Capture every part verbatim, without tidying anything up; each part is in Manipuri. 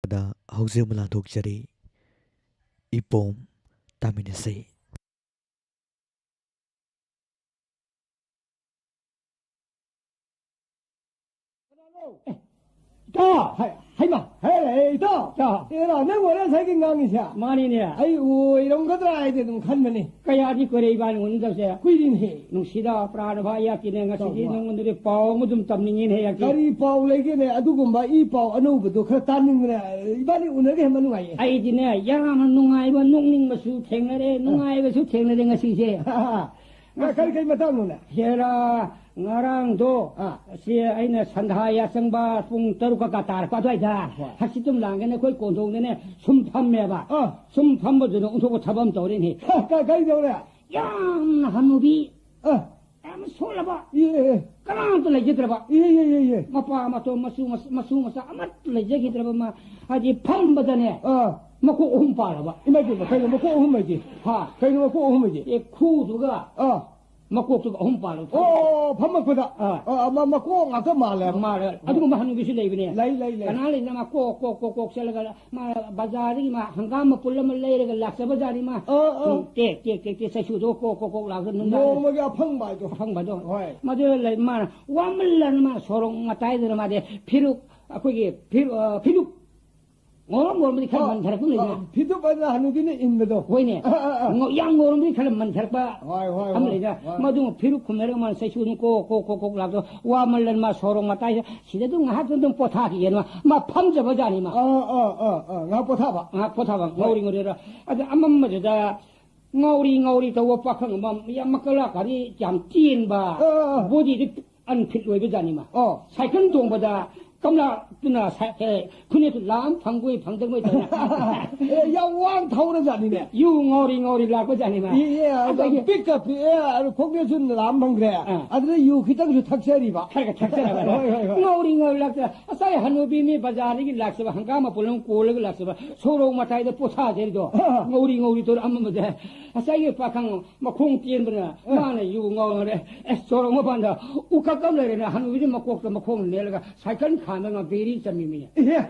ꯗ ꯍꯧꯖꯤꯛ ꯑꯃ ꯂꯥꯟꯊꯣꯛꯆꯔꯤ꯫ ꯏꯄꯣꯝ ꯇꯥꯃꯤꯟꯅꯁꯤ꯫ ꯏꯇꯥꯎ! ꯍꯩ, ꯍꯩꯃꯥ! ꯍꯦ, ꯍꯦ, ꯏꯇꯥꯎ! ꯏꯇꯥꯎ! ꯑꯦꯔꯥ, ꯅꯪ ꯋꯥꯔꯤ ꯉꯁꯥꯏꯒꯤ ꯉꯥꯡꯉꯤꯁꯦ? ꯃꯥꯅꯤꯅꯦ꯫ ꯑꯩ ꯑꯣꯏꯔꯝꯒꯗ꯭ꯔꯥ ꯍꯥꯏꯗꯤ ꯑꯗꯨꯝ ꯈꯟꯕꯅꯤ꯫ ꯀꯌꯥꯗꯤ ꯀꯨꯏꯔꯦ ꯏꯕꯥꯅꯤ ꯎꯅꯗꯕꯁꯦ꯫ ꯀꯨꯏꯔꯦꯅꯦꯍꯦ꯫ ꯅꯨꯡꯁꯤꯗ ꯄ꯭ꯔꯥꯟ ꯚꯥꯏ ꯌꯥꯀꯤꯅꯦ, ꯉꯁꯤꯗꯤ ꯏꯇꯥꯎ, ꯅꯉꯣꯟꯗꯗꯤ ꯄꯥꯎ ꯑꯃ ꯑꯗꯨꯝ ꯇꯝꯅꯤꯡꯉꯤꯅꯦ ꯌꯥꯀꯤ꯫ ꯀꯔꯤ ꯄꯥꯎ ꯂꯩꯒꯦꯅꯦ? ꯑꯗꯨꯒꯨꯝꯕ ꯏ ꯄꯥꯎ ꯑꯅꯧꯕꯗꯣ ꯈꯔ ꯇꯥꯅꯤꯡꯕꯅꯦ꯫ ꯏꯕꯥꯅꯤ ꯎꯅꯒꯦ ꯍꯦꯟꯕ ꯅꯨꯡꯉꯥꯏꯌꯦ꯫ ꯑꯩꯗꯤꯅꯦ, ꯌꯥꯝꯅ ꯅꯨꯡꯉꯥꯏꯕ, ꯅꯣꯛꯅꯤꯡꯕꯁꯨ ꯊꯦꯡꯅꯔꯦ, ꯑ꯫ ꯅꯨꯡꯉꯥꯏꯕꯁꯨ ꯊꯦꯡꯅꯔꯦ ꯉꯁꯤꯁꯦ꯫ ꯀ-, ꯀꯔꯤ, ꯀꯔꯤ ꯃꯇꯥꯡꯅꯣꯅꯦ? ꯍꯦꯔꯥ, ꯉꯔꯥꯡꯗꯣ, ꯑꯥ꯫ ꯁꯤ ꯑꯩꯅ ꯁꯟꯙꯥ ꯌꯥꯆꯪꯕ ꯄꯨꯡ ꯇꯔꯨꯛꯀ ꯀ ꯇꯥꯔꯛꯄ ꯑꯗꯨꯋꯥꯏꯗ, ꯍꯣꯏ꯫ ꯍꯛꯆꯤꯠ ꯇꯨꯝ ꯂꯥꯡꯒꯦꯅ ꯑꯩꯈꯣꯏ ꯀꯣꯟꯊꯣꯡꯗꯅꯦ ꯁꯨꯝ ꯐꯝꯃꯦꯕ꯫ ꯑꯥ꯫ ꯁꯨꯝ ꯐꯝꯕꯗꯨꯗ ꯑꯣꯟꯊꯣꯛꯄ ꯊꯕꯛ ꯑꯃ ꯇꯧꯔꯦꯅꯦ꯫ ꯀ-, ꯀ-, ꯀꯔꯤ ꯇꯧꯔꯦ? ꯌꯥꯝꯅ ꯍꯅꯨꯕꯤ, ꯑꯥ꯫ ꯌꯥꯝꯅ ꯁꯣꯜꯂꯕ, ꯏ, ꯑꯦ, ꯑꯦ꯫ ꯀꯅꯥꯝꯇ ꯂꯩꯖꯗ꯭ꯔꯕ꯫ E, E, E, E. ꯃꯄꯥ ꯃꯇꯣꯝ ꯃꯁꯨ ꯃꯁ-, ꯃꯁꯨ ꯃꯆꯥ ꯑꯃꯠꯇ ꯂꯩꯖꯈꯤꯗ꯭ꯔꯕ ꯃꯥ, ꯍꯥꯏꯗꯤ ꯐꯝꯕꯗꯅꯦ, ꯑꯥ꯫ ꯃꯀꯣꯛ ꯑꯍꯨꯝ ꯄꯥꯜꯂꯕ꯫ ꯏꯃꯥꯏ ꯄꯦꯝꯃ, ꯀꯩꯅꯣ ꯃꯀꯣꯛ ꯑꯍꯨꯝ ꯍꯥꯏꯗꯤ? ꯍꯥ꯫ ꯀꯩꯅꯣ ꯃꯀꯣꯛ ꯑꯍꯨꯝ ꯍꯥꯏꯗꯤ? ꯑꯦ, ꯈꯨꯗꯨꯒ ꯑꯥ꯫ ꯃꯀꯣꯛꯇꯨꯒ ꯑꯍꯨꯝ ꯄꯥꯜꯂꯕ꯫ ꯑꯣ, ꯑꯣ, ꯑꯣ, ꯐꯝꯃꯛꯄꯗ꯫ ꯑꯥ꯫ ꯑꯥ, ꯃ-, ꯃꯀꯣꯛ ꯉꯥꯛꯇ ꯃꯥꯜꯂꯦꯕ꯫ ꯃꯥꯜꯂꯦ꯫ ꯑꯗꯨꯒꯨꯝꯕ ꯍꯅꯨꯕꯤꯁꯨ ꯂꯩꯕꯅꯦ꯫ ꯂꯩ, ꯂꯩ, ꯂꯩ꯫ ꯀꯅꯥ ꯂꯩꯅ ꯃꯥ ꯀꯣꯛ, ꯀꯣꯛ, ꯀꯣꯛ, ꯀꯣꯛ ꯆꯠꯂꯒ ꯃꯥ ꯕꯖꯥꯔꯗꯒꯤ ꯃꯥ ꯍꯪꯒꯥꯝ ꯃꯄꯨꯜ ꯑꯃ ꯂꯩꯔꯒ ꯂꯥꯛꯆꯕꯖꯥꯠꯅꯤ ꯃꯥ꯫ ꯑꯥ, ꯑꯥ꯫ ꯎꯝ, ꯇꯦꯛ, ꯇꯦꯛ, ꯇꯦꯛ, ꯇꯦꯛ, ꯆꯩꯁꯨꯗꯣ ꯀꯣꯛ, ꯀꯣꯛ, ꯀꯣꯛ ꯂꯥꯛꯇꯅ ꯅꯨꯡꯗꯥꯡ ꯅꯣꯡꯃꯒꯤ ꯑꯐꯪꯕ ꯍꯥꯏꯗꯣ꯫ ꯑꯐꯪꯕꯗꯣ꯫ ꯍꯣꯏ꯫ ꯃꯗꯨꯗ ꯂꯩ ꯃꯥꯅ ꯋꯥꯃꯜꯂꯅ ꯃꯥ ꯁꯣꯔꯣꯛ ꯃꯇꯥꯏꯗꯨꯗ ꯃꯥꯗꯤ ꯐꯤꯔꯨꯛ, ꯑꯩꯈꯣꯏꯒꯤ ꯐꯤꯔꯨꯛ, ꯑ, ꯐꯤꯅꯨꯛ ꯉꯧꯔꯝ ꯉꯧꯔꯝꯕꯗꯤ ꯈꯔ ꯑ, ꯃꯟꯊꯔꯛꯄ ꯑꯃ ꯂꯩꯗꯅ꯫ ꯑ, ꯐꯤꯗꯨꯞ ꯑꯅ ꯍꯅꯨꯕꯤꯅ ꯏꯟꯕꯗꯣ꯫ ꯍꯣꯏꯅꯦ꯫ ꯑ, ꯑ, ꯑ꯫ ꯉꯧ-, ꯌꯥꯝ ꯉꯧꯔꯝꯕꯗꯤ ꯈꯔ ꯃꯟꯊꯔꯛꯄ ꯍꯣꯏ, ꯍꯣꯏ, ꯑꯃ ꯍꯣꯏ, ꯂꯩꯗꯅ꯫ ꯍꯣꯏ꯫ ꯃꯗꯨ ꯐꯤꯔꯨꯛ ꯈꯨꯝꯅꯔꯒ ꯃꯥꯅ ꯆꯩꯁꯨ ꯑꯗꯨꯝ ꯀꯣꯛ, ꯀꯣꯛ, ꯀꯣꯛ, ꯀꯣꯛ ꯂꯥꯛꯇꯣ ꯋꯥꯃꯜꯂꯅ ꯃꯥ ꯁꯣꯔꯣꯛ ꯃꯇꯥꯏꯗ ꯁꯤꯗ ꯑꯗꯨꯝ ꯉꯥꯏꯍꯥꯛꯇꯪ ꯑꯗꯨꯝ ꯄꯣꯊꯥꯈꯤꯒꯦꯅ ꯃꯥ, ꯃꯥ ꯐꯝꯖꯕ ꯖꯥꯠꯅꯤ ꯃꯥ꯫ ꯑ, ꯑ, ꯑ, ꯑ, ꯉꯥꯏꯍꯥꯛ ꯄꯣꯊꯥꯕ꯫ ꯉꯥꯏꯍꯥꯛ ꯄꯣꯊꯥꯕ꯫ ꯍꯣꯏ꯫ ꯉꯧꯔꯤ ꯉꯧꯔꯤꯔ꯫ ꯑꯗ ꯑꯃꯝꯕꯗꯨꯗ ꯉꯧꯔꯤ ꯉꯧꯔꯤ ꯇꯧꯕ ꯄꯥꯈꯪ ꯑꯃ ꯌꯥꯝ ꯃꯀꯂꯥ ꯀꯥꯔꯤ ꯌꯥꯝ ꯆꯦꯟꯕ, ꯑ, ꯑ, ꯑ꯫ ꯕꯣꯗꯤꯗꯤ ꯑꯟꯐꯤꯠ ꯑꯣꯏꯕ ꯖꯥꯠꯅꯤ ꯃꯥ꯫ ꯑꯣ꯫ ꯁꯥꯏꯀꯜ ꯇꯣꯡꯕꯗ ꯀꯝꯂꯥꯗꯨꯅ ꯁꯥꯏ-, ꯑꯦ, ꯈꯨꯅꯦꯛꯇꯨ ꯂꯥꯝ ꯐꯪꯒꯣꯏ ꯐꯪꯗꯪꯒꯣꯏ ꯇꯧꯅ꯫ ꯑꯦ, ꯌꯥꯝ ꯋꯥꯅ ꯊꯧꯔ ꯖꯥꯠꯅꯤꯅꯦ꯫ ꯌꯨ ꯉꯧꯔꯤ ꯉꯧꯔꯤ ꯂꯥꯛꯄ ꯖꯥꯠꯅꯤ ꯃꯥ꯫ ꯏ-, ꯑꯦ, ꯑꯗꯒꯤ ꯄꯤꯛꯀ ꯄꯤꯛꯑꯦ, ꯑꯗꯨ ꯈꯣꯡꯅꯦꯁꯨ ꯂꯥꯝ ꯐꯪꯈ꯭ꯔꯦ꯫ ꯑꯥ꯫ ꯑꯗꯨꯗ ꯌꯨ ꯈꯤꯇꯪꯁꯨ ꯊꯛꯆꯔꯤꯕ꯫ ꯈꯔ ꯈꯔ ꯊꯛꯆꯔꯕ꯫ ꯍꯣꯏ, ꯍꯣꯏ, ꯍꯣꯏ꯫ ꯉꯧꯔꯤ ꯉꯧꯔꯤ ꯂꯥꯛꯆ-, ꯉꯁꯥꯏ ꯍꯅꯨꯕꯤ ꯃꯤ ꯕꯖꯥꯔꯗꯒꯤ ꯂꯥꯛꯆꯕ, ꯍꯪꯒꯥꯝ ꯃꯄꯨꯟ ꯑꯃ ꯀꯣꯜꯂꯒ ꯂꯥꯛꯆꯕ, ꯁꯣꯔꯣꯛ ꯃꯇꯥꯏꯗ ꯄꯣꯊꯥꯖꯔꯤꯗꯣ꯫ ꯑꯥ꯫ ꯉꯧꯔꯤ ꯉꯧꯔꯤ ꯇꯧꯔ ꯑꯃꯃꯗ ꯉꯁꯥꯏꯒꯤ ꯄꯥꯈꯪ ꯃꯈꯣꯡ ꯇꯦꯟꯕꯅ ꯑꯥ꯫ ꯃꯥꯅ ꯌꯨ ꯉꯧꯔꯦ꯫ ꯑꯦ, ꯁꯣꯔꯣꯛ ꯃꯄꯥꯟꯗ ꯎꯈꯛ ꯑꯃ ꯂꯩꯔꯦꯅ ꯍꯅꯨꯕꯤꯗꯤ ꯃꯀꯣꯛꯇ ꯃꯈꯣꯡ ꯅꯦꯜꯂꯒ ꯁꯥꯏꯀꯜ ꯈꯥꯝꯗꯅ ꯕꯦꯔꯤ ꯆꯝꯃꯤꯃꯤꯅꯦ꯫ ꯏꯍꯦ꯫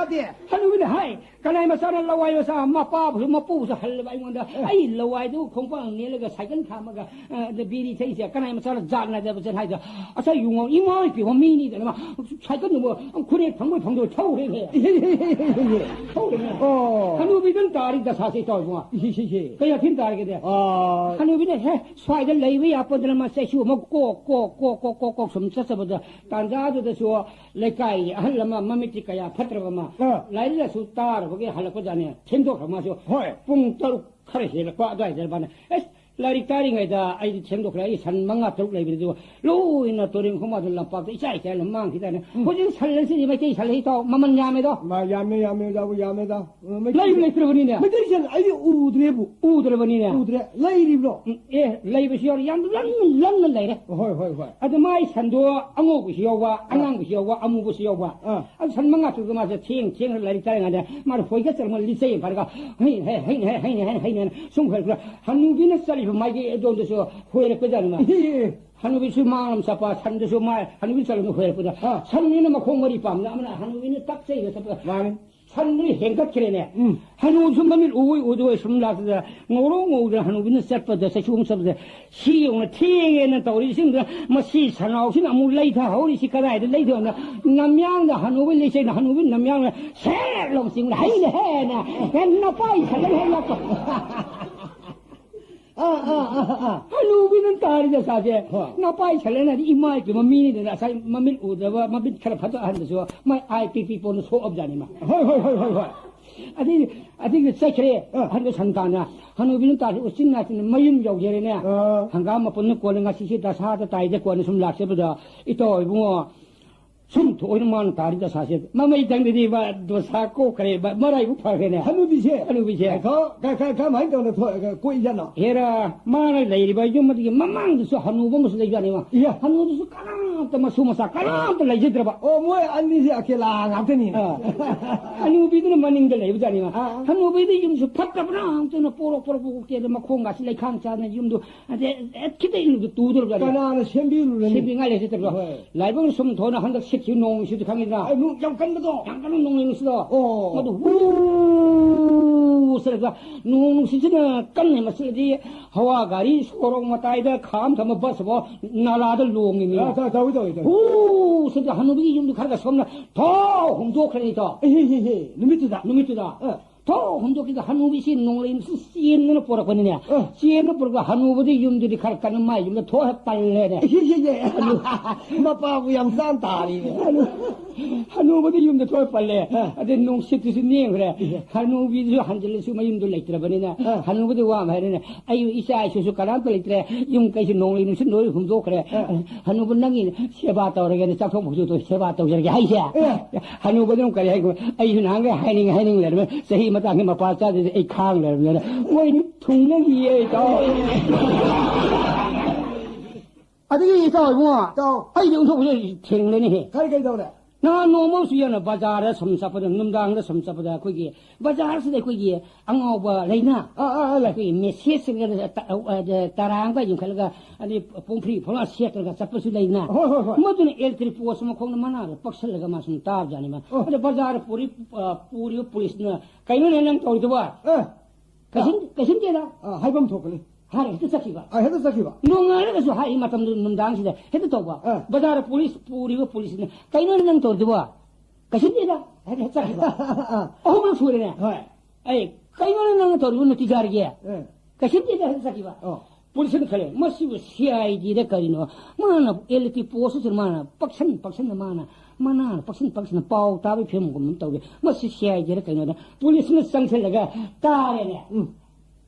ꯇꯥꯗꯦ꯫ ꯍꯅꯨꯕꯤꯅ ꯍꯥꯏ, "ꯀꯅꯥꯏ ꯃꯆꯥꯅ ꯂꯋꯥꯏ ꯃꯆꯥ ꯃꯄꯥꯕꯨꯁꯨ ꯃꯄꯨꯕꯨꯁꯨ ꯍꯜꯂꯕ ꯑꯩꯉꯣꯟꯗ? ꯑꯦ꯫ ꯑꯩ ꯂꯋꯥꯏꯗꯨ ꯈꯣꯡꯄꯥꯛ ꯅꯦꯜꯂꯒ ꯁꯥꯏꯀꯜ ꯊꯥꯝꯃꯒ, ꯑ, ꯑꯗ ꯕꯤꯔꯤ ꯊꯛꯏꯁꯦ ꯀꯅꯥꯏ ꯃꯆꯥꯅ ꯖꯥꯠ ꯅꯥꯏꯗꯕꯁꯦ?" ꯍꯥꯏꯗꯣ, "ꯑꯁ, ꯌꯨꯉꯣ, ꯏꯃꯥ ꯏꯄꯦꯝꯃ ꯃꯤꯅꯤꯗꯅ ꯃꯥ ꯁꯥꯏꯀꯜꯗꯨꯕꯨ ꯈꯨꯔꯦꯛ ꯐꯪꯕꯣꯏ ꯐꯪꯗꯣꯏ ꯊꯧꯔꯦꯅꯦ꯫" ꯊꯧꯔꯦꯅꯦ꯫ ꯑꯣ꯫ ꯍꯅꯨꯕꯤꯗꯨꯅ ꯇꯥꯔꯤ ꯗꯁꯥꯁꯦ ꯏꯇꯥꯎ ꯏꯕꯨꯡꯉꯣ꯫ ꯏꯍꯦ, ꯏꯍꯦ, ꯏꯍꯦ꯫ ꯀꯌꯥ ꯊꯤꯟ ꯇꯥꯔꯒꯦꯗꯤ? ꯑꯥ꯫ ꯍꯅꯨꯕꯤꯅ, "ꯍꯦ, ꯁ꯭ꯋꯥꯏꯗ ꯂꯩꯕ ꯌꯥꯄꯣꯟꯗꯅ ꯃꯥ ꯆꯩꯁꯨ ꯑꯃ ꯀꯣꯛ, ꯀꯣꯛ, ꯀꯣꯛ, ꯀꯣꯛ, ꯀꯣꯛ ꯁꯨꯝ ꯆꯠꯆꯕꯗ ꯇꯥꯟꯖꯥꯗꯨꯗꯁꯨ ꯂꯩꯀꯥꯏꯒꯤ ꯑꯍꯜ ꯑꯃ ꯃꯃꯤꯠꯇꯤ ꯀꯌꯥ ꯐꯠꯇ꯭ꯔꯕ ꯑꯃ ꯑꯥ꯫ ꯂꯥꯏꯔꯤꯛ ꯂꯥꯏꯁꯨ ꯇꯥꯔꯕꯒꯤ ꯍꯜꯂꯛꯄꯖꯥꯠꯅꯦ꯫ ꯊꯦꯡꯗꯣꯛꯈ꯭ꯔ ꯃꯥꯁꯨ ꯍꯣꯏ꯫ ꯄꯨꯡ ꯇꯔꯨꯛ ꯈꯔ ꯍꯦꯜꯂꯛꯄ ꯑꯗꯨꯋꯥꯏꯗ ꯃꯥꯅ, ꯑꯁ, ꯂꯥꯏꯔꯤꯛ ꯇꯥꯔꯤꯉꯩꯗ ꯑꯩꯗꯤ ꯊꯦꯡꯗꯣꯛꯈ꯭ꯔꯦ꯫ ꯑꯩ ꯁꯟ ꯃꯉꯥ ꯇꯔꯨꯛ ꯂꯩꯕꯅꯤ, ꯑꯗꯨꯒ ꯂꯣꯏꯅ ꯇꯨꯔꯦꯟ ꯈꯣꯡꯕꯥꯟꯗ ꯂꯝꯄꯥꯛꯇ ꯏꯆꯥꯏ ꯆꯥꯏꯅ ꯃꯥꯡꯈꯤꯗꯥꯏꯅꯦ꯫ ꯎꯝ꯫ ꯍꯧꯖꯤꯛ ꯁꯟ ꯑꯁꯤꯗꯤ ꯃꯩꯇꯩ ꯁꯟ ꯂꯩꯇꯥꯎ ꯃꯃꯜ ꯌꯥꯝꯃꯦꯗꯣ꯫ ꯃꯥ ꯌꯥꯝꯃꯦ, ꯌꯥꯝꯃꯦ, ꯑꯣꯖꯥꯕꯨ ꯌꯥꯝꯃꯦꯗ꯫ ꯎꯝ, ꯃꯩꯇꯩ ꯂꯩꯕꯨ ꯁꯟ, ꯂꯩꯇ꯭ꯔꯕꯅꯤꯅꯦ꯫ ꯃꯩꯇꯩ ꯁꯟ ꯑꯩꯗꯤ ꯎꯗ꯭ꯔꯦꯕꯨ꯫ ꯎꯗ꯭ꯔꯕꯅꯤꯅꯦ꯫ ꯎꯗ꯭ꯔꯦ꯫ ꯂꯩꯔꯤꯕ꯭ꯔꯣ? ꯎꯝ, ꯑꯦ, ꯂꯩꯕꯁꯨ ꯌꯥꯎꯔꯤ꯫ ꯌꯥꯝ ꯂꯪꯅ, ꯂꯪꯅ ꯂꯩꯔꯦ꯫ ꯍꯣꯏ, ꯍꯣꯏ, ꯍꯣꯏ꯫ ꯑꯗ ꯃꯥꯏ ꯁꯟꯗꯣ ꯑꯉꯧꯕꯁꯨ ꯌꯥꯎꯕ, ꯑꯥ꯫ ꯑꯉꯥꯡꯕꯁꯨ ꯌꯥꯎꯕ, ꯑꯃꯨꯕꯁꯨ ꯌꯥꯎꯕ꯫ ꯑꯥ꯫ ꯑꯗꯨ ꯁꯟ ꯃꯉꯥ ꯇꯔꯨꯛꯇꯣ ꯃꯥꯁꯦ ꯊꯦꯡ ꯊꯦꯡꯅ ꯂꯥꯏꯔꯤꯛ ꯇꯥꯔꯤꯉꯩꯗ ꯃꯥꯅ ꯍꯣꯏꯒ ꯆꯠꯂꯝꯕ ꯂꯤꯆꯩ ꯑꯃ ꯄꯥꯏꯔꯒ ꯍꯩ, ꯍꯩ, ꯍꯩ, ꯍꯩ, ꯍꯩ, ꯍꯩ, ꯍꯩ, ꯍꯩ, ꯁꯨꯝ ꯍꯣꯏꯔꯛꯄꯗ ꯍꯅꯨꯕꯤꯅ ꯆꯠꯂꯤꯕ ꯃꯥꯏꯒꯤ ꯑꯗꯣꯝꯗꯁꯨ ꯍꯣꯏꯔꯛꯄꯖꯥꯠꯅꯤ ꯃꯥ꯫ ꯏꯍꯦ, ꯏꯍꯦ꯫ ꯍꯅꯨꯕꯤꯁꯨ ꯃꯥꯡꯂꯝ ꯆꯠꯄ, ꯁꯟꯗꯨꯁꯨ ꯃꯥ, ꯍꯅꯨꯕꯤ ꯆꯠꯂꯝꯕ ꯍꯣꯏꯔꯛꯄꯗ ꯑꯥ꯫ ꯁꯟꯅꯤꯅ ꯃꯈꯣꯡ ꯃꯔꯤ ꯄꯥꯝꯅ ꯑꯃꯅ ꯍꯅꯨꯕꯤꯅ ꯇꯛꯆꯩꯒ ꯆꯠꯄꯗ ꯃꯥꯅꯤ꯫ ꯁꯟꯗꯨ ꯍꯦꯟꯒꯠꯈ꯭ꯔꯦꯅꯦ꯫ ꯎꯝ꯫ ꯍꯅꯨꯁꯨ ꯃꯃꯤꯠ ꯎꯏ ꯎꯗꯣꯏ ꯁꯨꯝ ꯂꯥꯛꯇꯗ ꯉꯧꯔꯣ ꯉꯧꯗꯅ ꯍꯅꯨꯕꯤꯅ ꯆꯠꯄꯗ, ꯆꯩꯁꯨ ꯑꯃ ꯆꯠꯄꯗ, "ꯁꯤ ꯌꯦꯡꯉꯨꯅ ꯊꯦꯡꯉꯦꯅ ꯇꯧꯔꯤꯁꯤꯡꯗꯨꯅ ꯃꯁꯤ ꯁꯟꯅꯥꯎꯁꯤꯅ ꯑꯃꯨꯛ ꯂꯩꯊꯍꯧꯔꯤꯁꯤ ꯀꯗꯥꯏꯗ ꯂꯩꯊꯍꯧꯅ?" ꯅꯝꯌꯥꯡꯗ ꯍꯅꯨꯕꯤ ꯂꯩꯆꯩꯅ ꯍꯅꯨꯕꯤ ꯅꯝꯌꯥꯡꯅ ꯁꯦꯠ ꯂꯧ ꯆꯤꯡꯅ ꯍꯩꯅ ꯍꯦꯟꯅ ꯍꯦꯟꯅ ꯄꯥꯏ ꯁꯒꯩ ꯍꯦꯟ ꯂꯥꯛꯄ꯫ ꯑꯥ, ꯑꯥ, ꯑꯥ, ꯑꯥ꯫ ꯍꯅꯨꯕꯤꯅ ꯇꯥꯔꯤ ꯗꯁꯥꯁꯦ꯫ ꯍꯣꯏ꯫ ꯅꯄꯥꯏ ꯁꯜꯂꯦꯅꯗꯤ ꯏꯃꯥ ꯏꯄꯦꯝꯃ ꯃꯤꯅꯤꯗꯅ ꯉꯁꯥꯏ ꯃꯃꯤꯠ ꯎꯗꯕ, ꯃꯃꯤꯠ ꯈꯔ ꯐꯠꯇ ꯑꯍꯟꯗꯁꯨ ꯃꯥꯏ ꯑꯥꯏ ꯄꯤ ꯄꯤ ꯄꯣꯟꯅ ꯁꯣꯛꯑꯕꯖꯥꯠꯅꯤ ꯃꯥ꯫ ꯍꯣꯏ, ꯍꯣꯏ, ꯍꯣꯏ, ꯍꯣꯏ, ꯍꯣꯏ꯫ ꯑꯗꯩ, ꯑꯗꯩꯗꯤ ꯆꯠꯈ꯭ꯔꯦ꯫ ꯑꯥ꯫ ꯑꯍꯟꯗꯣ ꯁꯟ ꯇꯥꯟꯅ꯫ ꯍꯅꯨꯕꯤꯅ ꯇꯥꯔꯤ ꯎꯆꯤꯟ ꯅꯥꯆꯤꯟꯅ ꯃꯌꯨꯝ ꯌꯧꯖꯔꯦꯅꯦ꯫ ꯑꯥ꯫ ꯍꯪꯒꯥꯝ ꯃꯄꯨꯟꯅ ꯀꯣꯟꯅ ꯉꯁꯤꯁꯦ ꯗꯁꯥꯗ ꯇꯥꯏꯗ ꯀꯣꯟꯅ ꯁꯨꯝ ꯂꯥꯛꯆꯕꯗ, "ꯏꯇꯥꯎ ꯏꯕꯨꯡꯉꯣ, ꯁꯨꯝ ꯊꯣꯛꯑꯣꯏꯅ ꯃꯥꯅ ꯇꯥꯔꯤ ꯗꯁꯥꯁꯦ꯫ ꯃꯃꯩ ꯊꯪꯗꯗꯤ ꯃꯥ ꯗꯣꯁꯥ ꯀꯣꯛꯈ꯭ꯔꯦ, ꯃ-, ꯃꯔꯥꯏꯕꯛ ꯐꯈ꯭ꯔꯦꯅꯦ꯫" ꯍꯅꯨꯕꯤꯁꯦ? ꯍꯅꯨꯕꯤꯁꯦ꯫ ꯀ-, ꯀ-, ꯀ-, ꯀꯃꯥꯏꯅ ꯇꯧꯅ ꯊꯣꯛ-, ꯀꯣꯛꯏꯖꯥꯠꯅꯣ? ꯍꯦꯔꯥ, ꯃꯥꯅ ꯂꯩꯔꯤꯕ ꯌꯨꯝ ꯑꯗꯨꯒꯤ ꯃꯃꯥꯡꯗꯁꯨ ꯍꯅꯨꯕ ꯑꯃꯁꯨ ꯂꯩꯕꯖꯥꯠꯅꯦꯕ꯫ ꯏꯌꯥ꯫ ꯍꯅꯨꯗꯨꯁꯨ ꯀꯅꯥꯝꯇ ꯃꯁꯨ ꯃꯆꯥ ꯀꯅꯥꯝꯇ ꯂꯩꯖꯗ꯭ꯔꯕ꯫ ꯑꯣ, ꯃꯣꯏ ꯑꯅꯤꯁꯦ ꯑꯀꯦꯂꯥ ꯉꯥꯛꯇꯅꯤ꯫ ꯑꯥ꯫ ꯍꯅꯨꯕꯤꯗꯨꯅ ꯃꯅꯤꯡꯗ ꯂꯩꯕꯖꯥꯠꯅꯦꯕ꯫ ꯑꯥ, ꯑꯥ꯫ ꯍꯅꯨꯕꯤꯗꯤ ꯌꯨꯝꯁꯨ ꯐꯠꯇꯕꯅ ꯑꯝꯇꯅ ꯄꯣꯔꯣꯛ ꯄꯣꯔꯣꯛ ꯄꯣꯔꯣꯛ ꯀꯦꯗ ꯃꯈꯣꯡꯒꯁꯤ ꯂꯩꯈꯥꯡ ꯆꯥꯗꯅ ꯌꯨꯝꯗꯣ ꯑꯗꯩ ꯍꯦꯛ ꯈꯤꯇꯪ ꯏꯜꯂꯨꯗ ꯇꯨꯗꯧꯔꯕ ꯖꯥꯠꯅꯤ꯫ ꯀꯅꯥꯅ ꯁꯦꯝꯕꯤꯔꯨꯔꯅꯤ? ꯁꯦꯝꯕꯤꯉꯥꯏ ꯂꯩꯖꯗꯕ꯭ꯔꯣ? ꯍꯣꯏ꯫ ꯂꯥꯏꯕꯛꯅ ꯁꯨꯝ ꯊꯣꯛꯅ ꯍꯟꯗꯛ ꯁꯤ ꯅꯣꯡ ꯅꯨꯡꯁꯤꯠꯇꯤ ꯈꯪꯉꯤꯗꯅ? ꯑꯦ, ꯅꯨ-, ꯌꯥꯝ ꯀꯟꯕꯗꯣ? ꯌꯥꯝ ꯀꯟꯕ ꯅꯣꯡꯂꯩ ꯅꯨꯡꯁꯤꯠꯇꯣ꯫ ꯑꯣ꯫ ꯃꯗꯨ ꯍꯨ ꯁꯤꯜꯂꯒ ꯅꯣꯡ ꯅꯨꯡꯁꯤꯠꯁꯤꯅ ꯀꯟꯅ ꯃꯁꯤꯜꯂꯗꯤ ꯍꯋꯥ ꯒꯥꯔꯤ ꯁꯣꯔꯣꯛ ꯃꯇꯥꯏꯗ ꯈꯥꯝ ꯊꯝꯕ ꯕꯁ ꯐꯥꯎ ꯅꯥꯂꯥꯗ ꯂꯣꯡꯉꯤꯅꯤ꯫ ꯑ, ꯇꯧ-, ꯇꯧꯏ, ꯇꯧꯏ, ꯇꯧꯏ꯫ ꯍꯨ ꯁꯤꯜꯂꯒ ꯍꯅꯨꯕꯤꯒꯤ ꯌꯨꯝꯗꯨ ꯈꯔꯒ ꯁꯣꯝꯅ ꯊꯣꯛ ꯍꯨꯝꯗꯣꯛꯈ꯭ꯔꯦꯅꯤ ꯇꯣ꯫ ꯑꯦ, ꯍꯦ, ꯍꯦ, ꯍꯦ, ꯅꯨꯃꯤꯠꯇꯨꯗ? ꯅꯨꯃꯤꯠꯇꯨꯗ꯫ ꯑ꯫ ꯊꯣꯛ ꯍꯨꯝꯗꯣꯛꯈꯤꯗ ꯍꯅꯨꯕꯤꯁꯤ ꯅꯣꯡꯂꯩ ꯅꯨꯡꯁꯤꯠ ꯆꯦꯟꯗꯅ ꯄꯣꯔꯛꯄꯅꯤꯅꯦ꯫ ꯑ꯫ ꯆꯦꯟꯗꯅ ꯄꯨꯔꯛꯄ ꯍꯅꯨꯕꯗꯤ ꯌꯨꯝꯗꯨꯗꯤ ꯈꯔ ꯀꯟꯅ ꯃꯥꯏ ꯌꯨꯝꯗ ꯊꯣꯛ ꯍꯦꯛ ꯄꯜꯂꯦꯅꯦ꯫ ꯏꯍꯦ, ꯏꯍꯦ, ꯏꯍꯦ꯫ ꯃꯄꯥꯕꯨ ꯌꯥꯝ ꯆꯥꯅ ꯇꯥꯔꯤꯅꯦ꯫ ꯍꯅꯨ-, ꯍꯅꯨꯕꯗꯤ ꯌꯨꯝꯗ ꯊꯣꯛ ꯍꯦꯛ ꯄꯜꯂꯦ꯫ ꯑ꯫ ꯑꯗꯩ ꯅꯨꯡꯁꯤꯠꯇꯨꯁꯨ ꯅꯦꯝꯈ꯭ꯔꯦ꯫ ꯏꯍꯦ꯫ ꯍꯅꯨꯕꯤꯗꯨꯁꯨ ꯍꯟꯖꯤꯜꯂꯁꯨ ꯃꯌꯨꯝꯗꯣ ꯂꯩꯇ꯭ꯔꯕꯅꯤꯅ ꯑ꯫ ꯍꯅꯨꯕꯗꯤ ꯋꯥ ꯑꯃ ꯍꯥꯏꯔꯦꯅꯦ꯫ ꯑꯩ ꯏꯆꯥ ꯏꯁꯨꯁꯨ ꯀꯅꯥꯝꯇ ꯂꯩꯇ꯭ꯔꯦ꯫ ꯌꯨꯝ ꯀꯩꯁꯨ ꯅꯣꯡꯂꯩ ꯅꯨꯡꯁꯤꯠ ꯂꯣꯏ ꯍꯨꯝꯗꯣꯛꯈ꯭ꯔꯦ꯫ ꯑ꯫ ꯍꯅꯨꯕ ꯅꯪꯒꯤ ꯁꯦꯕꯥ ꯇꯧꯔꯒꯦꯅ ꯆꯥꯛꯊꯣꯡ ꯐꯧꯖꯣꯛꯇꯣ ꯁꯦꯕꯥ ꯇꯧꯖꯔꯒꯦ ꯍꯥꯏꯁꯦ꯫ ꯑꯦ꯫ ꯍꯅꯨꯕꯗꯨꯅ ꯀꯔꯤ ꯍꯥꯏ? ꯑꯩꯁꯨ ꯅꯍꯥꯟꯒꯩ ꯍꯥꯏꯅꯤꯡ ꯍꯥꯏꯅꯤꯡ ꯂꯩꯔꯝꯃꯦ꯫ ꯆꯍꯤ ꯃꯇꯥꯡꯒꯤ ꯃꯄꯥ ꯆꯥꯗꯗꯤ ꯑꯩ ꯈꯥꯡ ꯂꯩꯔꯝꯃꯦꯅ꯫ ꯃꯣꯏꯗꯤ ꯊꯨꯡꯅꯈꯤꯌꯦ ꯏꯇꯥꯎ꯫ ꯑꯗꯨꯒꯤ ꯏꯇꯥꯎ ꯏꯕꯨꯡꯉꯣ, ꯏꯇꯥꯎ꯫ ꯑꯩꯗꯤ ꯑꯣꯟꯊꯣꯛꯄꯁꯦ ꯊꯦꯡꯅꯅꯤꯍꯦ꯫ ꯀꯔꯤ, ꯀꯔꯤ ꯇꯧꯔꯦ? ꯅꯍꯥꯟ ꯅꯣꯡꯃ ꯑꯃꯁꯨ ꯌꯦꯡꯉꯣ, ꯕꯖꯥꯔꯗ ꯁꯨꯝ ꯆꯠꯄꯗ, ꯅꯨꯡꯗꯥꯡꯗ ꯁꯨꯝ ꯆꯠꯄꯗ ꯑꯩꯈꯣꯏꯒꯤ ꯕꯖꯥꯔꯁꯤꯗ ꯑꯩꯈꯣꯏꯒꯤ ꯑꯉꯥꯎꯕ ꯂꯩꯅ? ꯑꯥ, ꯑꯥ, ꯑꯥ, ꯂꯩ꯫ ꯑꯩꯈꯣꯏꯒꯤ ꯃꯦꯁꯦꯖ ꯇ-, ꯑ, ꯇꯔꯥ ꯑꯃꯒ ꯌꯨꯡꯈꯠꯂꯒ, ꯑꯗꯩ ꯄꯨꯡꯐ꯭ꯔꯤ ꯐꯣꯂꯥ ꯁꯦꯠꯂꯒ ꯆꯠꯄꯁꯨ ꯂꯩꯅ? ꯍꯣꯏ, ꯍꯣꯏ, ꯍꯣꯏ꯫ ꯃꯗꯨꯅ ꯏꯂꯦꯛꯇ꯭ꯔꯤꯛ ꯄꯣꯁ ꯃꯈꯣꯡꯗ ꯃꯅꯥꯗ ꯄꯛꯁꯜꯂꯒ ꯃꯥ ꯁꯨꯝ ꯇꯥꯕꯖꯥꯠꯅꯤ ꯃꯥ꯫ ꯑꯣ꯫ ꯑꯗ ꯕꯖꯥꯔ ꯄꯨꯔꯤ-, ꯑ, ꯄꯨꯔꯤꯕ ꯄꯨꯂꯤꯁꯅ, "ꯀꯩꯅꯣꯅꯦ ꯅꯪ ꯇꯧꯔꯤꯗꯨꯕꯣ?" ꯑ꯫ "ꯀꯩꯁꯨꯝ-, ꯀꯩꯁꯨꯝꯗꯦꯗ" ꯑ, ꯍꯥꯏꯐꯝ ꯊꯣꯛꯀꯅꯤ꯫ ꯍꯥꯏꯔ ꯍꯦꯛꯇ ꯆꯠꯈꯤꯕ꯫ ꯑ, ꯍꯦꯛꯇ ꯆꯠꯈꯤꯕ꯫ ꯅꯣꯡꯉꯥꯜꯂꯒꯁꯨ ꯍꯥꯏꯔꯤ ꯃꯇꯝꯗꯨ ꯅꯨꯡꯗꯥꯡꯁꯤꯗ ꯍꯦꯛꯇ ꯇꯧꯕ꯫ ꯑ꯫ ꯕꯖꯥꯔ ꯄꯨꯂꯤꯁ ꯄꯨꯔꯤꯕ ꯄꯨꯂꯤꯁꯅ, "ꯀꯩꯅꯣꯅꯦ ꯅꯪ ꯇꯧꯔꯤꯗꯨꯕꯣ?" "ꯀꯩꯁꯨꯝꯗꯦꯗ" ꯍꯥꯏꯔ ꯍꯦꯛ ꯆꯠꯈꯤꯕ꯫ ꯑ꯫ ꯑꯍꯨꯝꯂꯛ ꯁꯨꯔꯦꯅꯦ꯫ ꯍꯣꯏ꯫ "ꯑꯩ ꯀꯩꯅꯣꯅꯦ ꯅꯪꯅ ꯇꯧꯔꯤꯕ ꯅꯨꯡꯇꯤꯖꯥꯔꯒꯤ?" ꯑ꯫ "ꯀꯩꯁꯨꯝꯗꯦꯗ" ꯍꯦꯛꯇ ꯆꯠꯈꯤꯕ꯫ ꯑꯣ꯫ ꯄꯨꯂꯤꯁꯅ ꯈꯜꯂꯦ, "ꯃꯁꯤꯕꯨ ꯁꯤ ꯑꯥꯏ ꯗꯤꯗ ꯀꯔꯤꯅꯣ? ꯃꯥꯅ ꯏꯂꯦꯛꯇ꯭ꯔꯤꯛ ꯄꯣꯁꯇꯨꯗ ꯃꯥꯅ ꯄꯛꯁꯟ ꯄꯛꯁꯟꯅ ꯃꯥꯅ, ꯃꯅꯥꯅ ꯄꯛꯁꯟ ꯄꯛꯁꯟꯅ ꯄꯥꯎ ꯇꯥꯕꯒꯤ ꯐꯤꯕꯝꯒꯨꯝ ꯑꯃ ꯇꯧꯔꯦ꯫ ꯃꯁꯤ ꯁꯤ ꯑꯥꯏ ꯗꯤꯗ ꯀꯩꯅꯣꯗ?" ꯄꯨꯂꯤꯁꯅ ꯆꯪꯁꯤꯜꯂꯒ ꯇꯥꯔꯦꯅꯦ꯫ ꯎꯝ꯫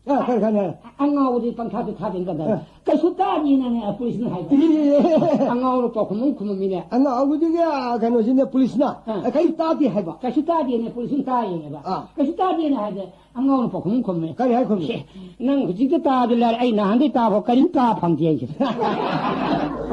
ꯑ, ꯈꯔ, ꯈꯔ, ꯈꯔ꯫ ꯑꯉꯥꯎꯕꯗꯤ ꯄꯪꯊꯥꯗ ꯊꯥꯗꯦꯅ ꯀꯗꯥꯏ? ꯑ꯫ "ꯀꯩꯁꯨ ꯇꯥꯗꯦꯅꯅꯦ" ꯄꯨꯂꯤꯁꯅ ꯍꯥꯏꯕ꯫ E, E, E. ꯑꯉꯥꯎꯕ ꯄꯥꯎꯈꯨꯝ ꯑꯃ ꯈꯨꯝꯃꯝꯃꯤꯅꯦ꯫ ꯑꯉꯥꯎꯕꯗꯨꯒꯤ, ꯑ, ꯀꯩꯅꯣꯁꯤꯅ ꯄꯨꯂꯤꯁꯅ, ꯑ꯫ "ꯑ, ꯀꯩꯁꯨ ꯇꯥꯗꯦ" ꯍꯥꯏꯕ꯫ "ꯀꯩꯁꯨ ꯇꯥꯗꯦꯅ" ꯄꯨꯂꯤꯁꯅ ꯇꯥꯏꯌꯦꯅꯦꯕ꯫ ꯑ꯫ "ꯀꯩꯁꯨ ꯇꯥꯗꯦꯅ" ꯍꯥꯏꯗꯤ ꯑꯉꯥꯎꯕ ꯄꯥꯎꯈꯨꯝ ꯑꯃ ꯈꯨꯝꯃꯦ꯫ ꯀꯔꯤ ꯍꯥꯏ ꯈꯨꯝꯃꯤ? "ꯁꯦ, ꯅꯪ ꯍꯧꯖꯤꯛꯇ ꯇꯥꯕꯗꯤ ꯂꯥꯏꯔꯦ, ꯑꯩ ꯅꯍꯥꯟꯗꯩ ꯇꯥꯐꯥꯎ ꯀꯔꯤꯝ ꯇꯥ ꯐꯪꯗꯦ ꯑꯩꯁꯦ꯫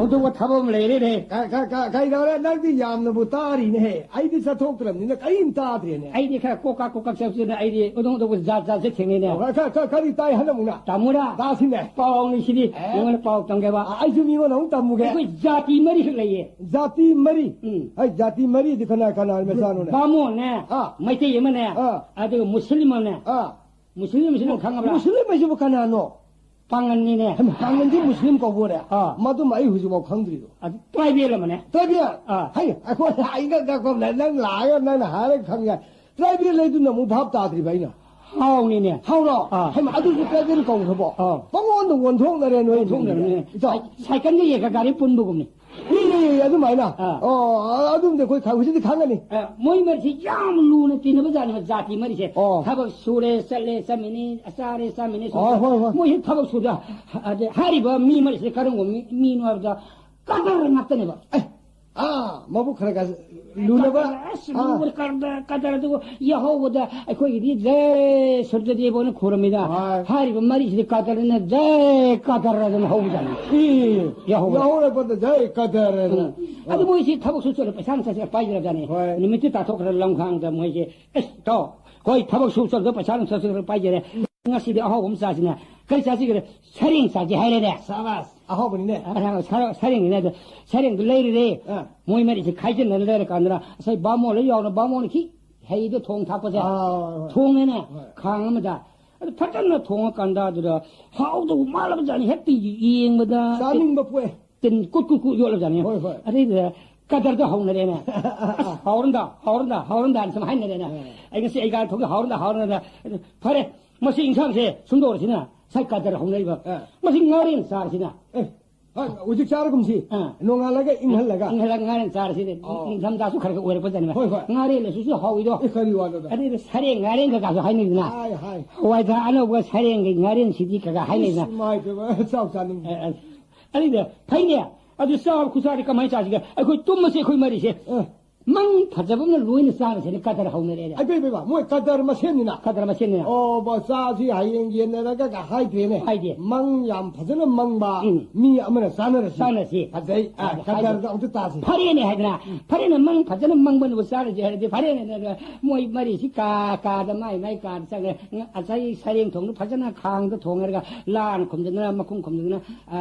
ꯑꯗꯨꯒ ꯊꯕꯛ ꯑꯃ ꯂꯩꯔꯦꯅꯦ꯫ ꯀ-, ꯀ-, ꯀ-, ꯀꯩꯗꯧꯔꯦ? ꯅꯪꯗꯤ ꯌꯥꯝꯅꯕꯨ ꯇꯥꯔꯤꯅꯦꯍꯦ꯫ ꯑꯩꯗꯤ ꯆꯠꯊꯣꯛꯇ꯭ꯔꯕꯅꯤꯅ ꯀꯔꯤꯝ ꯇꯥꯗ꯭ꯔꯦꯅꯦ꯫ ꯑꯩꯗꯤ ꯈꯔ ꯀꯣꯛꯀꯥ ꯀꯣꯛꯀꯥ ꯆꯠꯄꯁꯤꯅ ꯑꯩꯗꯤ ꯑꯗꯨꯝ ꯑꯇꯣꯞꯄ ꯖꯥꯠ ꯖꯥꯠꯁꯦ ꯊꯦꯡꯅꯩꯅꯦ꯫ ꯑꯣ, ꯈ-, ꯈ-, ꯈꯔꯗꯤ ꯇꯥꯏ ꯍꯟꯗꯛꯃꯨꯛꯅ꯫ ꯇꯥꯃꯣꯔꯥ? ꯇꯥꯁꯤꯅꯦ꯫ ꯄꯥꯎꯅꯤ ꯁꯤꯗꯤ꯫ ꯅꯉꯣꯟꯗ ꯄꯥꯎ ꯇꯝꯒꯦꯕ꯫ ꯑ, ꯑꯩꯁꯨ ꯃꯤꯉꯣꯟꯗ ꯑꯃꯨꯛ ꯇꯝꯃꯨꯒꯦ꯫ ꯑꯩꯈꯣꯏ ꯖꯥꯇꯤ ꯃꯔꯤꯈꯛ ꯂꯩꯌꯦ꯫ ꯖꯥꯇꯤ ꯃꯔꯤ? ꯎꯝ꯫ ꯑꯩ ꯖꯥꯇꯤ ꯃꯔꯤꯗꯤ ꯀꯅꯥ ꯀꯅꯥ ꯃꯆꯥꯅꯣꯅꯦ? ꯕꯥꯃꯣꯟꯅꯦ, ꯑꯥ꯫ ꯃꯩꯇꯩ ꯑꯃꯅꯦ, ꯑꯥ꯫ ꯑꯗꯨꯒ ꯃꯨꯁꯂꯤꯝ ꯑꯃꯅꯦ꯫ ꯑꯥ꯫ ꯃꯨꯁꯂꯤꯝꯁꯤ ꯅꯪ ꯈꯪꯉꯕ꯭ꯔꯥ? ꯃꯨꯁꯂꯤꯝ ꯍꯥꯏꯁꯤꯕꯨ ꯀꯅꯥꯅꯣ? ꯄꯥꯡꯒꯟꯅꯤꯅꯦ꯫ ꯍꯩꯃꯥ, ꯄꯥꯡꯒꯟꯁꯤ ꯃꯨꯁꯂꯤꯝ ꯀꯧꯕꯣꯔꯦ? ꯑꯥ꯫ ꯃꯗꯨꯃ ꯑꯩ ꯍꯧꯖꯤꯛꯐꯥꯎ ꯈꯪꯗ꯭ꯔꯤꯗꯣ꯫ ꯑꯗꯨ ꯇ꯭ꯔꯥꯏꯕꯦꯜ ꯑꯃꯅꯦ꯫ ꯇ꯭ꯔꯥꯏꯕꯦꯜ? ꯑꯥ꯫ ꯍꯩ, ꯑꯩꯈꯣꯏ ꯑꯩꯅ ꯉꯛꯄ ꯑꯃꯅ ꯅꯪ ꯂꯥꯛꯑꯒ ꯅꯪꯅ ꯍꯥꯏꯔꯒ ꯈꯪꯉꯦ꯫ ꯇ꯭ꯔꯥꯏꯕꯦꯜ ꯍꯥꯏꯗꯨꯅ ꯑꯃꯨꯛ ꯚꯥꯞ ꯇꯥꯗ꯭ꯔꯤꯕ ꯑꯩꯅ꯫ ꯍꯥꯎꯅꯤꯅꯦ꯫ ꯍꯥꯎꯔꯣ? ꯑꯥ꯫ ꯍꯩꯃꯥ, ꯑꯗꯨꯁꯨ ꯇ꯭ꯔꯥꯏꯕꯦꯜ ꯀꯧꯈ꯭ꯔꯕꯣ? ꯑꯥ꯫ ꯄꯪꯑꯣꯟꯗ ꯑꯣꯟꯊꯣꯛꯅꯔꯦ ꯅꯣꯏ ꯑꯣꯟꯊꯣꯛꯅꯔꯦ꯫ ꯏꯇꯥꯎ꯫ ꯁꯥꯏ-, ꯁꯥꯏꯀꯜꯒ ꯌꯦꯛꯀ ꯒꯥꯔꯤ ꯄꯨꯟꯕꯒꯨꯝꯅꯤ꯫ ꯑꯦ, ꯑꯗꯨꯃꯥꯏꯅ? ꯑꯥ꯫ ꯑꯣ, ꯑꯗꯨꯝꯗꯤ ꯑꯩꯈꯣꯏ ꯈꯪ-, ꯍꯧꯖꯤꯛꯇꯤ ꯈꯪꯒꯅꯤ꯫ ꯑ, ꯃꯣꯏ ꯃꯔꯤꯁꯦ ꯌꯥꯝ ꯂꯨꯅ ꯇꯤꯟꯅꯕ ꯖꯥꯠꯅꯦꯕ, ꯖꯥꯇꯤ ꯃꯔꯤꯁꯦ꯫ ꯑꯣ꯫ ꯊꯕꯛ ꯁꯨꯔꯦ, ꯆꯠꯂꯦ, ꯆꯠꯃꯤꯟꯅꯩ, ꯆꯥꯔꯦ, ꯆꯥꯃꯤꯟꯅꯩ, ꯑꯣ, ꯍꯣꯏ, ꯍꯣꯏ꯫ ꯃꯣꯏꯁꯦ ꯊꯕꯛ ꯁꯨꯗ, ꯑꯗ ꯍꯥꯏꯔꯤꯕ ꯃꯤ ꯃꯔꯤꯁꯦ ꯀꯔꯝꯕ ꯃꯤ, ꯃꯤꯅꯣ ꯍꯥꯏꯕꯗ ꯀꯗꯔ ꯉꯥꯛꯇꯅꯦꯕ꯫ ꯑꯦ, ꯑꯥ, ꯃꯕꯨꯛ ꯈꯔ ꯈꯔ ꯂꯨꯅꯕ꯫ ꯀꯗꯔ, ꯑꯁ, ꯑꯥ꯫ ꯂꯨꯕ ꯀꯗꯔ, ꯀꯗꯔ ꯑꯗꯨꯒ ꯌꯥꯍꯧꯕꯗ ꯑꯩꯈꯣꯏꯒꯤꯗꯤ ꯖꯩ ꯁꯨꯔꯖꯗꯦꯕ ꯑꯣꯏꯅ ꯈꯨꯔꯝꯃꯤꯗ꯫ ꯍꯣꯏ꯫ ꯍꯥꯏꯔꯤꯕ ꯃꯔꯤꯁꯤꯗꯤ ꯀꯗꯔꯅ ꯖꯩ ꯀꯗꯔ ꯑꯗꯨꯝ ꯍꯧꯕꯖꯥꯠꯅꯤ꯫ ꯏ, ꯌꯥꯍꯧꯕꯗ꯫ ꯌꯥꯍꯧꯔꯛꯄꯗ ꯖꯩ ꯀꯗꯔꯅ꯫ ꯎꯝ꯫ ꯑꯗꯨ ꯃꯣꯏꯁꯤ ꯊꯕꯛ ꯁꯨ ꯆꯠꯂ ꯄꯩꯁꯥ ꯅꯨꯡꯁꯥꯁꯦ ꯄꯥꯏꯖꯔꯕꯖꯥꯠꯅꯤ꯫ ꯍꯣꯏ꯫ ꯅꯨꯃꯤꯠꯇꯨ ꯇꯥꯊꯣꯛꯈ꯭ꯔ ꯂꯝꯈꯥꯡꯗ ꯃꯣꯏꯁꯦ, "ꯑꯁ, ꯏꯇꯥꯎ, ꯑꯩꯈꯣꯏ ꯊꯕꯛ ꯁꯨ ꯆꯠꯂꯒ ꯄꯩꯁꯥ ꯅꯨꯡꯁꯥꯁꯨ ꯈꯔ ꯄꯥꯏꯖꯔꯦ꯫ ꯉꯁꯤꯗꯤ ꯑꯍꯥꯎꯕ ꯑꯃ ꯆꯥꯁꯤꯅ꯫ ꯀꯔꯤ ꯆꯥꯁꯤꯒꯦ?" "ꯁꯔꯦꯡ ꯆꯥꯁꯤ" ꯍꯥꯏꯔꯦꯅꯦ꯫ ꯁꯥꯕꯥꯁ, ꯑꯍꯥꯎꯕꯅꯤꯅꯦ꯫ ꯑ, ꯁꯔ-, ꯁꯔꯦꯡꯗꯨꯅꯦ ꯑꯗꯣ꯫ ꯁꯔꯦꯡꯗꯨ ꯂꯩꯔꯨꯔꯦ꯫ ꯑꯥ꯫ ꯃꯣꯏ ꯃꯔꯤꯁꯦ ꯈꯥꯏꯖꯤꯟꯅꯔ ꯂꯩꯔꯀꯥꯟꯗ ꯉꯁꯥꯏ ꯕꯥꯃꯣꯟ ꯍꯣꯏ ꯌꯥꯎꯅ ꯕꯥꯃꯣꯟ ꯈꯤ ꯍꯩꯗꯣ ꯊꯣꯡ ꯊꯥꯛꯄꯁꯦ꯫ ꯑꯥ, ꯍꯣꯏ, ꯍꯣꯏ꯫ ꯊꯣꯡꯉꯦꯅꯦ꯫ ꯍꯣꯏ꯫ ꯈꯥꯡ ꯑꯃꯗ꯫ ꯑꯗꯨ ꯐꯖꯅ ꯊꯣꯡꯉꯀꯥꯟꯗ ꯑꯗꯨꯗ ꯍꯥꯎꯗꯧꯕ ꯃꯥꯜꯂꯕꯖꯥꯠꯅꯤ꯫ ꯍꯦꯛꯇ ꯌꯦꯡꯕꯗ ꯆꯥꯅꯤꯡꯕ ꯄꯣꯛꯑꯦ꯫ ꯇꯤꯟ ꯀꯨꯠ ꯀꯨꯠ ꯀꯨꯠ ꯌꯣꯠꯂꯕꯖꯥꯠꯅꯤ꯫ ꯍꯣꯏ, ꯍꯣꯏ꯫ ꯑꯗꯩꯗꯨꯗ ꯀꯗꯔꯗ ꯍꯧꯅꯔꯦꯅꯦ꯫ "ꯑꯁ, ꯍꯥꯎꯔꯝꯗ, ꯍꯥꯎꯔꯝꯗ, ꯍꯥꯎꯔꯝꯗ" ꯍꯥꯏꯅ ꯁꯨꯝ ꯍꯥꯏꯅꯔꯦꯅꯦ꯫ ꯍꯣꯏ꯫ "ꯑꯩ ꯉꯁꯤ ꯑꯩ ꯒꯥꯔꯤ ꯊꯧꯒꯦ, ꯍꯥꯎꯔꯝꯗ, ꯍꯥꯎꯔꯝꯗ"꯫ ꯐꯔꯦ, ꯃꯁꯤ ꯏꯟꯁꯥꯡꯁꯦ ꯁꯨꯝꯗꯧꯔꯁꯤꯅ ꯉꯁꯥꯏ ꯀꯗꯔ ꯍꯧꯅꯔꯤꯕ꯫ ꯑꯥ꯫ ꯃꯁꯤ ꯉꯥꯔꯦꯟ ꯆꯥꯔꯁꯤꯅ꯫ ꯑꯦ, ꯍꯣꯏ, ꯍꯧꯖꯤꯛ ꯆꯥꯔꯒꯨꯝꯁꯤ꯫ ꯑꯥ꯫ ꯅꯣꯡꯉꯥꯜꯂꯒ ꯏꯪꯍꯜꯂꯒ꯫ ꯏꯪꯍꯜꯂꯒ ꯉꯥꯔꯦꯟ ꯆꯥꯔꯁꯤꯅꯦ꯫ ꯑꯣ꯫ ꯅꯤꯡꯊꯝꯊꯥꯁꯨ ꯈꯔ ꯈꯔ ꯑꯣꯏꯔꯛꯄꯖꯥꯠꯅꯦꯕ꯫ ꯍꯣꯏ, ꯍꯣꯏ꯫ ꯉꯥꯔꯦꯟ ꯑꯁꯤꯁꯨ ꯍꯥꯎꯏꯗꯣ꯫ ꯑꯦ, ꯀꯔꯤ ꯋꯥꯅꯣꯗ? ꯑꯗꯩꯗ ꯁꯔꯦꯡ ꯉꯥꯔꯦꯟ ꯀꯩꯀꯥꯁꯨ ꯍꯥꯏꯅꯩꯗꯅ꯫ ꯍꯥꯏ, ꯍꯥꯏ꯫ ꯍꯋꯥꯏꯊ꯭ꯔꯥꯛ ꯑꯅꯧꯕ ꯁꯔꯦꯡꯒꯤ ꯉꯥꯔꯦꯟꯁꯤꯗꯤ ꯀꯩꯀꯥ ꯍꯥꯏꯅꯩꯗꯅ꯫ ꯏꯁ, ꯏꯃꯥꯏ ꯄꯦꯝꯃ, ꯆꯥꯎ ꯆꯥꯅꯤꯡꯉꯤ꯫ ꯑ, ꯑ, ꯑꯗꯩꯗ ꯐꯩꯅꯦ꯫ ꯑꯗꯨ ꯆꯥꯕ ꯈꯨꯆꯥꯗꯤ ꯀꯃꯥꯏꯅ ꯆꯥꯁꯤꯒꯦ? ꯑꯩꯈꯣꯏ ꯇꯨꯝꯃꯁꯦ ꯑꯩꯈꯣꯏ ꯃꯔꯤꯁꯦ꯫ ꯑ꯫ ꯃꯪ ꯐꯖꯕ ꯑꯃꯅ ꯂꯣꯏꯅ ꯆꯥꯔꯁꯦꯅ ꯀꯗꯔ ꯍꯧꯅꯔꯦꯅꯦ꯫ ꯑꯩ, ꯕꯩ, ꯕꯩ, ꯕꯥ, ꯃꯣꯏ ꯀꯗꯔ ꯃꯁꯦꯟꯅꯤꯅ꯫ ꯀꯗꯔ ꯃꯁꯦꯟꯅꯤꯅ꯫ ꯑꯣ, ꯕꯣ, ꯆꯥꯁꯤ ꯍꯌꯦꯡ ꯌꯦꯟꯅꯔꯒ ꯍꯥꯏꯗ꯭ꯔꯦꯅꯦ꯫ ꯍꯥꯏꯗꯦ꯫ ꯃꯪ ꯌꯥꯝ ꯐꯖꯅ ꯃꯪꯕ ꯎꯝ꯫ ꯃꯤ ꯑꯃꯅ ꯆꯥꯅꯔꯁꯤ꯫ ꯆꯥꯅꯁꯤ꯫ ꯐꯖꯩ꯫ ꯑ, ꯍꯥꯏꯗꯦ꯫ ꯀꯗꯔꯗꯣ ꯑꯝꯇ ꯇꯥꯁꯤ꯫ ꯐꯔꯦꯅꯦ ꯍꯥꯏꯗꯅ꯫ ꯎꯝ꯫ ꯐꯔꯦꯅꯦ, ꯃꯪ ꯐꯖꯅ ꯃꯪꯕꯅꯕꯨ ꯆꯥꯔꯁꯤ ꯍꯥꯏꯔꯗꯤ ꯐꯔꯦꯅꯦ꯫ ꯃꯣꯏ ꯃꯔꯤꯁꯤ ꯀꯥ ꯀꯥꯗ ꯃꯥꯏ ꯃꯥꯏ ꯀꯥꯗ ꯆꯪꯉꯦ꯫ ꯉꯁꯥꯏ ꯁꯔꯦꯡ ꯊꯣꯡꯗꯨ ꯐꯖꯅ ꯈꯥꯡꯗ ꯊꯣꯡꯉꯔꯒ ꯂꯥꯅ ꯈꯨꯝꯖꯤꯟꯗꯅ ꯃꯈꯨꯝ ꯈꯨꯝꯖꯤꯟꯗꯅ, ꯑ,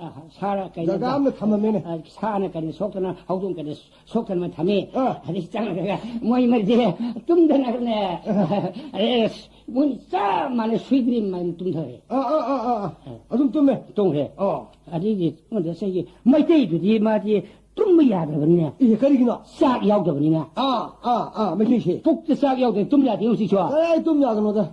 ꯑ, ꯁꯥꯔ ꯀꯩꯅꯣ, ꯖꯒꯥ ꯑꯃꯗ ꯊꯝꯃꯝꯃꯦꯅꯦ꯫ ꯑ, ꯁꯥꯅ ꯀꯩꯅꯣ ꯁꯣꯛꯇꯅ ꯍꯧꯗꯣꯡ ꯀꯩꯅꯣ ꯁꯣꯛꯇꯅ ꯊꯝꯃꯤ꯫ ꯑꯥ꯫ ꯑꯗꯩ ꯆꯪꯉꯒ ꯃꯣꯏ ꯃꯔꯤꯁꯦ ꯇꯨꯝꯗꯅꯒꯅꯦ꯫ ꯑꯥ꯫ ꯑꯦꯁ, ꯃꯣꯏ ꯆꯞ ꯃꯥꯟꯅ ꯁꯨꯏꯗ꯭ꯔꯤ ꯃꯥꯟꯅ ꯇꯨꯝꯊꯔꯦ꯫ ꯑꯥ, ꯑꯥ, ꯑꯥ, ꯑꯥ, ꯑꯥ꯫ ꯑꯥ꯫ ꯑꯗꯨꯝ ꯇꯨꯝꯃꯦ? ꯇꯨꯝꯈ꯭ꯔꯦ꯫ ꯑꯣ꯫ ꯑꯗꯩꯗꯤ ꯃꯣꯏꯗ ꯉꯁꯥꯏꯒꯤ ꯃꯩꯇꯩꯗꯨꯗꯤ ꯃꯥꯗꯤ ꯇꯨꯝꯕ ꯌꯥꯗ꯭ꯔꯕꯅꯤꯅꯦ꯫ ꯑꯦ, ꯀꯔꯤꯒꯤꯅꯣ? ꯆꯥꯛ ꯌꯥꯎꯗꯕꯅꯤꯅ꯫ ꯑꯥ, ꯑꯥ, ꯑꯥ, ꯃꯩꯇꯩꯁꯦ꯫ ꯄꯨꯛꯇ ꯆꯥꯛ ꯌꯥꯎꯗ꯭ꯔꯗꯤ ꯇꯨꯝ ꯌꯥꯗꯦ ꯍꯧꯖꯤꯛꯁꯨ꯫ ꯀꯗꯥꯏ ꯇꯨꯝ ꯌꯥꯗꯅꯣꯗ?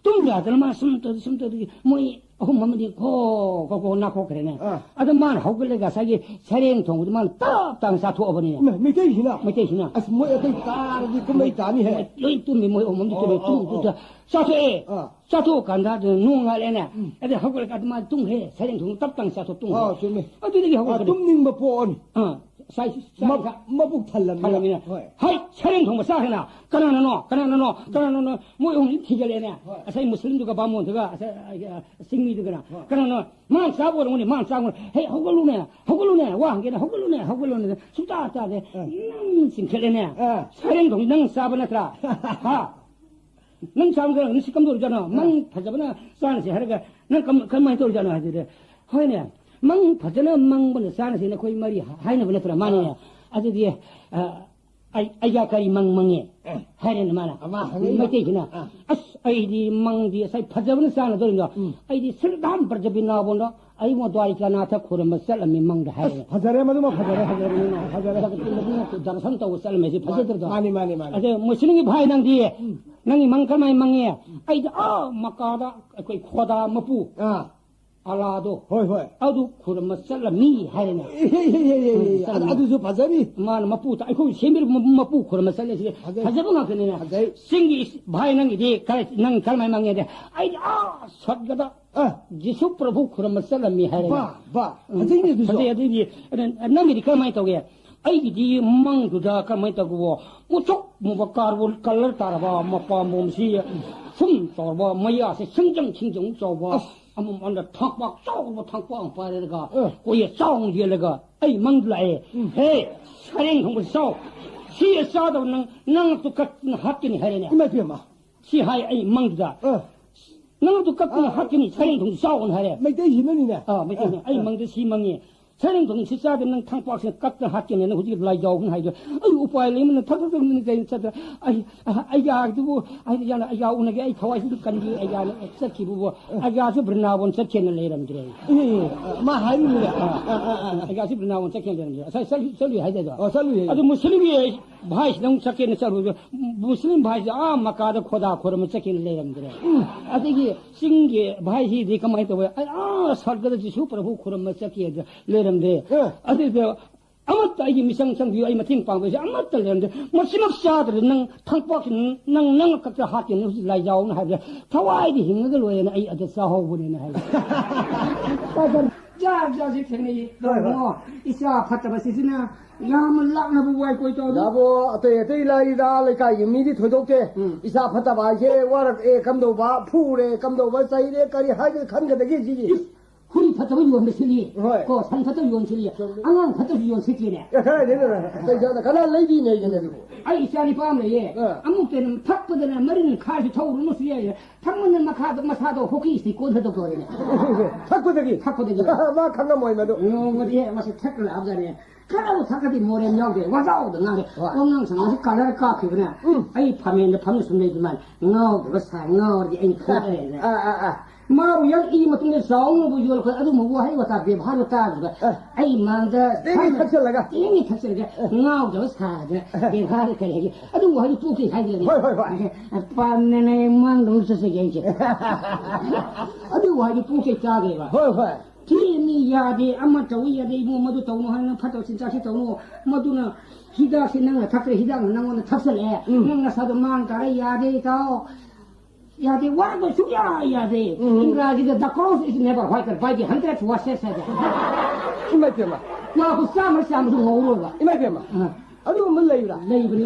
ꯇꯨꯝ ꯌꯥꯗꯅ ꯃꯥ ꯁꯨꯝ ꯇꯧꯗꯤ, ꯁꯨꯝ ꯇꯧꯗꯤ ꯃꯣꯏ ꯑꯍꯨꯝ ꯑꯃꯗꯤ ꯈꯣ, ꯈꯣ, ꯈꯣ ꯅꯥꯈꯣꯛꯈ꯭ꯔꯦꯅꯦ꯫ ꯑꯥ꯫ ꯑꯗ ꯃꯥꯅ ꯍꯧꯒꯠꯂꯒ ꯉꯁꯥꯏꯒꯤ ꯁꯔꯦꯡ ꯊꯣꯡꯕꯗꯨ ꯃꯥꯅ ꯇꯞ ꯇꯥꯅ ꯆꯥꯊꯣꯛꯑꯕꯅꯤꯅꯦ꯫ ꯃ-, ꯃꯩꯇꯩꯁꯤꯅ? ꯃꯩꯇꯩꯁꯤꯅ꯫ ꯑꯁ, ꯃꯣꯏ ꯑꯇꯩ ꯇꯥꯔꯗꯤ ꯀꯨꯝꯍꯩ ꯇꯥꯅꯤꯍꯦ꯫ ꯂꯣꯏ ꯇꯨꯝꯃꯤ, ꯃꯣꯏ ꯑꯍꯨꯝ ꯑꯃꯗꯤ ꯇꯨꯝꯃꯤ꯫ ꯑꯣ, ꯇꯨꯝ-, ꯑꯣ, ꯇꯨꯝ-, ꯑꯣ꯫ ꯆꯥꯊꯣꯛꯑꯦ꯫ ꯑꯥ꯫ ꯆꯥꯊꯣꯛꯑꯀꯥꯟꯗ ꯑꯗꯨ ꯅꯣꯡꯉꯥꯜꯂꯦꯅꯦ꯫ ꯎꯝ꯫ ꯑꯗꯩ ꯍꯧꯒꯠꯂꯒ ꯑꯗꯨ ꯃꯥ ꯇꯨꯝꯈ꯭ꯔꯦ꯫ ꯁꯔꯦꯡ ꯊꯣꯡꯕ ꯇꯞ ꯇꯥꯅ ꯆꯥꯊꯣꯛ ꯇꯨꯝꯈ꯭ꯔꯦ꯫ ꯑꯥ, ꯆꯨꯝꯃꯤ꯫ ꯑꯗꯨꯗꯒꯤ ꯑꯥ, ꯍꯧꯒꯠꯈ꯭ꯔꯦ꯫ ꯇꯨꯝꯅꯤꯡꯕ ꯄꯣꯛꯑꯅꯤ꯫ ꯑꯥ꯫ ꯁꯥꯏ-, ꯁꯥꯏ-, ꯃ-, ꯃꯕꯨꯛ ꯊꯜꯂꯕꯅꯤꯅ꯫ ꯊꯜꯂꯕꯅꯤꯅ꯫ ꯍꯣꯏ꯫ ꯍꯩ, ꯁꯔꯦꯡ ꯊꯣꯡꯕ ꯆꯥꯈ꯭ꯔꯦꯅ꯫ ꯀꯅꯥꯅꯅꯣ? ꯀꯅꯥꯅꯅꯣ? ꯀꯅꯥꯅꯅꯣ? ꯃꯣꯏ ꯑꯍꯨꯝꯁꯤ ꯊꯤꯒꯠꯂꯛꯑꯦꯅꯦ꯫ ꯍꯣꯏ꯫ ꯉꯁꯥꯏ ꯃꯨꯁꯂꯤꯝꯗꯨꯒ ꯕꯥꯃꯣꯟꯗꯨꯒ, ꯉꯁꯥꯏ, ꯑ, ꯆꯤꯡꯃꯤꯗꯨꯒꯅ꯫ ꯍꯣꯏ꯫ ꯀꯅꯥꯅꯣ? ꯃꯥꯅ ꯆꯥꯕ ꯑꯣꯏꯔꯝꯒꯅꯤ, ꯃꯥꯅ ꯆꯥꯕ ꯑꯣꯏꯔꯝꯒꯅꯤ꯫ "ꯍꯦ, ꯍꯧꯒꯠꯂꯨꯅꯦ, ꯍꯧꯒꯠꯂꯨꯅꯦ, ꯋꯥ ꯍꯪꯒꯦꯅꯦ, ꯍꯧꯒꯠꯂꯨꯅꯦ, ꯍꯧꯒꯠꯂꯨꯅꯦ꯫" ꯁꯨꯡꯇꯥ ꯇꯥꯗꯦ꯫ ꯑ꯫ ꯅꯝ ꯆꯤꯡꯈꯠꯂꯦꯅꯦ꯫ ꯑ꯫ "ꯁꯔꯦꯡ ꯊꯣꯡꯕ ꯅꯪ ꯆꯥꯕ ꯅꯠꯇ꯭ꯔꯥ?" ꯍꯥ? "ꯅꯪ ꯆꯥꯕ ꯅꯠꯇ꯭ꯔꯥ? ꯉꯁꯤ ꯀꯝꯗꯧꯔꯤꯖꯥꯠꯅꯣ? ꯑ꯫ ꯃꯪ ꯐꯖꯕꯅ ꯆꯥꯅꯁꯦ ꯍꯥꯏꯔꯒ ꯅꯪ ꯀꯝ-, ꯀꯃꯥꯏꯅ ꯇꯧꯔꯤꯖꯥꯠꯅꯣ?" ꯍꯥꯏꯗꯨꯗꯤ, "ꯍꯣꯏꯅꯦ, ꯃꯪ ꯐꯖꯅ ꯃꯪꯕꯅ ꯆꯥꯅꯁꯦꯅ ꯑꯩꯈꯣꯏ ꯃꯔꯤ ꯍꯥꯏꯅꯕ ꯅꯠꯇ꯭ꯔꯥ?" ꯃꯥꯅꯤꯅꯦ꯫ ꯑ꯫ ꯑꯗꯨꯗꯤ, ꯑ, ꯑꯩ, ꯑꯩꯒ ꯀꯔꯤ ꯃꯪ ꯃꯪꯉꯦ? ꯑ꯫ ꯍꯥꯏꯔꯦꯅ ꯃꯥꯅ꯫ ꯑꯃ ꯍꯪꯉꯛꯏꯕ꯫ ꯃꯩꯇꯩꯁꯤꯅ, ꯑ꯫ "ꯑꯁ, ꯑꯩꯗꯤ ꯃꯪꯗꯤ ꯉꯁꯥꯏ ꯐꯖꯕꯅ ꯆꯥꯟꯅꯗꯧꯔꯤꯕ꯫ ꯎꯝ꯫ ꯑꯩꯗꯤ ꯁꯤꯜꯗꯥꯝ ꯄ꯭ꯔꯖꯕꯤꯅꯥꯕꯣꯟꯗ ꯑꯩꯉꯣꯟ ꯗ꯭ꯋꯥꯔꯤꯀꯥꯅꯥꯊ ꯈꯨꯔꯨꯝꯕ ꯆꯠꯂꯝꯃꯤ ꯃꯪꯗ" ꯑꯁ, ꯍꯥꯏꯔꯦ꯫ ꯐꯖꯔꯦ, ꯃꯗꯨꯃ ꯐꯖꯔꯦ, ꯐꯖꯔꯦ, ꯐꯖꯔꯦ꯫ ꯖꯒꯠꯀꯤ ꯃꯄꯨ ꯗꯔꯁꯟ ꯇꯧꯕ ꯆꯠꯂꯝꯃꯦ ꯁꯤ ꯐꯖꯗ꯭ꯔꯗꯣ? ꯃꯥꯅꯤ, ꯃꯥꯅꯤ, ꯃꯥꯅꯤ꯫ ꯑꯗ ꯃꯨꯁꯂꯤꯝꯒꯤ ꯚꯥꯏ ꯅꯪꯗꯤ, ꯎꯝ꯫ ꯅꯪꯒꯤ ꯃꯪ ꯀꯔꯝꯍꯥꯏꯅ ꯃꯪꯉꯦ? ꯎꯝ꯫ ꯑꯩꯗꯤ ꯑꯥ ꯃꯀꯥꯗ ꯑꯩꯈꯣꯏ ꯈꯣꯗꯥ ꯃꯄꯨ ꯑꯥ꯫ ꯑꯂꯥꯗꯣ, ꯍꯣꯏ, ꯍꯣꯏ꯫ ꯑꯗꯨ ꯈꯨꯔꯨꯝꯕ ꯆꯠꯂꯝꯃꯤ ꯍꯥꯏꯔꯦꯅꯦ꯫ ꯏꯍꯦ, ꯏꯍꯦ, ꯏꯍꯦ, ꯏꯍꯦ, ꯏꯍꯦ꯫ ꯎꯝ, ꯑꯗꯨ, ꯆꯠꯂꯝꯃꯤ꯫ ꯑꯗꯨꯁꯨ ꯐꯖꯔꯤ꯫ ꯃꯥꯅ ꯃꯄꯨ ꯇ-, ꯑꯩꯈꯣꯏ ꯁꯦꯝꯕꯤꯔꯤꯕ ꯃ-, ꯃꯄꯨ ꯈꯨꯔꯨꯝꯕ ꯆꯠꯂꯦ ꯁꯤꯗꯤ꯫ ꯐꯖꯩ꯫ ꯐꯖꯕ ꯉꯥꯛꯇꯅꯤꯅꯦ꯫ ꯐꯖꯩ꯫ ꯆꯤꯡꯒꯤ ꯏꯁ-, ꯚꯥꯏ ꯅꯪꯒꯤꯗꯤ ꯀꯔ-, ꯅꯪ ꯀꯔꯝꯍꯥꯏꯅ ꯃꯪꯉꯦꯗꯤ? ꯑꯩꯗꯤ ꯑꯥ ꯁꯠꯒꯗ ꯑ꯫ ꯖꯤꯁꯨ ꯄ꯭ꯔꯚꯨ ꯈꯨꯔꯨꯝꯕ ꯆꯠꯂꯝꯃꯤ ꯍꯥꯏꯔꯦꯅꯦ꯫ ꯕꯥ, ꯕꯥ꯫ ꯎꯝ꯫ ꯐꯖꯩꯅꯦ ꯑꯗꯨꯁꯨ꯫ ꯐꯖꯩ, ꯑꯗꯨꯗꯤ, ꯑ, ꯅꯪꯒꯤꯗꯤ ꯀꯔꯝꯍꯥꯏꯅ ꯇꯧꯒꯦ? ꯑꯩꯒꯤꯗꯤ ꯃꯪꯗꯨꯗ ꯀꯔꯝꯍꯥꯏꯅ ꯇꯧꯕꯣ? ꯃꯨꯁꯨꯛ ꯃꯨꯕ ꯀꯥꯔꯕꯣꯟ ꯀꯂꯔ ꯇꯥꯔꯕ ꯃꯄꯥꯝꯕꯣꯝꯁꯤ ꯁꯨꯝ ꯇꯧꯔꯕ, ꯃꯌꯥꯁꯦ ꯁꯤꯡꯖꯪ ꯁꯤꯡꯖꯪ ꯆꯥꯎꯕ, ꯑꯁ! ꯑꯃꯃꯝꯗ ꯊꯥꯡꯄꯥꯛ ꯆꯥꯎꯕ ꯊꯥꯡꯄꯥꯛ ꯑꯃ ꯄꯥꯏꯔꯒ, ꯑ꯫ ꯀꯣꯏꯌꯦ ꯆꯥꯎꯅ ꯌꯦꯜꯂꯒ, ꯑꯩ ꯃꯪꯗ ꯂꯥꯛꯑꯦ꯫ ꯎꯝ꯫ "ꯍꯦ, ꯁꯔꯦꯡ ꯊꯣꯡꯕ ꯆꯥꯎ꯫ ꯁꯤ ꯆꯥꯗꯕ ꯅꯪ, ꯅꯪ ꯇꯨ ꯀꯛꯇꯨꯅ ꯍꯥꯠꯀꯅꯤ" ꯍꯥꯏꯔꯦꯅꯦ꯫ ꯏꯃꯥ ꯏꯕꯦꯝꯃ! ꯁꯤ ꯍꯥꯏ ꯑꯩ ꯃꯪꯗꯨꯗ꯫ ꯑ꯫ "ꯅꯪ ꯇꯨ ꯀꯛꯇꯨꯅ ꯑ꯫ ꯍꯥꯠꯀꯅꯤ, ꯁꯔꯦꯡ ꯊꯣꯡꯕ ꯆꯥꯎꯅ" ꯍꯥꯏꯔꯦ꯫ ꯃꯩꯇꯩꯁꯤꯅꯅꯤꯅꯦ꯫ ꯑꯥ, ꯃꯩꯇꯩꯁꯤꯅ꯫ ꯑ, ꯑꯩ ꯑ꯫ ꯃꯪꯗ ꯁꯤ ꯃꯪꯉꯤ꯫ "ꯁꯔꯦꯡ ꯊꯣꯡꯁꯤ ꯆꯥꯗꯦ, ꯅꯪ ꯊꯥꯡꯄꯥꯛꯁꯤꯅ ꯀꯛꯇꯅ ꯍꯥꯠꯀꯅꯤ, ꯅꯪ ꯍꯧꯖꯤꯛ ꯂꯥꯏꯖꯥꯎꯕꯅ ꯍꯥꯏꯗꯣ꯫ ꯑꯩ ꯎꯄꯥꯏ ꯂꯩꯃꯟꯗꯅ ꯊꯛ ꯊꯛ ꯊꯛ ꯆꯠꯇ꯭ꯔꯦ꯫ ꯑꯩ, ꯑ, ꯑꯩ ꯌꯥꯗꯨꯕꯨ, ꯑꯩ ꯌꯥꯅ, ꯑꯩ ꯌꯥ ꯎꯅꯒꯦ, ꯑꯩ ꯊꯋꯥꯏꯁꯤꯗ ꯀꯟꯕꯤ, ꯑꯩ ꯌꯥꯅ ꯆꯠꯈꯤꯕꯕꯨ, ꯑꯩ ꯌꯥꯁꯨ ꯕ꯭ꯔꯤꯟꯗꯥꯕꯣꯟ ꯆꯠꯈꯤꯅ ꯂꯩꯔꯝꯗ꯭ꯔꯦ꯫ ꯑꯦ, ꯃꯥ ꯍꯥꯏꯔꯤꯅꯦ꯫ ꯑ, ꯑ, ꯑ, ꯑ꯫ ꯑꯩ ꯌꯥꯁꯨ ꯕ꯭ꯔꯤꯟꯗꯥꯕꯣꯟ ꯆꯠꯈꯤꯅ ꯂꯩꯔꯝꯗ꯭ꯔꯦ꯫ ꯉꯁꯥꯏ ꯆꯠꯂꯨ, ꯆꯠꯂꯨꯏ ꯍꯥꯏꯗꯥꯏꯗꯣ?" ꯑꯣ, ꯆꯠꯂꯨꯏ꯫ ꯑꯗꯨ ꯃꯨꯁꯂꯤꯝꯒꯤ ꯚꯥꯏꯁꯤꯗ ꯑꯃꯨꯛ ꯆꯠꯀꯦꯅ ꯆꯠꯂꯨꯕꯗ, ꯃꯨꯁꯂꯤꯝ ꯚꯥꯏꯁꯤꯗ ꯑꯥ ꯃꯀꯥꯗ ꯈꯣꯗꯥ ꯈꯣꯏꯔꯝꯕ ꯆꯠꯀꯦꯅ ꯂꯩꯔꯝꯗ꯭ꯔꯦ꯫ ꯎꯝ꯫ ꯑꯗꯒꯤ ꯆꯤꯡꯒꯤ ꯚꯥꯏꯁꯤꯗꯤ ꯀꯃꯥꯏꯅ ꯇꯧꯋꯦ? ꯑꯩ ꯑꯥ ꯁꯔꯒꯗ ꯖꯤꯁꯨ ꯄ꯭ꯔꯚꯨ ꯈꯨꯔꯨꯝꯕ ꯆꯠꯀꯦꯗ ꯂꯩꯔꯝꯗ꯭ꯔꯦ꯫ ꯑ꯫ ꯑꯗꯨꯗ ꯑꯃꯠꯇ ꯑꯩꯒꯤ ꯃꯤꯆꯪ ꯆꯪꯕꯤꯌꯨ, ꯑꯩ ꯃꯇꯦꯡ ꯄꯥꯡꯕꯁꯦ ꯑꯃꯠꯇ ꯂꯩꯔꯝꯗꯦ꯫ ꯃꯁꯤꯃꯛ ꯆꯥꯗ꯭ꯔꯗꯤ ꯅꯪ ꯊꯥꯡꯄꯥꯛꯁꯤ ꯅꯪ, ꯅꯪ ꯈꯛꯇ ꯍꯥꯠꯀꯅꯤ, ꯍꯧꯖꯤꯛ ꯂꯥꯏꯖꯥꯎꯅ ꯍꯥꯏꯕꯗ ꯊꯋꯥꯏꯗꯤ ꯍꯤꯡꯉꯒ ꯂꯣꯏꯔꯦꯅ ꯑꯩ ꯑꯗ ꯆꯥꯍꯧꯕꯅꯦꯅ ꯍꯥꯏ꯫ ꯖꯥꯠ ꯖꯥꯠꯁꯦ ꯊꯦꯡꯅꯩꯌꯦ꯫ ꯍꯣꯏ, ꯍꯣꯏ꯫ ꯑꯣ, ꯏꯆꯥ ꯐꯠꯇꯕꯁꯤꯁꯤꯅ ꯌꯥꯝꯅ ꯂꯥꯛꯅꯕ ꯋꯥꯏ ꯀꯣꯏ ꯇꯧ꯫ ꯌꯥꯕꯣ, ꯑꯇꯩ ꯑꯇꯩ ꯂꯥꯏꯔꯤꯗ ꯂꯩꯀꯥꯏꯒꯤ ꯃꯤꯗꯤ ꯊꯣꯏꯗꯣꯛꯇꯦ꯫ ꯎꯝ꯫ ꯏꯆꯥ ꯐꯠꯇꯕ ꯍꯥꯏꯁꯦ ꯋꯥꯔꯛꯑꯦ ꯀꯝꯗꯧꯕ, ꯐꯨꯔꯦ ꯀꯝꯗꯧꯕ, ꯆꯩꯔꯦ ꯀꯔꯤ ꯍꯥꯏꯒꯦ ꯈꯟꯒꯗꯒꯦ ꯁꯤꯒꯤ꯫ ꯏꯁ, ꯍꯨꯏ ꯐꯠꯇꯕ ꯌꯣꯟꯕ ꯁꯤꯠꯂꯤ꯫ ꯍꯣꯏ꯫ ꯀꯣ, ꯁꯟ ꯐꯠꯇꯕ ꯌꯣꯟ ꯁꯤꯠꯂꯤ꯫ ꯆꯨꯝꯃꯤ꯫ ꯑꯉꯥꯡ ꯐꯠꯇꯕꯁꯨ ꯌꯣꯟ ꯁꯤꯠꯀꯦꯅꯦ꯫ ꯑꯦ, ꯀꯗꯥꯏꯗꯩꯅꯣ? ꯑꯇꯩ ꯖꯥꯠꯅ ꯀꯅꯥ ꯂꯩꯕꯤꯅꯦ ꯑꯩꯒꯤꯅꯦ ꯑꯗꯨꯕꯨ? ꯑꯩ ꯏꯆꯥ ꯅꯤꯄꯥ ꯑꯃ ꯂꯩꯌꯦ꯫ ꯑꯥ꯫ ꯑꯃꯨꯛꯇ ꯊꯛꯄꯗꯅ ꯃꯔꯤꯟ ꯈꯥꯁꯨ ꯊꯧꯔꯨꯅꯨꯁꯨ ꯌꯥꯏ꯫ ꯊꯛꯃꯟꯗꯅ ꯃꯈꯥꯗ, ꯃꯁꯥꯗꯣ ꯍꯣꯀꯤ ꯁ꯭ꯇꯤꯛ ꯀꯣꯟ ꯊꯥꯗꯣꯛꯇꯧꯔꯦꯅꯦ꯫ ꯊꯛꯄꯗꯒꯤ? ꯊꯛꯄꯗꯒꯤ꯫ ꯃꯥ ꯈꯪꯉꯝꯃꯣꯏ ꯃꯗꯨ꯫ ꯅꯣꯡꯃꯗꯤ ꯃꯁꯤ ꯊꯛꯂꯛꯑꯕꯖꯥꯠꯅꯦ꯫ ꯈꯔꯕꯨ ꯊꯛꯀꯗꯤ ꯃꯣꯔꯦꯝ ꯌꯥꯎꯗꯦ, ꯋꯥꯖꯥꯎꯗ ꯉꯥꯡꯉꯦ꯫ ꯍꯣꯏ꯫ ꯋꯥꯉꯥꯡ ꯁꯉꯥꯡꯁꯤ ꯀꯂꯔ ꯀꯥꯞꯈꯤꯕꯅ꯫ ꯎꯝ꯫ ꯑꯩ ꯐꯝꯃꯦꯟꯗ ꯐꯝꯅ ꯁꯨꯝ ꯂꯩꯕ ꯃꯥꯅ ꯉꯥꯎꯗꯕ ꯁꯥꯏ, ꯉꯥꯎꯔꯗꯤ ꯑꯩꯅ ꯐꯨꯔꯛꯑꯦꯅ꯫ ꯑꯥ, ꯑꯥ, ꯑꯥ꯫ ꯃꯥꯕꯨ ꯌꯥꯝ ꯏ ꯃꯇꯨꯡꯗ ꯆꯥꯎꯅꯕꯨ ꯌꯣꯜꯂꯛꯄ ꯑꯗꯨꯝꯕ ꯋꯥꯍꯩ ꯋꯥꯇꯥ ꯕꯦꯕꯥꯔꯗꯣ ꯇꯥꯗꯕ꯫ ꯑꯥ꯫ ꯑꯩ ꯃꯥꯡꯗ ꯇꯦꯡꯅꯤ ꯊꯛꯆꯜꯂꯒ꯫ ꯇꯦꯡꯅꯤ ꯊꯛꯆꯜꯂꯒ ꯑꯥ꯫ ꯉꯥꯎꯗꯕ ꯁꯥꯗꯅ ꯑꯥ꯫ ꯕꯦꯕꯥꯔꯗ ꯀꯔꯤ ꯍꯥꯏꯒꯦ? ꯑꯗꯨ ꯋꯥꯍꯩꯗꯣ ꯇꯣꯛꯀꯦ ꯍꯥꯏꯗꯅ꯫ ꯍꯣꯏ, ꯍꯣꯏ, ꯍꯣꯏ꯫ ꯄꯥꯝꯗꯅ ꯑꯩ ꯃꯥꯡꯗ ꯑꯃꯨꯛ ꯆꯠꯆꯒꯦ ꯑꯩꯁꯦ꯫ ꯑꯗꯨ ꯋꯥꯍꯩꯗꯣ ꯇꯣꯛꯀꯦ ꯆꯥꯒꯦꯕ꯫ ꯍꯣꯏ, ꯍꯣꯏ꯫ ꯊꯦꯝꯃꯤ ꯌꯥꯗꯦ, ꯑꯃ ꯇꯧꯏ ꯌꯥꯗꯦ, ꯏꯕꯨꯡꯉꯣ, ꯃꯗꯨ ꯇꯧꯅꯨ ꯍꯥꯏ, ꯅꯪ ꯐꯠꯇꯕ ꯆꯤꯟꯖꯥꯛꯁꯤ ꯇꯧꯅꯨ, ꯃꯗꯨꯅ ꯍꯤꯗꯥꯛꯁꯤ ꯅꯪꯅ ꯊꯛꯇ꯭ꯔꯦ, ꯍꯤꯗꯥꯛꯅ ꯅꯪꯉꯣꯟꯗ ꯊꯛꯆꯜꯂꯛꯑꯦ, ꯎꯝ꯫ ꯅꯪ ꯅꯁꯥꯗꯣ ꯃꯥꯡ ꯇꯥꯔꯦ, ꯌꯥꯗꯦ, ꯏꯇꯥꯎ, ꯌꯥꯗꯦ, ꯋꯥꯔꯛꯄ ꯁꯨꯛꯌꯥ ꯌꯥꯗꯦ꯫ ꯎꯝ꯫ ꯏꯪꯒ꯭ꯔꯥꯖꯤꯗ "The cross is never whiter by the hundred washes" ꯍꯥꯏꯗ꯫ ꯏꯃꯥꯏ ꯄꯦꯝꯃ꯫ ꯋꯥ ꯈꯨꯠ ꯆꯥꯝꯃ ꯆꯥꯝꯃꯁꯨ ꯉꯧꯔꯣꯏꯕ꯫ ꯏꯃꯥꯏ ꯄꯦꯝꯃ꯫ ꯑ꯫ ꯑꯗꯨꯒꯨꯝꯕ ꯂꯩꯕ꯭ꯔꯥ? ꯂꯩꯕꯅꯤ꯫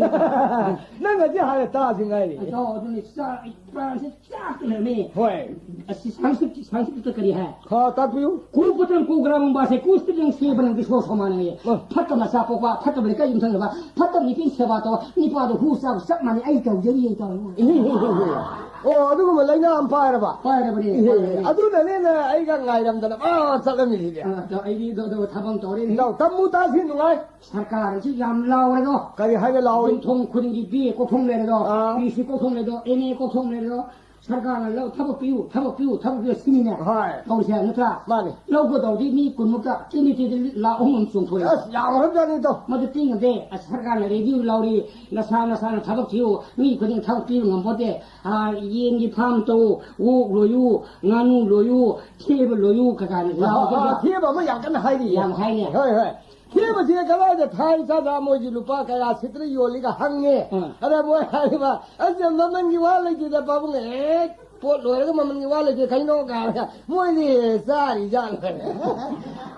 ꯅꯪ ꯉꯁꯤ ꯍꯥꯟꯅ ꯇꯥꯁꯤ ꯉꯥꯏꯔꯤ꯫ ꯑꯗꯣ ꯑꯗꯨꯅꯤ ꯆꯥ-, ꯑꯩ ꯄ꯭ꯔꯥꯟꯁꯦ ꯆꯥꯛꯇꯅꯅꯦ꯫ ꯍꯣꯏ꯫ ꯑꯁꯤ ꯁꯪꯁꯀ꯭ꯔꯤꯠ, ꯁꯪꯁꯀ꯭ꯔꯤꯠꯇ ꯀꯔꯤ ꯍꯥꯏ? ꯍꯥ, ꯇꯥꯛꯄꯤꯌꯨ꯫ ꯀꯨꯔꯨꯄꯇꯝ ꯀꯨꯒ꯭ꯔꯥꯃꯝ ꯕꯥꯁꯦ ꯀꯨꯁꯇꯤꯗꯪ ꯁꯦꯕꯅꯪ ꯕꯤꯁꯣ ꯁꯣꯃꯥꯅꯪ ꯍꯥꯏꯌꯦ꯫ ꯑ꯫ ꯐꯠꯇꯕ ꯃꯆꯥ ꯄꯣꯛꯄ, ꯐꯠꯇꯕ ꯂꯩꯀꯥꯏ ꯌꯨꯝꯊꯪꯅꯕ, ꯐꯠꯇꯕ ꯅꯨꯄꯤ ꯁꯦꯕꯥ ꯇꯧꯕ, ꯅꯨꯄꯥꯗꯣ ꯍꯨ ꯆꯥꯕ ꯆꯞ ꯃꯥꯟꯅꯩ, ꯑꯩ ꯇꯧꯖꯔꯤꯌꯦ ꯇꯧꯔꯦ꯫ ꯏꯍꯦ, ꯏꯍꯦ, ꯏꯍꯦ, ꯏꯍꯦ꯫ ꯑꯣ, ꯑꯗꯨꯒꯨꯝꯕ ꯂꯥꯏꯅꯥ ꯑꯃ ꯄꯥꯏꯔꯕ? ꯄꯥꯏꯔꯕꯅꯦ, ꯏꯍꯦ, ꯏꯍꯦ, ꯄꯥꯏꯔꯕꯅꯦ꯫ ꯑꯗꯨꯅꯅꯦꯅ ꯑꯩꯒ ꯉꯥꯏꯔꯝꯗꯅ ꯑꯥ ꯆꯠꯂꯝꯃꯤꯁꯤꯗꯤ꯫ ꯑ, ꯑꯗꯣ ꯑꯩꯗꯤ ꯑꯗꯣ, ꯑꯗꯣ ꯊꯕꯛ ꯇꯧꯔꯦꯅꯦ꯫ ꯏꯇꯥꯎ, ꯇꯝꯃꯨ ꯇꯥꯁꯤ ꯅꯨꯡꯉꯥꯏ꯫ ꯁꯔꯀꯥꯔꯁꯤ ꯌꯥꯝ ꯂꯥꯎꯔꯦꯗꯣ꯫ ꯀꯔꯤ ꯍꯥꯏꯅ ꯂꯥꯎꯔꯤ? ꯌꯨꯝꯊꯣꯡ ꯈꯨꯗꯤꯡꯒꯤ ꯕꯤ ꯑꯦ ꯀꯣꯛꯊꯣꯡ ꯂꯩꯔꯦꯗꯣ, ꯑꯥ꯫ ꯄꯤ ꯁꯤ ꯀꯣꯛꯊꯣꯡ ꯂꯩꯔꯦꯗꯣ, ꯑꯦꯝ ꯑꯦ ꯀꯣꯛꯊꯣꯡ ꯂꯩꯔꯦꯗꯣ꯫ ꯁꯔꯀꯥꯔꯅ ꯂꯧ, ꯊꯕꯛ ꯄꯤꯌꯨ, ꯊꯕꯛ ꯄꯤꯌꯨ, ꯊꯕꯛ ꯄꯤꯌꯨ ꯁꯤꯅꯤꯅꯦ꯫ ꯍꯣꯏ꯫ ꯇꯧꯔꯤꯁꯦ ꯅꯠꯇ꯭ꯔꯥ? ꯃꯥꯅꯤ꯫ ꯂꯧꯒꯗꯧꯗꯤ ꯃꯤ ꯀꯨꯟꯃꯨꯛꯇ ꯀꯦꯟꯗꯤꯗꯦꯠ ꯂꯥꯈ ꯑꯍꯨꯝ ꯑꯃ ꯆꯣꯡꯊꯣꯛꯑꯦ꯫ ꯑꯁ, ꯌꯥꯝꯈ꯭ꯔꯕꯖꯥꯠꯅꯤ ꯏꯇꯥꯎ꯫ ꯃꯗꯨ ꯇꯤꯡꯉꯗꯦ꯫ ꯑꯁ, ꯁꯔꯀꯥꯔꯅ ꯔꯦꯚꯤꯅ꯭ꯌꯨ ꯂꯧꯔꯤ, ꯅꯁꯥ ꯅꯁꯥꯅ ꯊꯕꯛ ꯊꯤꯌꯨ, ꯃꯤ ꯈꯨꯗꯤꯡ ꯊꯕꯛ ꯄꯤꯕ ꯉꯝꯄꯣꯠꯇꯦ꯫ ꯑꯥ, ꯌꯦꯟꯒꯤ ꯐꯥꯔꯝ ꯇꯧ, ꯑꯣꯛ ꯂꯣꯏꯌꯨ, ꯉꯥꯅꯨ ꯂꯣꯏꯌꯨ, ꯊꯦꯕ ꯂꯣꯏꯌꯨ ꯀꯀꯥꯅ ꯑꯥ, ꯂꯥꯎꯕꯗ ꯑꯥ, ꯊꯦꯕ ꯑꯃ ꯌꯥꯝ ꯀꯟꯅ ꯍꯥꯏꯔꯤꯌꯦ꯫ ꯌꯥꯝ ꯍꯥꯏꯅꯦ꯫ ꯍꯣꯏ, ꯍꯣꯏ꯫ ꯊꯦꯕꯁꯦ ꯀꯗꯥꯏꯗ ꯊꯥꯏ ꯆꯥꯗ ꯃꯣꯏꯁꯤ ꯂꯨꯄꯥ ꯀꯌꯥ ꯁꯤꯠꯇ꯭ꯔ ꯌꯣꯜꯂꯤꯒ ꯍꯪꯉꯦ꯫ ꯑꯥ꯫ ꯑꯗ ꯃꯣꯏ ꯍꯥꯏꯔꯤꯕ, "ꯑꯁ, ꯃꯃꯜꯒꯤ ꯋꯥ ꯂꯩꯇꯦꯗ ꯄꯥꯕꯨꯡ, ꯍꯦꯛ ꯄꯣꯠ ꯂꯣꯏꯔꯒ ꯃꯃꯜꯒꯤ ꯋꯥ ꯂꯩꯇꯦ ꯀꯩꯅꯣ?" ꯀꯥꯏꯅ ꯃꯣꯏꯗꯤ ꯆꯥꯔꯤ ꯖꯥꯠꯂ ꯈꯪꯗꯦ꯫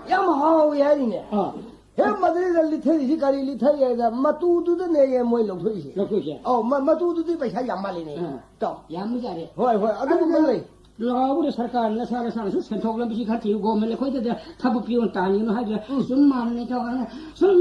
ꯌꯥꯝ ꯍꯥꯎꯏ ꯍꯥꯏꯔꯤꯅꯦ꯫ ꯑꯥ꯫ ꯍꯦꯛ ꯃꯗꯩꯗ ꯂꯤꯊꯔꯤꯁꯤ ꯀꯔꯤ ꯂꯤꯊꯔꯤ ꯍꯥꯏꯗ ꯃꯇꯨꯗꯨꯗꯅꯦꯌꯦ ꯃꯣꯏ ꯂꯧꯊꯣꯛꯏꯁꯦ꯫ ꯂꯧꯊꯣꯛꯏꯁꯦ꯫ ꯑꯧ, ꯃ-, ꯃꯇꯨꯗꯨꯗꯤ ꯄꯩꯁꯥ ꯌꯥꯝ ꯃꯥꯜꯂꯤꯅꯦ꯫ ꯑꯥ꯫ ꯇꯥꯎ꯫ ꯌꯥꯝꯕꯖꯥꯠꯅꯤ꯫ ꯍꯣꯏ, ꯍꯣꯏ, ꯑꯗꯨꯒꯨꯝꯕ ꯑꯗꯨꯅ ꯂꯩ꯫ ꯂꯥꯎꯕꯗ ꯁꯔꯀꯥꯔ ꯅꯁꯥ ꯅꯁꯥꯅꯁꯨ ꯁꯦꯟꯊꯣꯛ ꯂꯝꯕꯤꯁꯤ ꯈꯔ ꯊꯤꯌꯨ, ꯒꯣꯔꯃꯦꯟ ꯑꯩꯈꯣꯏꯗꯗꯤ ꯊꯕꯛ ꯄꯤꯌꯣꯅ ꯇꯥꯟꯒꯅꯨ ꯍꯥꯏꯗꯅ ꯎꯝ꯫ ꯁꯨꯝ ꯃꯥꯟꯅ ꯇꯧꯔꯒ ꯁꯨꯝ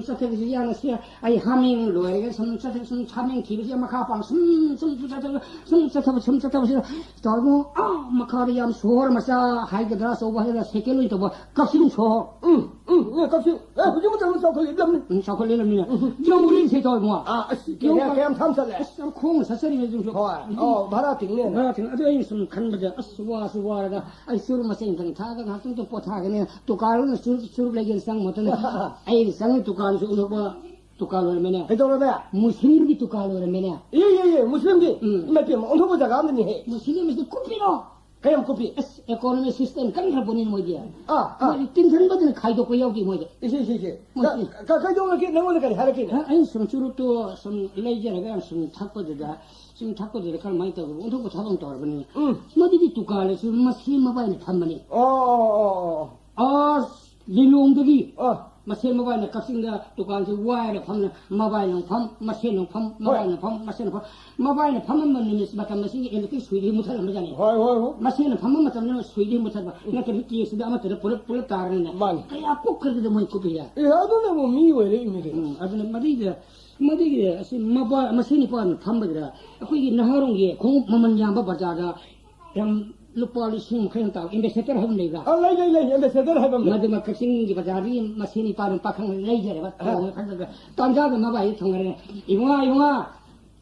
ꯆꯠꯊꯕꯁꯤ ꯌꯥꯅꯁꯦ꯫ ꯑꯩ ꯍꯥꯃꯦꯡ ꯂꯣꯏꯔꯒ ꯁꯨꯝ ꯆꯠꯊ-, ꯁꯨꯝ ꯍꯥꯃꯦꯡ ꯊꯤꯕꯁꯤ ꯃꯈꯥ ꯄꯥꯡ ꯁꯨꯝ, ꯁꯨꯝ, ꯁꯨꯝ ꯆꯠꯊꯕ, ꯁꯨꯝ ꯆꯠꯊꯕ, ꯁꯨꯝ ꯆꯠꯊꯕꯁꯤꯗ ꯇꯧꯔꯒ ꯑꯥ ꯃꯈꯥꯗ ꯌꯥꯝ ꯁꯣꯍꯣꯔ ꯃꯆꯥ ꯍꯥꯏꯒꯗ꯭ꯔꯥ, ꯑꯆꯧꯕ ꯍꯥꯏꯒꯗ꯭ꯔꯥ, ꯁꯥꯏꯀꯜ ꯑꯣꯏꯅ ꯇꯧꯕ ꯀꯛꯆꯤꯡ ꯁꯣꯍꯣꯔ꯫ ꯎꯝ, ꯎꯝ, ꯎꯝ, ꯀꯛꯆꯤꯡ꯫ ꯑꯦ, ꯍꯧꯖꯤꯛ ꯃꯇꯝꯗ ꯆꯥꯎꯈꯠꯂꯛꯏꯕꯅꯤ꯫ ꯎꯝ, ꯆꯥꯎꯈꯠꯂꯛꯏꯕꯅꯤꯅ꯫ ꯎꯝ, ꯎꯝ꯫ ꯌꯧꯔꯤꯁꯦ ꯇꯧꯔꯦ ꯃꯉꯥ꯫ ꯑꯥ, ꯑꯁ, ꯀꯌꯥ, ꯀꯌꯥꯝ ꯊꯥꯝ ꯆꯠꯂꯦ? ꯑꯁ, ꯌꯥꯝ ꯈꯣꯡꯅ ꯆꯠꯆꯔꯤꯅꯦ ꯑꯗꯨꯁꯨ꯫ ꯍꯣꯏ꯫ ꯑꯣ, ꯚꯔꯥ ꯇꯤꯡꯅꯦꯅ꯫ ꯚꯔꯥ ꯇꯤꯡ-, ꯑꯗꯨ ꯑꯩꯅ ꯁꯨꯝ ꯈꯟꯕꯗ, ꯑꯁ, ꯋꯥꯁꯨ ꯋꯥꯔꯒ ꯑꯩ ꯆꯨꯔꯨꯞ ꯃꯆꯦꯠ ꯑꯃꯇꯪ ꯊꯛꯑꯒ ꯉꯥꯏꯍꯥꯛꯇꯪ ꯄꯣꯊꯥꯒꯅꯤ꯫ ꯗꯨꯀꯥꯟ ꯑꯣꯏꯅ ꯆꯨꯔꯨꯞ, ꯆꯨꯔꯨꯞ ꯂꯩꯒꯦꯅ ꯆꯪꯕ ꯃꯇꯝꯗ ꯑꯩꯅ ꯆꯪꯉꯤ ꯗꯨꯀꯥꯟꯁꯨ ꯑꯣꯟꯊꯣꯛꯄ ꯗꯨꯀꯥꯟ ꯑꯣꯏꯔꯝꯃꯦꯅꯦ꯫ ꯀꯩꯗꯧꯔꯒꯦ? ꯃꯨꯁꯂꯤꯝꯒꯤ ꯗꯨꯀꯥꯟ ꯑꯣꯏꯔꯝꯃꯦꯅꯦ꯫ ꯏ, ꯏ, ꯏ, ꯃꯨꯁꯂꯤꯝꯒꯤ? ꯎꯝ꯫ ꯏꯃꯥ ꯏꯄꯦꯝꯃ, ꯑꯣꯟꯊꯣꯛꯄ ꯖꯒꯥ ꯑꯃꯅꯤꯍꯦ꯫ ꯃꯨꯁꯂꯤꯝꯁꯤꯗꯤ ꯀꯨꯞꯄꯤꯔꯣ? ꯀꯌꯥꯝ ꯀꯨꯞꯄꯤ? ꯑꯁ, economy system ꯀꯟꯈ꯭ꯔꯕꯅꯤ ꯃꯣꯏꯗꯤ꯫ ꯑꯥ, ꯑꯥ꯫ ꯃꯣꯏꯗꯤ ꯇꯤꯟꯁꯤꯟꯕꯗꯅ ꯈꯥꯏꯗꯣꯛꯄ ꯌꯥꯎꯗꯦ ꯃꯣꯏꯗꯤ꯫ ꯏꯁꯦ, ꯏꯁꯦ, ꯏꯁꯦ꯫ ꯃꯣꯏꯗꯤ ꯀ-, ꯀ-, ꯀꯩꯗꯧꯔꯒꯦ? ꯅꯪꯉꯣꯟꯗ ꯀꯔꯤ ꯍꯥꯏꯔꯛꯀꯦꯅꯦ? ꯑ, ꯑꯩ ꯁꯨꯝ ꯆꯨꯔꯨꯞꯇꯣ ꯁꯨꯝ ꯂꯩꯖꯔꯒ ꯁꯨꯝ ꯊꯛꯄꯗꯨꯗ, ꯁꯨꯝ ꯊꯛꯄꯗꯨꯗ ꯀꯔꯝꯍꯥꯏꯅ ꯇꯧꯕ? ꯑꯣꯟꯊꯣꯛꯄ ꯊꯕꯛ ꯑꯃ ꯇꯧꯔꯕꯅꯤ꯫ ꯎꯝ꯫ ꯃꯗꯨꯗꯤ ꯗꯨꯀꯥꯟꯗꯁꯨ ꯃꯁꯤ ꯃꯕꯥꯏꯅ ꯐꯝꯕꯅꯤ꯫ ꯑꯣ, ꯑꯣ, ꯑꯣ, ꯑꯣ꯫ ꯑꯁ, ꯂꯤꯂꯣꯡꯗꯒꯤ ꯑ꯫ ꯃꯁꯦꯟ ꯃꯕꯥꯏꯅ ꯀꯛꯆꯤꯡꯗ ꯗꯨꯀꯥꯟꯁꯦ ꯋꯥꯏꯔ ꯐꯝꯅ, ꯃꯕꯥꯏꯅ ꯐꯝ, ꯃꯁꯦꯟꯅ ꯐꯝ, ꯍꯣꯏ꯫ ꯃꯕꯥꯏꯅ ꯐꯝ, ꯃꯁꯦꯟꯅ ꯐꯝ꯫ ꯃꯕꯥꯏꯅ ꯐꯝꯃꯝꯕ ꯅꯨꯃꯤꯠ ꯃꯇꯝ ꯑꯁꯤꯒꯤ electric switch ꯃꯨꯠꯊꯠꯂꯝꯕꯖꯥꯠꯅꯤ꯫ ꯍꯣꯏ, ꯍꯣꯏ, ꯍꯣꯏ꯫ ꯃꯁꯦꯟꯅ ꯐꯝꯕ ꯃꯇꯝꯗ switch ꯃꯨꯠꯊꯠꯄ꯫ ꯎꯝ꯫ ꯅꯠꯇ꯭ꯔꯗꯤ case ꯇꯨꯗꯤ ꯑꯃꯠꯇꯗ ꯄꯨꯂꯞ, ꯄꯨꯂꯞ ꯇꯥꯔꯅꯤꯅ꯫ ꯃꯥꯅꯤ꯫ ꯀꯌꯥ ꯀꯨꯞꯈ꯭ꯔꯒꯦꯗ ꯃꯣꯏ ꯀꯨꯞꯄꯤꯁꯦ꯫ ꯑꯦ, ꯑꯗꯨꯅꯕꯨ ꯃꯤ ꯑꯣꯏꯔꯛꯏꯅꯤ ꯀꯩꯅꯣ꯫ ꯎꯝ, ꯑꯗꯨꯅ ꯃꯗꯩꯗ, ꯃꯗꯩꯒꯤ ꯑꯁꯤ ꯃꯕꯥ-, ꯃꯁꯦꯟ ꯅꯤꯄꯥꯜꯅ ꯐꯝꯕꯒꯤꯔ, ꯑꯩꯈꯣꯏꯒꯤ ꯅꯍꯥꯔꯣꯟꯒꯤ ꯈꯣꯡꯎꯞ ꯃꯃꯜ ꯌꯥꯝꯕ ꯕꯖꯥꯔꯗ ꯌꯥꯝ ꯂꯨꯄꯥ ꯂꯤꯁꯤꯡ ꯃꯈꯥꯏ ꯍꯦꯟꯅ ꯇꯥꯕ ambassador ꯍꯥꯏꯕ ꯑꯃ ꯂꯩꯕ꯭ꯔꯥ? ꯑ, ꯂꯩ, ꯂꯩ, ꯂꯩ, ambassador ꯍꯥꯏꯕ ꯑꯃ ꯂꯩ꯫ ꯃꯗꯨꯃ ꯀꯛꯆꯤꯡꯒꯤ ꯕꯖꯥꯔꯗꯒꯤ ꯃꯁꯦꯟ ꯅꯤꯄꯥꯜꯅ ꯄꯥꯈꯪ ꯂꯩꯖꯔꯦꯕ꯫ ꯑ꯫ ꯇꯣꯡꯉꯦ ꯈꯜꯂꯒ ꯇꯥꯟꯖꯥꯗ ꯃꯕꯥꯏꯗ ꯊꯣꯡꯉꯔꯦ꯫ "ꯏꯕꯨꯡꯉꯣ, ꯏꯕꯨꯡꯉꯣ,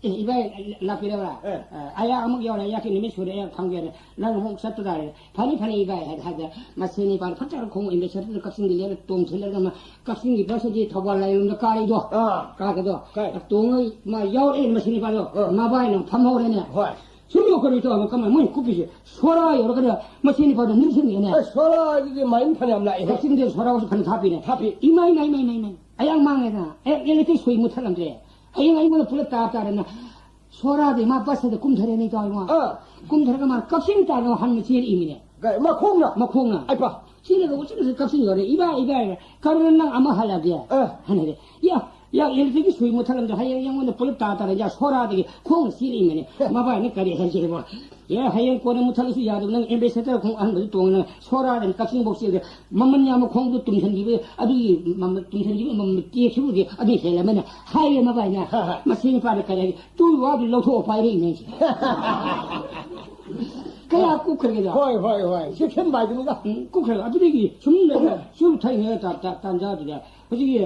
ꯑꯦ, ꯏꯕꯥꯏ ꯂꯥꯛꯄꯤꯔꯕ꯭ꯔꯥ? ꯑꯦ꯫ ꯑ, ꯑꯌꯥꯛ ꯑꯃꯨꯛ ꯌꯧꯔꯦ, ꯑꯌꯥꯛꯀꯤ ꯅꯨꯃꯤꯠ ꯁꯨꯔꯦ, ꯑꯩ ꯊꯝꯒꯦꯅ꯫ ꯅꯪ ꯑꯃꯨꯛ ꯆꯠꯄ ꯇꯥꯔꯦ꯫ ꯐꯅꯤ, ꯐꯅꯤ, ꯏꯕꯥꯏ," ꯍꯥꯏ-, ꯍꯥꯏꯗ ꯃꯁꯦꯟ ꯅꯤꯄꯥꯜ ꯐꯠꯇꯕ ꯈꯣꯡꯎꯞ ambassador ꯀꯛꯆꯤꯡꯒꯤ ꯂꯩꯔ ꯇꯣꯡꯁꯤꯜꯂꯒ ꯑꯃ ꯀꯛꯆꯤꯡꯒꯤ bus ꯁꯤꯗꯤ ꯊꯧꯕꯥꯜ ꯂꯥꯏꯔꯣꯝꯗ ꯀꯥꯔꯤꯗꯣ꯫ ꯑꯥ꯫ ꯀꯥꯒꯗꯣ꯫ ꯀꯥꯏ꯫ ꯇꯣꯡꯉ ꯃꯥ ꯌꯥꯎꯔꯛꯑꯦ ꯃꯁꯦꯟ ꯅꯤꯄꯥꯜꯗꯣ꯫ ꯑꯥ꯫ ꯃꯕꯥꯏꯅ ꯐꯝꯍꯧꯔꯦꯅꯦ꯫ ꯍꯣꯏ꯫ ꯁꯨꯝ ꯌꯣꯛꯈꯠꯂꯨꯏ ꯇꯧꯕ ꯀꯃꯥꯏ ꯃꯣꯏꯅ ꯀꯨꯞꯄꯤꯁꯦ? ꯁꯣꯔꯥ ꯌꯧꯔꯒꯅꯦ ꯃꯁꯦꯟ ꯅꯤꯄꯥꯗꯣ ꯅꯤꯡꯁꯤꯡꯉꯦꯅꯦ꯫ ꯑꯁ, ꯁꯣꯔꯥꯗꯨꯗꯤ ꯃꯥꯏꯟ ꯐꯅꯌꯥꯝ ꯂꯥꯛꯑꯦꯍꯦ꯫ ꯀꯛꯆꯤꯡꯗ ꯁꯣꯔꯥꯁꯨ ꯐꯅ ꯊꯥꯞꯄꯤꯅꯦ꯫ ꯊꯥꯞꯄꯤ꯫ ꯏꯃꯥꯏ, ꯃꯥꯏ, ꯃꯥꯏ, ꯃꯥꯏ, ꯃꯥꯏ꯫ ꯑꯌꯥꯡ ꯃꯥꯡꯉꯦꯗꯅ꯫ ꯑꯦ, electric switch ꯃꯨꯠꯊꯠꯂꯝꯗ꯭ꯔꯦ꯫ ꯍꯌꯦꯡ ꯑꯩꯉꯣꯟꯗ ꯄꯨꯂꯞ ꯇꯥ ꯇꯥꯔꯦꯅ꯫ ꯁꯣꯔꯥꯗꯤ ꯃꯥ bus ꯁꯤꯗ ꯀꯨꯝꯊꯔꯦꯅꯦ ꯏꯇꯥꯎ ꯏꯃꯥ꯫ ꯑꯥ꯫ ꯀꯨꯝꯊꯔꯒ ꯃꯥ ꯀꯛꯆꯤꯡ ꯇꯥꯅ ꯍꯟꯅ ꯆꯦꯜꯂꯛꯏꯃꯤꯅꯦ꯫ ꯀꯩ, ꯃꯈꯣꯡꯅ? ꯃꯈꯣꯡꯅ꯫ ꯑꯩꯄꯥ꯫ ꯆꯦꯜꯂꯒ ꯎꯆꯤꯟ ꯅꯥꯆꯤꯟ ꯀꯛꯆꯤꯡ ꯌꯧꯔꯦ꯫ "ꯏꯕꯥꯏ, ꯏꯕꯥꯏ, ꯀꯔꯝꯅ ꯅꯪ ꯑꯃ ꯍꯜꯂꯒꯦ?" ꯑꯥ꯫ ꯍꯟꯅꯔꯦ꯫ "ꯌꯥ, ꯌꯥ, electric ꯀꯤ switch ꯃꯨꯠꯊꯠꯂꯝꯗ꯭ꯔꯦ, ꯍꯌꯦꯡ ꯑꯩꯉꯣꯟꯗ ꯄꯨꯂꯞ ꯇꯥ ꯇꯥꯔꯦ, ꯌꯥ, ꯁꯣꯔꯥꯗꯒꯤ ꯈꯣꯡꯅ ꯆꯦꯜꯂꯛꯏꯃꯤꯅꯦ꯫" ꯃꯕꯥꯏꯅ ꯀꯔꯤ ꯍꯥꯏꯒꯦꯕꯣ? "ꯑꯦ, ꯍꯌꯦꯡ ꯀꯣꯟꯅ ꯃꯨꯠꯊꯠꯂꯁꯨ ꯌꯥꯗꯕ, ꯅꯪ ambassador ꯈꯣꯡꯎꯞ ꯑꯍꯟꯕꯗꯨ ꯇꯣꯡꯉ ꯅꯪ ꯁꯣꯔꯥꯗꯅꯤ ꯀꯛꯆꯤꯡꯐꯥꯎ ꯆꯦꯜꯂꯦ꯫ ꯃꯃꯜ ꯌꯥꯝꯕ ꯈꯣꯡꯎꯞꯇꯨ ꯇꯨꯝꯁꯤꯟꯈꯤꯕ, ꯑꯗꯨꯒꯤ ꯃꯃꯜ, ꯇꯨꯝꯁꯤꯟꯈꯤꯕ ꯃꯃꯜ ꯇꯦꯛꯈꯤꯕꯗꯤ ꯑꯗꯨ ꯍꯦꯜꯂꯝꯃꯅꯤ", ꯍꯥꯏꯔꯦ ꯃꯕꯥꯏꯅ꯫ ꯃꯁꯤ ꯅꯨꯄꯥꯗ ꯀꯔꯤ ꯍꯥꯏꯒꯦ? ꯇꯨ ꯋꯥꯗꯨ ꯂꯧꯊꯣꯛꯑ ꯄꯥꯏꯔꯛꯏꯅꯦ ꯑꯩꯁꯦ꯫ ꯀꯌꯥ ꯀꯨꯞꯈ꯭ꯔꯒꯦꯗ? ꯍꯣꯏ, ꯍꯣꯏ, ꯍꯣꯏ꯫ ꯆꯦꯛꯁꯤꯟꯕ ꯍꯥꯏꯗꯨꯅꯤꯗ꯫ ꯎꯝ, ꯀꯨꯞꯈ꯭ꯔꯒ꯫ ꯑꯗꯨꯗꯒꯤ ꯁꯨꯝ ꯂꯩꯔꯒ ꯁꯨꯝ ꯊꯩꯉꯩꯗ ꯇꯥ-, ꯇꯥ-, ꯇꯥꯟꯖꯥꯗꯨꯗ ꯍꯧꯖꯤꯛꯀꯤ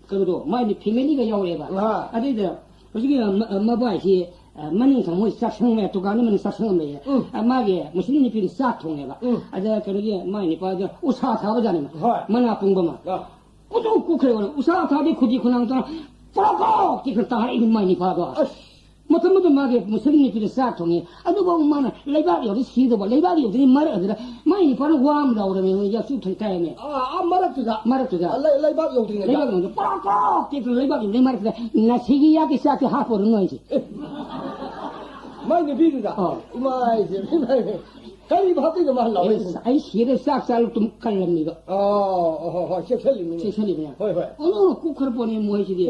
ꯀꯩꯅꯣꯗꯣ, ꯃꯥꯏ ꯃꯤꯠ family ꯒ ꯌꯥꯎꯔꯛꯑꯦꯕ꯫ ꯑꯥ꯫ ꯑꯗꯩꯗ ꯍꯧꯖꯤꯛꯀꯤ ꯃ-, ꯃꯕꯥꯏꯁꯤ, ꯑ, ꯃꯅꯤꯡ ꯊꯪꯕ ꯃꯣꯏ ꯆꯥꯛꯁꯪ ꯑꯃ, ꯗꯨꯀꯥꯟ ꯑꯃꯅ ꯆꯥꯛꯁꯪ ꯑꯃ ꯂꯩꯌꯦ꯫ ꯎꯝ꯫ ꯑ, ꯃꯥꯒꯤ ꯃꯨꯁꯂꯤꯝ ꯅꯨꯄꯤꯅ ꯆꯥꯛ ꯊꯣꯡꯉꯦꯕ꯫ ꯎꯝ꯫ ꯑꯗ ꯀꯩꯅꯣꯒꯤ ꯃꯥꯏ ꯅꯨꯄꯥꯗ ꯎꯁꯥ ꯊꯥꯕꯖꯥꯠꯅꯦꯕ꯫ ꯍꯣꯏ꯫ ꯃꯅꯥ ꯄꯨꯡꯕ ꯑꯃ꯫ ꯑꯥ꯫ ꯀꯨꯇꯨ ꯀꯨꯈ꯭ꯔꯦ ꯑꯣꯏꯔꯦ꯫ ꯎꯁꯥ ꯊꯥꯗꯤ ꯈꯨꯗꯤ ꯈꯨꯅꯥꯡ ꯇꯧꯔ ꯄ꯭ꯔꯣꯛ ꯄ꯭ꯔꯣꯛ ꯇꯤꯛꯈ꯭ꯔ ꯇꯥꯔꯛꯏꯅꯤ ꯃꯥꯏ ꯅꯨꯄꯥꯗꯣ꯫ ꯑꯁ꯫ ꯃꯇꯝꯗꯨꯗ ꯃꯥꯒꯤ ꯃꯨꯁꯂꯤꯝ ꯅꯨꯄꯤꯗ ꯆꯥꯛ ꯊꯣꯡꯉꯤ꯫ ꯑꯗꯨꯐꯥꯎ ꯃꯥꯅ ꯂꯩꯕꯥꯛ ꯌꯧꯗꯤ ꯁꯤꯗꯧꯕ, ꯂꯩꯕꯥꯛ ꯌꯧꯗ꯭ꯔꯤ ꯃꯔꯛ ꯑꯗꯨꯗ ꯃꯥꯏ ꯅꯨꯄꯥꯅ ꯋꯥ ꯑꯃ ꯂꯥꯎꯔꯝꯃꯦ, ꯌꯥꯛꯁꯨ ꯊꯩ ꯇꯥꯏꯅꯦ꯫ ꯑꯥ, ꯑꯥ, ꯃꯔꯛꯇꯨꯗ꯫ ꯃꯔꯛꯇꯨꯗ꯫ ꯑ, ꯂꯩ-, ꯂꯩꯕꯥꯛ ꯌꯧꯗ꯭ꯔꯤꯉꯩꯗ꯫ ꯂꯩꯕꯥꯛ ꯌꯧꯗ꯭ꯔꯤ꯫ ꯄ꯭ꯔꯣꯛ ꯄ꯭ꯔꯣꯛ ꯇꯤꯛꯈ꯭ꯔ ꯂꯩꯕꯥꯛ ꯌꯧꯗ꯭ꯔꯤ ꯃꯔꯛꯇꯨꯗ ꯅꯁꯤꯒꯤ ꯌꯥꯛꯀꯤ ꯆꯥꯛꯇꯤ ꯍꯥꯞꯄꯔꯨꯅꯨ ꯍꯥꯏꯁꯦ꯫ ꯑꯦ꯫ ꯃꯥꯏ ꯅꯨꯄꯤꯗꯨꯗ? ꯑꯥ꯫ ꯏꯃꯥꯏꯁꯦ, ꯏꯃꯥꯏꯁꯦ꯫ ꯀꯔꯤ ꯚꯥꯞꯇꯤꯅꯣ ꯃꯥ ꯂꯥꯎꯔꯛꯏꯁꯤꯅ? ꯑꯩ ꯁꯤꯗ ꯆꯥꯛ ꯆꯥꯔ ꯇꯨꯝ ꯀꯜꯂꯝꯃꯤꯕ꯫ ꯑꯣ, ꯑꯣ, ꯍꯣꯏ, ꯍꯣꯏ, ꯆꯦꯛꯁꯤꯜꯂꯤꯃꯤꯅꯦ꯫ ꯆꯦꯛꯁꯤꯜꯂꯤꯃꯤꯅꯦ꯫ ꯍꯣꯏ, ꯍꯣꯏ꯫ ꯑꯣꯟꯊꯣꯛꯅ ꯀꯨꯞꯈ꯭ꯔ ꯄꯣꯠꯅꯤ ꯃꯣꯏꯁꯤꯗꯤ꯫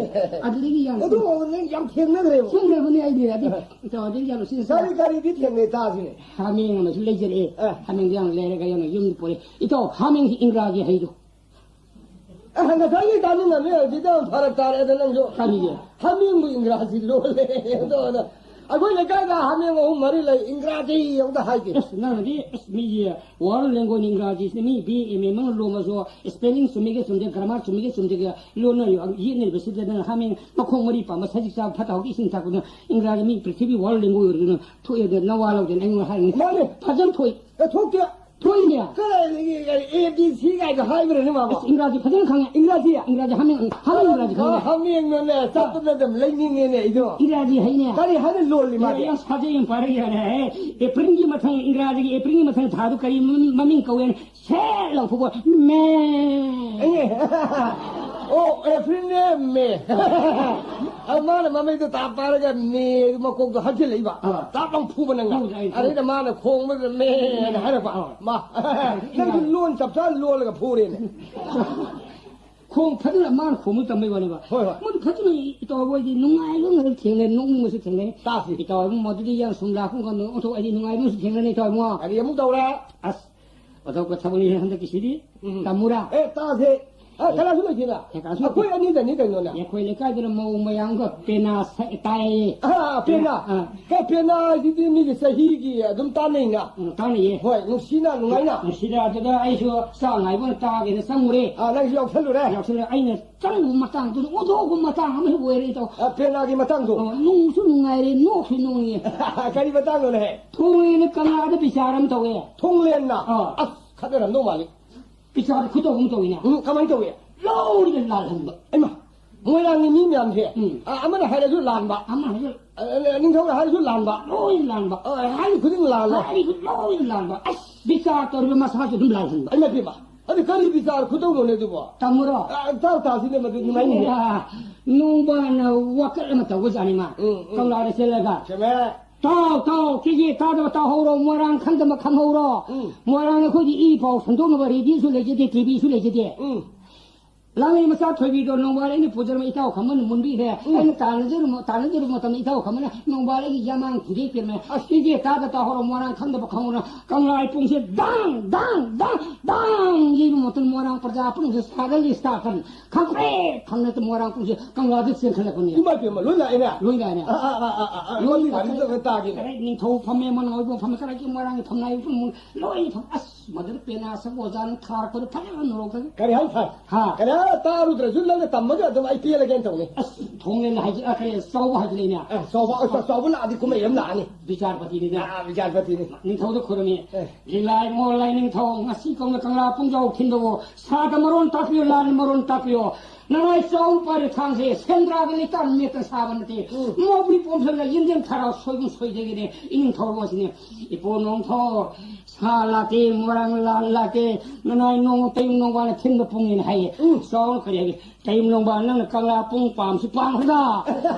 ꯑꯗꯨꯗꯒꯤ ꯌꯥꯝ ꯑꯗꯨ ꯅꯪ ꯌꯥꯝ ꯊꯦꯡꯅꯈ꯭ꯔꯦꯕ꯫ ꯊꯦꯡꯅꯕꯅꯦ ꯑꯩꯗꯤ꯫ ꯑꯗꯨ ꯍꯣꯏ꯫ ꯏꯇꯥꯎ, ꯑꯗꯨꯗꯒꯤ ꯌꯥꯝ ꯁꯤ ꯀꯔꯤ, ꯀꯔꯤꯗꯤ ꯊꯦꯡꯅꯩ ꯇꯥꯁꯤꯅꯦ? ꯍꯥꯃꯦꯡ ꯑꯃꯁꯨ ꯂꯩꯖꯔꯛꯑꯦ꯫ ꯑ꯫ ꯍꯥꯃꯦꯡꯗꯣ ꯌꯥꯝ ꯂꯩꯔꯒ ꯌꯥꯝꯅ ꯌꯨꯝꯗ ꯄꯨꯔꯛꯑꯦ꯫ ꯏꯇꯥꯎ, ꯍꯥꯃꯦꯡꯁꯤ ꯏꯪꯒ꯭ꯔꯥꯖꯤ ꯍꯩꯗꯣ꯫ ꯑꯦ, ꯉꯁꯥꯏꯒꯤ ꯇꯥꯅꯤꯡꯉꯝꯃꯦ, ꯍꯧꯖꯤꯛꯇ ꯐꯔꯛ ꯇꯥꯔꯦꯗ ꯅꯪꯁꯨ꯫ ꯀꯔꯤꯒꯤ? ꯍꯥꯃꯦꯡꯕꯨ ꯏꯪꯒ꯭ꯔꯥꯖꯤ ꯂꯣꯜꯂꯦ꯫ ꯑꯗꯣ, ꯑꯗꯣ, ꯑꯩꯈꯣꯏ ꯂꯩꯀꯥꯏꯗ ꯍꯥꯃꯦꯡ ꯑꯍꯨꯝ ꯃꯔꯤ ꯂꯩ, ꯏꯪꯒ꯭ꯔꯥꯖꯤ ꯑꯃꯨꯛꯇ ꯍꯥꯏꯗꯦ꯫ ꯑꯁ, ꯅꯪꯅꯗꯤ, ꯑꯁ, ꯃꯤꯒꯤ world language ꯏꯪꯒ꯭ꯔꯥꯖꯤꯁꯤꯅ me B A, M A ꯃꯅꯨꯡ ꯂꯣꯝꯃꯁꯨ spelling ꯆꯨꯝꯃꯤꯒ ꯆꯨꯝꯗꯦ, grammar ꯆꯨꯝꯃꯤꯒ ꯆꯨꯝꯗꯦꯒ ꯂꯣꯟꯅꯔꯤꯕ, ꯌꯦꯠꯅꯔꯤꯕꯁꯤꯗ ꯅꯪ ꯍꯥꯃꯦꯡ ꯃꯈꯣꯡ ꯃꯔꯤ ꯄꯥꯟꯕ ꯁꯖꯤꯛ ꯆꯥꯕ ꯐꯠꯇ ꯍꯥꯎꯗꯤ ꯏꯁꯤꯡ ꯊꯛꯄꯗꯨꯅ ꯏꯪꯒ꯭ꯔꯥꯖꯤ ꯃꯤ ꯄ꯭ꯔꯤꯊꯤꯕꯤ world language ꯑꯣꯏꯔꯗꯨꯅ ꯊꯣꯛꯑꯦꯗꯅ ꯅꯋꯥ ꯂꯧꯗꯦꯅ ꯑꯩꯉꯣꯟꯗ ꯍꯥꯏꯔꯤꯅꯤ꯫ ꯃꯥꯅꯦ꯫ ꯐꯖꯅ ꯊꯣꯛꯏ꯫ ꯑꯦ, ꯊꯣꯛꯇꯦ꯫ ꯊꯣꯛꯏꯅꯦ꯫ ꯀꯗꯥꯏꯗꯒꯤ A B C ꯀꯥꯏꯗꯣ ꯍꯥꯏꯕ꯭ꯔꯅꯦ ꯃꯥꯕꯣ? ꯑꯁ, ꯏꯪꯒ꯭ꯔꯥꯖꯤ ꯐꯖꯅ ꯈꯪꯉꯦ꯫ ꯏꯪꯒ꯭ꯔꯥꯖꯤ? ꯏꯪꯒ꯭ꯔꯥꯖꯤ ꯍꯥꯃꯦꯡ, ꯍꯥꯃꯦꯡ ꯏꯪꯒ꯭ꯔꯥꯖꯤ ꯈꯪꯉꯦ꯫ ꯍꯥꯃꯦꯡꯅꯣꯅꯦ, ꯆꯠꯄꯗ ꯑꯗꯨꯝ ꯂꯩꯅꯤꯡꯉꯦꯅꯦ ꯑꯩꯗꯣ꯫ ꯏꯪꯒ꯭ꯔꯥꯖꯤ ꯍꯩꯅꯦ꯫ ꯀꯔꯤ ꯍꯥꯏꯅ ꯂꯣꯜꯂꯤ ꯃꯥꯗꯤ? ꯌꯥꯝ ꯁꯥꯖꯩ, ꯌꯥꯝ ꯄꯥꯏꯔꯛ ꯌꯥꯔꯦ꯫ ꯑꯦꯄ꯭ꯔꯤꯜꯒꯤ ꯃꯊꯪ, ꯏꯪꯒ꯭ꯔꯥꯖꯤꯒꯤ ꯑꯦꯄ꯭ꯔꯤꯜꯒꯤ ꯃꯊꯪ ꯊꯥꯗꯨ ꯀꯔꯤ ꯃꯃꯤꯡ, ꯃꯃꯤꯡ ꯀꯧꯋꯦꯅ ꯁꯦꯠ ꯂꯥꯎꯊꯣꯛꯄ, ꯃꯦ꯫ ꯑꯦ꯫ ꯑꯣ, ꯑꯦꯄ꯭ꯔꯤꯜꯅꯦ, ꯃꯦ꯫ ꯑ, ꯃꯥꯅ ꯃꯃꯤꯡꯗꯣ ꯇꯥꯞ ꯄꯥꯏꯔꯒ ꯃꯦ ꯃꯀꯣꯛꯇꯣ ꯍꯟꯖꯤꯜꯂꯛꯏꯕ꯫ ꯑꯥ꯫ ꯇꯥꯞ ꯂꯥꯎ ꯐꯨꯕ ꯅꯪꯅ꯫ ꯐꯨꯕ ꯑꯩ꯫ ꯑꯗꯩꯗ ꯃꯥꯅ ꯈꯣꯡꯕꯗꯨꯗ ꯃꯦ ꯍꯥꯏꯅ ꯍꯥꯏꯔꯛꯄ꯫ ꯑꯥ꯫ ꯃꯥ꯫ ꯅꯪꯁꯨ ꯂꯣꯟ ꯆꯞ ꯆꯥꯅ ꯂꯣꯜꯂꯒ ꯐꯨꯔꯦꯅꯦ꯫ ꯈꯣꯡ ꯐꯖꯅ ꯃꯥꯅ ꯈꯣꯡꯕ ꯇꯝꯕꯩ ꯋꯥꯅꯦꯕ꯫ ꯍꯣꯏ, ꯍꯣꯏ꯫ ꯃꯗꯨ ꯐꯖꯅ ꯏꯇꯥꯎ ꯍꯣꯏꯗꯤ ꯅꯨꯡꯉꯥꯏꯕ ꯉꯥꯛꯇ ꯊꯦꯡꯅꯩ, ꯅꯣꯛꯅꯤꯡꯕꯁꯨ ꯊꯦꯡꯅꯩ꯫ ꯇꯥꯁꯤ꯫ ꯏꯇꯥꯎ ꯍꯣꯏ ꯃꯗꯨꯗꯤ ꯌꯥꯝ ꯁꯨꯝ ꯂꯥꯛꯄ ꯀꯥꯟꯗ ꯑꯣꯟꯊꯣꯛ ꯑꯩꯗꯤ ꯅꯨꯡꯉꯥꯏꯕꯁꯨ ꯊꯦꯡꯅꯅꯤ ꯏꯇꯥꯎ ꯏꯕꯨꯡꯉꯣ꯫ ꯀꯔꯤ ꯑꯃꯨꯛ ꯇꯧꯔꯦ? ꯑꯁ, ꯑꯣꯟꯊꯣꯛꯄ ꯊꯕꯛꯅꯤ ꯍꯟꯗꯛꯀꯤꯁꯤꯗꯤ꯫ ꯎꯝ꯫ ꯇꯝꯃꯨꯔꯥ? ꯑꯦ, ꯇꯥꯁꯦ꯫ ꯑ, ꯀꯅꯥꯁꯨ ꯂꯩꯇꯦꯗ꯫ ꯑꯦ, ꯀꯅꯥꯁꯨ ꯂꯩꯇꯦ꯫ ꯑꯩꯈꯣꯏ ꯑꯅꯤꯗꯅꯤ ꯀꯩꯅꯣꯅꯦ꯫ ꯑꯩꯈꯣꯏ ꯂꯩꯀꯥꯏꯗꯨꯅ ꯃꯧ ꯃꯌꯥꯝꯒ ꯄꯦꯅꯥ ꯁꯛ-, ꯇꯥꯏꯌꯦ꯫ ꯑ, ꯄꯦꯅꯥ꯫ ꯑ꯫ ꯀꯩ ꯄꯦꯅꯥ ꯍꯥꯏꯁꯤꯗꯤ ꯃꯤꯒꯤ ꯆꯍꯤꯒꯤ ꯑꯗꯨꯝ ꯇꯥꯟꯅꯩꯅ꯫ ꯎꯝ, ꯇꯥꯟꯅꯩꯌꯦ꯫ ꯍꯣꯏ, ꯅꯨꯡꯁꯤꯅ, ꯅꯨꯡꯉꯥꯏꯅ꯫ ꯅꯨꯡꯁꯤꯅ ꯑꯗꯨꯗ ꯑꯩꯁꯨ ꯆꯥꯛ ꯉꯥꯏꯕ ꯑꯣꯏꯅ ꯇꯥꯒꯦꯅ ꯆꯪꯉꯨꯔꯦ꯫ ꯑ, ꯅꯪꯁꯨ ꯌꯥꯎꯁꯜꯂꯨꯔꯦ? ꯌꯥꯎꯁꯜꯂꯦ꯫ ꯑꯩꯅ ꯆꯪꯉꯨꯕ ꯃꯇꯥꯡꯗꯨꯗ ꯑꯣꯟꯊꯣꯛꯄ ꯃꯇꯥꯡ ꯑꯃ ꯍꯦꯛ ꯑꯣꯏꯔꯦ ꯏꯇꯥꯎ꯫ ꯑ, ꯄꯦꯅꯥꯒꯤ ꯃꯇꯥꯡꯗꯣ? ꯑ, ꯅꯨꯡꯁꯨ ꯅꯨꯡꯉꯥꯏꯔꯦ, ꯅꯣꯛꯁꯨ ꯅꯣꯛꯅꯤꯡꯉꯦ꯫ ꯀꯔꯤ ꯃꯇꯥꯡꯅꯣꯅꯦ? ꯊꯣꯡꯂꯦꯅ ꯀꯪꯂꯥꯗ ꯕꯤꯆꯥꯔ ꯑꯃ ꯇꯧꯋꯦ꯫ ꯊꯣꯡꯂꯦꯟꯅ? ꯑ꯫ ꯑꯁ, ꯈꯠꯅꯔꯝꯗꯧ ꯃꯥꯜꯂꯤ꯫ ꯕꯤꯆꯥꯔ ꯈꯨꯇꯧ ꯑꯃ ꯇꯧꯋꯤꯅꯦ꯫ ꯎꯝ, ꯀꯃꯥꯏꯅ ꯇꯧꯋꯤ? ꯂꯣꯏꯅ ꯂꯥꯜꯍꯟꯕ꯫ ꯏꯃꯥ, ꯃꯣꯏꯔꯥꯡꯒꯤ ꯃꯤ ꯃꯌꯥꯝꯁꯦ, ꯎꯝ꯫ ꯑ, ꯑꯃꯅ ꯍꯥꯏꯔꯁꯨ ꯂꯥꯟꯕ꯫ ꯑꯃ ꯍꯥꯏꯔꯁꯨ ꯑ, ꯑ, ꯅꯤꯡꯊꯧꯅ ꯍꯥꯏꯔꯁꯨ ꯂꯥꯟꯕ꯫ ꯂꯣꯏ ꯂꯥꯟꯕ꯫ ꯑ, ꯍꯥꯏꯔꯤ ꯈꯨꯗꯤꯡ ꯂꯥꯜꯂꯦ꯫ ꯍꯥꯏꯔꯤ ꯈꯨꯗꯤꯡ ꯂꯣꯏ ꯂꯥꯟꯕ꯫ ꯑꯁ, ꯕꯤꯆꯥꯔ ꯇꯧꯔꯤꯕ ꯃꯁꯥꯁꯨ ꯑꯗꯨꯝ ꯂꯥꯜꯍꯟꯕ꯫ ꯏꯃꯥ ꯏꯃꯥ, ꯑꯗꯨ ꯀꯔꯤ ꯕꯤꯆꯥꯔ ꯈꯨꯇꯧꯅꯣꯅꯦ ꯑꯗꯨꯕꯣ? ꯇꯝꯃꯨꯔꯣ? ꯑ, ꯇꯥꯎ ꯇꯥꯁꯤꯅꯦ ꯃꯗꯨ ꯅꯨꯡꯉꯥꯏꯅꯤꯅꯦ꯫ ꯑ, ꯅꯣꯡꯕꯥꯅ ꯋꯥꯀꯠ ꯑꯃ ꯇꯧꯕꯖꯥꯠꯅꯤ ꯃꯥ꯫ ꯎꯝ, ꯎꯝ꯫ ꯀꯪꯂꯥꯗ ꯆꯦꯜꯂꯒ꯫ ꯆꯨꯝꯃꯦ꯫ ꯇꯥꯎ, ꯇꯥꯎ, ꯀꯦꯒꯦ ꯇꯥꯗꯕ ꯇꯥꯍꯧꯔꯣ, ꯃꯣꯏꯔꯥꯡ ꯈꯪꯗꯕ ꯈꯪꯍꯧꯔꯣ꯫ ꯎꯝ꯫ ꯃꯣꯏꯔꯥꯡ ꯑꯩꯈꯣꯏꯗꯤ ꯏ ꯄꯥꯎ ꯁꯟꯗꯣꯛꯅꯕ ꯔꯦꯗꯤꯑꯣꯁꯨ ꯂꯩꯖꯗꯦ, ꯇꯤꯚꯤꯁꯨ ꯂꯩꯖꯗꯦ꯫ ꯎꯝ꯫ ꯂꯥꯡꯂꯩ ꯃꯆꯥ ꯊꯣꯏꯕꯤꯗꯣ ꯅꯣꯡꯕꯥꯜ ꯑꯩꯅ ꯄꯨꯖꯔꯝꯕ ꯏꯇꯥꯎ ꯈꯝꯕꯅ ꯃꯨꯟꯕꯤꯈ꯭ꯔꯦ꯫ ꯎꯝ꯫ ꯑꯩꯅ ꯇꯥꯟꯅꯖꯔꯨꯕ, ꯇꯥꯟꯅꯖꯔꯨꯕ ꯃꯇꯝꯗ ꯏꯇꯥꯎ ꯈꯝꯕꯅ ꯅꯣꯡꯕꯥꯜ ꯑꯩꯒꯤ ꯌꯥꯃꯥꯡ ꯊꯨꯗꯦꯛꯄꯤꯔꯝꯃꯦ꯫ ꯑꯁ, ꯀꯦꯒꯦ ꯇꯥꯗ ꯇꯥꯍꯧꯔꯣ, ꯃꯣꯏꯔꯥꯡ ꯈꯪꯗꯕ ꯈꯪꯍꯧꯔꯣ꯫ ꯀꯪꯂꯥ ꯄꯨꯡꯁꯦ ꯗꯥꯡ, ꯗꯥꯡ, ꯗꯥꯡ, ꯗꯥꯡ ꯌꯩꯕ ꯃꯇꯝꯗ ꯃꯣꯏꯔꯥꯡ ꯄ꯭ꯔꯖꯥ ꯄꯨꯝꯅꯃꯛꯁꯦ ꯁꯥꯒꯠꯂꯤ, ꯁꯥꯒꯠ ꯈꯪꯄ꯭ꯔꯦꯛ ꯈꯪꯅ ꯃꯣꯏꯔꯥꯡ ꯄꯨꯡꯁꯦ ꯀꯪꯂꯥꯗ ꯆꯦꯟꯈꯠꯂꯛꯄꯅꯤ꯫ ꯏꯃꯥ ꯏꯄꯦꯝꯃ, ꯂꯣꯏ ꯂꯥꯛꯑꯦꯅꯦ? ꯂꯣꯏ ꯂꯥꯛꯑꯦꯅꯦ꯫ ꯑꯥ, ꯑꯥ, ꯑꯥ, ꯑꯥ, ꯑꯥ, ꯂꯣꯏ ꯋꯥꯔꯤ ꯂꯥꯛꯑꯦ꯫ ꯉꯥꯛꯇꯪ ꯇꯥꯒꯦꯅꯦ꯫ ꯀꯔꯤ ꯅꯤꯡꯊꯧ ꯐꯝꯃꯦ, ꯃꯅꯥꯎ ꯏꯕꯨꯡ ꯐꯝꯃꯦ, ꯀꯔꯤ ꯃꯣꯏꯔꯥꯡꯒꯤ ꯐꯝꯅꯥꯏꯕ ꯄꯨꯝꯅꯃꯛ ꯂꯣꯏ ꯐꯝ-, ꯑꯁ, ꯃꯗꯨꯗ ꯄꯦꯅꯥ ꯁꯛꯄ ꯑꯣꯖꯥꯅ ꯊꯥꯔꯛꯄꯗꯣ ꯐꯖꯅ ꯅꯣꯔꯣꯛꯇꯒꯤ꯫ ꯀꯔꯤ ꯍꯥꯏ ꯐꯥꯏ? ꯍꯥ? ꯀꯔꯤ ꯍꯥꯏ ꯇꯥꯔꯨꯗ꯭ꯔꯁꯨ ꯅꯪꯅ ꯇꯝꯃꯒ ꯑꯗꯨꯝ ꯑꯩ ꯄꯦꯜꯂꯒꯦꯅ ꯇꯧꯅꯤ꯫ ꯑꯁ, ꯊꯣꯡꯂꯦꯟ ꯍꯥꯏꯖꯤ-, ꯑ, ꯀꯔꯤ, ꯆꯥꯎꯕ ꯍꯥꯏꯖꯤꯜꯂꯛꯏꯅꯦ꯫ ꯑ, ꯆꯥꯎꯕ, ꯑ, ꯆꯥꯎꯕ ꯂꯥꯛꯑꯗꯤ ꯀꯨꯝꯍꯩ ꯑꯃ ꯂꯥꯛꯑꯅꯤ꯫ ꯕꯤꯆꯥꯔꯄꯇꯤꯅꯤꯗ꯫ ꯑ, ꯕꯤꯆꯥꯔꯄꯇꯤꯅꯤ꯫ ꯅꯤꯡꯊꯧꯗ ꯈꯨꯔꯨꯝꯃꯤ꯫ ꯑꯦ꯫ ꯂꯤꯂꯥꯏ ꯃꯣꯜ ꯂꯥꯏ ꯅꯤꯡꯊꯧ, ꯉꯁꯤ ꯀꯧꯅ ꯀꯪꯂꯥ ꯄꯨꯡꯖꯥꯎ ꯊꯤꯟꯕꯕꯨ ꯁꯥꯗ ꯃꯔꯣꯟ ꯇꯥꯛꯄꯤꯌꯨ, ꯂꯥꯟ ꯃꯔꯣꯟ ꯇꯥꯛꯄꯤꯌꯨ꯫ ꯅꯃꯥꯏ ꯆꯥꯎ ꯄꯥꯏꯔꯦ ꯊꯥꯡꯁꯦ, ꯁꯦꯟꯗ꯭ꯔꯥꯒ ꯂꯩꯇꯥꯟ ꯃꯦꯠꯇ ꯁꯥꯕ ꯅꯠꯇꯦ꯫ ꯎꯝ꯫ ꯃꯧꯕ꯭ꯔꯤ ꯄꯣꯝꯊꯣꯛꯅ ꯌꯦꯟꯗꯦꯝ ꯊꯔꯥꯎ ꯁꯣꯏꯕꯨꯝ ꯁꯣꯏꯗꯒꯤꯅꯦ ꯏꯅꯤꯡꯊꯧ ꯑꯁꯤꯅꯦ꯫ ꯏꯄꯣ ꯅꯣꯡꯊꯧ, ꯁꯥ ꯂꯥꯛꯀꯦ, ꯃꯣꯏꯔꯥꯡ ꯂꯥꯟ ꯂꯥꯛꯀꯦ, ꯅꯅꯥꯏ ꯅꯣꯡ ꯇꯩ ꯅꯣꯡꯕꯥꯅ ꯊꯤꯟꯕ ꯄꯨꯡꯅꯤꯅ ꯍꯥꯏꯌꯦ꯫ ꯎꯝ꯫ ꯆꯥꯎꯅ ꯀꯔꯤ ꯍꯥꯏꯒꯦ? ꯇꯩ ꯅꯣꯡꯕꯥ ꯅꯪꯅ ꯀꯪꯂꯥ ꯄꯨꯡ ꯄꯥꯝꯁꯨ ꯄꯥꯝꯈ꯭ꯔꯗ?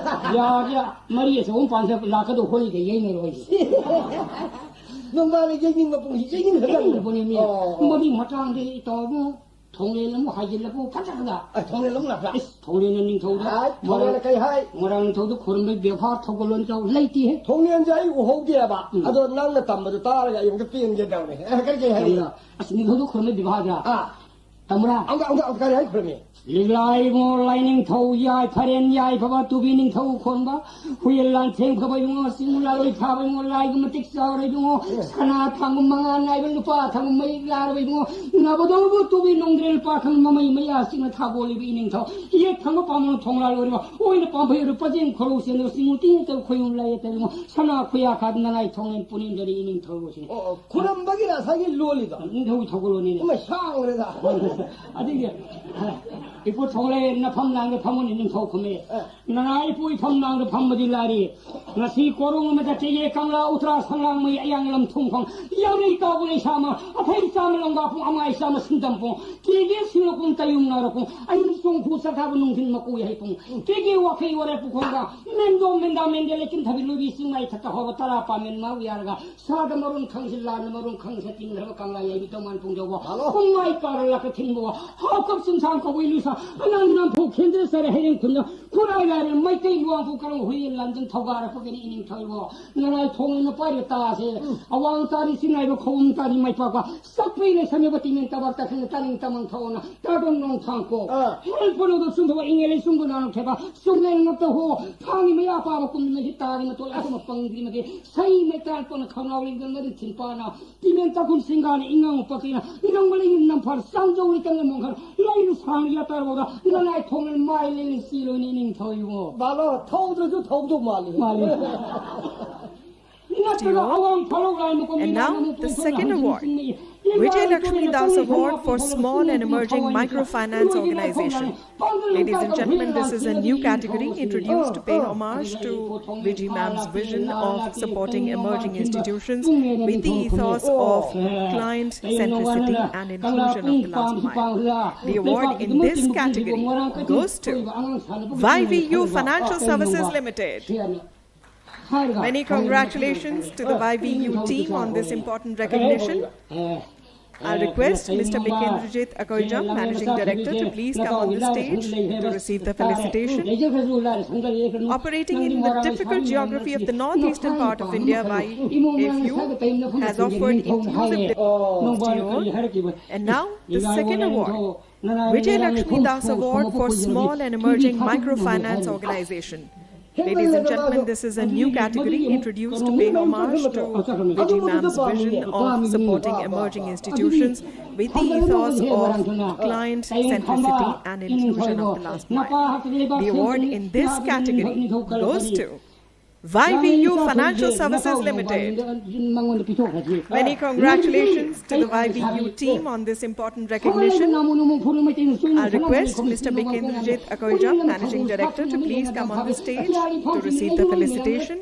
ꯌꯥꯒꯦ, ꯃꯔꯤ ꯑꯆꯧꯕ ꯑꯃ ꯄꯥꯝꯁꯦ ꯂꯥꯛꯀꯗꯧ ꯍꯣꯂꯤꯗ ꯌꯩꯅꯔꯣꯏꯁꯦ꯫ ꯅꯣꯡꯕꯥꯅ ꯌꯩꯅꯤꯡꯕ ꯄꯨꯡꯁꯤ ꯌꯩꯅꯤꯡꯈ꯭ꯔꯗꯕꯅꯤ꯫ ꯌꯩꯅꯤꯡꯕꯅꯦ ꯃꯤ꯫ ꯑꯣ꯫ ꯃꯔꯤ ꯃꯇꯥꯡꯗꯤ ꯇꯧꯕꯨ ꯊꯣꯡꯂꯦꯟ ꯑꯃꯨꯛ ꯍꯥꯏꯖꯤꯜꯂꯛꯄ ꯐꯖꯅ꯫ ꯑꯦ, ꯊꯣꯡꯂꯦꯟ ꯑꯃꯨꯛ ꯂꯥꯛꯄ꯭ꯔꯥ? ꯏꯁ, ꯊꯣꯡꯂꯦꯟꯅ ꯅꯤꯡꯊꯧꯗ꯫ ꯑꯥꯏ, ꯊꯣꯡꯂꯦꯟꯅ ꯀꯩ ꯍꯥꯏ? ꯃꯣꯏꯔꯥꯡ ꯅꯤꯡꯊꯧꯗ ꯈꯨꯔꯨꯝꯕꯩ ꯕꯦꯕꯥꯔ ꯊꯧꯒꯜꯂꯣꯟ ꯆꯥꯎ ꯂꯩꯇꯦꯍꯦ꯫ ꯊꯣꯡꯂꯦꯟꯁꯦ ꯑꯩ ꯎꯍꯧꯗꯦꯕ꯫ ꯎꯝ꯫ ꯑꯗꯣ ꯅꯪꯅ ꯇꯝꯕꯗꯣ ꯇꯥꯔꯒ ꯑꯩ ꯑꯃꯨꯛꯇ ꯄꯦꯟꯒꯦ ꯇꯧꯔꯦ꯫ ꯑꯦ, ꯀꯔꯤ, ꯀꯔꯤ ꯍꯥꯏꯔꯤ? ꯇꯝꯕ꯭ꯔꯥ? ꯑꯁ, ꯅꯤꯡꯊꯧꯗ ꯈꯨꯔꯨꯝꯕꯩ ꯕꯦꯕꯥꯔꯗ꯫ ꯑꯥ꯫ ꯇꯝꯕ꯭ꯔꯥ? ꯑꯃꯨꯛꯇ, ꯑꯃꯨꯛꯇ, ꯑꯃꯨꯛꯇ ꯀꯔꯤ ꯍꯥꯏ ꯈꯨꯔꯨꯝꯃꯤ? ꯂꯤꯛꯂꯥꯏ ꯏꯕꯨꯡꯉꯣ ꯂꯥꯏꯅꯤꯡꯊꯧ ꯌꯥꯏ ꯐꯔꯦꯟ ꯌꯥꯏ ꯐꯕ ꯇꯨꯕꯤ ꯅꯤꯡꯊꯧ ꯈꯣꯟꯕ ꯍꯨꯏꯌꯦꯟ ꯂꯥꯟꯊꯦꯡ ꯐꯕ ꯏꯕꯨꯡꯉꯣ ꯆꯤꯡ ꯂꯥꯂꯣꯏ ꯊꯥꯕ ꯏꯕꯨꯡꯉꯣ ꯂꯥꯏꯒꯤ ꯃꯇꯤꯛ ꯆꯥꯎꯔ ꯏꯕꯨꯡꯉꯣ ꯁꯅꯥ ꯊꯥꯡꯕ ꯃꯉꯥ ꯅꯥꯏꯕ ꯂꯨꯄꯥ ꯊꯥꯡꯕ ꯃꯩ ꯂꯥꯔꯕ ꯏꯕꯨꯡꯉꯣ ꯅꯕꯗꯧꯕ ꯇꯨꯕꯤ ꯅꯣꯡꯗ꯭ꯔꯦ ꯂꯨꯄꯥ ꯊꯥꯡꯕ ꯃꯃꯩ ꯃꯌꯥ ꯆꯤꯡꯅ ꯊꯥꯒꯣꯜꯂꯤꯕ ꯏꯅꯤꯡꯊꯧ ꯌꯦꯠ ꯊꯪꯕ ꯄꯥꯝꯕ ꯊꯣꯡꯂꯥ ꯂꯣꯏꯔꯕ ꯑꯣꯏꯅ ꯄꯥꯝꯕ ꯍꯩꯔꯨ ꯄꯖꯦꯡ ꯈꯣꯂꯧ ꯆꯦꯟꯗꯕ ꯆꯤꯡꯉꯨ ꯇꯤꯡ ꯅꯠꯇꯕ ꯈꯣꯏꯌꯨꯝ ꯂꯥꯏ ꯌꯦꯠꯇꯕ ꯏꯕꯨꯡꯉꯣ ꯁꯅꯥ ꯈꯨꯌꯥ ꯈꯥꯗ ꯅꯅꯥꯏ ꯊꯣꯡꯂꯦꯟ ꯄꯨꯅꯤꯡꯗꯔꯤ ꯏꯅꯤꯡꯊꯧ ꯁꯤꯅꯤ꯫ ꯑꯣ, ꯑꯣ, ꯈꯨꯔꯝꯕꯒꯤꯔ ꯉꯁꯥꯏꯒꯤ ꯂꯣꯜꯂꯤꯗꯣ? ꯅꯤꯡꯊꯧꯒꯤ ꯊꯧꯒꯜꯂꯣꯟꯅꯤꯅꯦ꯫ ꯏꯃꯥ, ꯁꯥꯡꯈ꯭ꯔꯦꯗ꯫ ꯑꯗꯨꯒꯤ ꯏꯄꯨ ꯊꯣꯛꯂꯦ, ꯅꯐꯝ ꯂꯥꯡꯗ ꯐꯝꯃꯨꯅꯤ ꯅꯤꯡꯊꯧ ꯈꯨꯝꯃꯤ꯫ ꯅꯅꯥ ꯏꯄꯨ ꯏꯐꯝ ꯂꯥꯡꯗ ꯐꯝꯕꯗꯤ ꯂꯥꯏꯔꯤ꯫ ꯉꯁꯤ ꯀꯣꯔꯣꯡ ꯑꯃꯗ ꯆꯦꯒꯦ ꯀꯪꯂꯥ ꯎꯇ꯭ꯔꯥ ꯁꯪꯂꯥꯡ ꯃꯩ ꯑꯌꯥꯡ ꯂꯝ ꯊꯨꯝꯐꯝ ꯌꯥꯎꯔꯤ ꯀꯥꯎꯕ ꯂꯩꯁꯥꯃ ꯑꯊꯩ ꯆꯥꯝꯃ ꯂꯪꯕꯥ ꯄꯨꯡ ꯑꯃꯥꯏ ꯆꯥꯝꯃ ꯁꯤꯟꯗꯝ ꯄꯨꯡ ꯀꯦꯒꯦ ꯁꯤꯡꯂꯨꯄꯨꯡ ꯇꯌꯨꯝ ꯅꯥꯔꯛꯄꯨꯡ ꯑꯌꯨꯛ ꯆꯣꯡꯐꯨ ꯆꯥꯊꯥꯕ ꯅꯨꯡꯊꯤꯟ ꯃꯀꯨ ꯌꯥꯍꯩ ꯄꯨꯡ ꯀꯦꯒꯦ ꯋꯥꯈꯩ ꯋꯥꯔꯦ ꯄꯨꯈꯣꯡꯒ ꯃꯦꯟꯗꯣ ꯃꯦꯟꯗꯥ ꯃꯦꯟꯗꯦ ꯂꯩꯆꯤꯟ ꯊꯕꯤ ꯂꯣꯏꯕꯤ ꯆꯤꯡꯃꯥꯏ ꯊꯛꯇ ꯍꯧꯕ ꯇꯔꯥ ꯄꯥꯃꯦꯟ ꯃꯥꯎ ꯌꯥꯔꯒ ꯁꯥꯗ ꯃꯔꯨꯝ ꯈꯪꯁꯤ ꯂꯥꯟꯅ ꯃꯔꯨꯝ ꯈꯪꯁꯤ ꯇꯤꯡꯈ꯭ꯔꯕ ꯀꯪꯂꯥ ꯌꯥꯏꯕꯤ ꯇꯧꯃꯥꯟ ꯄꯨꯡꯖꯧꯕ ꯍꯜꯂꯣ꯫ ꯄꯨꯡꯃꯥꯏ ꯄꯥꯔꯂꯒ ꯊꯤꯟꯕ ꯍꯥꯎꯀꯞ ꯆꯤꯡꯁꯥꯡ ꯀꯧꯕ ꯏꯂꯨꯁꯥ ꯑꯅꯥꯟ ꯅꯥꯝꯐꯨ ꯈꯦꯟꯖ ꯆꯔꯦ ꯍꯌꯦꯡ ꯈꯨꯟꯗ ꯈꯨꯔꯥꯏ ꯂꯥꯏꯔꯦ ꯃꯩꯇꯩ ꯂꯨꯋꯥꯡꯐꯨ ꯀꯔꯝ ꯍꯨꯏ ꯂꯥꯟꯖꯤꯡ ꯊꯧꯒꯥꯔꯛꯄꯒꯅꯤ ꯏꯅꯤꯡꯊꯧ ꯏꯕꯣ꯫ ꯅꯔꯥꯏ ꯊꯣꯡꯅ ꯄꯥꯏꯔꯤꯕ ꯇꯥꯁꯦ ꯑꯋꯥꯡ ꯇꯥꯔꯤ ꯆꯤꯡꯉꯥꯏꯕ ꯈꯣꯡ ꯇꯥꯔꯤ ꯃꯥꯏ ꯄꯥꯛꯄ ꯁꯛꯄꯩꯅ ꯁꯝꯃꯤꯕ ꯇꯤꯡꯃꯤꯟ ꯇꯕꯥꯛ ꯇꯥꯈꯤꯅ ꯇꯥꯅꯤꯡ ꯇꯃꯪ ꯊꯧꯅ ꯇꯥꯗꯣꯡ ꯅꯣꯡ ꯊꯥꯡꯀꯣ ꯑꯥ꯫ ꯍꯦꯜ ꯄꯨꯅꯨꯗ ꯁꯨꯝꯕ ꯏꯪꯉꯦꯂꯩ ꯁꯨꯝꯕ ꯅꯥꯅ ꯊꯦꯕ ꯁꯨꯝꯂꯦꯟ ꯉꯛꯇ ꯍꯣ ꯊꯥꯡꯒꯤ ꯃꯌꯥ ꯄꯥꯕ ꯀꯨꯝꯗꯨꯅ ꯍꯤꯠ ꯇꯥꯔꯤ ꯃꯇꯣꯜ ꯑꯁꯨꯝꯕ ꯄꯪꯗ꯭ꯔꯤ ꯃꯗꯤ ꯁꯩ ꯃꯩꯇꯥꯟ ꯄꯣꯅ ꯈꯧꯅꯥꯎ ꯂꯤꯡꯗꯨꯅ ꯃꯔꯤ ꯊꯤꯟꯄꯥꯅ ꯇꯤꯃꯦꯟ ꯇꯥꯈꯨꯜ ꯁꯤꯡꯒꯥꯅ ꯏꯉꯥꯡ ꯄꯥꯀꯩꯅ ꯏꯅꯪꯕ ꯂꯩ ꯅꯝꯐꯥꯔ ꯆꯥꯡꯖꯧꯔꯤ ꯀꯪꯒ ꯃꯣꯡꯈꯥꯔ ꯂꯩꯅ ꯁꯥꯡꯂꯤ ꯂꯇꯥꯔꯕꯧꯗ ꯅꯅꯥꯏ ꯊꯣꯡꯅ ꯃꯥꯏ ꯂꯩꯅ ꯆꯤꯂꯣꯏꯅꯤ ꯏꯅꯤꯡꯊꯧ ꯏꯕꯣ꯫ ꯕꯥꯂꯣ ꯊꯧꯗ꯭ꯔꯁꯨ ꯊꯧꯗꯧ ꯃꯥꯜꯂꯤ꯫ ꯃꯥꯜꯂꯤ꯫ ꯅꯠꯇ꯭ꯔꯒ ꯑꯋꯥꯡ ꯐꯥꯔꯣꯛ ꯂꯥꯏ ꯃꯀꯣꯛ And now, the second award, Vijay Lakshmi Das Award for Small and Emerging Microfinance Organization. Ladies and gentlemen, this is a new category introduced to pay homage to Vijay ma'am's vision of supporting emerging institutions with the ethos of client centricity and inclusion of the last mile. The award in this category goes to Y V U Financial Services Limited. Many congratulations to the Y V U team on this important recognition. I request Mister Bikendrajit Akoijam, Managing Director, to please come on the stage to receive the felicitation. Operating in the difficult geography of the northeastern part of India, Y V U has offered inclusive to you all. And now, the second award, Vijay Lakshmi Das Award for Small and Emerging Microfinance Organization. Ladies and gentlemen, this is a new category introduced to pay homage to Vijay ma'am's vision of supporting emerging institutions with the ethos of client centricity and inclusion of the last mile. The award in this category goes to Y V U Financial Services Limited. Many congratulations to the Y V U team on this important recognition. I'll request Mister Bikendrajit Akoijam, Managing Director, to please come on the stage to receive the felicitation.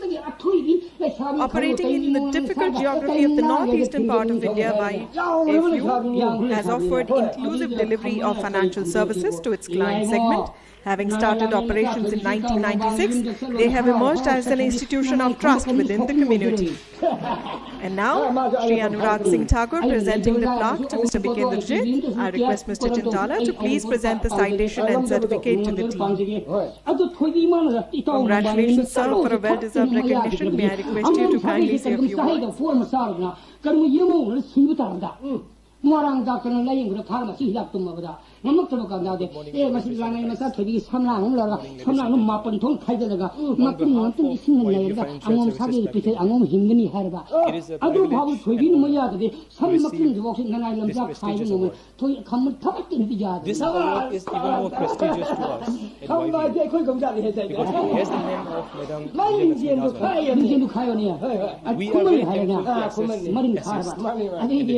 Operating in the difficult geography of the northeastern part of India, Y F U has offered inclusive delivery of financial services to its client segment. Having started operations in nineteen ninety-six, they have emerged as an institution of trust within the community. And now, Shri Anurag Singh Thakur presenting the plaque to Mister Bikendrajit. I request Mister Chintala to please present the citation and certificate to the team. Congratulations, sir, for a well-deserved recognition. May I request you to kindly say a few words? ꯃꯣꯏꯔꯥꯡ ꯗꯥꯛꯇꯔꯅ ꯂꯥꯌꯦꯡꯕꯗ ꯐꯥꯔꯃꯥꯁꯤ ꯍꯤꯗꯥꯛ ꯇꯨꯝꯃꯕꯗ ꯉꯝꯃꯛꯇꯕ ꯀꯥꯟꯗꯥꯗꯦ꯫ ꯑꯦ, ꯃꯁꯤ ꯂꯥꯡꯉꯩ ꯃꯆꯥ ꯊꯣꯏꯕꯤꯒꯤ ꯁꯝꯂꯥꯡ ꯑꯃ ꯂꯧꯔꯒ ꯁꯝꯂꯥꯡꯗꯣ ꯃꯥꯄꯟ ꯊꯣꯛꯅ ꯈꯥꯏꯖꯤꯜꯂꯒ ꯃꯇꯨꯡ ꯃꯇꯨꯡ ꯏꯁꯤꯡꯅ ꯅꯩꯔꯒ ꯑꯉꯣꯝ ꯁꯥꯒꯩꯗ ꯄꯤꯊꯛ ꯑꯉꯣꯝ ꯍꯤꯡꯒꯅꯤ ꯍꯥꯏꯔꯕ꯫ ꯑꯗꯨ ꯐꯥꯎꯕ ꯊꯣꯏꯕꯤꯅ ꯃꯣꯏ ꯌꯥꯗꯗꯤ ꯁꯝ ꯃꯇꯨꯡꯗꯨꯐꯥꯎꯁꯤ ꯅꯅꯥꯏ ꯂꯝꯖꯥ ꯈꯥꯏꯕ ꯉꯝꯃꯣꯏ꯫ ꯊꯣꯏ ꯈꯝꯕ ꯊꯕꯛꯇꯤ ꯌꯥꯗꯦ꯫ This award is even more prestigious to us at ꯈꯝꯕ ꯍꯥꯏꯗꯤ Y V U ꯑꯩꯈꯣꯏ ꯀꯝꯖꯥꯠꯅꯤ ꯍꯥꯏꯇꯥꯔꯦ꯫ Because it has the name of Madam my Vijayalakshmi ꯂꯤꯡꯖꯦꯜꯗꯨ Hasnu. ꯈꯥꯏꯌꯦ꯫ ꯂꯤꯡꯖꯦꯜꯗꯨ ꯈꯥꯏꯕꯅꯦ꯫ ꯍꯣꯏ, ꯍꯣꯏ꯫ We are ꯑꯩꯈꯣꯏ very ꯍꯥꯏꯔꯒ thankful to assist, ꯃꯔꯤꯡ ꯈꯥꯏꯕ꯫ Many, many, ꯑꯗꯒꯤ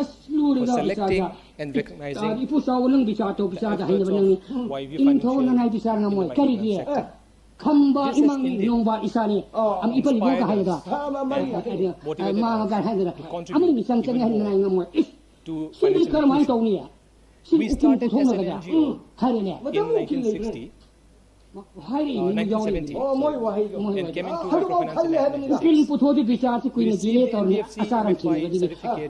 ꯑꯁ ꯂꯨꯔꯦꯗ for selecting ꯕꯤꯆꯥꯔꯗ꯫ And recognizing ꯏꯄꯨ ꯆꯥꯎꯕ ꯅꯪ ꯕꯤꯆꯥꯔ ꯇꯧ ꯕꯤꯆꯥꯔꯗ ꯍꯩꯅꯕ ꯅꯪꯅꯤ꯫ ꯏꯅꯤꯡꯊꯧ ꯅꯅꯥꯏ ꯕꯤꯆꯥꯔ ꯉꯝꯃꯣꯏ꯫ ꯀꯔꯤꯒꯤ? ꯈꯝꯕ ꯏꯃꯥꯒꯤ ꯅꯣꯡꯕꯥ ꯏꯆꯥꯅꯤ꯫ ꯑꯝ ꯏꯄꯜ ꯏꯕꯣꯒ ꯍꯥꯏꯕꯗꯣ꯫ ꯃꯥ ꯃꯒꯥꯏ ꯍꯥꯏꯗꯅ ꯑꯃꯒꯤ ꯃꯤꯆꯪ ꯆꯪꯉꯦ ꯍꯥꯏꯅ ꯅꯥꯏ ꯉꯝꯃꯣꯏ꯫ ꯏꯁ, ꯁꯤꯗꯤ ꯀꯔꯝꯍꯥꯏꯅ ꯇꯧꯅꯤ? ꯁꯤ ꯎꯀꯤꯜ ꯄꯨꯊꯣꯛꯅꯒꯗ꯭ꯔꯥ? ꯍꯥꯏꯔꯦꯅꯦ꯫ ꯍꯥꯏꯔꯛꯏꯅꯦ ꯌꯥꯎꯔꯤꯅꯦ꯫ ꯃꯣꯏ ꯋꯥꯍꯩꯗꯣ꯫ ꯎꯀꯤꯜ ꯄꯨꯊꯣꯛꯑꯗꯤ ꯕꯤꯆꯥꯔꯁꯤ ꯀꯨꯏꯅ delay ꯇꯧꯔꯅꯤ꯫ ꯑꯆꯥꯔ ꯑꯃ ꯊꯤꯡꯉꯒꯗꯤ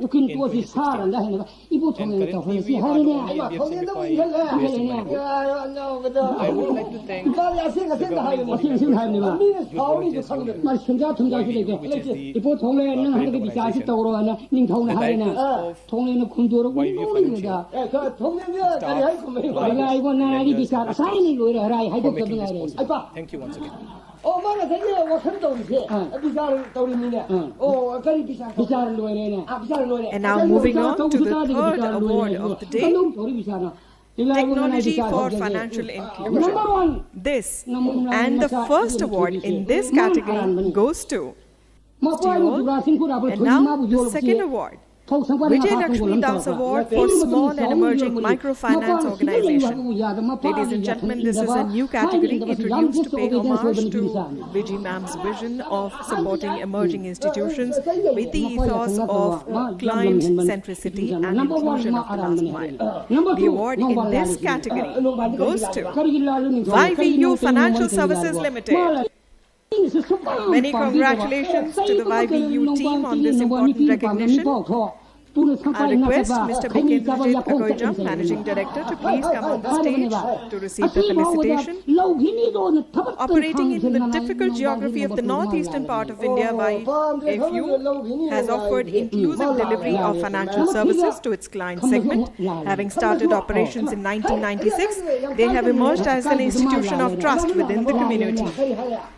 ꯎꯀꯤꯜ ꯄꯣꯠꯁꯤ ꯁꯥꯔꯒ ꯍꯦꯟꯅ ꯏꯕꯣ ꯊꯣꯡꯉꯦꯅ ꯇꯧꯍꯜꯂꯁꯤ ꯍꯥꯏꯔꯦꯅꯦ꯫ ꯍꯦꯜꯂꯦꯅꯦ꯫ ꯏꯆꯥꯗꯤ ꯑꯁꯦꯡ ꯑꯁꯦꯡꯕ ꯍꯥꯏꯕꯅꯦꯕ꯫ ꯃꯤꯅ ꯁꯥꯎꯔꯤꯗꯣ ꯈꯪꯗꯕꯅꯤ꯫ ꯃꯥ ꯁꯦꯟꯖꯥ ꯊꯨꯝꯖꯥꯁꯨ ꯂꯩꯇꯦ꯫ ꯏꯕꯣ ꯊꯣꯡꯂꯦ ꯅꯪ ꯍꯟꯗꯛꯀꯤ ꯕꯤꯆꯥꯔꯁꯤ ꯇꯧꯔꯣ ꯍꯥꯏꯅ ꯅꯤꯡꯊꯧꯅ ꯍꯥꯏꯔꯦꯅꯦ꯫ ꯊꯣꯡꯂꯦꯅ ꯈꯨꯝꯗꯣꯔꯒ ꯅꯣꯛꯅꯤꯡꯉꯦꯗ꯫ ꯑꯦ, ꯊꯣꯡꯂꯦꯅ ꯀꯔꯤ ꯍꯥꯏ ꯈꯨꯝꯃꯛꯏꯕ? ꯏꯕꯣ ꯅꯅꯥꯏꯒꯤ ꯕꯤꯆꯥꯔ ꯑꯁꯥꯏꯅ ꯂꯣꯏꯔꯦ ꯍꯥꯏꯔꯥꯏ ꯍꯥꯏꯗꯣꯛꯇꯕ ꯉꯥꯏꯔꯦ꯫ ꯑꯩꯕ꯫ ꯑꯣ, ꯃꯥ ꯉꯁꯥꯏꯒꯤ ꯋꯥꯈꯜ ꯇꯧꯔꯤꯁꯦ ꯑꯥ꯫ ꯕꯤꯆꯥꯔ ꯇꯧꯔꯤꯃꯤꯅꯦ꯫ ꯑꯥ꯫ ꯑꯣ, ꯀꯔꯤ ꯕꯤꯆꯥꯔ? ꯕꯤꯆꯥꯔ ꯂꯣꯏꯔꯦꯅꯦ꯫ ꯑꯥ, ꯕꯤꯆꯥꯔ ꯂꯣꯏꯔꯦ꯫ And now moving on to the third award of the day. ꯀꯝꯗꯧ ꯇꯧꯔꯤ ꯕꯤꯆꯥꯔꯅꯣ? Technology for financial inclusion. This and the first award in this category goes to Stewart. And now the second award, Vijay Lakshmi Das Award for Small and Emerging Microfinance Organization. Ladies and gentlemen, this is a new category introduced to pay homage to Vijay ma'am's vision of supporting emerging institutions with the ethos of client centricity and inclusion of the last mile. The award in this category goes to Y V U Financial Services Limited. Many congratulations to the Y V U team on this important recognition. I request Mister Bikendrajit Akoijam, Managing Director, to please come on the stage to receive the felicitation. Operating in the difficult geography of the northeastern part of India, Y F U has offered inclusive delivery of financial services to its client segment. Having started operations in nineteen ninety-six, they have emerged as an institution of trust within the community.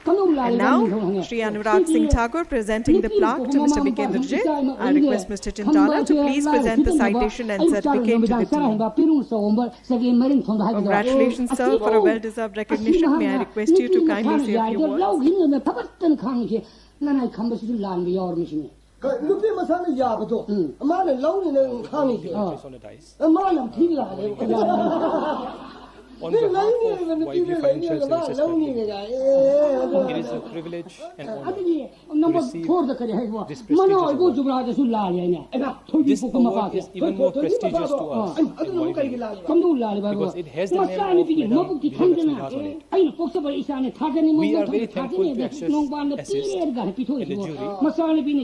And now, Shri Anurag Singh Thakur presenting the plaque to Mister Bikendrajit. I request Mister Chintala to please present the citation and certificate to the team. Congratulations, sir, for a well-deserved recognition. May I request you to kindly say a few words? ꯅꯨꯄꯤ ꯃꯁꯥꯅ ꯌꯥꯕꯗꯣ, ꯃꯥꯅ ꯂꯧꯅꯤꯅ ꯈꯪꯉꯤꯁꯦ꯫ ꯃꯥꯅ ꯊꯤ ꯂꯥꯛꯑꯦ꯫ On behalf of Y V Financial Services Private Limited, it is a privilege and honor ꯑꯗꯨꯒꯤ ꯅꯝꯕꯔ ꯐꯣꯔꯗ ꯀꯔꯤ ꯍꯥꯏꯕ? ꯃꯅꯥꯎ ꯑꯩꯕꯨ ꯖꯨꯕ꯭ꯔꯥꯗꯁꯨ ꯂꯥꯜꯂꯦ ꯍꯥꯏꯅꯦ꯫ This award is even more prestigious to us in Y V ꯀꯝꯗꯧ ꯂꯥꯜꯂꯦ ꯍꯥꯏꯕ? Because it has the name of Madam ꯃꯆꯥꯅꯨꯄꯤꯒꯤ Vijayalakshmi ꯃꯕꯨꯛꯇꯤ Das ꯊꯟꯗꯅ Award. ꯑꯩꯅ ꯄꯣꯛꯆꯕ ꯏꯆꯥꯅꯦ ꯊꯥꯖꯅꯤ꯫ We are very thankful to S S, S S and the jury for selecting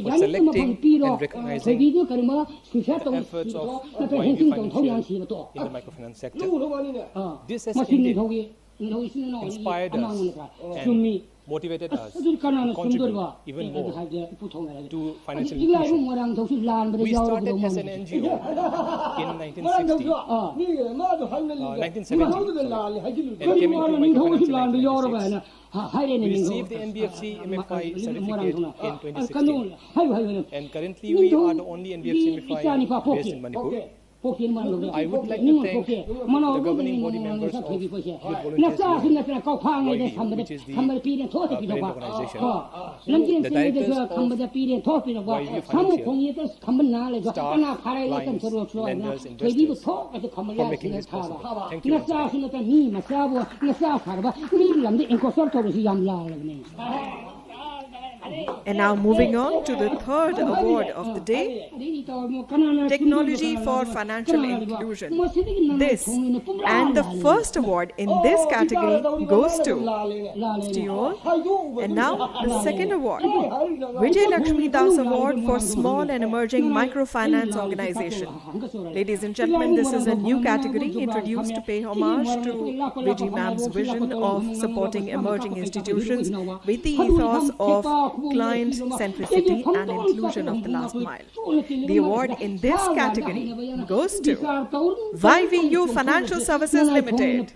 and recognizing the efforts of Y V Financial Services in the microfinance sector. This has indeed inspired us and motivated us to contribute even more to financial inclusion. We started as an N G O in nineteen sixty, uh, nineteen seventy, sorry, and came into microfinance in nineteen ninety-six. We received the N B F C M F I certificate in twenty sixteen, and currently we are the only N B F C M F I based in Manipur. I would like to thank the governing body members of Youth Volunteers Union, Y V, which is the foreign organization. The directors of Y V Financial, staff, clients, lenders, investors for making this possible. Thank you once again. And now moving on to the third award of the day, Technology for Financial Inclusion. This and the first award in this category goes to Stiol. And now the second award. Vijay Lakshmi Das Award for Small and Emerging Microfinance Organization. Ladies and gentlemen, this is a new category introduced to pay homage to Vijay ma'am's vision of supporting emerging institutions with the ethos of client centricity and inclusion of the last mile. The award in this category goes to Y V U Financial Services Limited.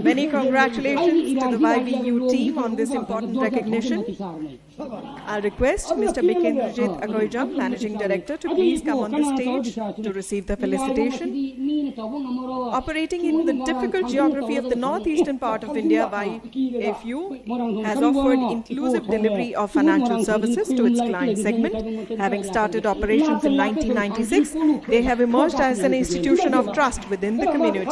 Many congratulations to the Y V U team on this important recognition. I'll request Mister Bikendrajit Akoijam, Managing Director, to please come on the stage to receive the felicitation. Operating in the difficult geography of the northeastern part of India, Y F U has offered inclusive delivery of financial services to its client segment. Having started operations in nineteen ninety-six, they have emerged as an institution of trust within the community.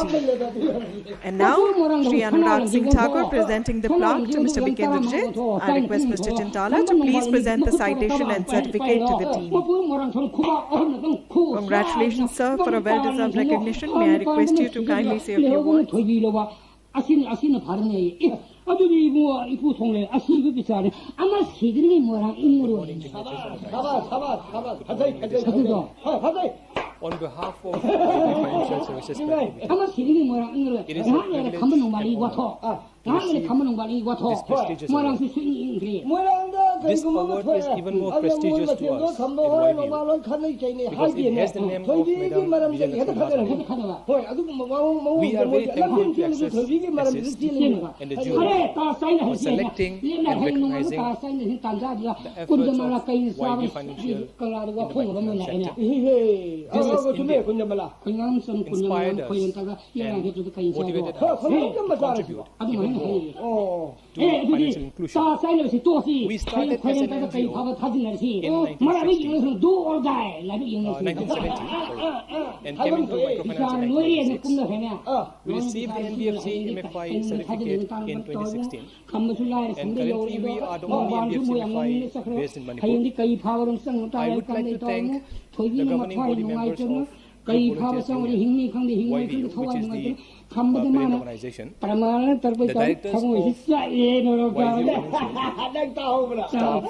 And now, Shri Anurag Singh Thakur presenting the plaque to Mister Bikendrajit. I request Mister Chintala to please present the citation and certificate to the team. Congratulations, sir, for a well-deserved recognition. May I request you to kindly say a few words? ꯑꯁꯤꯅ ꯑꯁꯤꯅ ꯐꯔꯅꯦ꯫ ꯑꯦ, ꯑꯗꯨꯗꯤ ꯏꯕꯨꯡꯉꯣ, ꯏꯄꯨ ꯊꯣꯡꯂꯦ, ꯑꯁꯤꯕ ꯕꯤꯆꯥꯔꯅꯤ꯫ ꯑꯃ ꯁꯤꯗ꯭ꯔꯤꯉꯩ ꯃꯣꯏꯔꯥꯡ ꯏꯪꯉꯔꯣꯏ꯫ ꯁꯕꯥꯁ, ꯁꯕꯥꯁ, ꯁꯕꯥꯁ, ꯐꯖꯩ, ꯐꯖꯩ, ꯐꯖꯩ꯫ ꯑꯗꯨꯗꯣ꯫ ꯍꯣꯏ, ꯐꯖꯩ꯫ On behalf of Y V Financial Services Private Limited, ꯑꯃ ꯁꯤꯗ꯭ꯔꯤꯉꯩ ꯃꯣꯏꯔꯥꯡ ꯏꯪꯉꯔꯣꯏ꯫ It is a privilege and honor to receive this prestigious award. ꯃꯣꯏꯔꯥꯡꯁꯨ ꯁꯨꯛꯏꯪ ꯏꯪꯗ꯭ꯔꯤ꯫ ꯃꯣꯏꯔꯥꯡꯗ This award is even more prestigious to us at Y V U because it has the name of Madam Vijayalakshmi Das. We are very thankful to access, assist, and the jury for selecting and recognizing the efforts of Y V U Financial in the microfinance sector. This is indeed inspired us and motivated us to contribute even more to financial inclusion. We started as an N G O in nineteen sixty, uh, nineteen seventy, sorry, and came into microfinance in nineteen ninety-six. We received the N B F C M F I certificate in twenty sixteen, and currently we are the only N B F C M F I based in Manipur. I would like to thank the governing body members of Youth Volunteers Union, Y V U, which is the uh, parent organization, the directors of Y V U Financial, staff,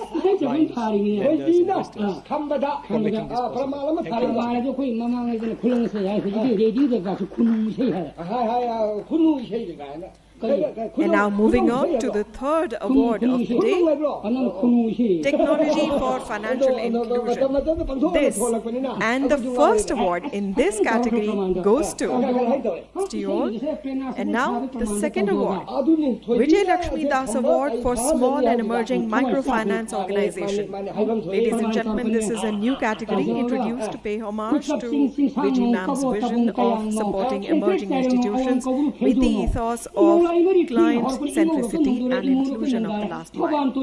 clients, lenders, investors for making this possible. Thank you once again. And now moving on to the third award of the day, Technology for Financial Inclusion. This and the first award in this category goes to Stiol. And now the second award, Vijay Lakshmi Das Award for Small and Emerging Microfinance Organization. Ladies and gentlemen, this is a new category introduced to pay homage to Vijay ma'am's vision of supporting emerging institutions with the ethos of client centricity and inclusion of the last mile.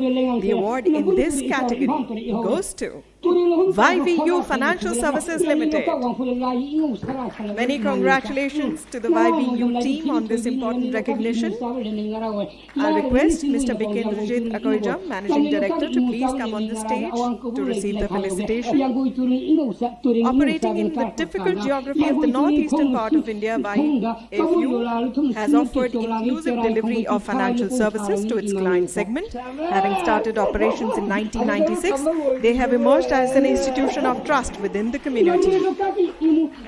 The award in this category goes to Y V U Financial Services Limited. Many congratulations to the Y V U team on this important recognition. I request Mister Bikendrajit Akoijam, Managing Director, to please come on the stage to receive the felicitation. Operating in the difficult geography of the northeastern part of India, Y F U has offered inclusive delivery of financial services to its client segment. Having started operations in nineteen ninety-six, they have emerged as an institution of trust within the community.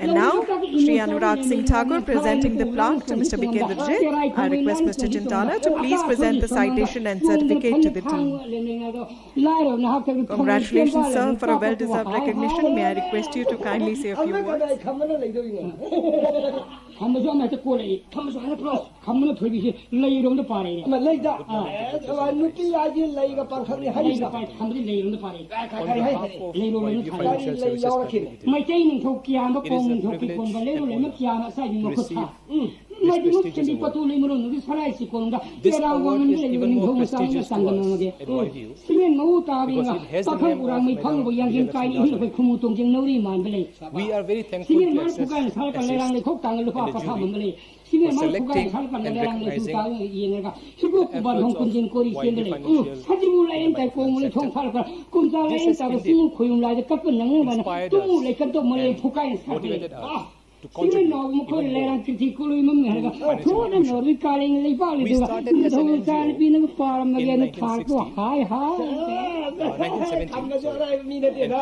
And now, Shri Anurag Singh Thakur presenting the plaque to Mister Bikendra Jain. I request Mister Chintala to please present the citation and certificate to the team. Congratulations, sir, for a well-deserved recognition. May I request you to kindly say a few words? ꯈꯝꯕꯁꯨ ꯑꯃ ꯍꯦꯛꯇ ꯀꯣꯜꯂꯛꯏ꯫ ꯈꯝꯕꯁꯨ ꯍꯥꯏꯔꯛꯄ꯭ꯔꯣ? ꯈꯝꯕꯅ ꯊꯣꯏꯕꯤꯁꯦ ꯂꯩꯔꯣꯝꯗ ꯄꯥꯔꯛꯏꯅꯦ꯫ ꯑꯃ ꯂꯩꯗ꯫ ꯑꯥ꯫ ꯑꯦ, ꯅꯨꯄꯤ ꯍꯥꯏꯁꯦ ꯂꯩꯒ ꯄꯥꯡꯈꯛꯅꯤ ꯍꯥꯏꯔꯤꯕ꯫ ꯂꯩꯒ ꯄꯥꯏ-, ꯈꯝꯕꯗꯤ ꯂꯩꯔꯣꯝꯗ ꯄꯥꯔꯛꯏ꯫ ꯀ-, ꯀ-, ꯀꯔꯤ ꯍꯥꯏꯈ꯭ꯔꯦ? ꯂꯩꯔꯣꯝꯗ ꯊꯥꯔꯛꯏ꯫ ꯀꯔꯤ ꯂꯩ ꯌꯥꯎꯔꯛꯈꯤꯅꯦ? ꯃꯩꯇꯩ ꯅꯤꯡꯊꯧ ꯀꯤꯌꯥꯝꯕ ꯀꯣꯡ ꯅꯤꯡꯊꯧ ꯀꯤꯀꯣꯟꯕ ꯂꯩꯔꯣ ꯂꯩꯃ ꯀꯤꯌꯥꯝꯕ ꯑꯁꯥꯏꯕꯤ ꯃꯈꯨꯠ ꯊꯥ꯫ ꯎꯝ꯫ ꯃꯗꯨꯃꯛ ꯁꯦꯟꯗꯤ ꯄꯇꯨ ꯂꯩꯃꯔꯣꯝꯗꯒꯤ ꯁꯔꯥꯏ ꯆꯤꯀꯣꯟꯗ ꯇꯦꯔꯥ ꯋꯥꯡꯉꯝꯗ ꯂꯩꯕ ꯅꯤꯡꯊꯧ ꯃꯆꯥ ꯑꯃꯒ ꯆꯥꯡꯗꯝꯅꯕꯒꯦ꯫ ꯁꯤꯃꯦꯟ ꯃꯑꯣꯡ ꯇꯥꯕꯤꯅ ꯄꯥꯈꯪ ꯎꯔꯥꯡ ꯃꯩ ꯐꯪꯕ ꯌꯥꯡꯖꯤꯡ ꯀꯥꯏꯅ ꯏꯍꯤꯜ ꯑꯩꯈꯣꯏ ꯈꯨꯃꯨ ꯇꯣꯡꯖꯤꯡ ꯅꯧꯔꯤ ꯃꯥꯟꯕ ꯂꯩ꯫ ꯁꯤꯃꯦꯟ ꯃꯔꯛ ꯐꯨꯀꯥꯏꯅ ꯁꯥꯔꯛꯄ ꯂꯩꯔꯥꯡ ꯂꯩꯈꯣꯛ ꯇꯥꯡꯅ ꯂꯨꯄꯥ ꯄꯊꯥ ꯃꯟꯕ ꯂꯩ꯫ ꯁꯤꯃꯦꯟ ꯃꯔꯛ ꯐꯨꯀꯥꯏꯅ ꯁꯥꯔꯛꯄ ꯂꯩꯔꯥꯡ ꯂꯩꯁꯨ ꯇꯥꯡꯅ ꯌꯦꯡꯂꯒ ꯁꯤꯕꯣꯛ ꯈꯨꯕꯥꯟ ꯍꯣꯡ ꯀꯨꯟꯖꯤꯟ ꯀꯣꯔꯤ ꯆꯦꯟꯕ ꯂꯩ꯫ ꯎꯝ, ꯁꯖꯤꯕꯨ ꯂꯥꯏꯌꯦꯡ ꯇꯥꯏ ꯀꯣꯡ ꯃꯔꯤ ꯊꯣꯡ ꯐꯥꯔꯛꯄ ꯀꯨꯝꯖꯥ ꯂꯥꯏꯌꯦꯡ ꯇꯥꯕ ꯆꯤꯡ ꯈꯣꯌꯨꯝ ꯂꯥꯏꯗ ꯀꯞꯄ ꯅꯪꯅꯕꯅ ꯇꯨꯝꯃꯨ ꯂꯩꯀꯞꯇꯣ ꯃꯔꯩ ꯐꯨꯀꯥꯏꯅ ꯁꯥꯔꯛꯄ ꯂꯩ꯫ ꯑꯥ! ꯁꯤꯃꯦꯟ ꯃꯥꯎ ꯃꯈꯣꯏꯅ ꯂꯩꯔꯥꯡ ꯀꯤꯔꯊꯤ ꯀꯣꯂꯨꯏ ꯃꯝꯃꯤ ꯍꯥꯏꯔꯒ ꯊꯣꯛꯅ ꯅꯣꯔꯤ ꯀꯥꯂꯦꯟ ꯂꯩꯕꯥꯛ ꯂꯩꯗꯨꯒ ꯅꯤꯡꯊꯧ ꯃꯆꯥ ꯅꯨꯄꯤꯅꯒ ꯄꯥꯔꯝꯃꯒꯦꯅ ꯊꯥꯔꯛꯄ ꯍꯥꯏ ꯍꯥꯏ꯫ ꯊꯝꯕꯁꯨ ꯑꯔꯥꯏꯕ ꯃꯤ ꯅꯠꯇꯦꯗ꯫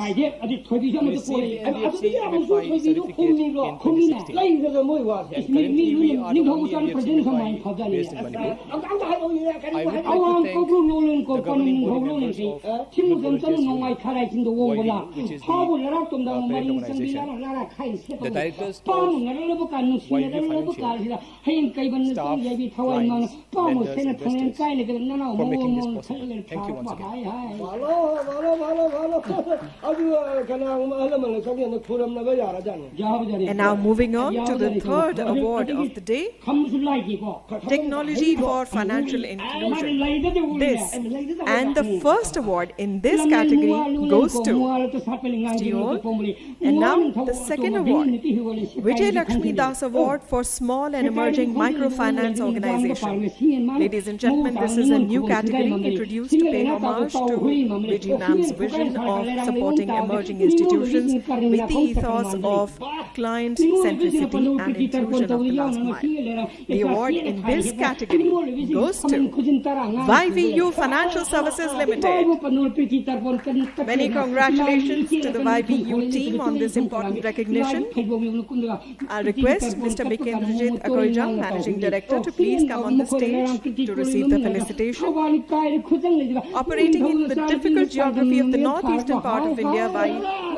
ꯍꯥꯏꯗꯦ, ꯑꯗꯨ ꯊꯣꯏꯕꯤꯁꯨ ꯑꯃꯗ ꯀꯣꯜꯂꯛꯏ꯫ ꯑꯗꯨꯗꯤ ꯑꯃꯨꯛꯁꯨ ꯊꯣꯏꯕꯤꯗꯣ ꯈꯨꯝꯃꯤꯕ꯭ꯔꯣ? ꯈꯨꯝꯃꯤꯅꯦ꯫ ꯂꯩꯈ꯭ꯔꯒ ꯃꯣꯏ ꯋꯥꯁꯦ꯫ ꯏꯁ, ꯃꯤ, ꯃꯤ, ꯅꯤꯡꯊꯧ ꯃꯆꯥ ꯅꯨꯄꯤ ꯄ꯭ꯔꯖꯦꯟ ꯁꯃꯥꯏꯟ ꯐꯖꯅꯤ꯫ ꯑꯝꯇ, ꯑꯝꯇ ꯍꯥꯏꯔꯛꯑꯣꯅꯦ, ꯀꯔꯤꯅꯣ ꯍꯥꯏꯔꯛꯑꯣ꯫ ꯑꯋꯥꯡ ꯀꯧꯕ꯭ꯔꯨ ꯅꯣꯡꯂꯦꯟ ꯀꯣꯛꯄꯅ ꯅꯤꯡꯊꯧ ꯂꯣꯟꯂꯦꯟꯁꯤ ꯊꯤꯡꯒꯨꯗꯝ ꯆꯅꯨ ꯅꯣꯡꯃꯥꯏ ꯈꯥꯔꯥꯏ ꯆꯤꯡꯗ ꯑꯣꯡꯕ ꯂꯥ꯫ ꯐꯥꯎꯕ ꯂꯔꯥꯛ ꯇꯣꯝꯗ ꯃꯔꯤ ꯆꯪꯕꯤ ꯂꯥꯔꯥ ꯂꯥꯔꯥ ꯈꯥꯏ ꯁꯦꯠꯄ ꯄꯥꯝꯃꯨꯅꯔꯕ ꯀꯥꯟ ꯅꯨꯡꯁꯤꯅꯔꯕ ꯀꯥꯟꯁꯤꯗ ꯍꯌꯦꯡ ꯀꯩꯕꯟꯅ ꯆꯪ ꯌꯥꯏꯕꯤ ꯊꯋꯥꯏ ꯃꯥꯡ ꯄꯥꯝꯃꯨ ꯁꯦꯅ ꯊꯣꯡꯂꯦꯟ ꯀꯥꯏꯅ ꯀꯩꯗ ꯅꯅꯥꯎ ꯃꯑꯣꯡ ꯃꯑꯣꯡ ꯈꯜꯂꯒ ꯊꯥꯔꯛꯄ ꯍꯥꯏ ꯍꯥꯏ꯫ ꯃꯥꯂꯣ, ꯃꯥꯂꯣ, ꯃꯥꯂꯣ, ꯃꯥꯂꯣ꯫ ꯑꯗꯨ, ꯑ, ꯀꯅꯥꯒꯨꯝꯕ ꯑꯍꯜ ꯂꯃꯟꯅ ꯆꯪꯉꯦꯅ ꯈꯨꯔꯝꯅꯕ ꯌꯥꯔꯖꯥꯠꯅꯤ꯫ ꯌꯥꯕꯖꯥꯠꯅꯤ꯫ And now moving on to the ꯌꯥꯕꯖꯥꯠꯅꯤ꯫ Third award ꯑꯗꯨ, of the day, ꯈꯝꯕꯁꯨ ꯂꯥꯏꯒꯤꯀꯣ꯫ Technology for Financial Inclusion. This and the first award in this category goes to Steel. And now The second award, Vijay Lakshmi Das Award for Small and Emerging Microfinance Organization. Ladies and gentlemen, this is a new category introduced to pay homage to Vijay ma'am's vision of supporting emerging institutions with the ethos of client centricity and inclusion of the last mile. The award in this category goes to Y V U Financial Services Limited. Many congratulations to the Y V U team on this important recognition. I request Mister Bikendrajit Akoijam, Managing Director, to please come on the stage to receive the felicitation. Operating in the difficult geography of the northeastern part of India, Y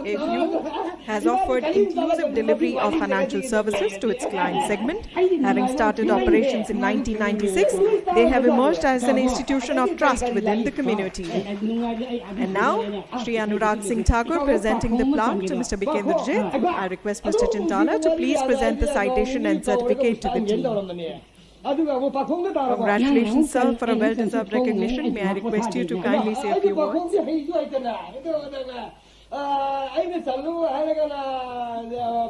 F U has offered inclusive delivery of financial services to its client segment. Having started operations in nineteen ninety-six, they have emerged as an institution of trust within the community. And now, Shri Anurag Singh Thakur presenting the plaque to Mister Bikendrajit. I request Mister Chintala to please present the citation and certificate to the team. Congratulations, sir, for a well-deserved recognition. May I request you to kindly say a few words? ꯑꯩꯅ ꯆꯠꯂꯨ ꯍꯥꯏꯔꯒꯅ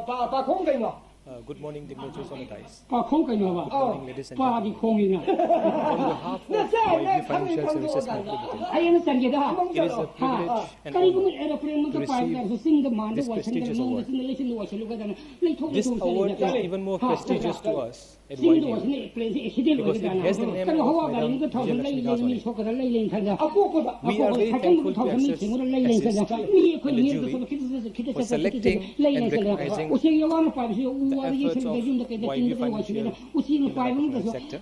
ꯄꯥꯈꯣꯡ ꯀꯩꯅꯣ? Uh, good morning, dignitaries on the dais. ꯄꯥꯈꯣꯡ ꯀꯩꯅꯣꯕ? Good morning, ladies and ꯄꯥꯗꯤ gentlemen. ꯈꯣꯡꯉꯤꯅ꯫ On behalf of Y V U Financial Services Limited, ꯑꯩꯅ ꯆꯪꯒꯦꯗ꯫ it is a privilege and ꯀꯔꯤꯒꯨꯝꯕ honor ꯑꯦꯔꯣꯄ꯭ꯂꯦꯟ ꯑꯃ to ꯄꯥꯏꯕꯗ receive ꯆꯤꯡꯗ ꯃꯥꯟꯗ this ꯋꯥꯏꯁꯟꯗꯅ prestigious ꯅꯣꯡ award. ꯆꯤꯡꯗ ꯂꯩꯁꯤꯟꯗ ꯋꯥꯏꯁꯜꯂꯒꯗꯅ ꯂꯩꯊꯣꯛ This ꯂꯩꯊꯣꯛ award is ꯂꯩꯊꯣꯛ even more prestigious to us at ꯆꯤꯡꯗ Y V U ꯋꯥꯏꯁꯟꯗ ꯑꯦꯔꯣꯄ꯭ꯂꯦꯟꯁꯦ ꯑꯦꯛꯁꯤꯗꯦꯟ because it ꯑꯣꯏꯒꯗꯅ bears the name ꯀꯔꯤ of ꯍꯋꯥ ꯒꯥꯔꯤ Madam ꯑꯃꯒ ꯊꯧꯔꯁꯨ Vijayalakshmi ꯂꯩ ꯂꯩ ꯃꯤ Daswani. ꯁꯣꯛꯀꯗ ꯂꯩ ꯂꯩ ꯈꯪꯗ We are very thankful to S S, S S and the jury for selecting and recognizing the efforts of Y V U Financial Services Limited.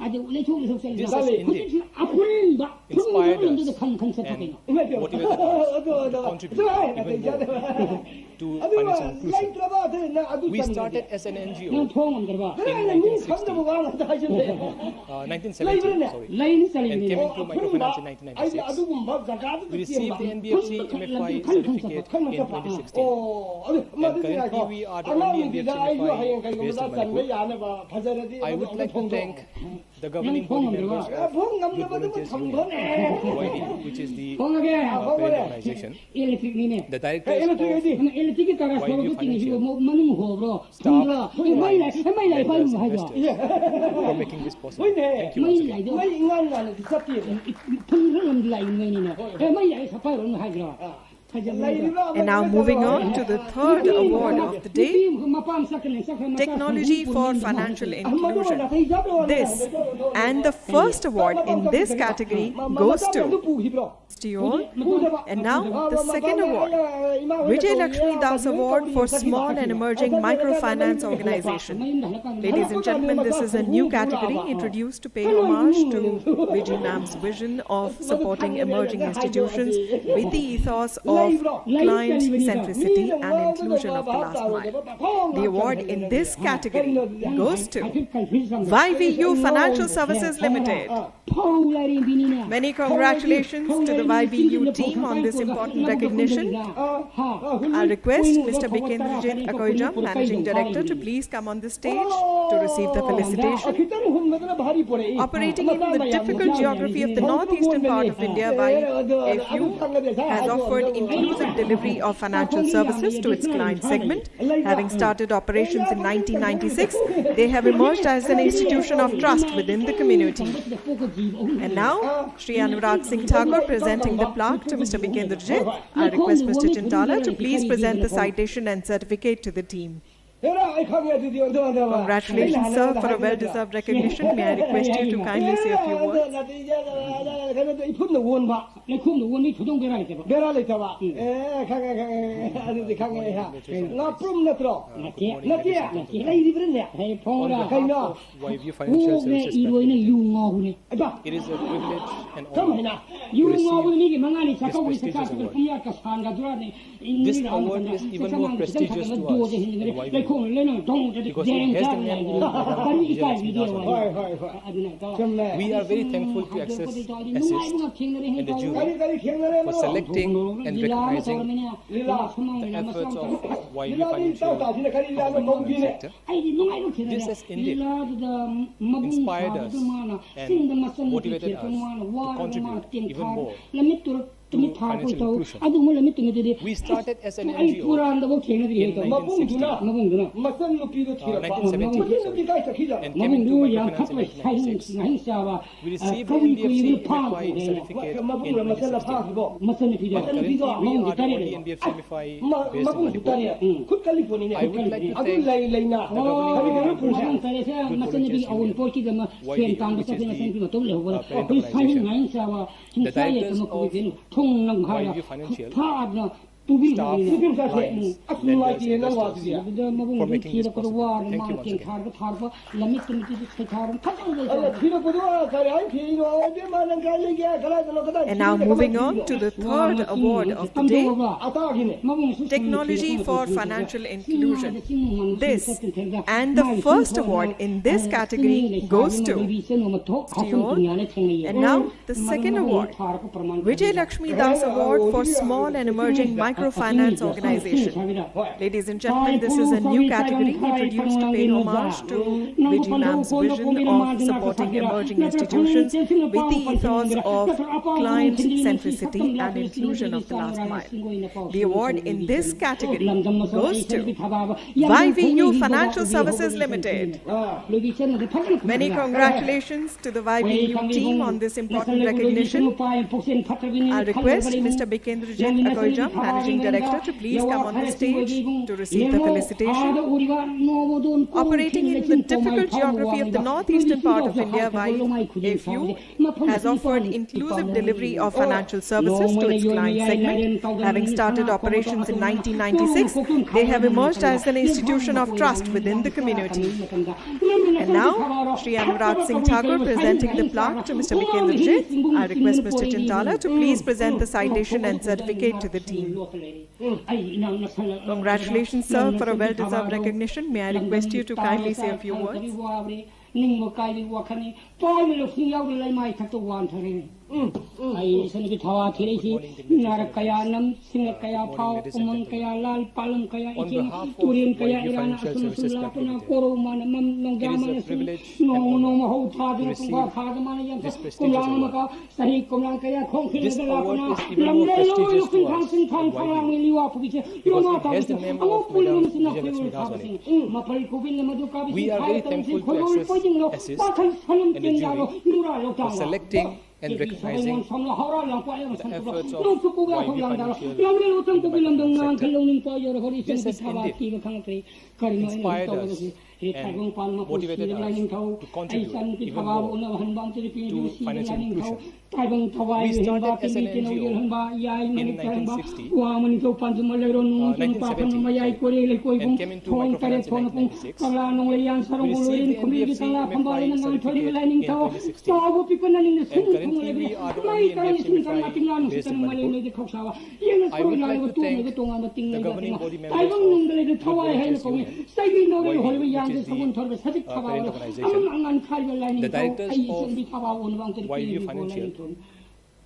This is indeed inspired us and motivated us to contribute even more to financial inclusion. We started as an N G O in nineteen sixty, uh, nineteen seventy, sorry, and came into microfinance in nineteen ninety-six. We received the N B F C M F I certificate in twenty sixteen, and currently we are the only N B F C M F I based in Manipur. I would like to thank The governing body members of the Blue Volunteers Union, Y D U, which is the uh, parent organization. The directors of Y D U Financial staff, members, investors for making this possible. Thank you once again. And now moving on to the third award of the day, Technology for Financial Inclusion. This and the first award in this category goes to Stior. And now the second award, Vijay Lakshmi Das Award for Small and Emerging Microfinance Organization. Ladies and gentlemen, this is a new category introduced to pay homage to Vijay Ma'am's vision of supporting emerging institutions with the ethos of client centricity and inclusion of the last mile. The award in this category goes to Y V U Financial Services Limited. Many congratulations to the Y V U team on this important recognition. I request Mister Bikendrajit Akoijam, Managing Director, to please come on the stage to receive the felicitation. Operating in the difficult geography of the northeastern part of India, Y F U has offered inclusive delivery of financial services to its client segment. Having started operations in nineteen ninety-six, they have emerged as an institution of trust within the community. And now, Shri Anurag Singh Thakur presenting the plaque to Mister Bikendrajit. I request Mister Chintala to please present the citation and certificate to the team. Congratulations, sir, for a well-deserved recognition. May I request you to kindly say a few words? ꯂꯩꯈꯣꯝꯗ ꯑꯣꯟꯕ ꯏꯊꯨꯗꯧ ꯕꯦꯔꯥ ꯂꯩꯇꯕ꯫ ꯕꯦꯔꯥ ꯂꯩꯇꯕ꯫ ꯑꯦ ꯈꯪꯉꯦ ꯈꯪꯉꯦ ꯑꯗꯨꯗꯤ ꯈꯪꯉꯦ꯫ ꯉꯥꯄ꯭ꯔꯨꯝ ꯅꯠꯇ꯭ꯔꯣ? ꯅꯠꯇꯦ꯫ ꯅꯠꯇꯦ꯫ ꯂꯩꯔꯤꯕ꯭ꯔꯅꯦ? ꯐꯣꯡꯔ꯫ ꯀꯩꯅꯣ? Y V U Financial Services ꯏꯔꯣꯏꯅ ꯌꯨ ꯉꯥꯎꯕꯅꯦ꯫ It is a privilege and honor to receive this prestigious award. This award is even more prestigious to us at Y V U because it has the name of Madam Vijayalakshmi Das Award. We are very thankful to access, assist, and the jury for selecting and recognizing the efforts of Y V financial sector. This is indeed inspired us and motivated us to contribute to financial inclusion. We started as an N G O in nineteen sixty, uh, nineteen seventy, and came into microfinance in nineteen ninety-six. We received the N B F C M F I certificate in nineteen sixty. And currently we are the only N B F C M F I based in Manipur. I would like to thank the governing board, good management, Y V, which is the, uh, parent organization, the directors of Y V Financial, staff, clients, lenders, investors, for making this possible. Thank you once again. And now moving on to the third award of the day, Technology for Financial Inclusion. This and the first award in this category goes to Steon. And now the second award, Vijay Lakshmi Das Award for Small and Emerging Microfinance Organization. Ladies and gentlemen, this is a new category introduced to pay homage to Vijay ma'am's vision of supporting emerging institutions with the ethos of client centricity and inclusion of the last mile. The award in this category goes to Y V U Financial Services Limited. Many congratulations to the Y V U team on this important recognition. I'll request Mister Bikendrajit Akoijam, Managing Director, to please come on the stage to receive the felicitation. Operating in the difficult geography of the northeastern part of India, Y V U has offered inclusive delivery of financial services to its client segment. Having started operations in nineteen ninety-six, they have emerged as an institution of trust within the community. And now, Shri Anurag Singh Thakur presenting the plaque to Mister Bikendrajit. I request Mister Chintala to please present the citation and certificate to the team. Congratulations, sir, for a well-deserved recognition. May I request you to kindly say a few words? ꯅꯤꯡꯕ ꯀꯥꯏꯕꯒꯤ ꯋꯥꯈꯜꯅꯤ꯫ ꯄꯥꯏꯕ ꯂꯧꯁꯤꯡ ꯌꯥꯎꯗꯅ ꯂꯩꯃꯥꯏ ꯊꯛꯇ ꯋꯥꯟꯊꯔꯦꯅꯦ꯫ ꯑꯩ ꯏꯆꯟꯅꯨꯄꯤ ꯊꯋꯥ ꯊꯤꯔꯛꯏꯁꯤ ꯅꯥꯔꯛ ꯀꯌꯥ ꯅꯝ, ꯁꯤꯡꯂꯛ ꯀꯌꯥ ꯐꯥꯎ, ꯎꯃꯪ ꯀꯌꯥ ꯂꯥꯜ, ꯄꯥꯠꯂꯝ ꯀꯌꯥ ꯏꯆꯦꯜ, ꯇꯨꯔꯦꯟ ꯀꯌꯥ ꯏꯔꯥꯅ, ꯑꯁꯨꯝ ꯑꯁꯨꯝ ꯂꯥꯞꯄꯅ ꯀꯣꯔꯧ ꯃꯥꯅ ꯃꯝ, ꯅꯣꯡꯖꯥ ꯃꯥꯅ ꯁꯤꯡ, ꯅꯣꯡꯃ ꯅꯣꯡꯃ ꯍꯧ ꯊꯥꯗꯨꯅ ꯄꯨꯡꯐꯥ ꯐꯥꯗ ꯃꯥꯅ ꯌꯥꯝ ꯀꯣꯝꯂꯥ ꯑꯃꯒ ꯆꯍꯤ ꯀꯣꯝꯂꯥ ꯀꯌꯥ ꯈꯣꯡ ꯊꯦꯡꯅꯗ ꯂꯥꯛꯄꯅ ꯂꯝꯂꯦꯟ ꯂꯣꯏ ꯂꯧꯁꯤꯟ ꯊꯥꯡ ꯁꯤꯡ ꯊꯥꯡ ꯐꯥꯡꯂꯥꯡ ꯂꯤꯂꯤ ꯋꯥ ꯐꯨꯕꯤꯁꯦ ꯌꯣꯃꯥ ꯇꯥꯕꯤꯁꯦ ꯑꯉꯧ ꯄꯨꯔꯤꯕ ꯃꯁꯤꯅ ꯈꯣꯏꯔꯣꯏ ꯊꯥꯕꯁꯤꯡ ꯃꯄꯩ ꯀꯣꯕꯤꯟ ꯑꯃꯗꯨ ꯀꯥꯕꯤꯁꯤ ꯐꯥꯏ ꯇꯧꯔꯤꯁꯤ ꯈꯣꯏꯔꯣꯏ ꯄꯣꯏꯖꯤꯡꯂꯣ ꯄꯥꯈꯜ ꯁꯅꯝ ꯇꯦꯟꯖꯥꯂꯣ ꯅꯨꯔꯥ ꯂꯧꯇꯥꯡꯂꯣ ꯀꯦꯄꯤ ꯁꯥꯕꯩꯉꯣꯟ ꯁꯣꯝꯅ ꯍꯧꯔꯥ ꯂꯥꯡꯄꯥ ꯑꯦꯝ ꯁꯟꯇꯨꯕ ꯅꯣꯡꯁꯨ ꯀꯨꯕ ꯍꯧ ꯂꯥꯡꯗꯥꯔꯣ ꯂꯝꯂꯦꯟ ꯎꯊꯪ ꯀꯨꯕꯤ ꯂꯝꯗꯝ ꯉꯥꯡꯈꯩ ꯂꯧꯅꯤꯡ ꯄꯥꯏꯖꯔꯣ ꯍꯣꯔꯤ ꯁꯤꯡꯒꯤ ꯊꯥꯕ ꯀꯤꯕ ꯈꯪꯉꯛꯇ꯭ꯔꯦ ꯀꯔꯤꯅꯣ ꯑꯩꯅ ꯍꯧꯖꯤꯛ ꯇꯧꯒꯗꯕꯁꯤ ꯍꯦ ꯊꯥꯏꯕꯪ ꯄꯥꯟ ꯃꯄꯨ ꯁꯤꯕ ꯂꯥꯏꯅꯤꯡꯊꯧ ꯑꯩ ꯏꯆꯟ ꯅꯨꯄꯤ ꯊꯕꯥ ꯎꯅꯕ ꯍꯟꯕ ꯑꯝꯇꯗꯤ ꯄꯤꯕꯤꯌꯨ ꯁꯤꯕ ꯂꯥꯏꯅꯤꯡꯊꯧ ꯇꯥꯏꯕꯪ ꯊꯋꯥꯏ ꯍꯦꯟꯕ ꯀꯤꯕꯤ ꯇꯤꯅꯧ ꯌꯦꯜꯍꯟꯕ ꯌꯥꯏ ꯃꯔꯤꯛ ꯇꯥꯏꯍꯟꯕ ꯋꯥ ꯃꯅꯤꯡꯊꯧ ꯄꯥꯟꯖꯨꯝꯕ ꯂꯩꯔꯣ ꯅꯨꯡ ꯆꯤꯡ ꯄꯥꯐꯝ ꯃꯌꯥꯏ ꯀꯣꯔꯦ ꯂꯩꯀꯣꯏ ꯕꯨꯡ ꯊꯣꯡ ꯇꯔꯦꯠ ꯊꯣꯡ ꯄꯨꯡ ꯀꯪꯂꯥ ꯅꯣꯡꯂꯩ ꯌꯥꯟ ꯁꯔꯧ ꯂꯣꯏꯔꯦꯟ ꯈꯨꯝꯕꯤꯒꯤ ꯀꯪꯂꯥ ꯐꯝꯕꯥꯜ ꯂꯩꯅ ꯉꯥꯟꯊꯣꯏꯔꯤꯕ ꯂꯥꯏꯅꯤꯡꯊꯧ ꯆꯥꯎꯕ ꯄꯤꯛꯄ ꯅꯪꯅ ꯁꯤꯟ ꯊꯨꯡꯅ ꯂꯩꯕ ꯃꯩ ꯇꯔꯥꯅꯤ ꯁꯤꯟ ꯀꯪꯂꯥ ꯇꯤꯡꯂꯥ ꯅꯨꯡꯁꯤꯠ ꯇꯅꯨꯡ ꯃꯥꯂꯦꯝ ꯂꯩꯗ ꯈꯧꯁꯥꯕ ꯌꯦꯡꯅ ꯁꯔꯨ ꯂꯥꯡꯂꯤꯕ ꯇꯣꯡꯂꯤꯕ ꯇꯣꯉꯥꯟꯕ ꯇꯤꯡꯂꯤꯕ ꯇꯤꯡꯂꯥ ꯇꯥꯏꯕꯪ ꯅꯨꯡꯗ ꯂꯩꯕ ꯊꯋꯥꯏ ꯍꯥꯏꯅ ꯀꯧꯏ ꯆꯩꯕꯤ ꯅꯧꯔꯤꯕ ꯍꯣꯔꯤꯕ ꯌꯥꯝꯗ ꯁꯒꯣꯜ ꯊꯧꯔꯤꯕ ꯁꯖꯤꯛ ꯊꯕꯥꯜ ꯑꯃ ꯑꯉꯥꯟ ꯈꯥꯏꯕ ꯂꯥꯏꯅꯤꯡꯊꯧ ꯑꯩ ꯏꯆꯟꯗꯤ ꯊꯕꯥꯜ ꯑꯣꯟꯕ ꯑꯃꯇꯗꯤ ꯄꯤꯔꯤꯕ ꯂꯥꯏꯅꯤꯡꯊꯧ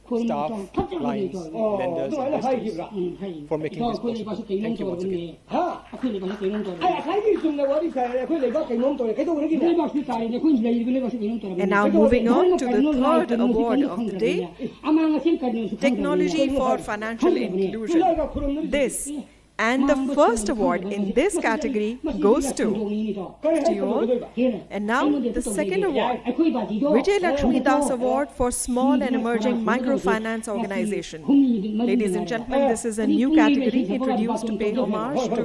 staff, clients, lenders, investors for making this possible. Thank you once again. And now moving on to the third award of the day, Technology for Financial Inclusion. This and the first award in this category goes to Tiol. And now the second award, Vijay Lakshmi Das Award for Small and Emerging Microfinance Organization. Ladies and gentlemen, this is a new category introduced to pay homage to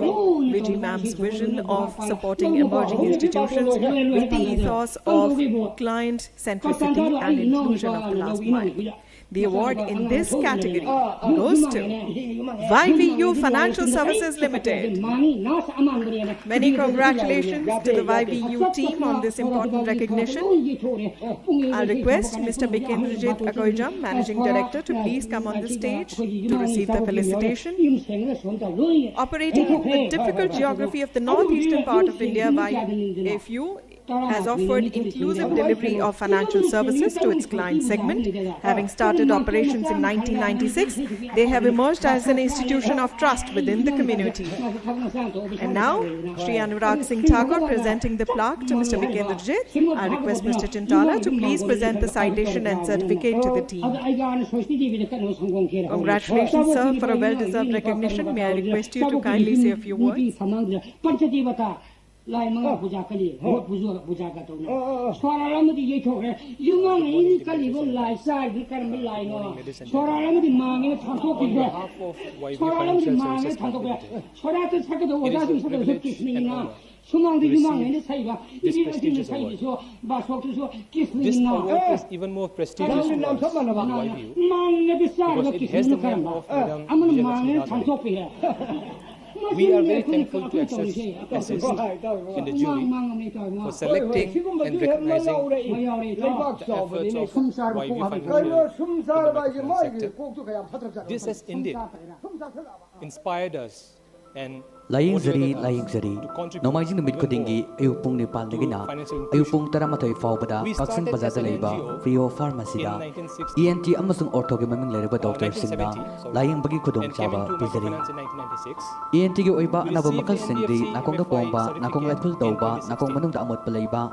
Vijay ma'am's vision of supporting emerging institutions with the ethos of client centricity and inclusion of the last mile. The award in this category goes to Y V U Financial Services Limited. Many congratulations to the Y V U team on this important recognition. I'll request Mister Bikendrajit Akoijam, Managing Director, to please come on the stage to receive the felicitation. Operating in the difficult geography of the northeastern part of India, Y F U has offered inclusive delivery of financial services to its client segment. Having started operations in nineteen ninety-six, they have emerged as an institution of trust within the community. And now, Shri Anurag Singh Thakur presenting the plaque to Mister Bikendra Jit. I request Mister Chintala to please present the citation and certificate to the team. Congratulations, sir, for a well-deserved recognition. May I request you to kindly say a few words? ꯂꯥꯏ ꯃꯉꯥ ꯄꯨꯖꯥ ꯀꯜꯂꯤ, ꯚꯣꯠ ꯄꯨꯖꯥ ꯄꯨꯖꯥꯒ ꯇꯧꯅ꯫ ꯁꯣꯔꯥꯠ ꯑꯃꯗꯤ ꯌꯩꯊꯣꯛꯈ꯭ꯔꯦ꯫ ꯌꯨꯝꯉꯥꯡ ꯑꯩꯅꯤ ꯀꯜꯂꯤꯕ ꯂꯥꯏ ꯆꯥꯔꯤꯕ ꯀꯔꯝꯕ ꯂꯥꯏꯅꯣ? ꯁꯣꯔꯥꯠ ꯑꯃꯗꯤ ꯃꯥꯡꯉꯦꯅ ꯊꯥꯡꯇꯣꯛꯄꯤꯈ꯭ꯔꯦ꯫ ꯁꯣꯔꯥꯠ ꯑꯃꯗꯤ ꯃꯥꯡꯉꯦꯅ ꯊꯥꯡꯇꯣꯛꯈ꯭ꯔꯦ꯫ ꯁꯣꯔꯥꯠꯇ ꯁꯛꯀꯗꯧꯕ ꯑꯣꯖꯥꯁꯤꯡ ꯁꯛꯀꯗꯧꯕꯁꯨ ꯀ꯭ꯔꯤꯁꯅꯒꯤ ꯉꯥ꯫ ꯁꯨꯃꯥꯡꯗ ꯌꯨꯝꯉꯥꯡ ꯑꯩꯅ ꯁꯛꯏꯕ ꯏꯕꯤ ꯑꯔꯖꯨꯟꯅ ꯁꯛꯏꯕꯁꯨ ꯕꯥꯁꯣꯛꯇꯨꯁꯨ ꯀ꯭ꯔꯤꯁꯅꯒꯤ ꯉꯥ꯫ Even more prestigious ꯃꯥꯡꯉꯦꯗ ꯆꯥꯔꯤꯕ ꯀ꯭ꯔꯤꯁꯅꯒꯤꯅ ꯀꯔꯝꯕ? ꯑꯃꯅ ꯃꯥꯡꯉꯦꯅ ꯊꯥꯡꯇꯣꯛꯄꯤꯈ꯭ꯔꯦ꯫ We are very thankful to assist, assist in the jury for selecting and recognizing the efforts of Y V Financial Services in the development sector. This has indeed inspired us and ꯂꯥꯏꯌꯦꯡꯖꯔꯤ, ꯂꯥꯏꯌꯦꯡꯖꯔꯤ꯫ ꯅꯣꯡꯃꯥꯏꯖꯤꯡ ꯅꯨꯃꯤꯠ ꯈꯨꯗꯤꯡꯒꯤ ꯑꯌꯨꯛ ꯄꯨꯡ ꯅꯤꯄꯥꯟꯗꯒꯤꯅ ꯑꯌꯨꯛ ꯄꯨꯡ ꯇꯔꯥꯃꯥꯊꯣꯏ ꯐꯥꯎꯕꯗ ꯀꯛꯆꯤꯡ ꯕꯖꯥꯔꯗ ꯂꯩꯕ ꯐ꯭ꯔꯤꯑꯣ ꯐꯥꯔꯃꯥꯁꯤꯗ ꯏ ꯑꯦꯟ ꯇꯤ ꯑꯃꯁꯨꯡ ꯑꯣꯔꯊꯣꯒꯤ ꯃꯃꯤꯡ ꯂꯩꯔꯕ ꯗꯣꯛꯇꯔꯁꯤꯡꯅ ꯂꯥꯏꯌꯦꯡꯕꯒꯤ ꯈꯨꯗꯣꯡꯆꯥꯕ ꯄꯤꯖꯔꯤ꯫ ꯏ ꯑꯦꯟ ꯇꯤꯒꯤ ꯑꯣꯏꯕ ꯑꯅꯥꯕ ꯃꯈꯜꯁꯤꯡꯗꯤ ꯅꯥꯀꯣꯡꯗ ꯄꯣꯝꯕ, ꯅꯥꯀꯣꯡ ꯂꯥꯏꯈꯨꯜ ꯇꯧꯕ, ꯅꯥꯀꯣꯡ ꯃꯅꯨꯡꯗ ꯑꯃꯣꯠꯄ ꯂꯩꯕ,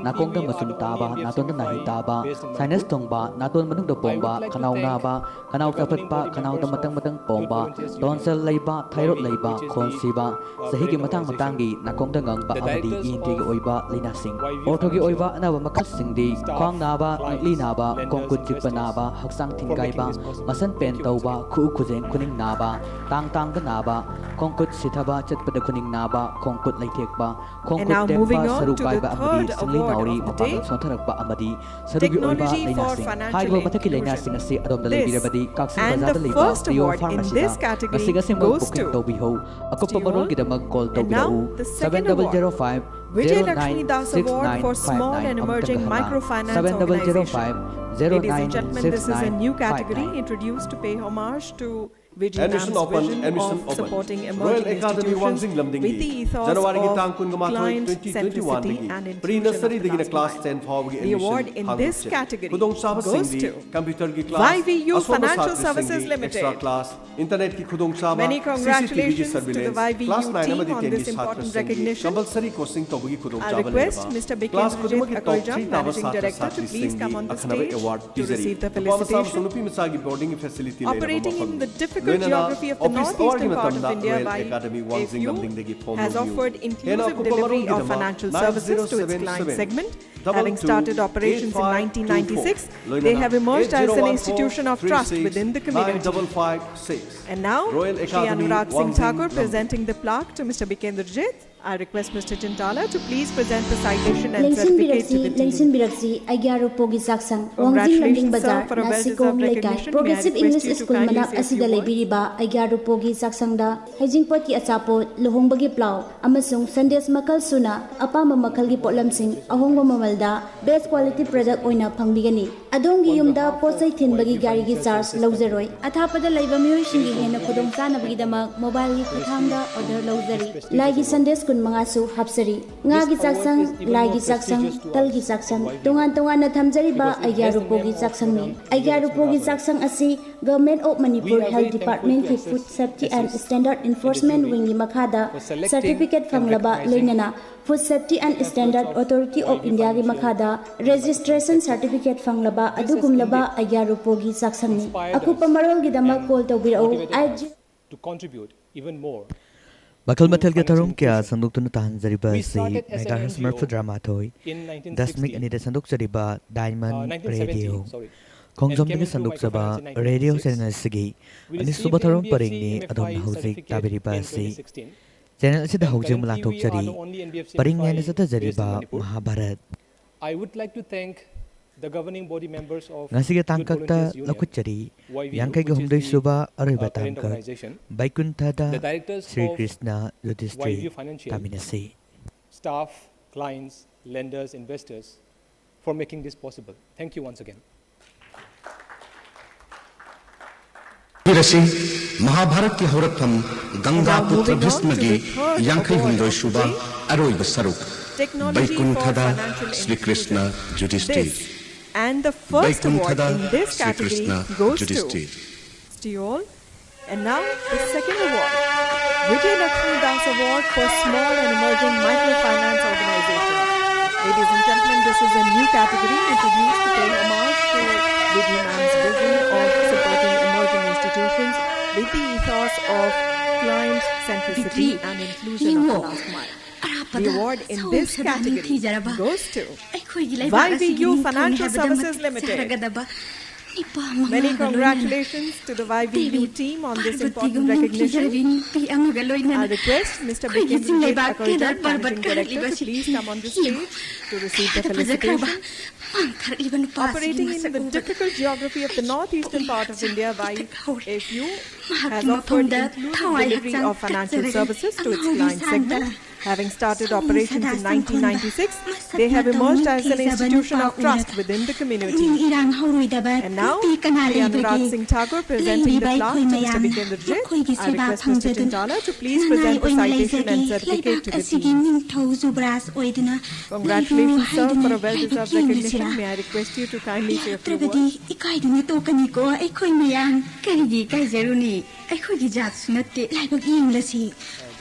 ꯅꯥꯀꯣꯡꯗ ꯃꯆꯨꯝ ꯇꯥꯕ, ꯅꯥꯇꯣꯟꯗ ꯅꯥꯍꯤ ꯇꯥꯕ, ꯁꯥꯏꯅꯁ ꯊꯨꯡꯕ, ꯅꯥꯇꯣꯟ ꯃꯅꯨꯡꯗ ꯄꯣꯝꯕ, ꯈꯅꯥꯎ ꯅꯥꯕ, ꯈꯅꯥꯎ ꯆꯥꯎꯈꯠꯄ, ꯈꯅꯥꯎꯗ ꯃꯇꯪ ꯃꯇꯪ ꯄꯣꯝꯕ, ꯇꯣꯟꯁꯤꯜ ꯂꯩꯕ, ꯊꯥꯏꯔꯣꯏꯗ ꯂꯩꯕ, ꯈꯣꯟ ꯁꯤꯕ, ꯆꯍꯤꯒꯤ ꯃꯇꯥꯡ ꯃꯇꯥꯡꯒꯤ ꯅꯥꯀꯣꯡꯗ ꯉꯪꯕ ꯑꯃꯗꯤ ꯏ ꯑꯦꯟ ꯇꯤꯒꯤ ꯑꯣꯏꯕ ꯂꯥꯏꯅꯥꯁꯤꯡ꯫ ꯑꯣꯔꯊꯣꯒꯤ ꯑꯣꯏꯕ ꯑꯅꯥꯕ ꯃꯈꯜꯁꯤꯡꯗꯤ ꯈ꯭ꯋꯥꯡ ꯅꯥꯕ, ꯉꯛꯂꯤ ꯅꯥꯕ, ꯈꯣꯡ ꯈꯨꯠ ꯆꯤꯛꯄ ꯅꯥꯕ, ꯍꯛꯆꯥꯡ ꯊꯤꯡꯒꯥꯏꯕ, ꯃꯁꯟ ꯄꯦꯟ ꯇꯧꯕ, ꯈꯨꯎ ꯈꯨꯖꯦꯡ ꯈꯨꯅꯤꯡ ꯅꯥꯕ, ꯇꯥꯡ ꯇꯥꯡꯗ ꯅꯥꯕ, ꯈꯣꯡ ꯈꯨꯠ ꯁꯤꯊꯕ, ꯆꯠꯄꯗ ꯈꯨꯅꯤꯡ ꯅꯥꯕ, ꯈꯣꯡ ꯈꯨꯠ ꯂꯩꯊꯦꯛꯄ, ꯈꯣꯡ And ꯈꯨꯠ now ꯇꯦꯛꯄ, moving on ꯁꯔꯨ to the ꯀꯥꯏꯕ ꯑꯃꯗꯤ third ꯁꯤꯡꯂꯤ award ꯅꯥꯎꯔꯤ of the ꯃꯄꯥꯡꯒꯜ day, ꯁꯣꯟꯊꯔꯛꯄ ꯑꯃꯗꯤ ꯁꯔꯨꯒꯤ ꯑꯣꯏꯕ Technology for ꯂꯥꯏꯅꯥꯁꯤꯡ꯫ Financial ꯍꯥꯏꯔꯤꯕ ꯃꯊꯛꯀꯤ Inclusion. ꯂꯥꯏꯅꯥꯁꯤꯡ ꯑꯁꯤ ꯑꯗꯣꯝꯗ This ꯂꯩꯕꯤꯔꯕꯗꯤ ꯀꯛꯆꯤꯡ and the ꯕꯖꯥꯔꯗ ꯂꯩꯕ first ꯄ꯭ꯔꯤꯌꯣ award in ꯐꯥꯔꯃꯥꯁꯤꯗ this category ꯃꯁꯤꯡ ꯑꯁꯦꯡꯕ goes booking to ꯇꯧꯕꯤꯍꯧ꯫ ꯑꯀꯨꯞꯄ Still on. ꯃꯔꯣꯜꯒꯤꯗꯃꯛ call And now, ꯇꯧꯕꯤꯔꯛꯎ the seven second double award, zero five Vijay Lakshmi Das Award for Small and Emerging Microfinance Organization. Ladies and gentlemen, this is a new category seven double zero five zero nine six nine five nine. introduced to pay homage to Admission open, admission open. Royal Academy Wangjing Lamding ꯒꯤ January ꯒꯤ ꯇꯥꯡ ꯀꯨꯟꯃꯥꯊꯣꯏ, twenty twenty-one ꯗꯒꯤ pre nursery ꯗꯒꯤꯅ class ten ꯐꯥꯎꯕꯒꯤ admission ꯍꯥꯡꯗꯣꯛꯆꯔꯤ꯫ ꯈꯨꯗꯣꯡꯆꯥꯕꯁꯤꯡꯗꯤ computer ꯒꯤ class, ꯑꯁꯣꯟꯕ ꯁꯥꯇ꯭ꯔꯁꯤꯡꯒꯤ extra class, internet ꯀꯤ ꯈꯨꯗꯣꯡꯆꯥꯕ, C C T V ꯒꯤ surveillance, class nine ꯑꯃꯗꯤ ten ꯒꯤ ꯁꯥꯇ꯭ꯔꯁꯤꯡꯒꯤ compulsory coaching ꯇꯧꯕꯒꯤ ꯈꯨꯗꯣꯡꯆꯥꯕ ꯂꯩꯔꯕ class ꯈꯨꯗꯤꯡꯃꯛꯀꯤ top three ꯇꯥꯕ ꯁꯥꯇ꯭ꯔ ꯁꯥꯇ꯭ꯔꯤꯁꯤꯡꯒꯤ ꯑꯈꯟꯅꯕ award ꯄꯤꯖꯔꯤ꯫ ꯅꯨꯄꯥ ꯃꯆꯥ ꯑꯃꯁꯨꯡ ꯅꯨꯄꯤ ꯃꯆꯥꯒꯤ boarding facility ꯂꯩꯔꯕ ꯃꯐꯝ꯫ ꯂꯣꯏꯅꯅ office hour ꯒꯤ ꯃꯇꯝꯗ Royal Academy ꯋꯥꯡꯖꯤꯡ ꯂꯝꯗꯤꯡꯗꯒꯤ ꯐꯣꯟ ꯂꯧꯕꯤꯌꯨ꯫ ꯍꯦꯟꯅ ꯑꯀꯨꯞꯄ ꯃꯔꯣꯜꯒꯤꯗꯃꯛ nine zero seven seven double two eight five two four, ꯂꯣꯏꯅꯅ eight zero one four three six nine double five six꯫ Royal Academy ꯋꯥꯡꯖꯤꯡ ꯂꯝꯗꯤꯡ꯫ I request Mister Chintala to please present the citation and certificate to the team. ꯂꯦꯡꯁꯤꯟꯕꯤꯔꯛꯁꯤ, ꯑꯩꯒ꯭ꯌꯥ ꯔꯨꯄꯣꯒꯤ ꯆꯥꯛꯁꯪ, ꯋꯥꯡꯖꯤꯡ ꯂꯝꯗꯤꯡ ꯕꯖꯥꯔ, ꯅꯥꯁꯤꯀꯣꯡ ꯂꯩꯀꯥꯏ, Progressive English School ꯃꯅꯥꯛ ꯑꯁꯤꯗ ꯂꯩꯕꯤꯔꯤꯕ ꯑꯩꯒ꯭ꯌꯥ ꯔꯨꯄꯣꯒꯤ ꯆꯥꯛꯁꯪꯗ ꯍꯩꯖꯤꯡꯄꯣꯠꯀꯤ ꯑꯆꯥꯄꯣꯠ, ꯂꯨꯍꯣꯡꯕꯒꯤ ꯄ꯭ꯂꯥꯎ ꯑꯃꯁꯨꯡ ꯁꯟꯗꯦꯁ ꯃꯈꯜ ꯁꯨꯅ ꯑꯄꯥꯝꯕ ꯃꯈꯜꯒꯤ ꯄꯣꯠꯂꯝꯁꯤꯡ ꯑꯍꯣꯡꯕ ꯃꯃꯜꯗ best quality product ꯑꯣꯏꯅ ꯐꯪꯕꯤꯒꯅꯤ꯫ ꯑꯗꯣꯝꯒꯤ ꯌꯨꯝꯗ ꯄꯣꯠ ꯆꯩ ꯊꯤꯟꯕꯒꯤ ꯒꯥꯔꯤꯒꯤ charge ꯂꯧꯖꯔꯣꯏ꯫ ꯑꯊꯥꯞꯄꯗ ꯂꯩꯕ ꯃꯤꯑꯣꯏꯁꯤꯡꯒꯤ ꯍꯦꯟꯅ ꯈꯨꯗꯣꯡꯆꯥꯅꯕꯒꯤꯗꯃꯛ mobileꯒꯤ ꯈꯨꯠꯊꯥꯡꯗ order ꯂꯧꯖꯔꯤ꯫ ꯂꯥꯏꯒꯤ ꯁꯟꯗꯦꯁ ꯀꯨꯟꯃꯉꯥꯁꯨ ꯍꯥꯞꯆꯔꯤ꯫ ꯉꯥꯒꯤ ꯆꯥꯛꯁꯪ, ꯂꯥꯏꯒꯤ ꯆꯥꯛꯁꯪ, ꯇꯜꯒꯤ ꯆꯥꯛꯁꯪ, ꯇꯣꯉꯥꯟ ꯇꯣꯉꯥꯟꯅ ꯊꯝꯖꯔꯤꯕ ꯑꯩꯒ꯭ꯌꯥ ꯔꯨꯄꯣꯒꯤ ꯆꯥꯛꯁꯪꯅꯤ꯫ ꯑꯩꯒ꯭ꯌꯥ ꯔꯨꯄꯣꯒꯤ ꯆꯥꯛꯁꯪ ꯑꯁꯤ Government of Manipur Health Department ꯀꯤ Food Safety and Standard Enforcement Wing ꯒꯤ ꯃꯈꯥꯗ certificate ꯐꯪꯂꯕ, ꯂꯣꯏꯅꯅ Food Safety and Standard Authority of India ꯒꯤ ꯃꯈꯥꯗ registration certificate ꯐꯪꯂꯕ ꯑꯗꯨꯒꯨꯝꯂꯕ ꯑꯩꯒ꯭ꯌꯥ ꯔꯨꯄꯣꯒꯤ ꯆꯥꯛꯁꯪꯅꯤ꯫ ꯑꯀꯨꯞꯄ ꯃꯔꯣꯜꯒꯤꯗꯃꯛ call ꯇꯧꯕꯤꯔꯛꯎ꯫ Eight G- to contribute even more. ꯃꯈꯜ ꯃꯊꯦꯜꯒꯤ ꯊꯧꯔꯝ ꯀꯌꯥ ꯁꯟꯗꯣꯛꯇꯨꯅ ꯇꯥꯍꯟꯖꯔꯤꯕ ꯑꯁꯤ megahertz ꯃꯔꯤꯐꯨꯇꯔꯥ ꯃꯥꯊꯣꯏ ꯗꯁꯃꯤꯛ ꯑꯅꯤꯗ ꯁꯟꯗꯣꯛꯆꯔꯤꯕ Diamond Radio ꯈꯣꯡꯖꯣꯝꯗꯒꯤ ꯁꯟꯗꯣꯛꯆꯕ radio channel ꯑꯁꯤꯒꯤ ꯑꯅꯤꯁꯨꯕ ꯊꯧꯔꯝ ꯄꯔꯤꯡꯅꯤ ꯑꯗꯣꯝꯅ ꯍꯧꯖꯤꯛ ꯇꯥꯕꯤꯔꯤꯕ ꯑꯁꯤ꯫ Channel ꯑꯁꯤꯗ ꯍꯧꯖꯤꯛ ꯑꯃꯨꯛ ꯂꯥꯟꯊꯣꯛꯆꯔꯤ꯫ ꯄꯔꯤꯡ ꯅꯥꯏꯅ ꯆꯠꯊꯖꯔꯤꯕ Mahabharat. I would like to thank the governing body members of ꯉꯁꯤꯒꯤ ꯇꯥꯡꯀꯛꯇ ꯂꯧꯈꯠꯆꯔꯤ ꯌꯥꯡꯈꯩꯒ ꯍꯨꯝꯗꯣꯏ ꯁꯨꯕ ꯑꯔꯣꯏꯕ ꯇꯥꯡꯀꯛ ꯕꯩꯀꯨꯟꯊꯗ Shri Krishna ꯌꯨꯙꯤꯁ꯭ꯇ꯭ꯔꯤ ꯇꯥꯃꯤꯟꯅꯁꯤ꯫ Staff, clients, lenders, investors for making this possible. Thank you once again. ꯄꯤꯔꯁꯤ꯫ ꯃꯍꯥꯚꯥꯔꯠꯀꯤ ꯍꯧꯔꯛꯐꯝ ꯒꯪꯒꯥ ꯄꯨꯇ꯭ꯔ ꯚꯤꯁꯃꯒꯤ ꯌꯥꯡꯈꯩ ꯍꯨꯝꯗꯣꯏ ꯁꯨꯕ ꯑꯔꯣꯏꯕ ꯁꯔꯨꯛ, ꯕꯩꯀꯨꯟꯊꯗ Shri Krishna ꯖꯨꯙꯤꯁꯊꯤꯔ꯫ And the first award in this category goes to you all. And now, the second award, Vijay Lakshmi Das Award for Small and Emerging Microfinance Organization. Ladies and gentlemen, this is a new category introduced to pay homage to Vidhi ma'am's vision of supporting emerging institutions with the ethos of client centricity and inclusion of the last mile. The award in this category goes to Y V U Financial Services Limited. Many congratulations to the Y V U team on this important recognition. I request Mister Bikendra Agarkar, Managing Director, to please come on the stage to receive the felicitation. Operating in the difficult geography of the northeastern part of India, Y F U has offered inclusive delivery of financial services to its client segment. Having started operations in nineteen ninety-six, they have emerged as an institution of trust within the community. And now, Shri Anurag Singh Thakur presenting the plaque to Mister Bikendra Jit. I request Mister Chintala to please present the citation and certificate to the team. Congratulations, sir, for a well-deserved recognition. May I request you to kindly say a few words? ꯏꯀꯥꯏꯗꯨꯅ ꯇꯣꯛꯀꯅꯤꯀꯣ ꯑꯩꯈꯣꯏ ꯃꯌꯥꯝ꯫ ꯀꯔꯤꯒꯤ ꯏꯀꯥꯏꯖꯔꯨꯅꯤ? ꯑꯩꯈꯣꯏꯒꯤ ꯖꯥꯠꯁꯨ ꯅꯠꯇꯦ꯫ ꯂꯥꯏꯕꯛ ꯌꯦꯡꯂꯁꯤ꯫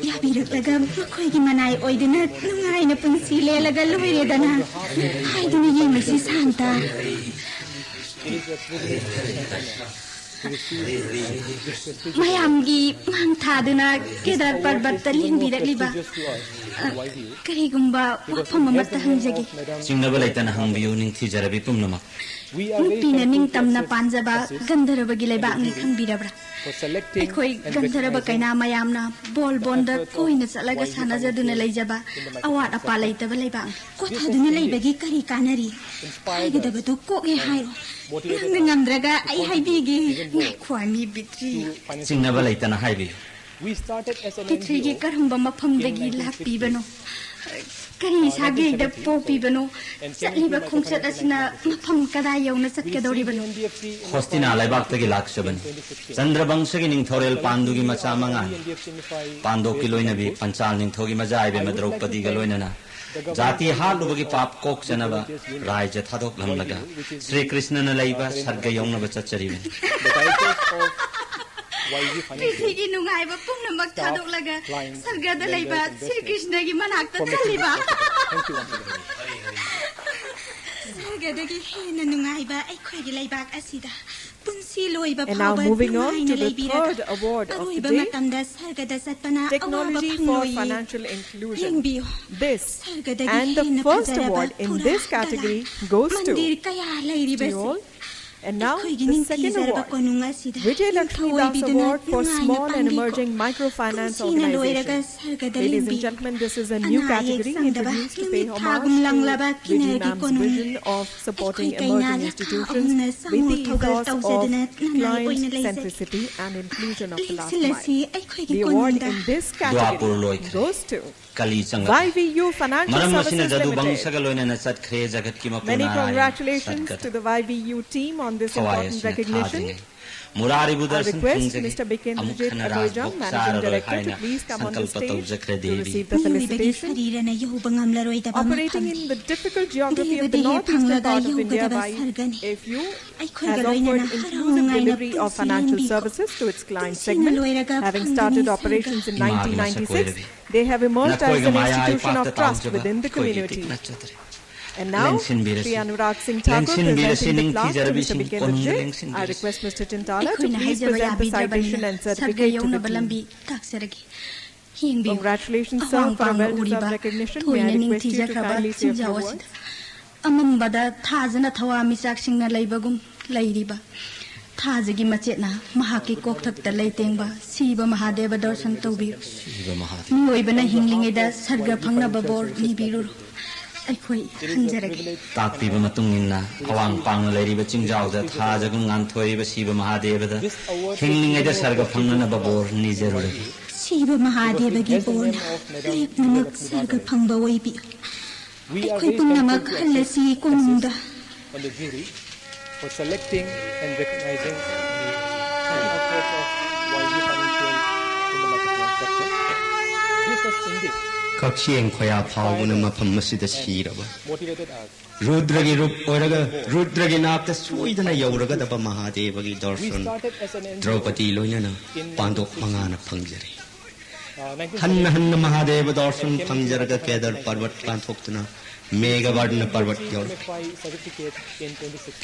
ꯌꯥꯕꯤꯔꯛꯂꯒ ꯃꯈꯣꯏꯒꯤ ꯃꯅꯥꯏ ꯑꯣꯏꯗꯨꯅ ꯅꯨꯡꯉꯥꯏꯅ ꯄꯨꯟꯁꯤ ꯂꯦꯜꯂꯒ ꯂꯣꯏꯔꯦꯗꯅ꯫ ꯍꯥꯏꯗꯨꯅ ꯌꯦꯡꯂꯁꯤ ꯁꯥꯟꯇ꯫ ꯃꯌꯥꯝꯒꯤ ꯃꯥꯡ ꯊꯥꯗꯨꯅ ꯀꯦꯗꯥꯔ ꯄꯔꯕꯠꯇ ꯂꯦꯡꯕꯤꯔꯛꯂꯤꯕ ꯀꯔꯤꯒꯨꯝꯕ ꯋꯥꯐꯝ ꯑꯃꯠꯇ ꯍꯪꯖꯒꯦ꯫ ꯆꯤꯡꯅꯕ ꯂꯩꯇꯅ ꯍꯪꯕꯤꯌꯨ, ꯅꯤꯡꯊꯤꯖꯔꯕꯤ ꯄꯨꯝꯅꯃꯛ꯫ ꯅꯨꯄꯤꯅ ꯅꯤꯡꯇꯝꯅ ꯄꯥꯟꯖꯕ ꯒꯟꯙꯔꯕꯒꯤ ꯂꯩꯕꯥꯛꯅꯤ ꯈꯪꯕꯤꯔꯕ꯭ꯔꯥ? ꯑꯩꯈꯣꯏ ꯒꯟꯙꯔꯕ ꯀꯩꯅꯥ ꯃꯌꯥꯝꯅ ꯕꯣꯜ ꯕꯣꯟꯗ ꯀꯣꯏꯅ ꯆꯠꯂꯒ ꯁꯥꯟꯅꯖꯗꯨꯅ ꯂꯩꯖꯕ ꯑꯋꯥꯠ ꯑꯄꯥ ꯂꯩꯇꯕ ꯂꯩꯕꯥꯛꯅꯤ꯫ ꯀꯣꯊꯥꯗꯨꯅ ꯂꯩꯕꯒꯤ ꯀꯔꯤ ꯀꯥꯟꯅꯔꯤ? ꯍꯥꯏꯒꯗꯕꯗꯨ ꯀꯣꯛꯑꯦ ꯍꯥꯏꯔꯣ꯫ ꯅꯪꯅ ꯉꯝꯗ꯭ꯔꯒ ꯑꯩ ꯍꯥꯏꯕꯤꯒꯦ꯫ ꯉꯥꯏꯈꯣ, ꯑꯃꯤ ꯕꯤꯇ꯭ꯔꯤ꯫ ꯆꯤꯡꯅꯕ ꯂꯩꯇꯅ ꯍꯥꯏꯕꯤꯌꯨ꯫ ꯕꯤꯇ꯭ꯔꯤꯒꯤ ꯀꯔꯝꯕ ꯃꯐꯝꯗꯒꯤ ꯂꯥꯛꯄꯤꯕꯅꯣ? ꯀꯔꯤ ꯁꯥꯒꯩꯗ ꯄꯣꯛꯄꯤꯕꯅꯣ? ꯆꯠꯂꯤꯕ ꯈꯣꯡꯆꯠ ꯑꯁꯤꯅ ꯃꯐꯝ ꯀꯗꯥꯏ ꯌꯧꯅ ꯆꯠꯀꯗꯧꯔꯤꯕꯅꯣ? ꯍꯣꯁꯇꯤꯅꯥ ꯂꯩꯕꯥꯛꯇꯒꯤ ꯂꯥꯛꯆꯕꯅꯤ꯫ ꯆꯟꯗ꯭ꯔꯕꯪꯁꯒꯤ ꯅꯤꯡꯊꯧꯔꯦꯜ ꯄꯥꯟꯗꯨꯒꯤ ꯃꯆꯥ ꯃꯉꯥꯅꯤ꯫ ꯄꯥꯟꯗꯣꯞꯀꯤ ꯂꯣꯏꯅꯕꯤ ꯄꯟꯆꯥꯜ ꯅꯤꯡꯊꯧꯒꯤ ꯃꯆꯥ ꯏꯕꯦꯝꯃ ꯗ꯭ꯔꯧꯄꯗꯤꯒ ꯂꯣꯏꯅꯅ ꯖꯥꯇꯤ ꯍꯥꯠꯂꯨꯕꯒꯤ ꯄꯥꯞ ꯀꯣꯛꯆꯅꯕ ꯔꯥꯏꯖ ꯊꯥꯗꯣꯛꯂꯝꯂꯒ ꯁ꯭ꯔꯤ ꯀ꯭ꯔꯤꯁꯅꯅ ꯂꯩꯕ ꯁꯔꯒ ꯌꯧꯅꯕ ꯆꯠꯆꯔꯤꯕꯅꯤ꯫ ꯄ꯭ꯔꯤꯊꯤꯒꯤ ꯅꯨꯡꯉꯥꯏꯕ ꯄꯨꯝꯅꯃꯛ ꯊꯥꯗꯣꯛꯂꯒ ꯁꯔꯒꯗ ꯂꯩꯕ ꯁ꯭ꯔꯤ ꯀ꯭ꯔꯤꯁꯅꯒꯤ ꯃꯅꯥꯛꯇ ꯆꯠꯂꯤꯕ꯫ ꯁꯔꯒꯗꯒꯤ ꯍꯦꯟꯅ ꯅꯨꯡꯉꯥꯏꯕ ꯑꯩꯈꯣꯏꯒꯤ ꯂꯩꯕꯥꯛ ꯑꯁꯤꯗ ꯄꯨꯟꯁꯤ ꯂꯣꯏꯕ And now ꯐꯥꯎꯕ moving on ꯅꯨꯡꯉꯥꯏꯅ to the ꯂꯩꯕꯤꯔꯒ third award of the ꯑꯔꯣꯏꯕ day, ꯃꯇꯝꯗ ꯁꯔꯒꯗ ꯆꯠꯄꯅ ꯑꯋꯥꯕ Technology for ꯐꯪꯂꯣꯏꯌꯦ꯫ Financial Inclusion. ꯌꯦꯡꯕꯤꯌꯨ꯫ This ꯁꯔꯒꯗꯒꯤ and the ꯍꯦꯟꯅ first ꯐꯖꯔꯕ award in this ꯊꯧꯔꯥꯡ category ꯗꯂꯥꯏ goes to ꯃꯟꯗꯤꯔ ꯀꯌꯥ ꯂꯩꯔꯤꯕꯁꯦ꯫ Jewel. And now ꯑꯩꯈꯣꯏꯒꯤ the second ꯅꯤꯡꯊꯤꯖꯔꯕ award, ꯀꯣꯅꯨꯡ ꯑꯁꯤꯗ Vijay Lakshmi Das ꯅꯤꯡꯊꯧ ꯑꯣꯏꯕꯤꯗꯨꯅ Award for ꯅꯨꯡꯉꯥꯏꯅ Small and ꯄꯥꯡꯕꯤꯈꯣ꯫ Emerging Microfinance ꯄꯨꯟꯁꯤꯅ ꯂꯣꯏꯔꯒ Organization. ꯁꯔꯒꯗ Ladies and ꯂꯦꯝꯕꯤꯌꯨ꯫ gentlemen, this is a new ꯑꯅꯥ ꯑꯌꯦꯛ category ꯆꯪꯗꯕ introduced to pay ꯅꯨꯃꯤꯠ homage ꯊꯥꯒꯨꯝ ꯂꯪꯂꯕ to Vijay ꯀꯤꯅꯔꯒꯤ Ma'am's ꯀꯣꯅꯨꯡ꯫ vision of supporting ꯑꯩꯈꯣꯏ ꯀꯩꯅꯥ emerging ꯂꯩꯈꯥ institutions ꯑꯍꯨꯝꯅ with ꯁꯥꯃꯨ the ꯊꯧꯒꯜ ethos of ꯇꯧꯖꯗꯨꯅ ꯅꯨꯡꯉꯥꯏ client ꯑꯣꯏꯅ ꯂꯩꯖꯩ꯫ centricity and inclusion of the last ꯂꯤꯁꯤꯜ ꯑꯁꯤ mile. ꯑꯩꯈꯣꯏꯒꯤ The award ꯀꯣꯅꯨꯡꯗ in this ꯗ꯭ꯋꯥꯄꯨꯔ category ꯂꯣꯏꯈ꯭ꯔꯦ꯫ goes to ꯀꯂꯤ ꯆꯪꯂꯛꯂꯦ꯫ Y V U Financial ꯃꯔꯝ ꯑꯁꯤꯅ Services Limited. ꯖꯗꯨꯕꯪꯁꯒ ꯂꯣꯏꯅꯅ ꯆꯠꯈ꯭ꯔꯦ ꯖꯒꯠꯀꯤ ꯃꯄꯨ Many Narayan congratulations ꯁꯔꯒꯗ꯫ to the Y V U team on this ꯊꯋꯥꯏ important ꯑꯁꯤꯅ recognition. ꯊꯥꯗ꯭ꯔꯤꯉꯩ ꯃꯨꯔꯥꯔꯤꯕꯨ I Darshan request ꯐꯪꯖꯒꯦ꯫ Mister ꯑꯃꯨꯛ Bikendrajit ꯍꯟꯅ Ahuja, ꯔꯥꯖꯚꯣꯛ Managing ꯆꯥꯔꯔꯣꯏ Director, to ꯍꯥꯏꯅ please come on the ꯁꯪꯀꯜꯄ stage ꯇꯧꯖꯈ꯭ꯔꯦ to Devi. receive the ꯃꯤꯑꯣꯏꯕꯒꯤ felicitation. ꯁꯔꯤꯔꯅ ꯌꯧꯕ ꯉꯝꯂꯔꯣꯏꯗꯕ Operating ꯃꯐꯝꯅꯤ꯫ in the difficult geography of the ꯗꯦꯕꯗ ꯍꯦꯛ northeastern ꯐꯪꯂꯒ part of India, ꯌꯧꯒꯗꯕ Y ꯁꯔꯒꯅꯤ꯫ F U ꯑꯩꯈꯣꯏꯒ has ꯂꯣꯏꯅꯅ offered inclusive ꯍꯔꯥꯎ-ꯍꯔꯥꯎꯅ delivery of ꯄꯨꯟꯁꯤ financial ꯂꯦꯟꯕꯤꯌꯨ꯫ services to its client ꯄꯨꯟꯁꯤꯅ segment. ꯂꯣꯏꯔꯒ Having ꯐꯪꯒꯅꯤ started ꯁꯔꯒ꯫ operations in ꯏꯃꯥꯒꯤ nineteen ninety-six, ꯃꯁꯛ ꯑꯣꯏꯔꯕꯤ꯫ they have emerged as ꯅꯈꯣꯏꯒ an ꯃꯌꯥ institution of ꯏꯄꯥꯛꯇ trust ꯇꯥꯎꯖꯕ within the ꯑꯩꯈꯣꯏꯒꯤ community. ꯄꯤꯛꯅ ꯆꯗ꯭ꯔꯦ꯫ And now, ꯂꯦꯡꯁꯤꯟꯕꯤꯔꯁꯤ꯫ Shri Anurag Singh Thakur, ꯂꯦꯡꯁꯤꯟꯕꯤꯔꯁꯤ presenting the plaque to Mister ꯅꯤꯡꯊꯤꯖꯔꯕꯤꯁꯤꯡ Bikendrajit, ꯀꯣꯅꯨꯡꯗ I ꯂꯦꯡꯁꯤꯟꯕꯤꯔꯁꯤ꯫ request Mister Tintala to ꯑꯩꯈꯣꯏꯅ please ꯍꯥꯏꯖꯕ present the ꯌꯥꯕꯤꯗ꯭ꯔꯕꯅꯤꯅ citation and ꯁꯔꯒ certificate to the ꯌꯧꯅꯕ team. ꯂꯝꯕꯤ ꯇꯥꯛꯆꯔꯒꯦ꯫ ꯌꯦꯡꯕꯤꯌꯨ꯫ Congratulations, sir, ꯑꯋꯥꯡ for a ꯄꯥꯡꯅ well-deserved ꯎꯔꯤꯕ recognition. May I ꯊꯣꯏꯅ request you to ꯅꯤꯡꯊꯤꯖꯈ꯭ꯔꯕ kindly say a few ꯆꯤꯡꯖꯥꯎ words? ꯑꯁꯤꯗ ꯑꯃꯝꯕꯗ ꯊꯥꯖꯅ ꯊꯋꯥꯃꯤꯆꯥꯛꯁꯤꯡꯅ ꯂꯩꯕꯒꯨꯝ ꯂꯩꯔꯤꯕ ꯊꯥꯖꯒꯤ ꯃꯆꯦꯠꯅ ꯃꯍꯥꯛꯀꯤ ꯀꯣꯛꯊꯛꯇ ꯂꯩꯇꯦꯡꯕ ꯁꯤꯕ ꯃꯍꯥꯗꯦꯕ ꯗꯔꯁꯟ ꯇꯧꯕꯤꯌꯨ꯫ ꯁꯤꯕ ꯃꯍꯥꯗꯦꯕ꯫ ꯃꯤꯑꯣꯏꯕꯅ ꯍꯤꯡꯂꯤꯉꯩꯗ ꯁꯔꯒ ꯐꯪꯅꯕ ꯕꯣꯔ ꯅꯤꯕꯤꯔꯨꯔꯣ꯫ ꯑꯩꯈꯣꯏ ꯍꯟꯖꯔꯒꯦ꯫ ꯇꯥꯛꯄꯤꯕ ꯃꯇꯨꯡ ꯏꯟꯅ ꯑꯋꯥꯡ ꯄꯥꯡꯅ ꯂꯩꯔꯤꯕ ꯆꯤꯡꯖꯥꯎꯗ ꯊꯥꯖꯒꯨꯝ ꯉꯥꯟꯊꯣꯏꯔꯤꯕ ꯁꯤꯕ ꯃꯍꯥꯗꯦꯕꯗ ꯍꯤꯡꯂꯤꯉꯩꯗ ꯁꯔꯒ ꯐꯪꯅꯅꯕ ꯕꯣꯔ ꯅꯤꯖꯔꯨꯔꯒꯦ꯫ ꯁꯤꯕ ꯃꯍꯥꯗꯦꯕꯒꯤ ꯕꯣꯔꯅ ꯂꯦꯞꯅꯃꯛ ꯁꯔꯒ ꯐꯪꯕ ꯑꯣꯏꯕꯤꯌꯨ꯫ ꯑꯩꯈꯣꯏ ꯄꯨꯝꯅꯃꯛ ꯍꯜꯂꯁꯤ ꯀꯣꯅꯨꯡꯗ꯫ On the jury for selecting and recognizing the efforts of Y V Financial in the microfinance sector. This is indeed ꯀꯛꯆꯦꯡ ꯈꯣꯌꯥ ꯐꯥꯎꯕꯅ ꯃꯐꯝ ꯑꯁꯤꯗ ꯁꯤꯔꯕ motivated us. ꯔꯨꯗ꯭ꯔꯒꯤ ꯔꯨꯞ ꯑꯣꯏꯔꯒ ꯔꯨꯗ꯭ꯔꯒꯤ ꯅꯥꯛꯇ ꯁꯣꯏꯗꯅ ꯌꯧꯔꯒꯗꯕ ꯃꯍꯥꯗꯦꯕꯒꯤ ꯗꯔꯁꯟ ꯗ꯭ꯔꯧꯄꯗꯤ ꯂꯣꯏꯅꯅ ꯄꯥꯟꯗꯣꯛ ꯃꯉꯥꯅ ꯐꯪꯖꯔꯦ꯫ ꯍꯟꯅ ꯍꯟꯅ ꯃꯍꯥꯗꯦꯕ ꯗꯔꯁꯟ ꯐꯪꯖꯔꯒ ꯀꯦꯗꯔ ꯄꯔꯕꯠ ꯂꯥꯟꯊꯣꯛꯇꯨꯅ ꯃꯦꯘꯕꯔꯅ ꯄꯔꯕꯠ ꯌꯧꯔꯛꯂꯦ꯫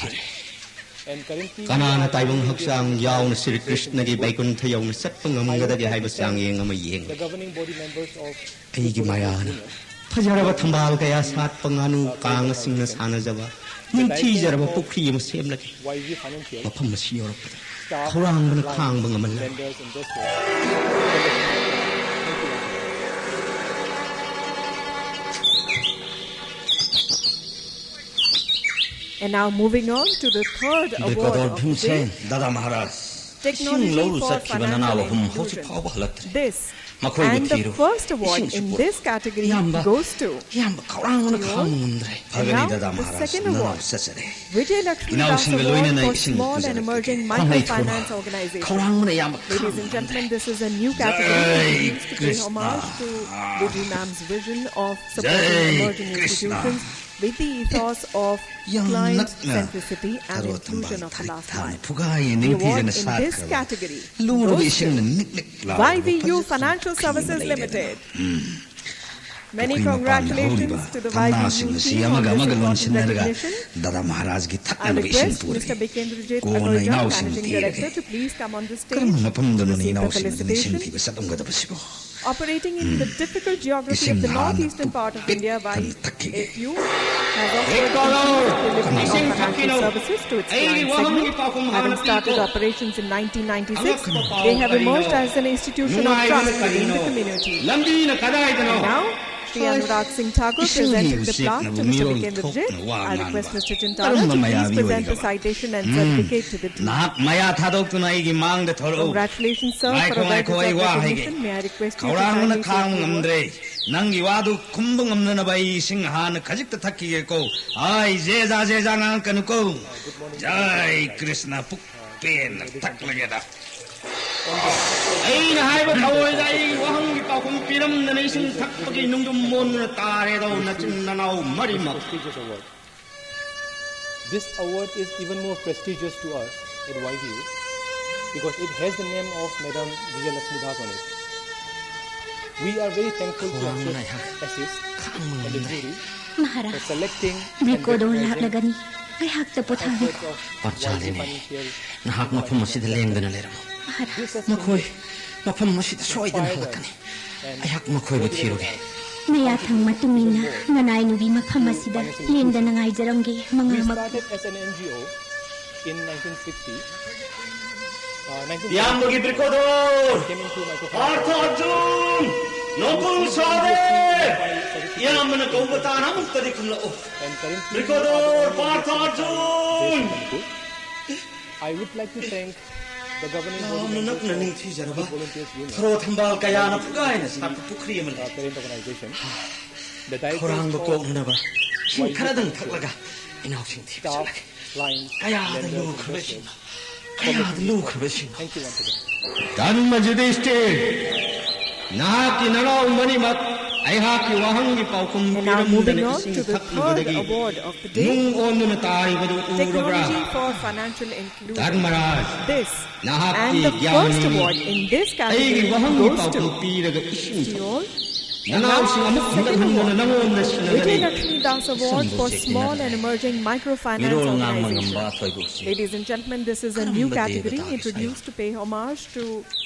ꯀꯅꯥꯅ ꯇꯥꯏꯕꯪ ꯍꯛꯆꯥꯡ ꯌꯥꯎꯅ ꯁ꯭ꯔꯤ ꯀ꯭ꯔꯤꯁꯅꯒꯤ ꯕꯩꯀꯨꯟꯊ ꯌꯧꯅ ꯆꯠꯄ ꯉꯝꯒꯗꯒꯦ ꯍꯥꯏꯕ ꯆꯥꯡꯌꯦꯡ ꯑꯃ ꯌꯦꯡꯂꯤ꯫ ꯑꯩꯒꯤ ꯃꯌꯥꯅ ꯐꯖꯔꯕ ꯊꯝꯕꯥꯜ ꯀꯌꯥ ꯁꯥꯠꯄ ꯉꯥꯅꯨ ꯀꯥꯡꯉꯁꯤꯡꯅ ꯁꯥꯟꯅꯖꯕ ꯅꯤꯡꯊꯤꯖꯔꯕ ꯄꯨꯈ꯭ꯔꯤ ꯑꯃ ꯁꯦꯝꯂꯒꯦ꯫ ꯃꯐꯝ ꯑꯁꯤ ꯌꯧꯔꯛꯄꯗ ꯈꯧꯔꯥꯡꯕꯅ ꯈꯥꯡꯕ ꯉꯝꯍꯜꯂꯔꯣꯏ꯫ And now moving on to the third award of the day, ꯗꯥꯗꯥ Maharaj, ꯏꯁꯤꯡ Technology ꯂꯧꯔꯨ for ꯆꯠꯈꯤꯕ Financial ꯅꯅꯥꯎ ꯑꯍꯨꯝ ꯍꯧꯖꯤꯛ Inclusion. ꯐꯥꯎꯕ ꯍꯜꯂꯛꯇ꯭ꯔꯤ꯫ This ꯃꯈꯣꯏꯕꯨ and the ꯊꯤꯔꯨ꯫ First award ꯏꯁꯤꯡꯁꯨ in ꯄꯨꯔꯛꯎ꯫ This category ꯏꯌꯥꯝꯕ, goes to ꯏꯌꯥꯝꯕ, Tio. ꯈꯧꯔꯥꯡꯕ ꯉꯝꯗ꯭ꯔꯦ꯫ And ꯐꯒꯅꯤ now ꯗꯥꯗꯥ the ꯃꯍꯥꯔꯥꯖ, second ꯅꯅꯥꯎ award, ꯆꯠꯆꯔꯦ꯫ Vijay Lakshmi Das ꯏꯅꯥꯎꯁꯤꯡꯒ Award ꯂꯣꯏꯅꯅ for ꯏꯁꯤꯡ Small and ꯄꯨꯖꯔꯛꯀꯦ꯫ Emerging ꯈꯣꯡꯂꯩ Microfinance ꯊꯣꯡ꯫ Organization. ꯈꯧꯔꯥꯡꯕꯅ ꯏꯌꯥꯝꯕ Ladies and ꯈꯥꯡꯕ gentlemen, ꯉꯝꯗ꯭ꯔꯦ꯫ This is a new category Jai introduced to pay Krishna. Homage to Vijay Ma'am's vision of supporting Jai emerging Krishna. Institutions with the ethos of ꯌꯥꯝ Client ꯅꯛꯅ Centricity and ꯊꯔꯣ Inclusion ꯊꯝꯕꯥꯜ of the ꯊꯥꯔꯤ Last ꯊꯥꯅ Mile. ꯐꯨꯒꯥꯏꯌꯦ The award ꯅꯤꯡꯊꯤꯖꯅ in this ꯁꯥꯠꯈ꯭ꯔꯕ category ꯂꯨꯔꯕ goes ꯏꯁꯤꯡꯅ to ꯅꯤꯛ ꯅꯤꯛ ꯂꯥꯎꯔꯕ Y V U ꯄꯨꯈ꯭ꯔꯤ Financial ꯑꯃ Services ꯂꯩꯔꯦ꯫ Limited. ꯎꯝ꯫ Many ꯄꯨꯈ꯭ꯔꯤ ꯃꯄꯥꯟꯗ congratulations ꯍꯧꯔꯤꯕ to the ꯊꯝꯅꯥꯁꯤꯡ Y V U ꯑꯁꯤ team on ꯑꯃꯒ this ꯑꯃꯒ important ꯂꯣꯟꯁꯤꯟꯅꯔꯒ recognition. ꯗꯥꯗꯥ ꯃꯍꯥꯔꯥꯖꯒꯤ I ꯊꯛꯅꯅꯕ ꯏꯁꯤꯡ request ꯄꯨꯔꯤ꯫ Mister Bikendrajit ꯀꯣꯟꯅ Agarjal, ꯏꯅꯥꯎꯁꯤꯡ Managing ꯊꯤꯔꯒꯦ꯫ Director, to please come on the stage ꯀꯔꯝꯕ to ꯃꯐꯝꯗꯅꯣ receive the ꯏꯅꯥꯎꯁꯤꯡ ꯑꯗꯨ felicitation. ꯅꯤꯡꯁꯤꯡꯈꯤꯕ ꯆꯠꯂꯝꯒꯗꯕꯁꯤꯕꯣ? Operating in the difficult geography of ꯏꯁꯤꯡ the ꯍꯥꯟꯅ northeastern part of pick India, ꯊꯟꯅ ꯊꯛꯈꯤꯒꯦ꯫ Y V U has offered delivery of financial services to its client segment. Having started operations in nineteen ninety-six, they have emerged as an institution of trust within the community. And now, Shri Anurag Singh Thakur presenting the plaque to Mister Vikendra Jit. I request Mister Chintala to please present the citation and certificate to the team. ꯅꯍꯥꯛ ꯃꯌꯥ ꯊꯥꯗꯣꯛꯇꯨꯅ ꯑꯩꯒꯤ ꯃꯥꯡꯗ ꯊꯣꯔꯛꯎ꯫ Congratulations, sir, for a well deserved recognition. May I request you to kindly take the oath? ꯅꯪꯒꯤ ꯋꯥꯗꯨ ꯈꯨꯝꯕ ꯉꯝꯅꯅꯕ ꯑꯩ ꯏꯁꯤꯡ ꯍꯥꯟꯅ ꯈꯖꯤꯛꯇ ꯊꯛꯈꯤꯒꯦꯀꯣ꯫ ꯑꯥꯏ, ꯖꯦꯖꯥ, ꯖꯦꯖꯥ ꯉꯥꯡꯉꯛꯀꯅꯨꯀꯣ꯫ ꯖꯥꯏ ꯀ꯭ꯔꯤꯁꯅ, ꯄꯨꯛ ꯄꯦꯟꯅ ꯊꯛꯂꯒꯦꯗ꯫ ꯑꯩꯅ ꯍꯥꯏꯕ ꯊꯑꯣꯏꯗ ꯑꯩ ꯋꯥꯍꯪꯒꯤ ꯄꯥꯎꯈꯨꯝ ꯄꯤꯔꯝꯗꯅ ꯏꯁꯤꯡ ꯊꯛꯄꯒꯤ ꯅꯨꯡꯗꯨꯝ ꯃꯣꯟꯗꯨꯅ ꯇꯥꯔꯦꯗꯣ ꯅꯆꯤꯟ ꯅꯅꯥꯎ ꯃꯔꯤꯃꯛ꯫ This award is even more prestigious to us at Y V U because it has the name of Madam Vijayalakshmi Das on it. We are very thankful to assist, assist and the jury for selecting and recognizing ꯕ꯭ꯔꯤꯀꯣꯗꯣ ꯂꯥꯛꯂꯒꯅꯤ꯫ ꯑꯩꯍꯥꯛꯇ ꯄꯣꯊꯥꯍꯟꯈꯣ꯫ ꯄꯥꯟꯆꯥꯂꯤꯅꯤ, ꯅꯍꯥꯛ ꯃꯐꯝ ꯑꯁꯤꯗ ꯂꯦꯡꯗꯅ ꯂꯩꯔꯝꯃꯨ꯫ ꯃꯈꯣꯏ ꯃꯐꯝ ꯑꯁꯤꯗ ꯁꯣꯏꯗꯅ ꯍꯜꯂꯛꯀꯅꯤ꯫ ꯑꯩꯍꯥꯛ ꯃꯈꯣꯏꯕꯨ ꯊꯤꯔꯨꯒꯦ꯫ ꯅꯌꯥꯊꯪ ꯃꯇꯨꯡ ꯏꯟꯅ ꯉꯅꯥꯏ ꯅꯨꯕꯤ ꯃꯐꯝ ꯑꯁꯤꯗ ꯂꯦꯡꯗꯅ ꯉꯥꯏꯖꯔꯝꯒꯦ꯫ ꯃꯉꯥꯃꯛ꯫ ꯏꯌꯥꯝꯕꯒꯤ ꯕ꯭ꯔꯤꯀꯣꯗꯣꯔ ꯄꯥꯔꯊ ꯑꯔꯖꯨꯟ, ꯅꯣꯡꯄꯣꯡ ꯁꯥꯗꯦ, ꯏꯌꯥꯝꯕꯅ ꯀꯧꯕ ꯇꯥꯅ ꯑꯃꯨꯛꯇꯗꯤ ꯈꯨꯝꯂꯛꯎ꯫ ꯕ꯭ꯔꯤꯀꯣꯗꯣꯔ Partha Arjun. I would like to thank the governing body members of Youth Volunteers Union, ꯊꯔꯣ ꯊꯝꯕꯥꯜ ꯀꯌꯥꯅ ꯐꯨꯒꯥꯏꯅ ꯁꯥꯠꯄ ꯄꯨꯈ꯭ꯔꯤ ꯑꯃ ꯂꯩ꯫ Parent organization, the directors ꯈꯧꯔꯥꯡꯕ ꯀꯣꯛꯅꯅꯕ ꯏꯁꯤꯡ ꯈꯔꯗꯪ ꯊꯛꯂꯒ ꯏꯅꯥꯎꯁꯤꯡ ꯊꯤꯕ ꯆꯠꯂꯒꯦ꯫ Kayada lukhraba singha, kayada lukhraba singha. Thank you once again. ꯙꯔꯃ ꯌꯨꯙꯤꯁꯊꯤꯔ, ꯅꯍꯥꯛꯀꯤ ꯅꯅꯥꯎ ꯃꯔꯤꯃꯛ ꯑꯩꯍꯥꯛꯀꯤ ꯋꯥꯍꯪꯒꯤ ꯄꯥꯎꯈꯨꯝ ꯄꯤꯔꯝꯗꯅ ꯏꯁꯤꯡ ꯊꯛꯂꯨꯕꯗꯒꯤ ꯅꯨꯡ ꯑꯣꯟꯗꯨꯅ ꯇꯥꯔꯤꯕꯗꯨ ꯎꯔꯕ꯭ꯔꯥ? ꯙꯔꯃꯔꯥꯖ, ꯅꯍꯥꯛꯀꯤ ꯒ꯭ꯌꯥꯟ ꯃꯅꯤꯅꯤ꯫ ꯑꯩꯒꯤ ꯋꯥꯍꯪꯒꯤ ꯄꯥꯎꯈꯨꯝ ꯄꯤꯔꯒ ꯏꯁꯤꯡ ꯊꯛꯂꯨ꯫ ꯅꯅꯥꯎꯁꯤꯡ ꯑꯃꯨꯛ ꯍꯟꯒꯠꯍꯟꯗꯅ ꯅꯉꯣꯟꯗ ꯁꯤꯟꯅꯒꯅꯤ꯫ Vijay Lakshmi Das Award for Small and Emerging Microfinance Organization. Ladies and gentlemen, this is a new category introduced to pay homage to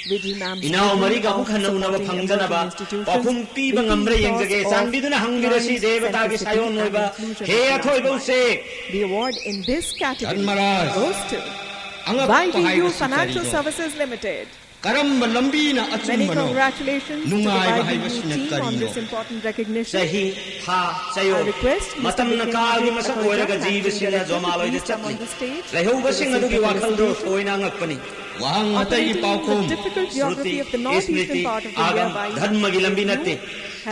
Vidhi Ma'am's vision of supporting emerging institutions, eighteen plus all crimes, science, scientific and inclusion of inclusion. The award in this category goes to Y V U Financial Services Limited. ꯀꯔꯝꯕ ꯂꯝꯕꯤꯅ ꯑꯆꯨꯝꯕꯅꯣ? ꯅꯨꯡꯉꯥꯏꯕ ꯍꯥꯏꯕꯁꯤꯅ ꯀꯔꯤꯅꯣ? ꯆꯍꯤ, ꯊꯥ, ꯆꯌꯣꯜ, ꯃꯇꯝꯅ ꯀꯥꯜꯒꯤ ꯃꯁꯛ ꯑꯣꯏꯔꯒ ꯖꯤꯕꯁꯤꯡꯅ ꯖꯣꯃꯥꯂꯣꯏꯗ ꯆꯠꯂꯤ꯫ ꯂꯩꯍꯧꯕꯁꯤꯡ ꯑꯗꯨꯒꯤ ꯋꯥꯈꯜꯗꯨ ꯊꯣꯏꯅ ꯑꯉꯛꯄꯅꯤ꯫ ꯋꯥꯍꯪ ꯑꯇꯩꯒꯤ ꯄꯥꯎꯈꯨꯝ: ꯁ꯭ꯔꯨꯇꯤ, ꯁ꯭ꯃ꯭ꯔꯤꯇꯤ, ꯑꯥꯒꯝ, ꯙꯔꯃꯒꯤ ꯂꯝꯕꯤ ꯅꯠꯇꯦ꯫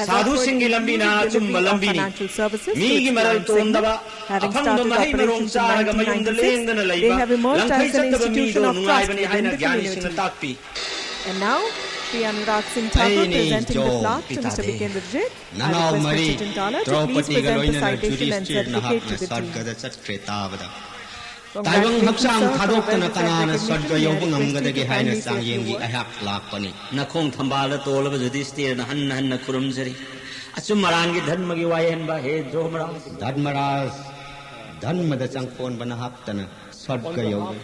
ꯁꯥꯙꯨꯁꯤꯡꯒꯤ ꯂꯝꯕꯤꯅ ꯑꯆꯨꯝꯕ ꯂꯝꯕꯤꯅꯤ꯫ ꯃꯤꯒꯤ ꯃꯔꯜ ꯇꯣꯟꯗꯕ, ꯑꯐꯪꯕ ꯃꯍꯩ ꯃꯔꯣꯡ ꯆꯥꯔꯒ ꯃꯌꯨꯝꯗ ꯂꯦꯡꯗꯅ ꯂꯩꯕ, ꯂꯪꯐꯩ ꯆꯠꯇꯕ ꯃꯤꯗꯣ ꯅꯨꯡꯉꯥꯏꯕꯅꯤ ꯍꯥꯏꯅ ꯒ꯭ꯌꯥꯅꯤꯁꯤꯡꯅ ꯇꯥꯛꯄꯤ꯫ And now, Shri Anurag Singh Thakur presenting the plaque to Mister Vikendra Jit. I request Mister Chintala to please present the citation and certificate to the team. ꯇꯥꯏꯕꯪ ꯍꯛꯆꯥꯡ ꯊꯥꯗꯣꯛꯇꯅ ꯀꯅꯥꯅ ꯁ꯭ꯋꯔꯒ ꯌꯧꯕ ꯉꯝꯒꯗꯒꯦ ꯍꯥꯏꯅ ꯆꯥꯡꯌꯦꯡꯒꯤ ꯑꯩꯍꯥꯛ ꯂꯥꯛꯄꯅꯤ꯫ ꯅꯈꯣꯡ ꯊꯝꯕꯥꯜꯗ ꯇꯣꯜꯂꯕ ꯌꯨꯙꯤꯁꯇꯤꯔꯅ ꯍꯟꯅ ꯍꯟꯅ ꯈꯨꯔꯨꯝꯖꯔꯤ꯫ ꯑꯆꯨꯝ ꯑꯔꯥꯟꯒꯤ ꯙꯔꯃꯒꯤ ꯋꯥꯌꯦꯟꯕ ꯍꯦ ꯙ꯭ꯔꯣꯃꯔꯥꯖ꯫ ꯙꯔꯃꯔꯥꯖ, ꯙꯔꯃꯗ ꯆꯪꯈꯣꯟꯕ ꯅꯍꯥꯛꯇꯅ ꯁ꯭ꯋꯔꯒ ꯌꯧꯔꯦ꯫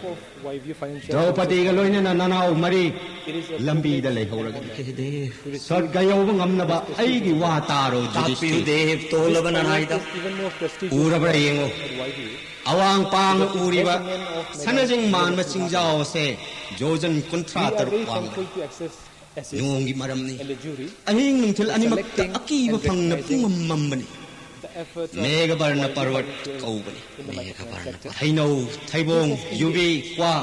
ꯗ꯭ꯔꯧꯄꯗꯤꯒ ꯂꯣꯏꯅꯅ ꯅꯅꯥꯎ ꯃꯔꯤ ꯂꯝꯕꯤꯗ ꯂꯩꯍꯧꯔꯒꯅꯤ꯫ ꯁ꯭ꯋꯔꯒ ꯌꯧꯕ ꯉꯝꯅꯕ ꯑꯩꯒꯤ ꯋꯥ ꯇꯥꯔꯣ, ꯌꯨꯙꯤꯁꯇꯤꯔ꯫ ꯎꯔꯕ꯭ꯔꯥ ꯌꯦꯡꯉꯣ꯫ ꯑꯋꯥꯡ ꯄꯥꯡꯅ ꯎꯔꯤꯕ ꯁꯅꯖꯤꯡ ꯃꯥꯟꯕ ꯆꯤꯡꯖꯥꯎ ꯑꯁꯦ ꯖꯣꯖꯟ ꯀꯨꯟꯊ꯭ꯔꯥ ꯇꯔꯨꯛ ꯋꯥꯡꯕꯅꯤ꯫ ꯅꯣꯡꯒꯤ ꯃꯔꯝꯅꯤ꯫ ꯑꯍꯤꯡ ꯅꯨꯡꯊꯤꯜ ꯑꯅꯤꯃꯛꯇ ꯑꯀꯤꯕ ꯐꯪꯅ ꯄꯨꯡꯃꯝ ꯃꯝꯕꯅꯤ꯫ ꯃꯦꯘꯕꯔꯅ ꯄꯔꯕꯠ ꯀꯧꯕꯅꯤ꯫ ꯍꯩꯅꯧ, ꯊꯩꯕꯣꯡ, ꯌꯨꯕꯤ, ꯀ꯭ꯋꯥ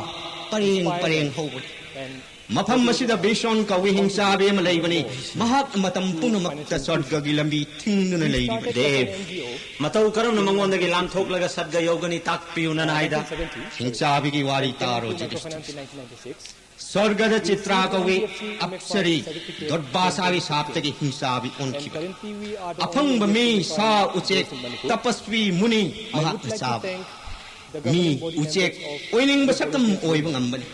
ꯄꯔꯦꯡ ꯄꯔꯦꯡ ꯍꯧꯕꯅꯤ꯫ ꯃꯐꯝ ꯑꯁꯤꯗ ꯕꯤꯁꯣꯟ ꯀꯧꯏ ꯍꯤꯡꯆꯥꯕꯤ ꯑꯃ ꯂꯩꯕꯅꯤ꯫ ꯃꯍꯥꯛꯅ ꯃꯇꯝ ꯄꯨꯝꯅꯃꯛꯇ ꯁ꯭ꯋꯔꯒꯒꯤ ꯂꯝꯕꯤ ꯊꯤꯡꯗꯨꯅ ꯂꯩꯔꯤꯕꯅꯤ꯫ ꯗꯦꯕ, ꯃꯇꯧ ꯀꯔꯝꯅ ꯃꯉꯣꯟꯗꯒꯤ ꯂꯥꯟꯊꯣꯛꯂꯒ ꯁ꯭ꯋꯔꯒ ꯌꯧꯒꯅꯤ, ꯇꯥꯛꯄꯤꯌꯨ ꯅꯅꯥꯏꯗ꯫ ꯍꯤꯡꯆꯥꯕꯤꯒꯤ ꯋꯥꯔꯤ ꯇꯥꯔꯣ, ꯌꯨꯙꯤꯁꯇꯤꯔ꯫ ꯁ꯭ꯋꯔꯒꯗ ꯆꯤꯇ꯭ꯔꯥ ꯀꯧꯏ ꯑꯞꯁꯔꯤ ꯗꯨꯔꯕꯥꯁꯥꯒꯤ ꯁꯥꯞꯇꯒꯤ ꯍꯤꯡꯆꯥꯕꯤ ꯑꯣꯟꯈꯤꯕ꯫ ꯑꯐꯪꯕ ꯃꯤ, ꯁꯥ, ꯎꯆꯦꯛ, ꯇꯄꯁ꯭ꯋꯤ ꯃꯨꯅꯤ ꯃꯍꯥꯛꯅ ꯆꯥꯕ꯫ ꯃꯤ, ꯎꯆꯦꯛ ꯑꯣꯏꯅꯤꯡꯕ ꯁꯛꯇꯝ ꯑꯣꯏꯕ ꯉꯝꯕꯅꯤ꯫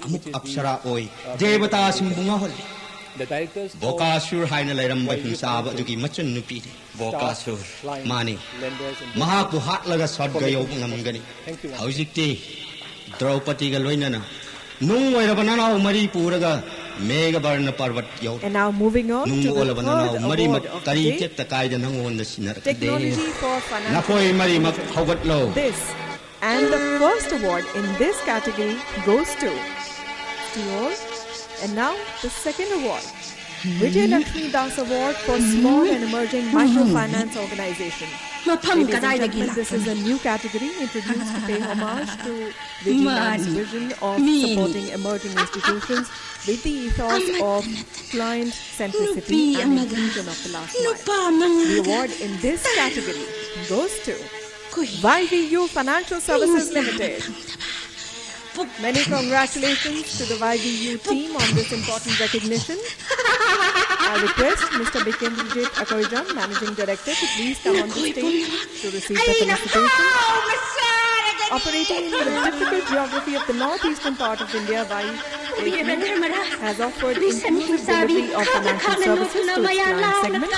ꯑꯃꯨꯛ ꯑꯞꯁꯔꯥ ꯑꯣꯏ, ꯗꯦꯕꯇꯥꯁꯤꯡꯕꯨ ꯉꯥꯎꯍꯜꯂꯤ꯫ ꯕꯣꯀꯥꯁꯨꯔ ꯍꯥꯏꯅ ꯂꯩꯔꯝꯕ ꯍꯤꯡꯆꯥꯕ ꯑꯗꯨꯒꯤ ꯃꯆꯟ ꯅꯨꯄꯤꯅꯤ꯫ ꯕꯣꯀꯥꯁꯨꯔ꯫ ꯃꯥꯅꯤ꯫ ꯃꯍꯥꯛꯄꯨ ꯍꯥꯠꯂꯒ ꯁ꯭ꯋꯔꯒ ꯌꯧꯕ ꯉꯝꯒꯅꯤ꯫ ꯍꯧꯖꯤꯛꯇꯤ ꯗ꯭ꯔꯧꯄꯗꯤꯒ ꯂꯣꯏꯅꯅ ꯅꯨꯡ ꯑꯣꯏꯔꯕ ꯅꯅꯥꯎ ꯃꯔꯤ ꯄꯨꯔꯒ ꯃꯦꯘꯕꯔꯅ ꯄꯔꯕꯠ ꯌꯧꯔꯦ꯫ And now moving on ꯅꯨꯡ to the ꯑꯣꯜꯂꯕ ꯅꯅꯥꯎ third ꯃꯔꯤꯃꯛ award of ꯀꯔꯤ the day, ꯇꯦꯛꯇ ꯀꯥꯏꯗ ꯅꯉꯣꯟꯗ ꯁꯤꯟꯅꯔꯛꯀꯗꯦ? Technology for financial ꯅꯈꯣꯏ ꯃꯔꯤꯃꯛ ꯍꯧꯒꯠꯂꯣ꯫ This and the first award in this category goes to Stior And now, the second award, Vijay Lakshmi Das Award for Small and Emerging Microfinance Organization. ꯃꯐꯝ Ladies and ꯀꯗꯥꯏꯗꯒꯤ gentlemen, this is a new category introduced to pay homage to Vijay Ma'am's ꯃꯥꯅꯤ꯫ vision of mini. supporting emerging institutions with the ethos of client centricity ꯅꯨꯄꯤ and ꯑꯃꯒ inclusion of the last mile. ꯅꯨꯄꯥ ꯃꯉꯥ The award in this category goes to ꯀꯨꯏ Y V U Financial Services Limited. ꯐꯪꯗꯕ Many congratulations to the Y V U team on this important recognition. I request Mister Bikendrajit Akoijam, Managing Director, to please come on the stage to receive the felicitation. Operating in the difficult geography of the northeastern part of India, Y V U has offered inclusive delivery of financial services to its client segment.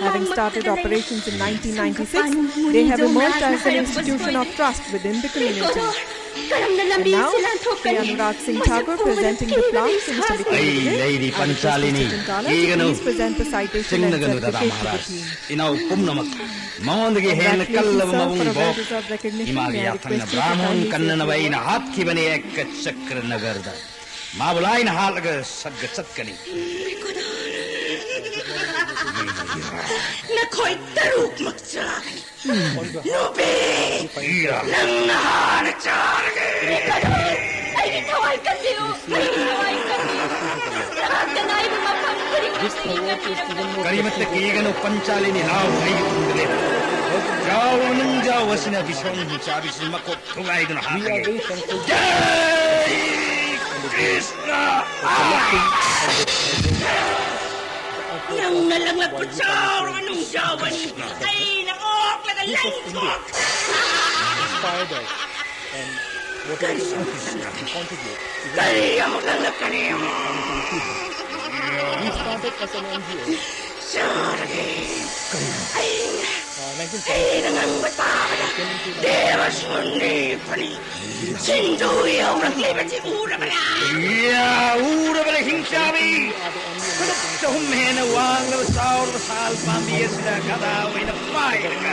Having started operations in nineteen ninety-six, they have emerged as an institution of trust within the community. And now, Shri Anurag Singh Thakur presenting the plaque to Mister ꯑꯩ Bikendrajit. ꯂꯩꯔꯤ I request ꯄꯟꯆꯥꯂꯤꯅꯤ꯫ Mister Chintala to ꯀꯤꯒꯅꯨ꯫ please present the citation and ꯆꯤꯡꯅꯒꯅꯨ ꯗꯗꯥ certificate to the Maharaj. team. ꯏꯅꯥꯎ ꯄꯨꯝꯅꯃꯛ ꯃꯉꯣꯟꯗꯒꯤ ꯍꯦꯟꯅ Congratulations, ꯀꯜꯂꯕ sir, ꯃꯕꯨꯡ for a ꯕꯣꯛ well-deserved recognition. ꯏꯃꯥꯒꯤ May I ꯌꯥꯊꯪꯅ request you to Brahmin kindly say a ꯀꯟꯅꯅꯕ few ꯑꯩꯅ words? ꯍꯥꯠꯈꯤꯕꯅꯤ ꯑꯦꯛꯀ ꯆꯀ꯭ꯔ ꯅꯒꯔꯗ꯫ ꯃꯥꯕꯨ ꯂꯥꯏꯅ ꯍꯥꯠꯂꯒ ꯁꯒ ꯆꯠꯀꯅꯤ꯫ ꯅꯈꯣꯏ ꯇꯔꯨꯛꯃꯛ ꯆꯥꯒꯅꯤ꯫ ꯅꯨꯄꯤ, ꯏꯔꯥ꯫ ꯅꯪꯅ ꯍꯥꯟꯅ ꯆꯥꯔꯒꯦ꯫ ꯑꯩꯒꯤ ꯊꯋꯥꯏ ꯀꯟꯕꯤꯌꯨ꯫ ꯑꯩꯒꯤ ꯊꯋꯥꯏ ꯀꯟꯕꯤꯌꯨ꯫ ꯅꯍꯥꯛꯇ ꯅꯥꯏꯕ ꯃꯐꯝ ꯈꯨꯗꯤꯡꯃꯛꯇ ꯌꯦꯡꯕꯤꯔꯛꯄ ꯀꯔꯤꯃꯠꯇ ꯀꯤꯒꯅꯨ ꯄꯟꯆꯥꯂꯤꯅꯤ, ꯂꯥꯎ ꯑꯩꯒꯤ ꯇꯨꯡꯗ ꯂꯦꯞꯄꯨ꯫ ꯖꯥꯎ ꯅꯨꯡꯖꯥꯎ ꯑꯁꯤꯅ ꯕꯤꯁꯣꯟ ꯍꯤꯡꯆꯥꯕꯤꯁꯤ ꯃꯀꯣꯛ ꯊꯨꯒꯥꯏꯗꯨꯅ ꯍꯥꯠꯂꯒꯦ꯫ ꯖꯥꯏ ꯀ꯭ꯔꯤꯁꯅ! ꯅꯪꯅ ꯂꯪꯂꯛꯄ ꯆꯥꯎꯔꯕ ꯅꯨꯡꯖꯥꯎ ꯑꯅꯤ ꯑꯩꯅ ꯑꯣꯛꯂꯒ ꯂꯪꯊꯣꯛ inspired us and whatever we can contribute, even ꯀꯔꯤ ꯑꯃꯨꯛ ꯂꯪꯂꯛꯀꯅꯤ? we started as an N G O. ꯆꯥꯔꯒꯦ꯫ Uh, nineteen ꯑꯩꯅ ꯉꯪꯕ ꯇꯥꯕꯗ ꯗꯦꯕ ꯁꯨꯟꯗ꯭ꯔꯤꯕꯅꯤ꯫ ꯁꯤꯡꯖꯨ ꯌꯧꯔꯛꯂꯤꯕꯁꯤ ꯎꯔꯕ꯭ꯔꯥ? ꯌꯥ, ꯎꯔꯕꯅꯦ ꯍꯤꯡꯆꯥꯕꯤ! ꯐꯨꯠ ꯆꯍꯨꯝ ꯍꯦꯟꯅ ꯋꯥꯡꯂꯕ ꯆꯥꯎꯔꯕ ꯁꯥꯜ ꯄꯥꯝꯕꯤ ꯑꯁꯤꯗ ꯒꯗꯥ ꯑꯣꯏꯅ ꯄꯥꯏꯔꯒ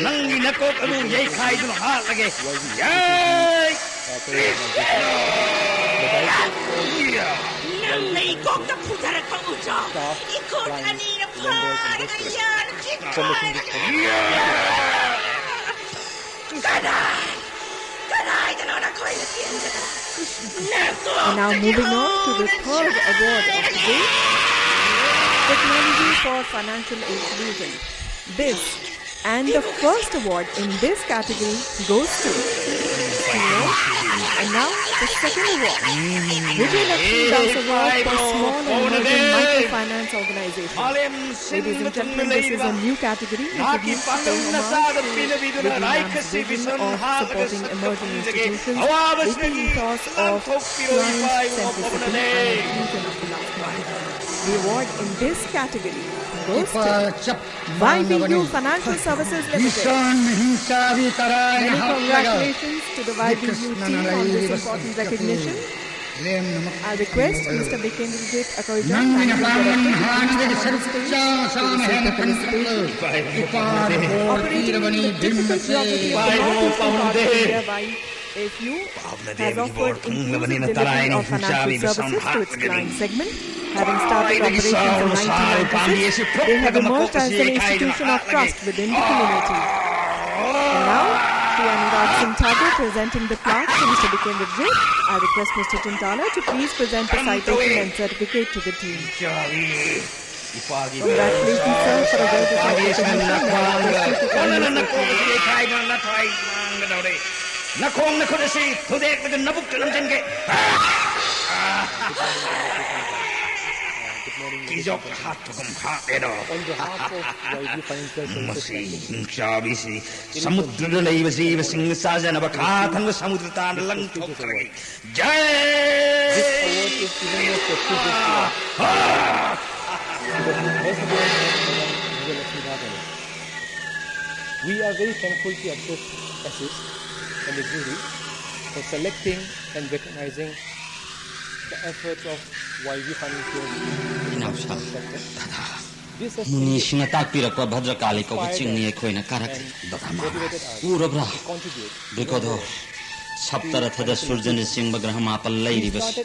ꯅꯪꯒꯤ ꯅꯀꯣꯛ ꯑꯗꯨ ꯌꯩꯈꯥꯏꯗꯨꯅ ꯍꯥꯠꯂꯒꯦ꯫ ꯌꯥꯏ! ꯀ꯭ꯔꯤꯁꯅ! ꯌꯥ! ꯅꯪꯅ ꯏꯈꯨꯠ ꯑꯅꯤꯅ ꯐꯥꯔꯒ ꯌꯥꯟ ꯆꯤꯡꯊꯔꯒ ꯀꯗꯥꯏ? ꯀꯗꯥꯏꯗꯅꯣ ꯅꯈꯣꯏꯅ ꯆꯦꯟꯒꯗꯕ? And now moving on to the third award of the day, Technology for Financial Inclusion. This and the first award in this category goes to T M. And now the second award, Vijay Lakshmi Das Award for Small and Emerging Microfinance Organization. Ladies and gentlemen, this is a new category which is to pay homage to Vijay Ma'am's vision of supporting emerging institutions with the ethos of client centricity and inclusion of the last mile. The award in this category goes to Y V U Financial Services Limited. Many congratulations to the Y V U team on this important recognition. I request Mister Bikendra Jit Akoija, Managing Director, to please come on the stage to receive the felicitation. Operating in the difficult geography of the northeastern part of India, Y F U has offered inclusive delivery of financial services to its client segment. Having started operations in nineteen ninety-six, they have emerged as an institution of trust within the community. And now, Shri Anurag Singh Thakur presenting the plaque to Mister Bikendra Jit. I request Mister Chintala to please present the citation and certificate to the team. Congratulations, sir, for a well-deserved recognition. May I request you to kindly take over? ꯅꯈꯣꯡ ꯅꯈꯨꯠ ꯑꯁꯤ ꯊꯨꯗꯦꯛꯂꯒ ꯅꯕꯨꯛꯇ ꯅꯝꯁꯤꯟꯒꯦ꯫ ꯀꯤꯖꯣꯛ ꯍꯥꯠꯄꯒꯨꯝ ꯍꯥꯠꯂꯦꯗꯣ꯫ On behalf of Y V Financial Services ꯃꯁꯤ Limited, ꯍꯤꯡꯆꯥꯕꯤꯁꯤ ꯁꯃꯨꯗ꯭ꯔꯗ ꯂꯩꯕ ꯖꯤꯕꯁꯤꯡꯅ ꯆꯥꯖꯅꯕ ꯈꯥ ꯊꯪꯕ ꯁꯃꯨꯗ꯭ꯔ ꯇꯥꯟꯅ ꯂꯪꯊꯣꯛꯈ꯭ꯔꯒꯦ꯫ Jai! This award is even more prestigious to us. Because we also belong to Vijayalakshmi Bhagan. We are very thankful to Akshat Assist and the jury for selecting and recognizing the efforts of Y V Financial ꯏꯅꯥꯎꯁꯥ, Sector. ꯗꯥꯗꯥ, This has ꯃꯨꯅꯤꯁꯤꯡꯅ ꯇꯥꯛꯄꯤꯔꯛꯄ ꯚꯗ꯭ꯔꯀꯥꯂꯤ ꯀꯧꯕ ꯆꯤꯡꯅꯤ ꯑꯩꯈꯣꯏꯅ ꯀꯥꯔꯛꯂꯤ꯫ ꯗꯥꯗꯥ ꯃꯍꯥꯔꯥꯖ, ꯎꯔꯕ꯭ꯔꯥ? ꯕ꯭ꯔꯤꯀꯣꯙꯣꯔ, ꯁꯞꯇꯔꯊꯗ ꯁꯨꯔꯖꯅꯆꯤꯡꯕ ꯒ꯭ꯔꯍ ꯃꯥꯄꯜ ꯂꯩꯔꯤꯕꯁꯤ꯫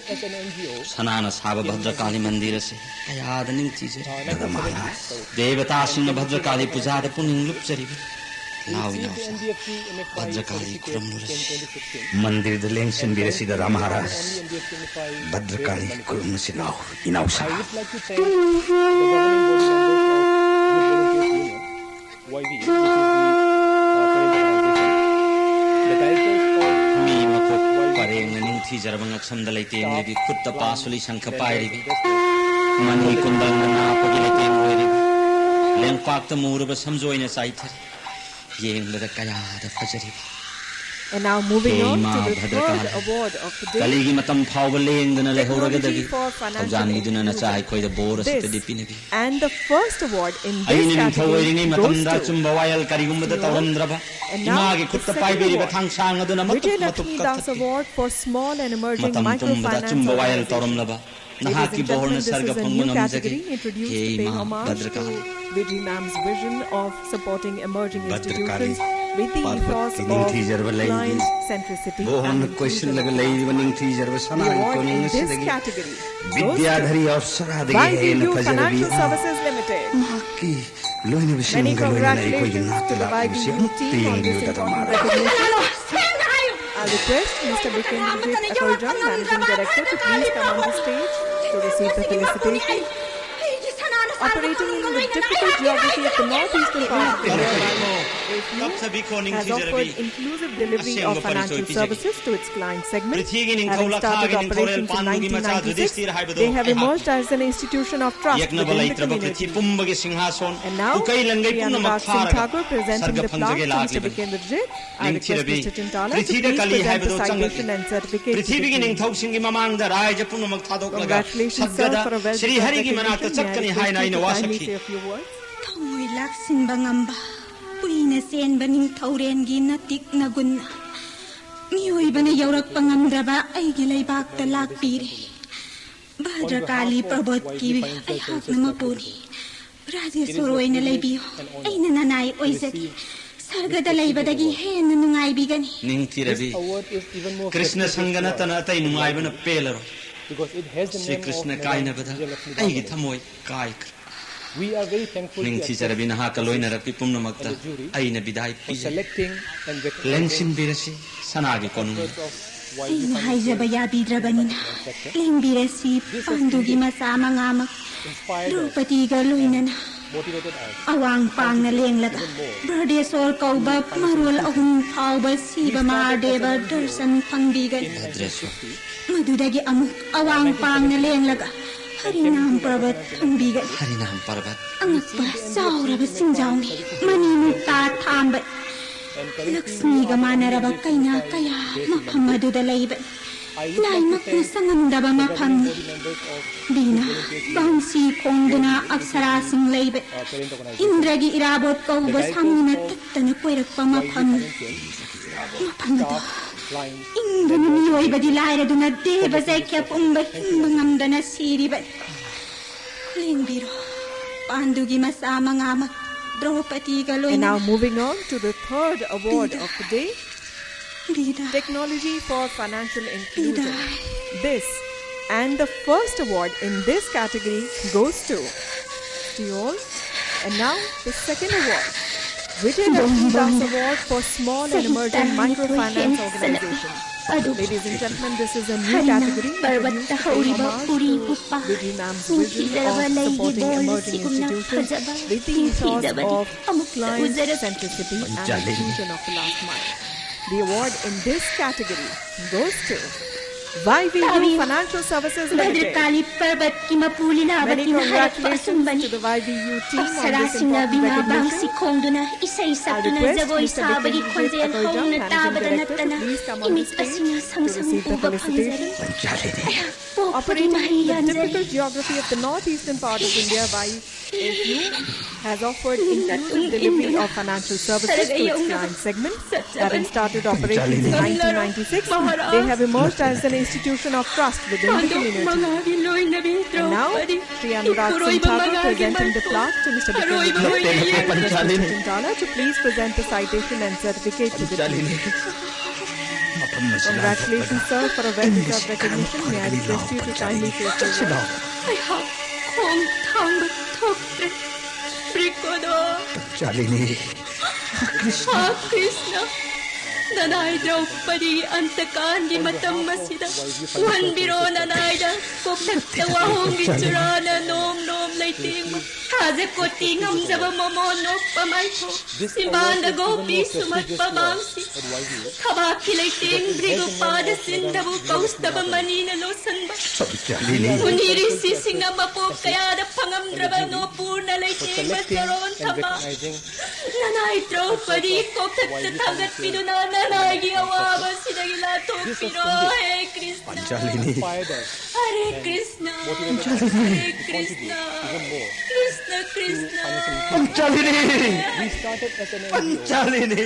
ꯁꯅꯥꯅ ꯁꯥꯕ ꯚꯗ꯭ꯔꯀꯥꯂꯤ ꯃꯟꯗꯤꯔ ꯑꯁꯤ ꯀꯌꯥꯗ ꯅꯤꯡꯊꯤꯖꯔꯤ꯫ ꯗꯥꯗꯥ ꯃꯍꯥꯔꯥꯖ, ꯗꯦꯕꯇꯥꯁꯤꯡꯅ ꯚꯗ꯭ꯔꯀꯥꯂꯤ ꯄꯨꯖꯥꯗ ꯄꯨꯛꯅꯤꯡ ꯂꯨꯞꯆꯔꯤꯕꯅꯤ꯫ ꯂꯥꯎ ꯏꯅꯥꯎꯁꯥ, ꯚꯗ꯭ꯔꯀꯥꯂꯤ ꯈꯨꯔꯨꯝꯂꯨꯔꯁꯤ꯫ ꯃꯟꯗꯤꯔꯗ ꯂꯦꯡꯁꯤꯟꯕꯤꯔꯁꯤ ꯗꯥꯗꯥ ꯃꯍꯥꯔꯥꯖ꯫ ꯚꯗ꯭ꯔꯀꯥꯂꯤ ꯈꯨꯔꯨꯝꯂꯁꯤ ꯂꯥꯎ ꯏꯅꯥꯎꯁꯥ꯫ ꯃꯤ ꯃꯀꯣꯛ ꯄꯔꯦꯡꯅ ꯅꯤꯡꯊꯤꯖꯔꯕ ꯉꯛꯁꯝꯗ ꯂꯩꯇꯦꯡꯂꯤꯕꯤ, ꯈꯨꯠꯇ ꯄꯥꯁꯨꯂꯤ ꯁꯪꯈ ꯄꯥꯏꯔꯤꯕꯤ, ꯃꯅꯤ ꯀꯨꯟꯗꯪꯅ ꯅꯥꯞꯄꯒꯤ ꯂꯩꯇꯦꯡ ꯑꯣꯏꯔꯤꯕꯤ, ꯂꯦꯡꯄꯥꯛꯇ ꯃꯨꯔꯕ ꯁꯝꯖꯣꯏꯅ ꯆꯥꯏꯊꯔꯤ꯫ ꯌꯦꯡꯕꯗ ꯀꯌꯥꯗ ꯐꯖꯔꯤꯕ꯫ And now moving ꯍꯦ on ꯏꯃꯥ to the third Bhadrakali, award of the day, ꯀꯂꯤꯒꯤ ꯃꯇꯝ ꯐꯥꯎꯕ ꯂꯦꯡꯗꯅ technology ꯂꯩꯍꯧꯔꯒꯗꯒꯤ for financial ꯊꯧꯖꯥꯟꯕꯤꯗꯨꯅ ꯅꯆꯥ inclusion꯫ ꯑꯩꯈꯣꯏꯗ ꯕꯣꯔ ꯑꯁꯤꯇꯗꯤ This ꯄꯤꯅꯕꯤ꯫ And the first award in this ꯑꯩꯅ ꯅꯤꯡꯊꯧ category ꯑꯣꯏꯔꯤꯉꯩ goes ꯃꯇꯝꯗ to ꯑꯆꯨꯝꯕ ꯋꯥꯌꯦꯜ ꯀꯔꯤꯒꯨꯝꯕꯗ Sriol꯫ ꯇꯧꯔꯝꯗ꯭ꯔꯕ, And now ꯏꯃꯥꯒꯤ the ꯈꯨꯠꯇ second ꯄꯥꯏꯕꯤꯔꯤꯕ award, ꯊꯥꯡꯁꯥꯡ ꯑꯗꯨꯅ ꯃꯇꯨꯞ ꯃꯇꯨꯞ Vijayalakshmi Das ꯀꯛꯊꯠꯈꯤ꯫ Award for Small and Emerging ꯃꯇꯝ Microfinance ꯄꯨꯝꯕꯗ ꯑꯆꯨꯝꯕ ꯋꯥꯌꯦꯜ Organization꯫ ꯇꯧꯔꯝꯂꯕ Ladies ꯅꯍꯥꯛꯀꯤ and ꯕꯣꯔꯅ gentlemen, this ꯁꯔꯒ is a ꯐꯪꯕ new ꯉꯝꯖꯒꯦ꯫ Category introduced ꯍꯦ to pay ꯏꯃꯥ homage to Bhadrakali. Vijay ma'am's vision of supporting emerging institutions with the ethos of client centricity and inclusion. The award in this category goes to ꯚꯤꯗ꯭ꯌꯥꯙꯔꯤ ꯑꯞꯁꯔꯥꯗꯒꯤ ꯍꯦꯟꯅ ꯐꯖꯔꯕꯤ꯫ Bank Indu Financial Services Limited. ꯃꯍꯥꯛꯀꯤ ꯂꯣꯏꯅꯕꯤꯁꯤꯡꯒ ꯂꯣꯏꯅꯅ ꯑꯩꯈꯣꯏꯒꯤ ꯅꯥꯛꯇ ꯂꯥꯛꯂꯤꯕꯁꯤ ꯑꯃꯨꯛꯇ ꯌꯦꯡꯕꯤꯌꯨ ꯗꯥꯗꯥ Maharaj. I'll request Mister Bikendra Jit Akorjang, Managing Director, to please come on the stage to receive the felicitation. Operating in the difficult geography of the northeastern part of India, has offered inclusive delivery of financial services to its client segment. Having started operations in nineteen ninety-six, they have emerged as an institution of trust within the community. And now, Shri Anurag Singh Thakur, presenting the plaque to Mister Bikendra Jit, I request Mister Chintala to please present the citation and certificate to the team. Congratulations, sir, for a well-deserved recognition. May I request you to kindly say a few words? ꯊꯃꯣꯏ ꯂꯥꯛꯁꯤꯟꯕ ꯉꯝꯕ, ꯀꯨꯏꯅ ꯆꯦꯟꯕ ꯅꯤꯡꯊꯧꯔꯦꯟꯒꯤ ꯅꯥꯇꯤꯛ ꯅꯒꯨꯟꯅ ꯃꯤꯑꯣꯏꯕꯅ ꯌꯧꯔꯛꯄ ꯉꯝꯗ꯭ꯔꯕ ꯑꯩꯒꯤ ꯂꯩꯕꯥꯛꯇ ꯂꯥꯛꯄꯤꯔꯦ꯫ ꯚꯗ꯭ꯔꯀꯥꯂꯤ ꯄꯔꯕꯠꯀꯤ ꯑꯩꯍꯥꯛꯅ ꯃꯄꯨꯅꯤ꯫ ꯔꯥꯖꯦꯁꯣꯔ ꯑꯣꯏꯅ ꯂꯩꯕꯤꯌꯨ꯫ ꯑꯩꯅ ꯅꯅꯥꯏ ꯑꯣꯏꯖꯒꯦ꯫ ꯁꯔꯒꯗ ꯂꯩꯕꯗꯒꯤ ꯍꯦꯟꯅ ꯅꯨꯡꯉꯥꯏꯕꯤꯒꯅꯤ꯫ ꯅꯤꯡꯊꯤꯔꯕꯤ, ꯀ꯭ꯔꯤꯁꯅ ꯁꯪꯒ ꯅꯠꯇꯅ ꯑꯇꯩ ꯅꯨꯡꯉꯥꯏꯕꯅ ꯄꯦꯜꯂꯔꯣꯏ꯫ ꯁ꯭ꯔꯤ ꯀ꯭ꯔꯤꯁꯅ ꯀꯥꯏꯅꯕꯗ ꯑꯩꯒꯤ ꯊꯃꯣꯏ ꯀꯥꯏꯈ꯭ꯔꯦ꯫ ꯅꯤꯡꯊꯤꯖꯔꯕꯤ ꯅꯍꯥꯛꯀ ꯂꯣꯏꯅꯔꯛꯄꯤ ꯄꯨꯝꯅꯃꯛꯇ ꯑꯩꯅ ꯕꯤꯗꯥꯏ ꯄꯤꯖꯔꯤ꯫ ꯂꯦꯡꯁꯤꯟꯕꯤꯔꯁꯤ ꯁꯅꯥꯒꯤ ꯀꯣꯅꯨꯡ꯫ ꯑꯩꯅ ꯍꯥꯏꯖꯕ ꯌꯥꯕꯤꯗ꯭ꯔꯕꯅꯤꯅ ꯂꯦꯡꯕꯤꯔꯁꯤ ꯄꯥꯟꯗꯨꯒꯤ ꯃꯆꯥ ꯃꯉꯥꯃꯛ꯫ ꯗ꯭ꯔꯧꯄꯗꯤꯒ ꯂꯣꯏꯅꯅ ꯑꯋꯥꯡ ꯄꯥꯡꯅ ꯂꯦꯡꯂꯒ ꯕ꯭ꯔꯍꯗꯦꯁꯣꯔ ꯀꯧꯕ ꯃꯔꯣꯜ ꯑꯍꯨꯝ ꯐꯥꯎꯕ ꯁꯤꯕ ꯃꯍꯥꯗꯦꯕ ꯗꯔꯁꯟ ꯐꯪꯕꯤꯒꯅꯤ꯫ ꯃꯗꯨꯗꯒꯤ ꯑꯃꯨꯛ ꯑꯋꯥꯡ ꯄꯥꯡꯅ ꯂꯦꯡꯂꯒ ꯍꯔꯤꯅꯥꯝ ꯄꯔꯕꯠ ꯐꯪꯕꯤꯒꯅꯤ꯫ ꯍꯔꯤꯅꯥꯝ ꯄꯔꯕꯠ꯫ ꯑꯉꯛꯄ ꯆꯥꯎꯔꯕ ꯁꯤꯡꯖꯥꯎꯅꯤ ꯃꯅꯤ ꯃꯨꯛꯇꯥ ꯊꯥꯝꯕ꯫ ꯂꯛꯁꯃꯤꯒ ꯃꯥꯟꯅꯔꯕ ꯀꯩꯅꯥ ꯀꯌꯥ ꯃꯐꯝ ꯑꯗꯨꯗ ꯂꯩꯕ꯫ ꯂꯥꯏꯃꯛꯅ ꯆꯪꯉꯝꯗꯕ ꯃꯐꯝꯅꯤ꯫ ꯕꯤꯅꯥ ꯕꯥꯡꯁꯤ ꯈꯣꯡꯗꯨꯅ ꯑꯞꯁꯔꯥꯁꯤꯡ ꯂꯩꯕ꯫ ꯏꯟꯗ꯭ꯔꯒꯤ ꯏꯔꯥꯕꯣꯠ ꯀꯧꯕ ꯁꯥꯃꯨꯅ ꯇꯠꯇꯅ ꯀꯣꯏꯔꯛꯄ ꯃꯐꯝꯅꯤ꯫ ꯃꯐꯝ ꯑꯗꯣ ꯏꯪꯗꯨꯅ ꯃꯤꯑꯣꯏꯕꯗꯤ ꯂꯥꯏꯔꯗꯨꯅ ꯗꯦꯕ ꯆꯩꯈ꯭ꯌ ꯄꯨꯝꯕ ꯍꯤꯡꯕ ꯉꯝꯗꯅ ꯁꯤꯔꯤꯕꯅꯤ꯫ ꯂꯦꯡꯕꯤꯔꯣ ꯄꯥꯟꯗꯨꯒꯤ ꯃꯆꯥ ꯃꯉꯥꯃꯛ ꯗ꯭ꯔꯧꯄꯗꯤꯒ And ꯂꯣꯏꯅꯅ꯫ now moving on to the third award of the day, Bina Technology for Financial Inclusion. This and the first award in this category goes to, to you all. And now the second award, Vijay Lakshmi Das Award for Small and Emerging Microfinance Organization. Ladies and gentlemen, this is a new category introduced to pay homage to Vijay ma'am's vision of supporting emerging institutions with the ethos of client centricity and inclusion of the last mile. The award in this category goes to Y V U Financial Services Limited. Bhadrakali ꯄꯔꯕꯠꯀꯤ ꯃꯄꯨ ꯂꯤꯂꯥꯕꯇꯤꯅ ꯍꯥꯏꯔꯛꯄ ꯑꯆꯨꯝꯕꯅꯤ꯫ To the Y V U team on this ꯑꯞꯁꯔꯥꯁꯤꯡꯅ important Bina ꯕꯥꯡꯁꯤ recognition. ꯈꯣꯡꯗꯨꯅ ꯏꯁꯩ I ꯁꯛꯇꯨꯅ request ꯖꯒꯣꯏ Mister ꯁꯥꯕꯒꯤ Vipin Vijay ꯈꯣꯟꯖꯦꯜ Akoija, ꯍꯧꯅ Managing ꯇꯥꯕꯗ Director, to ꯅꯠꯇꯅ please come on the emit stage ꯑꯁꯤꯅ to ꯁꯪ ꯁꯪ receive the ꯎꯕ ꯐꯪꯖꯔꯤ꯫ felicitation. ꯄꯣꯛꯄꯒꯤ Operating ꯃꯍꯩ in the ꯌꯥꯟꯖꯔꯤ꯫ difficult geography of the northeastern part of India, Y F U has offered inclusive delivery of financial services to its client segment. Having started operations in nineteen ninety-six, they have emerged as an institution of trust within the community. And now, Shri Anurag Singh Thakur presenting the plaque to Mister Bipin Mukherjee. Request Mister Chinthalla to please present the citation and certificate to the team. Congratulations, sir, for a well-deserved recognition. May I request you to kindly face the wall? ꯑꯩꯍꯥꯛ ꯈꯣꯡꯊꯥꯡꯕ ꯊꯣꯛꯇ꯭ꯔꯦ꯫ ꯕ꯭ꯔꯤꯀꯣꯗꯣ꯫ ꯆꯥꯂꯤꯅꯤ꯫ ꯍꯥ ꯀ꯭ꯔꯤꯁꯅ, ꯅꯅꯥꯏ ꯗ꯭ꯔꯧꯄꯗꯤ ꯑꯟꯇꯀꯥꯟꯒꯤ ꯃꯇꯝ ꯑꯁꯤꯗ ꯎꯍꯟꯕꯤꯔꯣ꯫ ꯅꯅꯥꯏꯗ ꯀꯣꯛꯊꯛꯇ ꯋꯥꯍꯣꯡꯒꯤ ꯆꯨꯔꯥꯅ ꯅꯣꯝ ꯅꯣꯝ ꯂꯩꯇꯦꯡꯕ ꯊꯥꯖ ꯀꯣꯇꯤ ꯉꯝꯖꯕ ꯃꯃꯣꯟ ꯅꯣꯛꯄ ꯃꯥꯏꯊꯣꯡ꯫ ꯆꯤꯝꯕꯥꯟꯗ ꯒꯣꯄꯤ ꯁꯨꯝꯍꯠꯄ ꯃꯥꯡꯁꯤ꯫ ꯊꯕꯥꯛꯀꯤ ꯂꯩꯇꯦꯡ ꯕ꯭ꯔꯤꯒꯨꯄꯥꯗ ꯆꯤꯟꯗꯕꯨ ꯀꯧꯁꯇꯕ ꯃꯅꯤꯅ ꯂꯣꯠꯁꯤꯟꯕ꯫ ꯃꯨꯅꯤ ꯔꯤꯁꯤꯁꯤꯡꯅ ꯃꯄꯣꯛ ꯀꯌꯥꯗ ꯐꯪꯉꯝꯗ꯭ꯔꯕ ꯅꯣꯄꯨꯔꯅ ꯂꯩꯇꯦꯡꯕ ꯆꯔꯣꯟ ꯊꯝꯕ꯫ ꯅꯅꯥꯏ ꯗ꯭ꯔꯧꯄꯗꯤ ꯀꯣꯛꯊꯛꯇ ꯊꯥꯡꯒꯠꯄꯤꯗꯨꯅ ꯅꯅꯥꯏꯒꯤ ꯑꯋꯥꯕꯁꯤꯗꯒꯤ ꯂꯥꯟꯊꯣꯛꯄꯤꯔꯣ꯫ ꯍꯦ ꯀ꯭ꯔꯤꯁꯅ꯫ ꯄꯟꯆꯥꯂꯤꯅꯤ꯫ ꯍꯔꯦ ꯀ꯭ꯔꯤꯁꯅ꯫ ꯍꯔꯦ ꯀ꯭ꯔꯤꯁꯅ꯫ ꯀ꯭ꯔꯤꯁꯅ ꯀ꯭ꯔꯤꯁꯅ꯫ ꯄꯟꯆꯥꯂꯤꯅꯤ꯫ ꯄꯟꯆꯥꯂꯤꯅꯤ꯫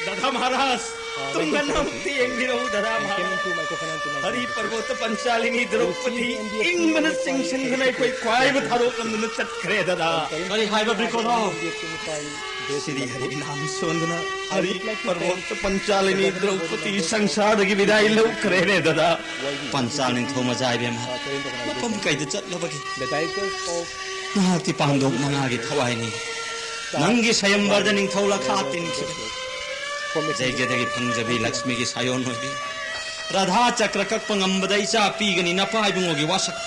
ꯗꯥꯗꯥ ꯃꯍꯥꯔꯥꯖ, ꯇꯨꯡ ꯍꯟꯅ ꯑꯃꯨꯛꯇ ꯌꯦꯡꯕꯤꯔꯛꯎ, ꯗꯥꯗꯥ ꯃꯍꯥꯔꯥꯖ꯫ ꯍꯔꯤ ꯄꯔꯕꯣꯇ ꯄꯟꯆꯥꯂꯤꯅꯤ ꯗ꯭ꯔꯧꯄꯗꯤ ꯏꯪꯕꯅ ꯆꯤꯡꯁꯤꯟꯗꯨꯅ ꯑꯩꯈꯣꯏ ꯈ꯭ꯋꯥꯏꯕ ꯊꯥꯗꯣꯛꯂꯝꯗꯨꯅ ꯆꯠꯈ꯭ꯔꯦ, ꯗꯥꯗꯥ꯫ ꯀꯔꯤ ꯍꯥꯏꯕ, ꯕ꯭ꯔꯤꯀꯣꯗꯣ? ꯁꯤꯔꯤ ꯍꯔꯤ ꯅꯥꯝ ꯁꯣꯟꯗꯨꯅ ꯍꯔꯤ ꯄꯔꯕꯣꯇ ꯄꯟꯆꯥꯂꯤꯅꯤ ꯗ꯭ꯔꯧꯄꯗꯤ ꯁꯪꯁꯥꯔꯗꯒꯤ ꯕꯤꯗꯥꯏ ꯂꯧꯈ꯭ꯔꯦꯅꯦ, ꯗꯥꯗꯥ꯫ ꯄꯟꯆꯥꯜ ꯅꯤꯡꯊꯧ ꯃꯆꯥ ꯏꯕꯦꯝꯃ, ꯃꯐꯝ ꯀꯩꯗ ꯆꯠꯂꯕꯒꯦ? ꯅꯍꯥꯛꯇꯤ ꯄꯥꯡꯗꯣꯛ ꯃꯉꯥꯒꯤ ꯊꯋꯥꯏꯅꯤ꯫ ꯅꯪꯒꯤ ꯁꯌꯝꯕꯔꯗ ꯅꯤꯡꯊꯧ ꯂꯈꯥ ꯇꯤꯟꯈꯤꯕꯅꯤ꯫ ꯖꯩꯒꯗꯒꯤ ꯐꯪꯖꯕꯤ ꯂꯛꯁꯃꯤꯒꯤ ꯁꯥꯌꯣꯟ ꯑꯣꯏꯕꯤ꯫ ꯔꯥꯙꯥ ꯆꯀ꯭ꯔ ꯀꯛꯄ ꯉꯝꯕꯗ ꯏꯆꯥ ꯄꯤꯒꯅꯤ ꯅꯄꯥ ꯏꯕꯨꯡꯉꯣꯒꯤ ꯋꯥꯁꯛ꯫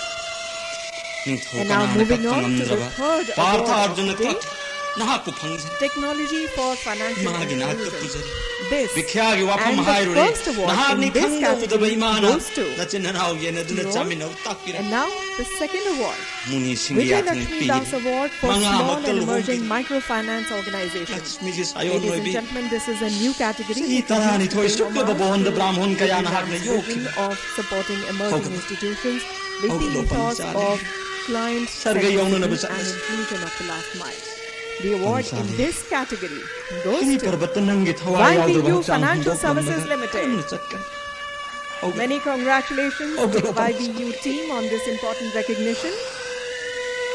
ꯅꯤꯡꯊꯧ And now ꯀꯅꯥꯅ moving ꯀꯛꯄ on to the ꯉꯝꯗ꯭ꯔꯕ third award Partha of the ꯑꯔꯖꯨꯅ day, ꯀꯛ-, ꯅꯍꯥꯛꯄꯨ ꯐꯪꯖꯔꯦ꯫ Technology for Financial ꯏꯃꯥꯒꯤ ꯅꯥꯛꯇ Inclusion. ꯄꯨꯖꯔꯤ꯫ This ꯕꯤꯈ꯭ꯌꯥꯒꯤ ꯋꯥꯐꯝ and the ꯍꯥꯏꯔꯨꯔꯦ꯫ first award ꯅꯍꯥꯛꯅꯤ in this ꯈꯪꯗ ꯎꯗꯕ category ꯏꯃꯥꯅ goes to ꯅꯆꯤꯟ ꯅꯅꯥꯎ ꯌꯦꯟꯅꯗꯨꯅ Hero. ꯆꯥꯃꯤꯟꯅꯧ ꯇꯥꯛꯄꯤꯔꯦ꯫ And now the second award, ꯃꯨꯅꯤꯁꯤꯡꯒꯤ Vijay ꯌꯥꯊꯪ Lakshmi ꯄꯤꯔꯤ꯫ Das Award for ꯃꯉꯥꯃꯛꯇ Small and ꯂꯨꯍꯣꯡꯕꯤꯔꯤ꯫ Emerging Microfinance Organization. ꯂꯛꯁꯃꯤꯒꯤ ꯁꯥꯌꯣꯟ Ladies and ꯑꯣꯏꯕꯤ꯫ Gentlemen, this is a new category ꯆꯍꯤ introduced ꯇꯔꯥꯅꯤꯊꯣꯏ today ꯁꯨꯞꯂꯕ among ꯚꯣꯟꯗ ꯕ꯭ꯔꯥꯍꯃꯣꯟ ꯀꯌꯥꯅ India's ꯍꯥꯛꯅ vision ꯌꯣꯛꯈꯤꯕ꯫ Of supporting emerging ꯍꯧꯒꯠꯂꯣ꯫ Institutions with the ꯍꯧꯒꯠꯂꯣ, ethos ꯄꯟꯆꯥꯂꯤ꯫ Of client ꯁꯔꯒ ꯌꯧꯅꯅꯕ centricity and ꯆꯠꯂꯁꯤ꯫ Inclusion of the last mile. The award in ꯄꯟꯆꯥꯂꯤ꯫ This category goes Harry to ꯄꯔꯕꯠꯇ ꯅꯪꯒꯤ ꯊꯋꯥꯏ ꯌꯥꯎꯗꯕ YVU ꯍꯛꯆꯥꯡ Financial ꯍꯨꯟꯗꯣꯛꯂꯝꯂꯒ Services Limited. ꯀꯔꯝꯅ ꯆꯠꯀꯅꯤ? Many congratulations to the Y B U team on this important recognition.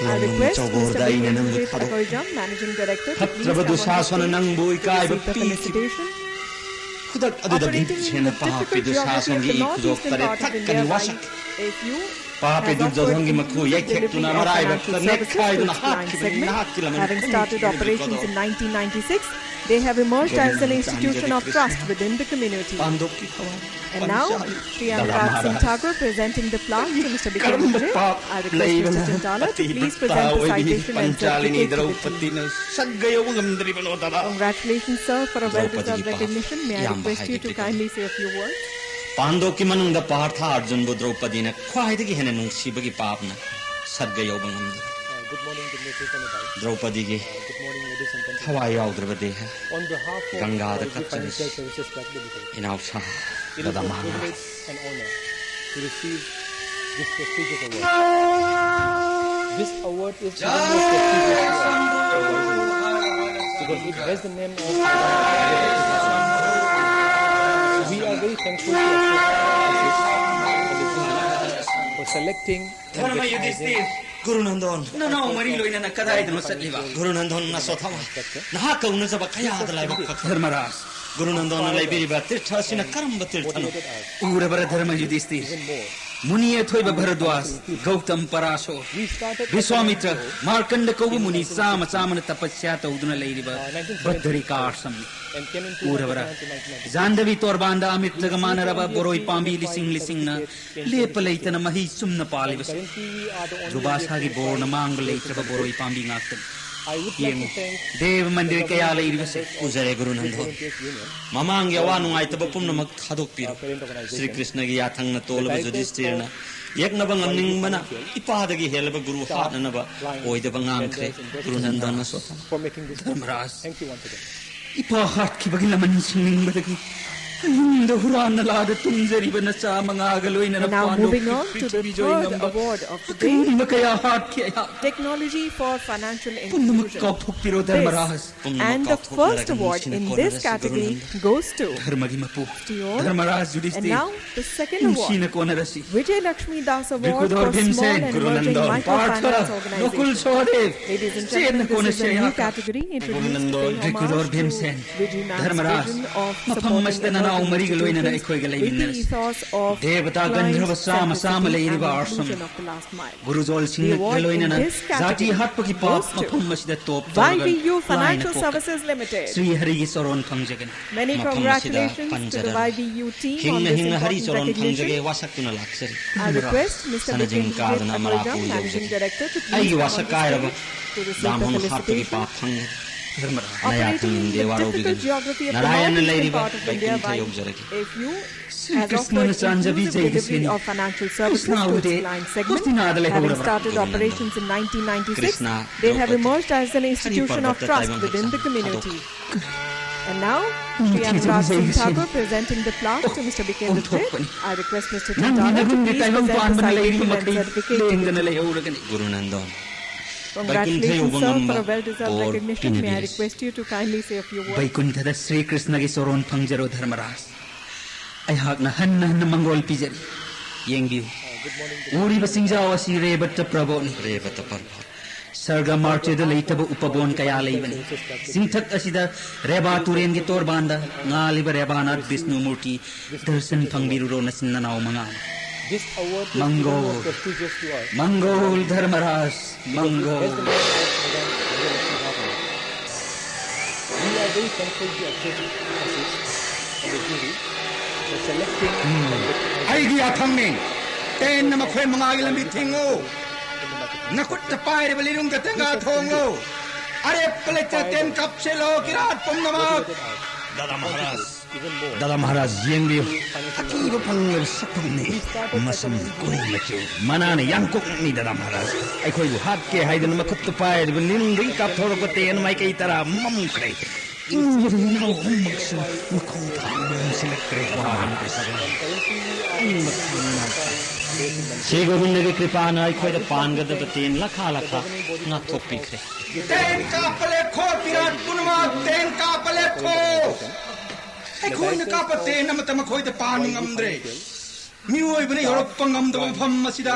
I request Mister Bikromjit Akoijam, Managing Director, to please come on the stage to receive the felicitation. Operating in the difficult geography of the northeastern part of India, Y F U has offered improved delivery of financial services to its client segment. Having started operations in nineteen ninety-six, they have emerged as an institution of trust within the community. And now, Shri Anurag Singh Thakur presenting the plaque to Mister Bikram Vijay. I request Mister Chintala to please present the citation and certificate to the team. Congratulations, sir, for a well-deserved recognition. May I request you to kindly say a few words? ꯄꯥꯟꯗꯣꯞꯀꯤ ꯃꯅꯨꯡꯗ ꯄꯥꯔꯊ ꯑꯔꯖꯨꯟꯕꯨ ꯗ꯭ꯔꯧꯄꯗꯤꯅ ꯈ꯭ꯋꯥꯏꯗꯒꯤ ꯍꯦꯟꯅ ꯅꯨꯡꯁꯤꯕꯒꯤ ꯄꯥꯞꯅ ꯁꯔꯒ ꯌꯧꯕ ꯉꯝꯗꯦ꯫ ꯗ꯭ꯔꯧꯄꯗꯤꯒꯤ ꯊꯋꯥꯏ ꯌꯥꯎꯗ꯭ꯔꯕ ꯗꯦꯍ ꯒꯪꯒꯥꯗ ꯀꯠꯆꯔꯁꯤ꯫ ꯏꯅꯥꯎꯁꯥ, ꯗꯗꯥ Maharaj. This award is even more prestigious to us because it bears the name of Bhagwan. We are very thankful to Ashok, Ashok for selecting and recognizing. ꯒꯨꯔꯨ ꯅꯟꯗꯣꯟ, ꯅꯅꯥꯎ ꯃꯔꯤ ꯂꯣꯏꯅꯅ ꯀꯗꯥꯏꯗꯅꯣ ꯆꯠꯂꯤꯕ? ꯒꯨꯔꯨ ꯅꯟꯗꯣꯟ, ꯅꯁꯣꯊꯃ, ꯅꯍꯥꯛ ꯀꯧꯅꯖꯕ ꯀꯌꯥꯗ ꯂꯥꯏꯕꯛ ꯐꯈ꯭ꯔꯦ꯫ ꯙꯔꯃꯔꯥꯖ, ꯒꯨꯔꯨ ꯅꯟꯗꯣꯟꯅ ꯂꯩꯕꯤꯔꯤꯕ ꯇꯤꯔꯊ ꯑꯁꯤꯅ ꯀꯔꯝꯕ ꯇꯤꯔꯊꯅꯣ? ꯎꯔꯕꯔ ꯙꯔꯃ ꯌꯨꯙꯤꯁꯇꯤꯔ? ꯃꯨꯅꯤ ꯑꯊꯣꯏꯕ ꯚꯔꯗ꯭ꯋꯥꯖ, ꯒꯧꯇꯝ ꯄꯔꯥꯁꯣꯔ, ꯕꯤꯁ꯭ꯋꯥꯃꯤꯇ꯭ꯔ, ꯃꯥꯔꯀꯟꯗ ꯀꯧꯕ ꯃꯨꯅꯤ ꯆꯥꯝꯃ ꯆꯥꯝꯃꯅ ꯇꯄꯁ꯭ꯌꯥ ꯇꯧꯗꯨꯅ ꯂꯩꯔꯤꯕ ꯕꯗ꯭ꯔꯤꯀꯥ ꯑꯥꯁ꯭ꯔꯝꯅꯤ꯫ ꯎꯔꯕꯔꯥ? ꯖꯥꯟꯗꯕꯤ ꯇꯣꯔꯕꯥꯟꯗ ꯑꯃꯤꯔꯇꯒ ꯃꯥꯟꯅꯔꯕ ꯕꯣꯔꯣꯏ ꯄꯥꯝꯕꯤ ꯂꯤꯁꯤꯡ ꯂꯤꯁꯤꯡꯅ ꯂꯦꯞꯄ ꯂꯩꯇꯅ ꯃꯍꯩ ꯆꯨꯝꯅ ꯄꯥꯜꯂꯤꯕꯁꯤ ꯗꯨꯔꯕꯥꯁꯥꯒꯤ ꯕꯣꯔꯅ ꯃꯥꯡꯕ ꯂꯩꯇ꯭ꯔꯕ ꯕꯣꯔꯣꯏ ꯄꯥꯝꯕꯤ ꯉꯥꯛꯇꯅꯤ꯫ ꯌꯦꯡꯉꯨ, ꯗꯦꯕ ꯃꯟꯗꯤꯔ ꯀꯌꯥ ꯂꯩꯔꯤꯕꯁꯦ꯫ ꯎꯖꯔꯦ, ꯒꯨꯔꯨ ꯅꯟꯗꯣꯟ꯫ ꯃꯃꯥꯡꯒꯤ ꯑꯋꯥ ꯅꯨꯡꯉꯥꯏꯇꯕ ꯄꯨꯝꯅꯃꯛ ꯊꯥꯗꯣꯛꯄꯤꯔꯣ꯫ ꯁ꯭ꯔꯤ ꯀ꯭ꯔꯤꯁꯅꯒꯤ ꯌꯥꯊꯪꯅ ꯇꯣꯜꯂꯕ ꯌꯨꯙꯤꯁꯇꯤꯔꯅ ꯌꯦꯛꯅꯕ ꯉꯝꯅꯤꯡꯕꯅ ꯏꯄꯥꯗꯒꯤ ꯍꯦꯜꯂꯕ ꯒꯨꯔꯨ ꯍꯥꯠꯅꯅꯕ ꯑꯣꯏꯗꯕ ꯉꯥꯡꯈ꯭ꯔꯦ꯫ ꯒꯨꯔꯨ ꯅꯟꯗꯣꯟ ꯑꯁꯣꯊꯃ꯫ ꯙꯔꯃꯔꯥꯖ, ꯏꯄꯥ ꯍꯥꯠꯈꯤꯕꯒꯤ ꯂꯃꯟ ꯁꯤꯡꯅꯤꯡꯕꯗꯒꯤ ꯑꯍꯤꯡꯗ ꯍꯨꯔꯥꯟꯅ ꯂꯥꯗ ꯇꯨꯝꯖꯔꯤꯕ ꯅꯆꯥ ꯃꯉꯥꯒ ꯂꯣꯏꯅꯅ And now moving on to the third award of the day, ꯑꯀꯟꯕ ꯀꯌꯥ ꯍꯥꯠꯈꯤ ꯑꯩꯍꯥꯛ꯫ Technology for financial ꯄꯨꯝꯅꯃꯛ inclusion. ꯀꯥꯎꯊꯣꯛꯄꯤꯔꯣ, ꯙꯔꯃꯔꯥꯖ꯫ And the first award in this category goes to ꯙꯔꯃꯒꯤ ꯃꯄꯨ, ꯙꯔꯃꯔꯥꯖ ꯌꯨꯙꯤꯁꯊꯤꯔ꯫ And now the second award, ꯅꯨꯡꯁꯤꯅ ꯀꯣꯟꯅꯔꯁꯤ꯫ Vijay Lakshmi Das Award for Small and Emerging Microfinance Organization. ꯅꯀꯨꯜ ꯁꯍꯗꯦꯕ, ꯆꯦꯠꯅ ꯀꯣꯟꯅꯁꯤ ꯑꯩꯍꯥꯛꯀ꯫ ꯒꯨꯔꯨ ꯅꯟꯗꯣꯟ, ꯚ꯭ꯔꯤꯀꯨꯗꯣꯔ ꯚꯤꯝꯁꯦꯟ, ꯙꯔꯃꯔꯥꯖ, ꯃꯐꯝ ꯑꯁꯤꯗ ꯅꯅꯥꯎ ꯃꯔꯤꯒ ꯂꯣꯏꯅꯅ ꯑꯩꯈꯣꯏꯒ ꯂꯩꯃꯤꯟꯅꯔꯁꯤ꯫ ꯗꯦꯕꯇꯥ ꯒꯟꯙꯔꯕ ꯆꯥꯝꯃ ꯆꯥꯝꯃ ꯂꯩꯔꯤꯕ ꯑꯥꯁ꯭ꯔꯝ ꯒꯨꯔꯨꯖꯣꯜꯁꯤꯡꯒ ꯂꯣꯏꯅꯅ ꯖꯥꯇꯤ ꯍꯥꯠꯄꯒꯤ ꯄꯥꯞ ꯃꯐꯝ ꯑꯁꯤꯗ ꯇꯣꯞ ꯇꯧꯔꯒ ꯂꯥꯏꯅ ꯀꯣꯛꯀꯅꯤ꯫ Shri ꯍꯔꯤꯒꯤ ꯆꯔꯣꯟ ꯐꯪꯖꯒꯅꯤ꯫ Many congratulations to the Y V U team on this important recognition. ꯍꯤꯡꯅ ꯍꯤꯡꯅ Harry ꯆꯔꯣꯟ ꯐꯪꯖꯒꯦ ꯋꯥꯁꯛꯇꯨꯅ ꯂꯥꯛꯆꯔꯤ꯫ I request Mister ꯁꯅꯥꯖꯤꯡ Vikendra ꯀꯥꯗꯨꯅ ꯃꯔꯥꯄꯨ ꯌꯧꯖꯒꯦ꯫ Managing Director, to please come on the stage to receive the felicitation. ꯑꯩꯒꯤ ꯋꯥꯁꯛ ꯀꯥꯏꯔꯕ ꯕ꯭ꯔꯥꯍꯃꯟ ꯍꯥꯠꯄꯒꯤ ꯄꯥꯞ ꯐꯪꯉꯦ꯫ ꯙꯔꯃꯔꯥꯖ, ꯅꯌꯥ ꯈꯪꯅꯤꯡꯗꯦ ꯋꯥꯔꯧꯕꯤꯒꯅꯨ꯫ ꯅꯥꯔꯥꯌꯟꯅ ꯂꯩꯔꯤꯕ ꯕꯩꯀꯨꯟꯊ ꯌꯧꯖꯔꯒꯦ꯫ ꯁ꯭ꯔꯤ ꯀ꯭ꯔꯤꯁꯅꯅ ꯆꯥꯟꯖꯕꯤ ꯖꯩꯒꯁꯦꯅꯤ꯫ ꯀ꯭ꯔꯤꯁꯅꯥ ꯎꯗꯦ ꯍꯣꯁꯇꯤꯅꯥꯗ ꯂꯩꯍꯧꯔꯕ꯭ꯔꯥ? ꯀ꯭ꯔꯤꯁꯅꯥ ꯗ꯭ꯔꯧꯄꯗꯤ ꯍꯔꯤ ꯄꯔꯕꯇ ꯇꯥꯏꯕꯪ ꯍꯛꯆꯥꯡ ꯊꯥꯗꯣꯛꯈ꯭ꯔꯦ꯫ ꯅꯤꯡꯊꯤꯖꯕꯤ ꯖꯩꯒꯁꯦꯅꯤ꯫ ꯑꯣ, ꯑꯣꯟꯊꯣꯛꯄꯅꯤ꯫ ꯅꯪꯒꯤ ꯅꯒꯨꯟꯒꯤ ꯇꯥꯏꯕꯪ ꯄꯥꯟꯕꯅ ꯂꯩꯔꯤꯕ ꯃꯈꯩ ꯂꯦꯡꯗꯅ ꯂꯩꯍꯧꯔꯒꯅꯤ꯫ ꯒꯨꯔꯨ ꯅꯟꯗꯣꯟ, ꯕꯩꯀꯨꯟꯊ ꯌꯧꯕ ꯉꯝꯕ ꯕꯣꯔ ꯄꯤꯅꯕꯤꯔꯁꯤ꯫ ꯕꯩꯀꯨꯟꯊꯗ ꯁ꯭ꯔꯤ ꯀ꯭ꯔꯤꯁꯅꯒꯤ ꯆꯔꯣꯟ ꯐꯪꯖꯔꯣ ꯙꯔꯃꯔꯥꯖ꯫ ꯑꯩꯍꯥꯛꯅ ꯍꯟꯅ ꯍꯟꯅ ꯃꯪꯒꯣꯜ ꯄꯤꯖꯔꯤ꯫ ꯌꯦꯡꯕꯤꯌꯨ, ꯎꯔꯤꯕ ꯆꯤꯡꯖꯥꯎ ꯑꯁꯤ ꯔꯦꯕꯇ ꯄꯔꯕꯣꯠꯅꯤ꯫ ꯔꯦꯕꯇ ꯄꯔꯕꯣꯠ꯫ ꯁꯔꯒ ꯃꯥꯔꯇ꯭ꯌꯗ ꯂꯩꯇꯕ ꯎꯄꯕꯣꯟ ꯀꯌꯥ ꯂꯩꯕꯅꯤ꯫ ꯆꯤꯡꯊꯛ ꯑꯁꯤꯗ ꯔꯦꯕꯥ ꯇꯨꯔꯦꯟꯒꯤ ꯇꯣꯔꯕꯥꯟꯗ ꯉꯥꯜꯂꯤꯕ ꯔꯦꯕꯥꯅꯥꯊ ꯕꯤꯁꯅꯨ ꯃꯨꯔꯇꯤ ꯗꯔꯁꯟ ꯐꯪꯕꯤꯔꯨꯔꯣ ꯅꯆꯤꯟ ꯅꯅꯥꯎ ꯃꯉꯥ꯫ ꯃꯪꯒꯣꯜ, ꯃꯪꯒꯣꯜ ꯙꯔꯃꯔꯥꯖ, ꯃꯪꯒꯣꯜ꯫ ꯑꯩꯒꯤ ꯌꯥꯊꯪꯅꯤ꯫ ꯇꯦꯟꯅ ꯃꯈꯣꯏ ꯃꯉꯥꯒꯤ ꯂꯝꯕꯤ ꯊꯤꯡꯉꯨ꯫ ꯅꯈꯨꯠꯇ ꯄꯥꯏꯔꯤꯕ ꯂꯤꯔꯨꯡꯒ ꯇꯦꯡꯒꯥ ꯊꯣꯡꯂꯨ꯫ ꯑꯔꯦꯞꯄ ꯂꯩꯇ ꯇꯦꯟ ꯀꯥꯞꯁꯤꯜꯂꯣ ꯀꯤꯔꯥꯠ ꯄꯨꯝꯅꯃꯛ꯫ ꯗꯥꯗꯥ ꯃꯍꯥꯔꯥꯖ, ꯗꯥꯗꯥ ꯃꯍꯥꯔꯥꯖ, ꯌꯦꯡꯕꯤꯌꯨ꯫ ꯑꯀꯤꯕ ꯐꯪꯂꯕ ꯁꯛꯐꯝꯅꯤ꯫ ꯃꯁꯝ ꯀꯣꯏ ꯃꯆꯨ, ꯃꯅꯥꯅ ꯌꯥꯡꯀꯣꯛꯅꯤ ꯗꯥꯗꯥ ꯃꯍꯥꯔꯥꯖ꯫ ꯑꯩꯈꯣꯏꯕꯨ ꯍꯥꯠꯀꯦ ꯍꯥꯏꯗꯨꯅ ꯃꯈꯨꯠꯇ ꯄꯥꯏꯔꯤꯕ ꯂꯤꯔꯨꯡꯗꯒꯤ ꯀꯥꯞꯊꯣꯔꯛꯄ ꯇꯦꯟ ꯃꯥꯏꯀꯩ ꯇꯔꯥ ꯃꯝꯈ꯭ꯔꯦ꯫ ꯏꯟꯖꯔꯤ ꯏꯅꯥꯎ ꯑꯍꯨꯝꯃꯛꯁꯨ ꯃꯈꯣꯡ ꯊꯥꯡꯕ ꯉꯝꯁꯤꯜꯂꯛꯇ꯭ꯔꯦ꯫ ꯋꯥꯍꯟꯕꯁꯤ ꯑꯅꯤꯡꯕ ꯊꯥꯡꯅ ꯁ꯭ꯔꯤ ꯒꯣꯕꯤꯟꯗꯒꯤ ꯀ꯭ꯔꯤꯄꯥꯅ ꯑꯩꯈꯣꯏꯗ ꯄꯥꯟꯒꯗꯕ ꯇꯦꯟ ꯂꯥꯈꯥ ꯂꯥꯈꯥ ꯉꯥꯛꯊꯣꯛꯄꯤꯈ꯭ꯔꯦ꯫ ꯇꯦꯟ ꯀꯥꯞꯄ ꯂꯦꯞꯈꯣ, ꯄꯤꯔꯥꯠ ꯄꯨꯝꯅꯃꯛ ꯇꯦꯟ ꯀꯥꯞꯄ ꯂꯦꯞꯈꯣ꯫ ꯑꯩꯈꯣꯏꯅ ꯀꯥꯞꯄ ꯇꯦꯟ ꯑꯃꯠꯇ ꯃꯈꯣꯏꯗ ꯄꯥꯟꯕ ꯉꯝꯗ꯭ꯔꯦ꯫ ꯃꯤꯑꯣꯏꯕꯅ ꯌꯧꯔꯛꯄ ꯉꯝꯗꯕ ꯃꯐꯝ ꯑꯁꯤꯗ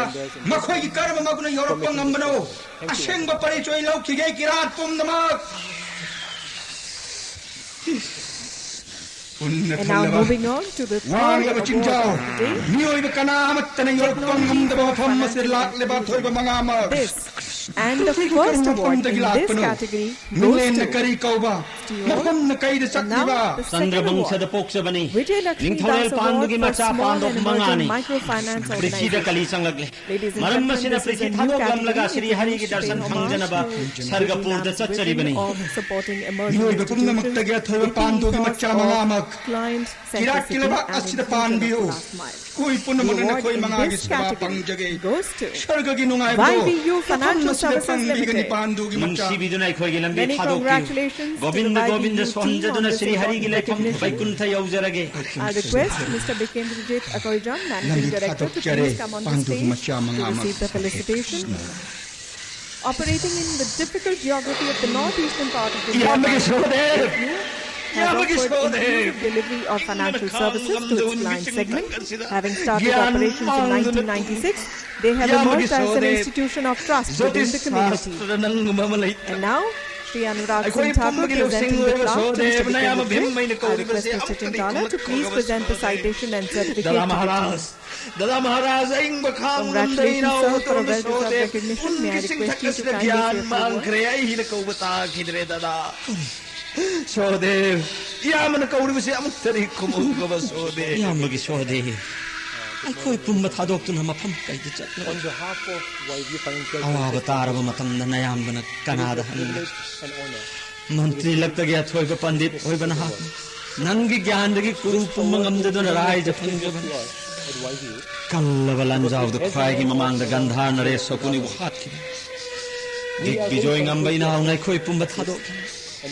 ꯃꯈꯣꯏꯒꯤ ꯀꯔꯝꯕ ꯃꯒꯨꯟꯅ ꯌꯧꯔꯛꯄ ꯉꯝꯕꯅꯣ? ꯑꯁꯦꯡꯕ ꯄꯔꯤꯆꯣꯏ ꯂꯧꯈꯤꯒꯦ ꯀꯤꯔꯥꯠ ꯄꯨꯝꯅꯃꯛ꯫ ꯄꯨꯟꯅ And now ꯊꯜꯂꯕ moving on to the third ꯋꯥꯡꯂꯕ award ꯆꯤꯡꯖꯥꯎ, of the day, ꯃꯤꯑꯣꯏꯕ ꯀꯅꯥ ꯑꯃꯠꯇꯅ ꯌꯧꯔꯛꯄ technology ꯉꯝꯗꯕ for ꯃꯐꯝ ꯑꯁꯤꯗ financial ꯂꯥꯛꯂꯤꯕ ꯑꯊꯣꯏꯕ inclusion. ꯃꯉꯥꯃꯛ꯫ This and the ꯑꯩꯈꯣꯏꯒꯤ first ꯀꯔꯝꯕ award ꯃꯐꯝꯗꯒꯤ in this ꯂꯥꯛꯄꯅꯣ? Category goes ꯃꯤꯡꯂꯦꯟꯅ to ꯀꯔꯤ ꯀꯧꯕ? ꯃꯐꯝꯅ ꯀꯩꯗ ꯆꯠꯂꯤꯕ? ꯆꯟꯗ꯭ꯔꯕꯪꯁꯗ ꯄꯣꯛꯆꯕꯅꯤ꯫ ꯅꯤꯡꯊꯧꯔꯦꯜ ꯄꯥꯟꯗꯨꯒꯤ ꯃꯆꯥ ꯄꯥꯟꯗꯣꯞ ꯃꯉꯥꯅꯤ꯫ ꯄ꯭ꯔꯤꯊꯤꯗ ꯀꯂꯤ ꯆꯪꯂꯛꯂꯦ꯫ ꯃꯔꯝ ꯑꯁꯤꯅ ꯄ꯭ꯔꯤꯊꯤ ꯊꯥꯗꯣꯛꯂꯝꯂꯒ ꯁ꯭ꯔꯤ ꯍꯔꯤꯒꯤ ꯗꯔꯁꯟ ꯐꯪꯖꯅꯕ ꯁꯔꯒꯄꯨꯔꯗ ꯆꯠꯆꯔꯤꯕꯅꯤ꯫ ꯃꯤꯑꯣꯏꯕ ꯄꯨꯝꯅꯃꯛꯇꯒꯤ ꯑꯊꯣꯏꯕ ꯄꯥꯟꯗꯨꯒꯤ ꯃꯆꯥ ꯃꯉꯥꯃꯛ ꯀꯤꯔꯥꯠꯀꯤ ꯂꯩꯕꯥꯛ ꯑꯁꯤꯗ ꯄꯥꯟꯕꯤꯌꯨ꯫ ꯑꯩꯈꯣꯏ ꯄꯨꯝꯅꯃꯛꯅ ꯅꯈꯣꯏ ꯃꯉꯥꯒꯤ ꯁꯦꯕꯥ ꯄꯥꯡꯖꯒꯦ꯫ ꯁꯔꯒꯒꯤ ꯅꯨꯡꯉꯥꯏꯕꯗꯣ ꯃꯐꯝ ꯑꯁꯤꯗ ꯐꯪꯕꯤꯒꯅꯤ꯫ ꯄꯥꯟꯗꯨꯒꯤ ꯃꯆꯥ ꯅꯨꯡꯁꯤꯕꯤꯗꯨꯅ ꯑꯩꯈꯣꯏꯒꯤ ꯂꯝꯕꯤ ꯊꯥꯗꯣꯛꯄꯤꯌꯨ꯫ ꯒꯣꯕꯤꯟꯗ ꯒꯣꯕꯤꯟꯗ ꯁꯣꯟꯖꯗꯨꯅ ꯁ꯭ꯔꯤ ꯍꯔꯤꯒꯤ ꯂꯩꯐꯝ ꯕꯩꯀꯨꯟꯊ ꯌꯧꯖꯔꯒꯦ꯫ I request Mister Bikendrajit Akoijam, Managing Director, to please come on the stage to receive the felicitation. Operating in the difficult geography of the northeastern part of India, ꯏꯌꯥꯝꯕꯒꯤ ꯁꯣꯗꯦ! Has offered inclusive delivery of financial services to its client segment. Having started operations in nineteen ninety-six, they have emerged as an institution of trust within the community. And now, Shri Anurag Singh Thakur, presenting the plaque to Mister Bikendrajit, I request Mister Chintala to please present the citation and certificate. ꯗꯥꯗꯥ Maharaj, ꯑꯏꯪꯕ ꯈꯥꯡꯕ ꯉꯝꯗ꯭ꯔꯦ꯫ Congratulations, sir, for a well-deserved recognition. May I request you to kindly say a few words? ꯒ꯭ꯌꯥꯟ ꯃꯥꯡꯈ꯭ꯔꯦ, ꯑꯩꯅ ꯀꯧꯕ ꯇꯥꯈꯤꯗ꯭ꯔꯦ, ꯗꯥꯗꯥ꯫ ꯁꯣꯗꯦꯕ, ꯏꯌꯥꯝꯕꯅ ꯀꯧꯔꯤꯕꯁꯤ ꯑꯃꯨꯛꯇꯗꯤ ꯈꯨꯝꯃꯨꯈꯣꯕ, ꯁꯣꯗꯦꯕ꯫ ꯏꯌꯥꯝꯕꯒꯤ ꯁꯣꯗꯦꯕ, ꯑꯩꯈꯣꯏ ꯄꯨꯝꯕ ꯊꯥꯗꯣꯛꯇꯨꯅ ꯃꯐꯝ ꯀꯩꯗ ꯆꯠꯂꯣꯏ꯫ ꯑꯋꯥꯕ ꯇꯥꯔꯕ ꯃꯇꯝꯗ ꯅꯌꯥꯝꯕꯅ ꯀꯅꯥꯗ ꯍꯪꯒꯅꯤ? ꯃꯟꯇ꯭ꯔꯤ ꯂꯛꯇꯒꯤ ꯑꯊꯣꯏꯕ ꯄꯟꯗꯤꯠ ꯑꯣꯏꯕ ꯅꯍꯥꯛꯅ ꯅꯪꯒꯤ ꯒ꯭ꯌꯥꯟꯗꯒꯤ ꯀꯨꯔꯨ ꯄꯨꯝꯕ ꯉꯝꯖꯗꯨꯅ ꯔꯥꯏꯖ ꯐꯪꯖꯕꯅꯤ꯫ ꯀꯜꯂꯕ ꯂꯥꯟꯖꯥꯎꯗ ꯈ꯭ꯋꯥꯏꯒꯤ ꯃꯃꯥꯡꯗ ꯒꯟꯙꯥꯔ ꯅꯔꯦꯁ ꯁꯣꯀꯨꯅꯤꯕꯨ ꯍꯥꯠꯈꯤꯕ ꯗꯤꯒꯕꯤꯖꯣꯏ ꯉꯝꯕ ꯏꯅꯥꯎꯅ ꯑꯩꯈꯣꯏ ꯄꯨꯝꯕ ꯊꯥꯗꯣꯛꯈꯤ꯫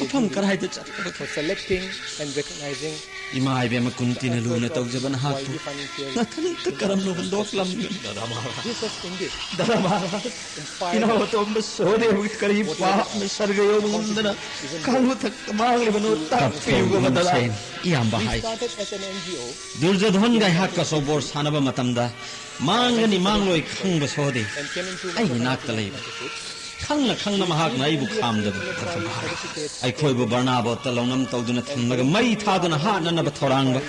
ꯃꯐꯝ ꯀꯔꯥꯏꯗ ꯆꯠꯂꯕꯒꯦ? For selecting and recognizing ꯏꯃꯥ ꯏꯕꯦꯝꯃ ꯀꯨꯟꯇꯤꯅ ꯂꯨꯅ ꯇꯧꯖꯕ ꯅꯍꯥꯛꯄꯨ ꯅꯊꯟꯇ ꯀꯔꯝꯅ ꯍꯨꯟꯗꯣꯛꯂꯝꯒꯅꯤ? This is indeed ꯗꯥꯗꯥ ꯃꯍꯥꯔꯥꯖ, ꯏꯅꯥꯎ ꯑꯇꯣꯝꯕ ꯁꯍꯗꯦꯕꯒꯤ ꯀꯔꯤ ꯄꯥꯞꯅ ꯁꯔꯒ ꯌꯧꯕ ꯉꯝꯗꯅ ꯀꯥꯡꯂꯨ ꯊꯛꯇ ꯃꯥꯡꯂꯤꯕꯅꯣ ꯇꯥꯛꯄꯤꯌꯨꯕ ꯗꯥꯗꯥ꯫ ꯏꯌꯥꯝꯕ ꯍꯥꯏ꯫ Started as an N G O. ꯗꯨꯔꯖꯣꯙꯟꯒ ꯑꯩꯍꯥꯛꯀ ꯁꯣꯕꯣꯔ ꯁꯥꯟꯅꯕ ꯃꯇꯝꯗ ꯃꯥꯡꯒꯅꯤ ꯃꯥꯡꯂꯣꯏ ꯈꯪꯕ ꯁꯍꯗꯦꯕ ꯑꯩꯒꯤ ꯅꯥꯛꯇ ꯂꯩꯕ꯫ ꯈꯪꯅ ꯈꯪꯅ ꯃꯍꯥꯛꯅ ꯑꯩꯕꯨ ꯈꯥꯝꯗꯕ꯫ ꯑꯩꯈꯣꯏꯕꯨ ꯕꯔꯅꯥꯕꯣꯠꯇ ꯂꯧꯅꯝ ꯇꯧꯗꯨꯅ ꯊꯝꯂꯒ ꯃꯩ ꯊꯥꯗꯨꯅ ꯍꯥꯠꯅꯅꯕ ꯊꯧꯔꯥꯡꯕ꯫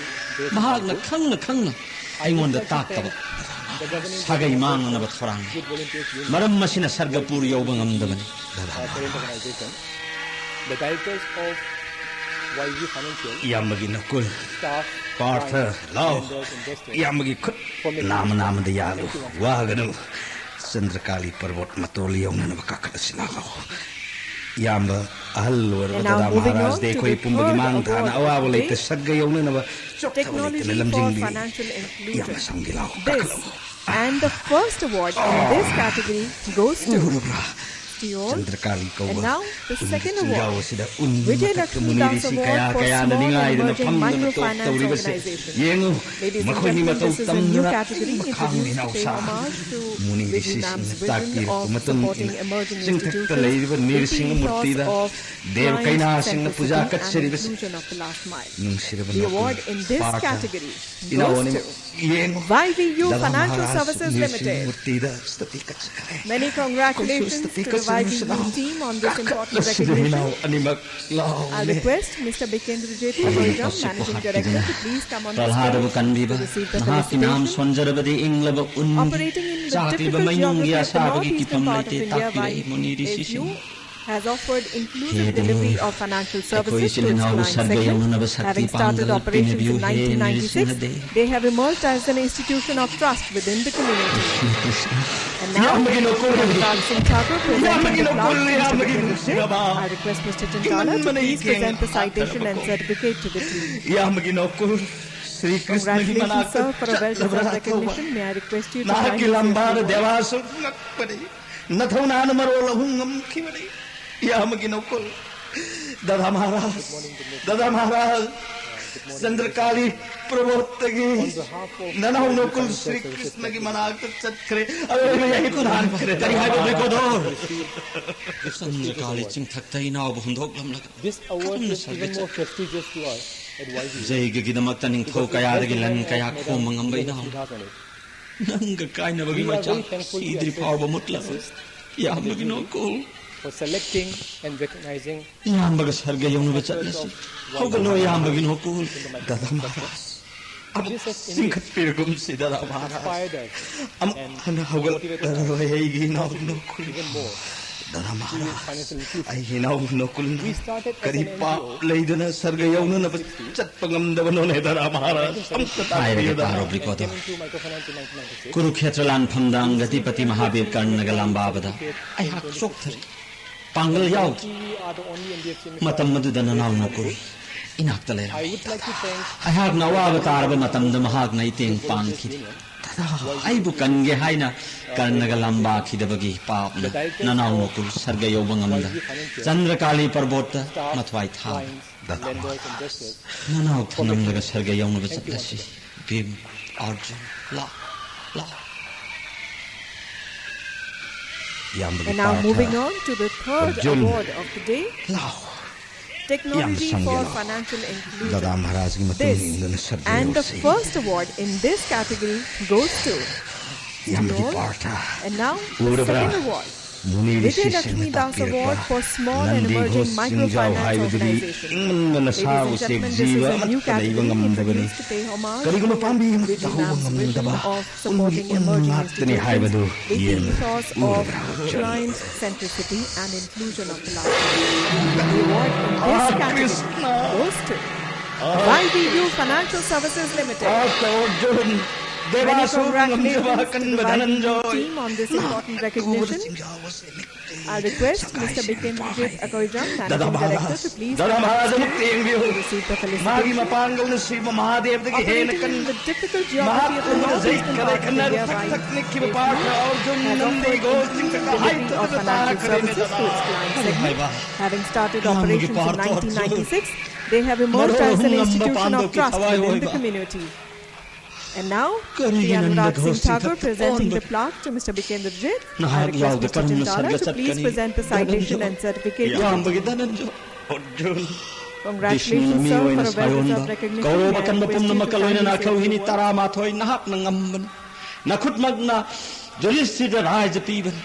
ꯃꯍꯥꯛꯅ ꯈꯪꯅ ꯈꯪꯅ ꯑꯩꯉꯣꯟꯗ ꯇꯥꯛꯇꯕ꯫ ꯁꯥꯒꯩ ꯃꯥꯡꯅꯅꯕ ꯊꯧꯔꯥꯡꯕ꯫ ꯃꯔꯝ ꯑꯁꯤꯅ ꯁꯔꯒꯄꯨꯔ ꯌꯧꯕ ꯉꯝꯗꯕꯅꯤ꯫ Organization, the directors of Y G Financial, ꯏꯌꯥꯝꯕꯒꯤ ꯅꯀꯨꯜ staff, ꯄꯥꯔꯊ, clients, ꯂꯥꯎ꯫ vendors, investors. ꯏꯌꯥꯝꯕꯒꯤ ꯈꯨꯠ ꯅꯥꯝꯃ ꯅꯥꯝꯃꯗ ꯌꯥꯜꯂꯨ꯫ ꯋꯥꯒꯅꯨ꯫ ꯆꯟꯗ꯭ꯔꯀꯥꯂꯤ ꯄꯔꯕꯣꯠ ꯃꯇꯣꯜ ꯌꯧꯅꯅꯕ ꯀꯥꯈꯠꯂꯁꯤ ꯂꯥꯛꯂꯣ꯫ ꯏꯌꯥꯝꯕ ꯑꯍꯜ ꯑꯣꯏꯔꯕ And now ꯗꯥꯗꯥ moving ꯃꯍꯥꯔꯥꯖꯗꯤ on to ꯑꯩꯈꯣꯏ the ꯄꯨꯝꯕꯒꯤ third ꯃꯥꯡ award ꯊꯥꯅ of ꯑꯋꯥꯕ the ꯂꯩꯇ day, ꯁꯔꯒ ꯌꯧꯅꯅꯕ ꯆꯣꯛꯊꯕ ꯂꯩꯇꯅ Technology for ꯂꯝꯖꯤꯡꯕꯤꯔꯤ꯫ Financial ꯏꯌꯥꯝꯕ Inclusion. ꯁꯝꯒꯤ ꯂꯥꯎ This ꯀꯥꯈꯠꯂꯛꯎ꯫ And the first award in this category goes to ꯎꯔꯕ꯭ꯔꯥ? Stiol. ꯆꯟꯗ꯭ꯔꯀꯥꯂꯤ ꯀꯧꯕ And now the ꯎꯟꯒꯤ second ꯆꯤꯡꯖꯥꯎ award, ꯑꯁꯤꯗ ꯎꯟꯒꯤ Vijay ꯃꯊꯛꯇ Lakshmi ꯃꯨꯅꯤꯔ Das ꯏꯁꯤꯡ Award ꯀꯌꯥ for ꯀꯌꯥꯅ Small ꯅꯤꯡꯉꯥꯏꯗꯨꯅ Emerging ꯐꯝꯗꯨꯅ ꯇꯣꯞ Microfinance ꯇꯧꯔꯤꯕꯁꯦ Organization. ꯌꯦꯡꯉꯨ꯫ Ladies and ꯃꯈꯣꯏꯒꯤ gentlemen, ꯃꯇꯧ this is a new ꯇꯝꯗꯨꯅ category ꯃꯈꯥꯡ introduced to ꯃꯤꯅꯥꯎ pay ꯁꯥ homage to ꯃꯨꯅꯤꯔ Vijay ꯏꯁꯤꯡꯅ Nam's vision ꯇꯥꯛꯄꯤꯔꯛꯄ of ꯃꯇꯨꯡ supporting ꯏꯟꯅ emerging ꯆꯤꯡꯊꯛꯇ institutions, ꯂꯩꯔꯤꯕ ꯅꯤꯔ eighteen ꯏꯁꯤꯡꯒꯤ thoughts ꯃꯨꯔꯇꯤꯗ of Dev climate ꯀꯩꯅꯥꯁꯤꯡꯅ centricity Puja and ꯀꯠꯆꯔꯤꯕꯁꯦ꯫ inclusion of the last mile. ꯅꯨꯡꯁꯤꯔꯕ The ꯅꯀꯨꯜ award in this Partha, category ꯏꯅꯥꯎ goes ꯑꯅꯤꯃꯛ to ꯌꯦꯡꯉꯨ꯫ Y V U ꯗꯥꯗꯥ Financial Maharaj Services ꯅꯤꯔ ꯏꯁꯤꯡꯒꯤ Limited. ꯃꯨꯔꯇꯤꯗ ꯁ꯭ꯇꯨꯇꯤ ꯀꯠꯆꯔꯦ꯫ Many congratulations ꯑꯩꯈꯣꯏꯁꯨ ꯁ꯭ꯇꯨꯇꯤ to the Y V U ꯀꯠꯆꯔꯤꯕꯁꯤ ꯂꯥꯎ꯫ team on this important ꯀꯥꯈꯠꯂꯁꯤꯗ recognition. ꯏꯅꯥꯎ ꯑꯅꯤꯃꯛ I'll ꯂꯥꯎꯅꯦ꯫ request Mister Bikendra J. ꯃꯈꯣꯏꯒꯤ Tharoijam, ꯃꯤꯀꯨꯞꯁꯤ Managing ꯄꯣꯈꯥꯏꯗꯨꯅ Director, to please come on the ꯇꯔꯥꯗꯕꯨ stage ꯀꯟꯕꯤꯕ to receive the ꯅꯍꯥꯛꯀꯤ ꯅꯥꯝ felicitation. ꯁꯣꯟꯖꯔꯕꯗꯤ ꯏꯪꯂꯕ ꯎꯟꯒꯤ Operating in the ꯆꯥꯛꯂꯤꯕ difficult ꯃꯩꯅꯨꯡꯒꯤ geography of the ꯑꯁꯥꯕꯒꯤ northeastern ꯀꯤꯐꯝ part of ꯂꯩꯇꯦ India, ꯇꯥꯛꯄꯤꯔꯛꯏ ꯃꯨꯅꯤꯔ Y V U ꯏꯁꯤꯡ꯫ has offered inclusive ꯍꯦ ꯗꯦꯕ, delivery of financial ꯑꯩꯈꯣꯏ services ꯏꯆꯤꯜ to its ꯏꯅꯥꯎꯕꯨ client ꯁꯔꯒ segment. ꯌꯧꯅꯅꯕ ꯁꯛꯇꯤ Having started ꯄꯥꯡꯗꯅ operations ꯄꯤꯅꯕꯤꯌꯨ in ꯍꯦ ꯅꯤꯔ ꯏꯁꯤꯡ nineteen ninety-six, ꯑꯗꯦ꯫ They have emerged as an institution of trust within the community. ꯏꯁꯤꯡ ꯀ꯭ꯔꯤꯁꯅ꯫ And now, ꯏꯌꯥꯝꯕꯒꯤ ꯅꯀꯨꯜ꯫ Anurag Singh Thakur presenting ꯏꯌꯥꯝꯕꯒꯤ the ꯅꯀꯨꯜ, plaque to Mister ꯏꯌꯥꯝꯕꯒꯤ Bikendra J. ꯅꯨꯡꯁꯤꯔꯕ꯫ I request Mister Chintala to ꯏꯃꯟꯕꯅ please ꯏꯀꯦꯡ present the citation and ꯍꯥꯞꯇꯅꯕꯀꯣ꯫ certificate to the team. ꯏꯌꯥꯝꯕꯒꯤ ꯅꯀꯨꯜ ꯁ꯭ꯔꯤ ꯀ꯭ꯔꯤꯁꯅꯒꯤ Congratulations, ꯃꯅꯥꯛꯇ sir, for a well-deserved ꯆꯠꯂꯕ꯭ꯔꯥ ꯊꯧꯕ꯫ recognition. May I request you to ꯅꯍꯥꯛꯀꯤ kindly ꯂꯝꯕꯥꯗ say a few words? ꯗꯦꯋꯥꯁꯨ ꯉꯛꯄꯅꯤ꯫ ꯅꯊꯧꯅꯥꯅ ꯃꯔꯣꯜ ꯑꯍꯨꯝ ꯉꯝꯈꯤꯕꯅꯤ꯫ ꯏꯌꯥꯝꯕꯒꯤ ꯅꯀꯨꯜ ꯗꯥꯗꯥ ꯃꯍꯥꯔꯥꯖ, ꯗꯥꯗꯥ ꯃꯍꯥꯔꯥꯖ, ꯆꯟꯗ꯭ꯔꯀꯥꯂꯤ ꯄ꯭ꯔꯕꯣꯠꯇꯒꯤ ꯅꯅꯥꯎ ꯅꯀꯨꯜ ꯁ꯭ꯔꯤ ꯀ꯭ꯔꯤꯁꯅꯒꯤ ꯃꯅꯥꯛꯇ ꯆꯠꯈ꯭ꯔꯦ꯫ ꯑꯔꯣꯏꯕ ꯌꯥꯏꯀꯨ ꯍꯟꯈ꯭ꯔꯦ꯫ ꯀꯔꯤ ꯍꯥꯏꯕ ꯕ꯭ꯔꯤꯀꯣꯗꯣꯔ? ꯆꯟꯗ꯭ꯔꯀꯥꯂꯤ ꯆꯤꯡꯊꯛꯇ ꯏꯅꯥꯎꯕꯨ ꯍꯨꯟꯗꯣꯛꯂꯝꯂꯒ ꯀꯔꯝꯅ ꯁꯔꯒ ꯆꯠ- ꯖꯩꯒꯒꯤꯗꯃꯛꯇ ꯅꯤꯡꯊꯧ ꯀꯌꯥꯗꯒꯤ ꯂꯟ ꯀꯌꯥ ꯈꯣꯝꯕ ꯉꯝꯕ ꯏꯅꯥꯎ, ꯅꯪꯒ ꯀꯥꯏꯅꯕꯒꯤ ꯃꯩꯆꯥꯛ ꯁꯤꯗ꯭ꯔꯤ ꯐꯥꯎꯕ ꯃꯨꯠꯂꯔꯣꯏ꯫ ꯏꯌꯥꯝꯕꯒꯤ ꯅꯣꯀꯨꯜ꯫ ꯏꯌꯥꯝꯕꯒ ꯁꯔꯒ ꯌꯧꯅꯕ ꯆꯠꯂꯁꯤ꯫ ꯍꯧꯒꯠꯂꯣ, ꯏꯌꯥꯝꯕꯒꯤ ꯅꯣꯀꯨꯜ꯫ ꯗꯥꯗꯥ ꯃꯍꯥꯔꯥꯖ, ꯑꯃꯨꯛ ꯆꯤꯡꯈꯠꯄꯤꯔꯒꯨꯝꯁꯤ, ꯗꯥꯗꯥ ꯃꯍꯥꯔꯥꯖ꯫ ꯑꯃꯨꯛ ꯍꯟꯅ ꯍꯧꯒꯠꯂꯔꯣꯏ ꯑꯩꯒꯤ ꯏꯅꯥꯎ ꯅꯣꯀꯨꯜ꯫ ꯗꯥꯗꯥ ꯃꯍꯥꯔꯥꯖ, ꯑꯩꯒꯤ ꯏꯅꯥꯎ ꯅꯣꯀꯨꯜꯅ ꯀꯔꯤ ꯄꯥꯞ ꯂꯩꯗꯅ ꯁꯔꯒ ꯌꯧꯅꯅꯕ ꯆꯠꯄ ꯉꯝꯗꯕꯅꯣꯅꯦ, ꯗꯥꯗꯥ ꯃꯍꯥꯔꯥꯖ? ꯑꯃꯨꯛꯇ ꯍꯥꯏꯔꯒ ꯇꯥꯛꯄꯤꯌꯨꯗꯅ꯫ ꯇꯥꯔꯣ, ꯕ꯭ꯔꯤꯀꯣꯗꯣꯔ꯫ ꯀꯨꯔꯨꯈꯦꯇ꯭ꯔ ꯂꯥꯟꯐꯝꯗ ꯒꯇꯤꯄꯇꯤ ꯃꯍꯥꯕꯤꯔ ꯀꯔꯅꯒ ꯂꯥꯝꯕꯥꯕꯗ ꯑꯩꯍꯥꯛ ꯆꯣꯛꯊꯔꯦ꯫ ꯄꯥꯡꯒꯜ ꯌꯥꯎꯗ꯭ꯔꯦ꯫ ꯃꯇꯝ ꯑꯗꯨꯗ ꯅꯅꯥꯎ ꯅꯀꯨꯜ ꯏꯅꯥꯛꯇ ꯂꯩꯔꯝꯃꯤ꯫ ꯑꯩꯍꯥꯛꯅ ꯑꯋꯥꯕ ꯇꯥꯔꯕ ꯃꯇꯝꯗ ꯃꯍꯥꯛꯅ ꯏꯇꯦꯡ ꯄꯥꯡꯈꯤꯗꯦ꯫ ꯗꯥꯗꯥ, ꯑꯩꯕꯨ ꯀꯟꯒꯦ ꯍꯥꯏꯅ ꯀꯔꯅꯒ ꯂꯥꯝꯕꯥꯈꯤꯗꯕꯒꯤ ꯄꯥꯞꯅ ꯅꯅꯥꯎ ꯅꯀꯨꯜ ꯁꯔꯒ ꯌꯧꯕ ꯉꯝꯗ ꯆꯟꯗ꯭ꯔꯀꯥꯂꯤ ꯄꯔꯕꯣꯠꯇ ꯃꯊ꯭ꯋꯥꯏ ꯊꯥꯕ꯫ ꯗꯥꯗꯥ ꯃꯍꯥꯔꯥꯖ, ꯅꯅꯥꯎ ꯊꯝꯂꯝꯂꯒ ꯁꯔꯒ ꯌꯧꯅꯕ ꯆꯠꯂꯁꯤ꯫ ꯚꯤꯝ, ꯑꯔꯖꯨꯟ, ꯂꯥꯛ, ꯂꯥꯛ꯫ ꯏꯌꯥꯝꯕꯒꯤ And now Partha, moving on to the third Arjun, award of the day. ꯂꯥꯛꯑꯣ꯫ Technology ꯌꯥꯝ for ꯆꯪꯒꯦ ꯂꯥꯛꯑꯣ꯫ Financial Inclusion. ꯗꯥꯗꯥ ꯃꯍꯥꯔꯥꯖꯒꯤ ꯃꯇꯨꯡ This ꯏꯟꯗꯨꯅ ꯁꯔꯒ and the ꯌꯧꯁꯤ꯫ First award in this category goes to ꯏꯌꯥꯝꯕꯒꯤ Lord. Partha, And now the ꯎꯔꯕ꯭ꯔꯥ? Second award. ꯃꯨꯅꯤ ꯔꯤꯁꯤꯁꯤꯡꯅ Vijayalakshmi Das ꯇꯥꯛꯄꯤꯔꯛꯄ Award for Small and Nandy Emerging Ghosh ꯆꯤꯡꯖꯥꯎ Microfinance ꯍꯥꯏꯕꯗꯨꯗꯤ Organization. ꯏꯪꯃꯟꯕꯅ Ladies and ꯁꯥꯕꯨ ꯎꯆꯦꯛ gentlemen, this ꯖꯤꯕ is a new ꯑꯃꯠꯇꯅ ꯏꯕ category ꯉꯝꯗꯕꯅꯤ꯫ Introduced to pay homage ꯀꯔꯤꯒꯨꯝꯕ ꯄꯥꯝꯕꯤ ꯑꯃ to the ꯍꯧꯕ ꯅꯥꯝꯁ ꯉꯝꯗꯕ ꯚꯤꯖꯟ ꯑꯣꯐ ꯎꯟꯒꯤ ꯁꯄꯣꯔꯇꯤꯡ ꯎꯟ ꯏꯃꯔꯖꯤꯡ ꯉꯥꯛꯇꯅꯤ ꯏꯟꯁꯇꯤꯇ꯭ꯌꯨꯁꯟꯁ ꯍꯥꯏꯕꯗꯨ with the ꯌꯦꯡꯂꯒ ꯏꯊꯣꯁ ꯑꯣꯐ ꯎꯔꯕ꯭ꯔꯥ? Client centricity and inclusion of the last. The award in this category goes to Y V U Financial Services Limited. Ah, Arjun, Many congratulations to the Vaishnavi team on this important recognition. I request Mister Bikendra Jit Akoijam, Managing Director, to please come on stage. ꯑꯃꯨꯛꯇ ꯌꯦꯡꯕꯤꯌꯨ꯫ Receive the felicitation. ꯃꯥꯒꯤ ꯃꯄꯥꯡꯒꯜꯅ ꯁꯤꯕ ꯃꯍꯥꯗꯦꯕꯗꯒꯤ ꯍꯦꯟꯅ ꯀꯟꯕ, ꯃꯍꯥꯛꯄꯨ ꯖꯩ ꯈꯔ ꯈꯟꯅ ꯐꯛꯊꯛ ꯅꯤꯛꯈꯤꯕ ꯄꯥꯔꯊ ꯑꯔꯖꯨꯟ ꯅꯟꯗꯤ ꯒꯣꯁꯇꯤꯡ ꯆꯀ꯭ꯔ ꯍꯥꯏꯊꯗꯨꯅ ꯇꯥꯈ꯭ꯔꯦꯅꯦ ꯗꯗꯥ꯫ Having started operations in nineteen ninety-six, they have emerged as an institution of trust within the community. And now, Shri Anurag Singh Thakur presenting the plaque to Mister Bikendra Jit. I request Mister Chintala to please present the citation and certificate. ꯏꯌꯥꯝꯕꯒꯤ ꯙꯅꯟꯖꯣꯏ ꯑꯔꯖꯨꯟ, ꯚꯤꯁꯅꯨꯅ ꯃꯤ ꯑꯣꯏꯅ ꯁꯥꯏꯑꯣꯟꯕ, ꯀꯧꯔꯕ ꯀꯟꯕ ꯄꯨꯝꯅꯃꯛꯀ ꯂꯣꯏꯅꯅ ꯑꯈꯧꯍꯤꯅꯤ ꯇꯔꯥꯃꯥꯊꯣꯏ ꯅꯍꯥꯛꯅ ꯉꯝꯕꯅꯤ꯫ ꯅꯈꯨꯠꯃꯛꯅ ꯌꯨꯙꯤꯁꯊꯤꯔꯗ ꯔꯥꯖ꯭ꯌ ꯄꯤꯕꯅꯤ꯫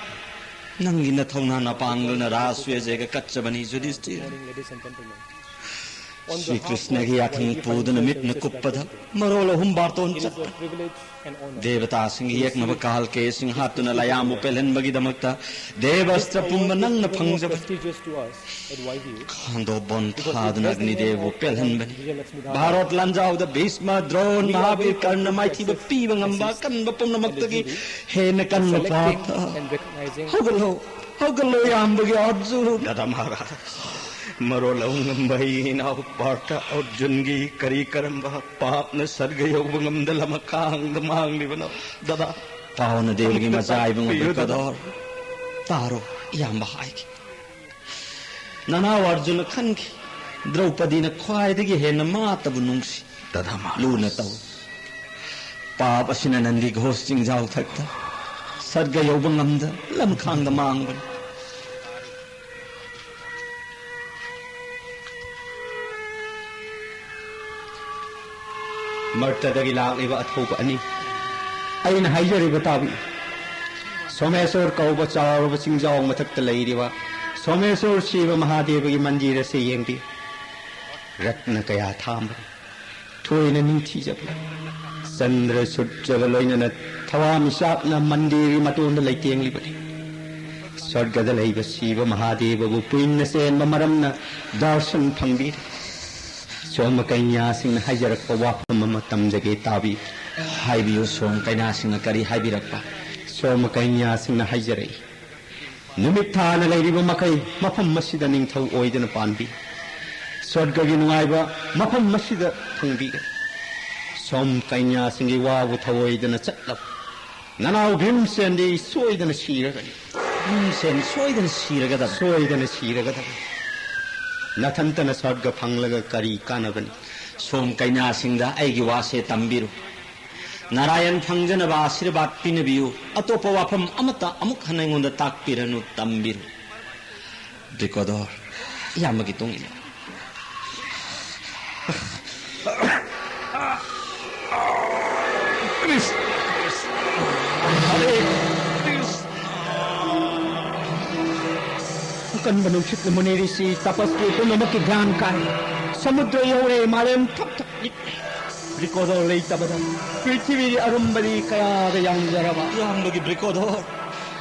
ꯅꯪꯒꯤ ꯅꯊꯧꯅꯥ ꯅꯄꯥꯡꯒꯜꯅ ꯔꯥꯖ ꯁꯨꯌꯖꯒ ꯀꯠꯆꯕꯅꯤ ꯌꯨꯙꯤꯁꯊꯤꯔ꯫ ꯁ꯭ꯔꯤ ꯀ꯭ꯔꯤꯁꯅꯒꯤ ꯌꯥꯊꯪ ꯄꯨꯗꯨꯅ ꯃꯤꯠꯅ ꯀꯨꯞꯄꯗ ꯃꯔꯣꯜ ꯑꯍꯨꯝ ꯕꯥꯔꯇꯣꯟ ꯆꯠꯄ꯫ ꯗꯦꯕꯇꯥꯁꯤꯡꯒꯤ ꯌꯦꯛꯅꯕ ꯀꯥꯜꯀꯦꯁꯤꯡ ꯍꯥꯠꯇꯨꯅ ꯂꯥꯌꯥꯝꯕꯨ ꯄꯦꯜꯍꯟꯕꯒꯤꯗꯃꯛꯇ ꯗꯦꯕ ꯑꯁꯇ꯭ꯔ ꯄꯨꯝꯕ ꯅꯪꯅ ꯐꯪꯖꯕꯅꯤ꯫ ꯈꯥꯟꯗꯣ ꯕꯣꯟ ꯊꯥꯗꯨꯅ ꯑꯒꯅꯤꯗꯦꯕꯕꯨ ꯄꯦꯜꯍꯟꯕꯅꯤ꯫ ꯚꯥꯔꯠ ꯂꯥꯟꯖꯥꯎꯗ ꯚꯤꯁꯃ, ꯗ꯭ꯔꯣꯟ, ꯃꯍꯥꯕꯤꯔ, ꯀꯔꯅ ꯃꯥꯏꯊꯤꯕ ꯄꯤꯕ ꯉꯝꯕ ꯑꯀꯟꯕ ꯄꯨꯝꯅꯃꯛꯇꯒꯤ ꯍꯦꯟꯅ ꯀꯟꯕ ꯄꯥꯔꯊ꯫ ꯍꯧꯒꯠꯂꯣ, ꯍꯧꯒꯠꯂꯣ, ꯏꯌꯥꯝꯕꯒꯤ ꯑꯔꯖꯨꯟ꯫ ꯗꯗꯥ ꯃꯍꯥꯔꯥꯖ, ꯃꯔꯣꯜ ꯑꯍꯨꯝ ꯉꯝꯕ ꯑꯩꯒꯤ ꯏꯅꯥꯎ ꯄꯥꯔꯊ ꯑꯔꯖꯨꯟꯒꯤ ꯀꯔꯤ ꯀꯔꯝꯕ ꯄꯥꯞꯅ ꯁꯔꯒ ꯌꯧꯕ ꯉꯝꯗ ꯂꯃꯈꯥꯡꯗ ꯃꯥꯡꯂꯤꯕꯅꯣ? ꯗꯗꯥ, ꯄꯥꯎꯅ ꯗꯦꯕꯒꯤ ꯃꯆꯥ ꯏꯕꯨꯡ ꯑꯕꯤꯔ ꯀꯗꯣꯔ꯫ ꯇꯥꯔꯣ, ꯏꯌꯥꯝꯕ ꯍꯥꯏꯒꯦ꯫ ꯅꯅꯥꯎ ꯑꯔꯖꯨꯟꯅ ꯈꯟꯈꯤ, ꯗ꯭ꯔꯧꯄꯗꯤꯅ ꯈ꯭ꯋꯥꯏꯗꯒꯤ ꯍꯦꯟꯅ ꯃꯥꯇꯕꯨ ꯅꯨꯡꯁꯤ꯫ ꯗꯗꯥ ꯃꯍꯥꯔꯥꯖ꯫ ꯂꯨꯅ ꯇꯧ꯫ ꯄꯥꯞ ꯑꯁꯤꯅ ꯅꯟꯗꯤ ꯘꯣꯁ ꯆꯤꯡꯖꯥꯎ ꯊꯛꯇ ꯁꯔꯒ ꯌꯧꯕ ꯉꯝꯗ ꯂꯝꯈꯥꯡꯗ ꯃꯥꯡꯕꯅꯤ꯫ ꯃꯔꯇꯗꯒꯤ ꯂꯥꯛꯂꯤꯕ ꯑꯊꯧꯕ ꯑꯅꯤ꯫ ꯑꯩꯅ ꯍꯥꯏꯖꯔꯤꯕ ꯇꯥꯕꯤꯌꯨ꯫ ꯁꯣꯃꯦꯁꯣꯔ ꯀꯧꯕ ꯆꯥꯎꯔꯕ ꯆꯤꯡꯖꯥꯎ ꯃꯊꯛꯇ ꯂꯩꯔꯤꯕ ꯁꯣꯃꯦꯁꯣꯔ ꯁꯤꯕ ꯃꯍꯥꯗꯦꯕꯒꯤ ꯃꯟꯗꯤꯔ ꯑꯁꯤ ꯌꯦꯡꯕꯤꯌꯨ꯫ ꯔꯠꯅ ꯀꯌꯥ ꯊꯥꯝꯕꯅꯤ꯫ ꯊꯣꯏꯅ ꯅꯤꯡꯊꯤꯖꯕ ꯆꯟꯗ꯭ꯔ ꯁꯨꯔꯖꯒ ꯂꯣꯏꯅꯅ ꯊꯋꯥꯟꯃꯤꯆꯥꯛꯅ ꯃꯟꯗꯤꯔꯒꯤ ꯃꯇꯣꯟꯗ ꯂꯩꯇꯦꯡꯂꯤꯕꯅꯤ꯫ ꯁ꯭ꯋꯔꯒꯗ ꯂꯩꯕ ꯁꯤꯕ ꯃꯍꯥꯗꯦꯕꯕꯨ ꯄꯨꯏꯅ ꯆꯦꯟꯕ ꯃꯔꯝꯅ ꯗꯔꯁꯟ ꯐꯪꯕꯤꯔꯦ꯫ ꯁꯣꯝ ꯀꯩꯅ꯭ꯌꯥꯁꯤꯡꯅ ꯍꯥꯏꯖꯔꯛꯄ ꯋꯥꯐꯝ ꯑꯃ ꯇꯝꯖꯒꯦ, ꯇꯥꯕꯤꯌꯨ꯫ ꯍꯥꯏꯕꯤꯌꯨ, ꯁꯣꯝ ꯀꯩꯅꯥꯁꯤꯡꯅ ꯀꯔꯤ ꯍꯥꯏꯕꯤꯔꯛꯄ? ꯁꯣꯝ ꯀꯩꯅꯥꯁꯤꯡꯅ ꯍꯥꯏꯖꯔꯛꯏ, ꯅꯨꯃꯤꯠ ꯊꯥꯅ ꯂꯩꯔꯤꯕ ꯃꯈꯩ ꯃꯐꯝ ꯑꯁꯤꯗ ꯅꯤꯡꯊꯧ ꯑꯣꯏꯗꯨꯅ ꯄꯥꯟꯕꯤ꯫ ꯁ꯭ꯋꯔꯒꯒꯤ ꯅꯨꯡꯉꯥꯏꯕ ꯃꯐꯝ ꯑꯁꯤꯗ ꯐꯪꯕꯤꯒꯅꯤ꯫ ꯁꯣꯝ ꯀꯩꯅꯥꯁꯤꯡꯒꯤ ꯋꯥꯕꯨ ꯊꯧꯑꯣꯏꯗꯅ ꯆꯠꯂꯕ ꯅꯅꯥꯎ ꯚꯤꯝꯁꯦꯟꯗꯤ ꯁꯣꯏꯗꯅ ꯁꯤꯔꯒꯅꯤ꯫ ꯚꯤꯝꯁꯦꯟ ꯁꯣꯏꯗꯅ ꯁꯤꯔꯒꯗꯕ꯫ ꯁꯣꯏꯗꯅ ꯁꯤꯔꯒꯗꯕ꯫ ꯅꯊꯟꯇꯅ ꯁ꯭ꯋꯔꯒ ꯐꯪꯂꯒ ꯀꯔꯤ ꯀꯥꯟꯅꯕꯅꯤ? ꯁꯣꯝ ꯀꯩꯅꯥꯁꯤꯡꯗ ꯑꯩꯒꯤ ꯋꯥꯁꯦ ꯇꯝꯕꯤꯔꯨ꯫ ꯅꯥꯔꯥꯌꯟ ꯐꯪꯖꯅꯕ ꯑꯥꯁꯤꯔꯕꯥꯗ ꯄꯤꯅꯕꯤꯌꯨ꯫ ꯑꯇꯣꯞꯄ ꯋꯥꯐꯝ ꯑꯃꯠꯇ ꯑꯃꯨꯛ ꯍꯟꯅ ꯑꯩꯉꯣꯟꯗ ꯇꯥꯛꯄꯤꯔꯅꯨ, ꯇꯝꯕꯤꯔꯨ꯫ ꯕ꯭ꯔꯤꯀꯣꯗꯣꯔ, ꯏꯌꯥꯝꯕꯒꯤ ꯇꯨꯡ ꯏꯜꯂꯨ꯫ ꯑꯀꯟꯕ ꯅꯨꯡꯁꯤꯠꯅ ꯃꯨꯅꯤ ꯔꯤꯁꯤ ꯇꯄꯁꯀꯤ ꯄꯨꯝꯅꯃꯛꯀꯤ ꯒ꯭ꯌꯥꯟ ꯀꯥꯏ꯫ ꯁꯃꯨꯗ꯭ꯔ ꯌꯧꯔꯦ, ꯃꯥꯂꯦꯝ ꯊꯛ ꯊꯛ ꯅꯤꯛꯂꯦ꯫ ꯕ꯭ꯔꯤꯀꯣꯗꯣꯔ ꯂꯩꯇꯕꯗ ꯄ꯭ꯔꯤꯊꯤꯕꯤꯗꯤ ꯑꯔꯨꯝꯕꯗꯤ ꯀꯌꯥꯗ ꯌꯥꯝꯖꯔꯕ꯫ ꯏꯌꯥꯝꯕꯒꯤ ꯕ꯭ꯔꯤꯀꯣꯗꯣꯔ,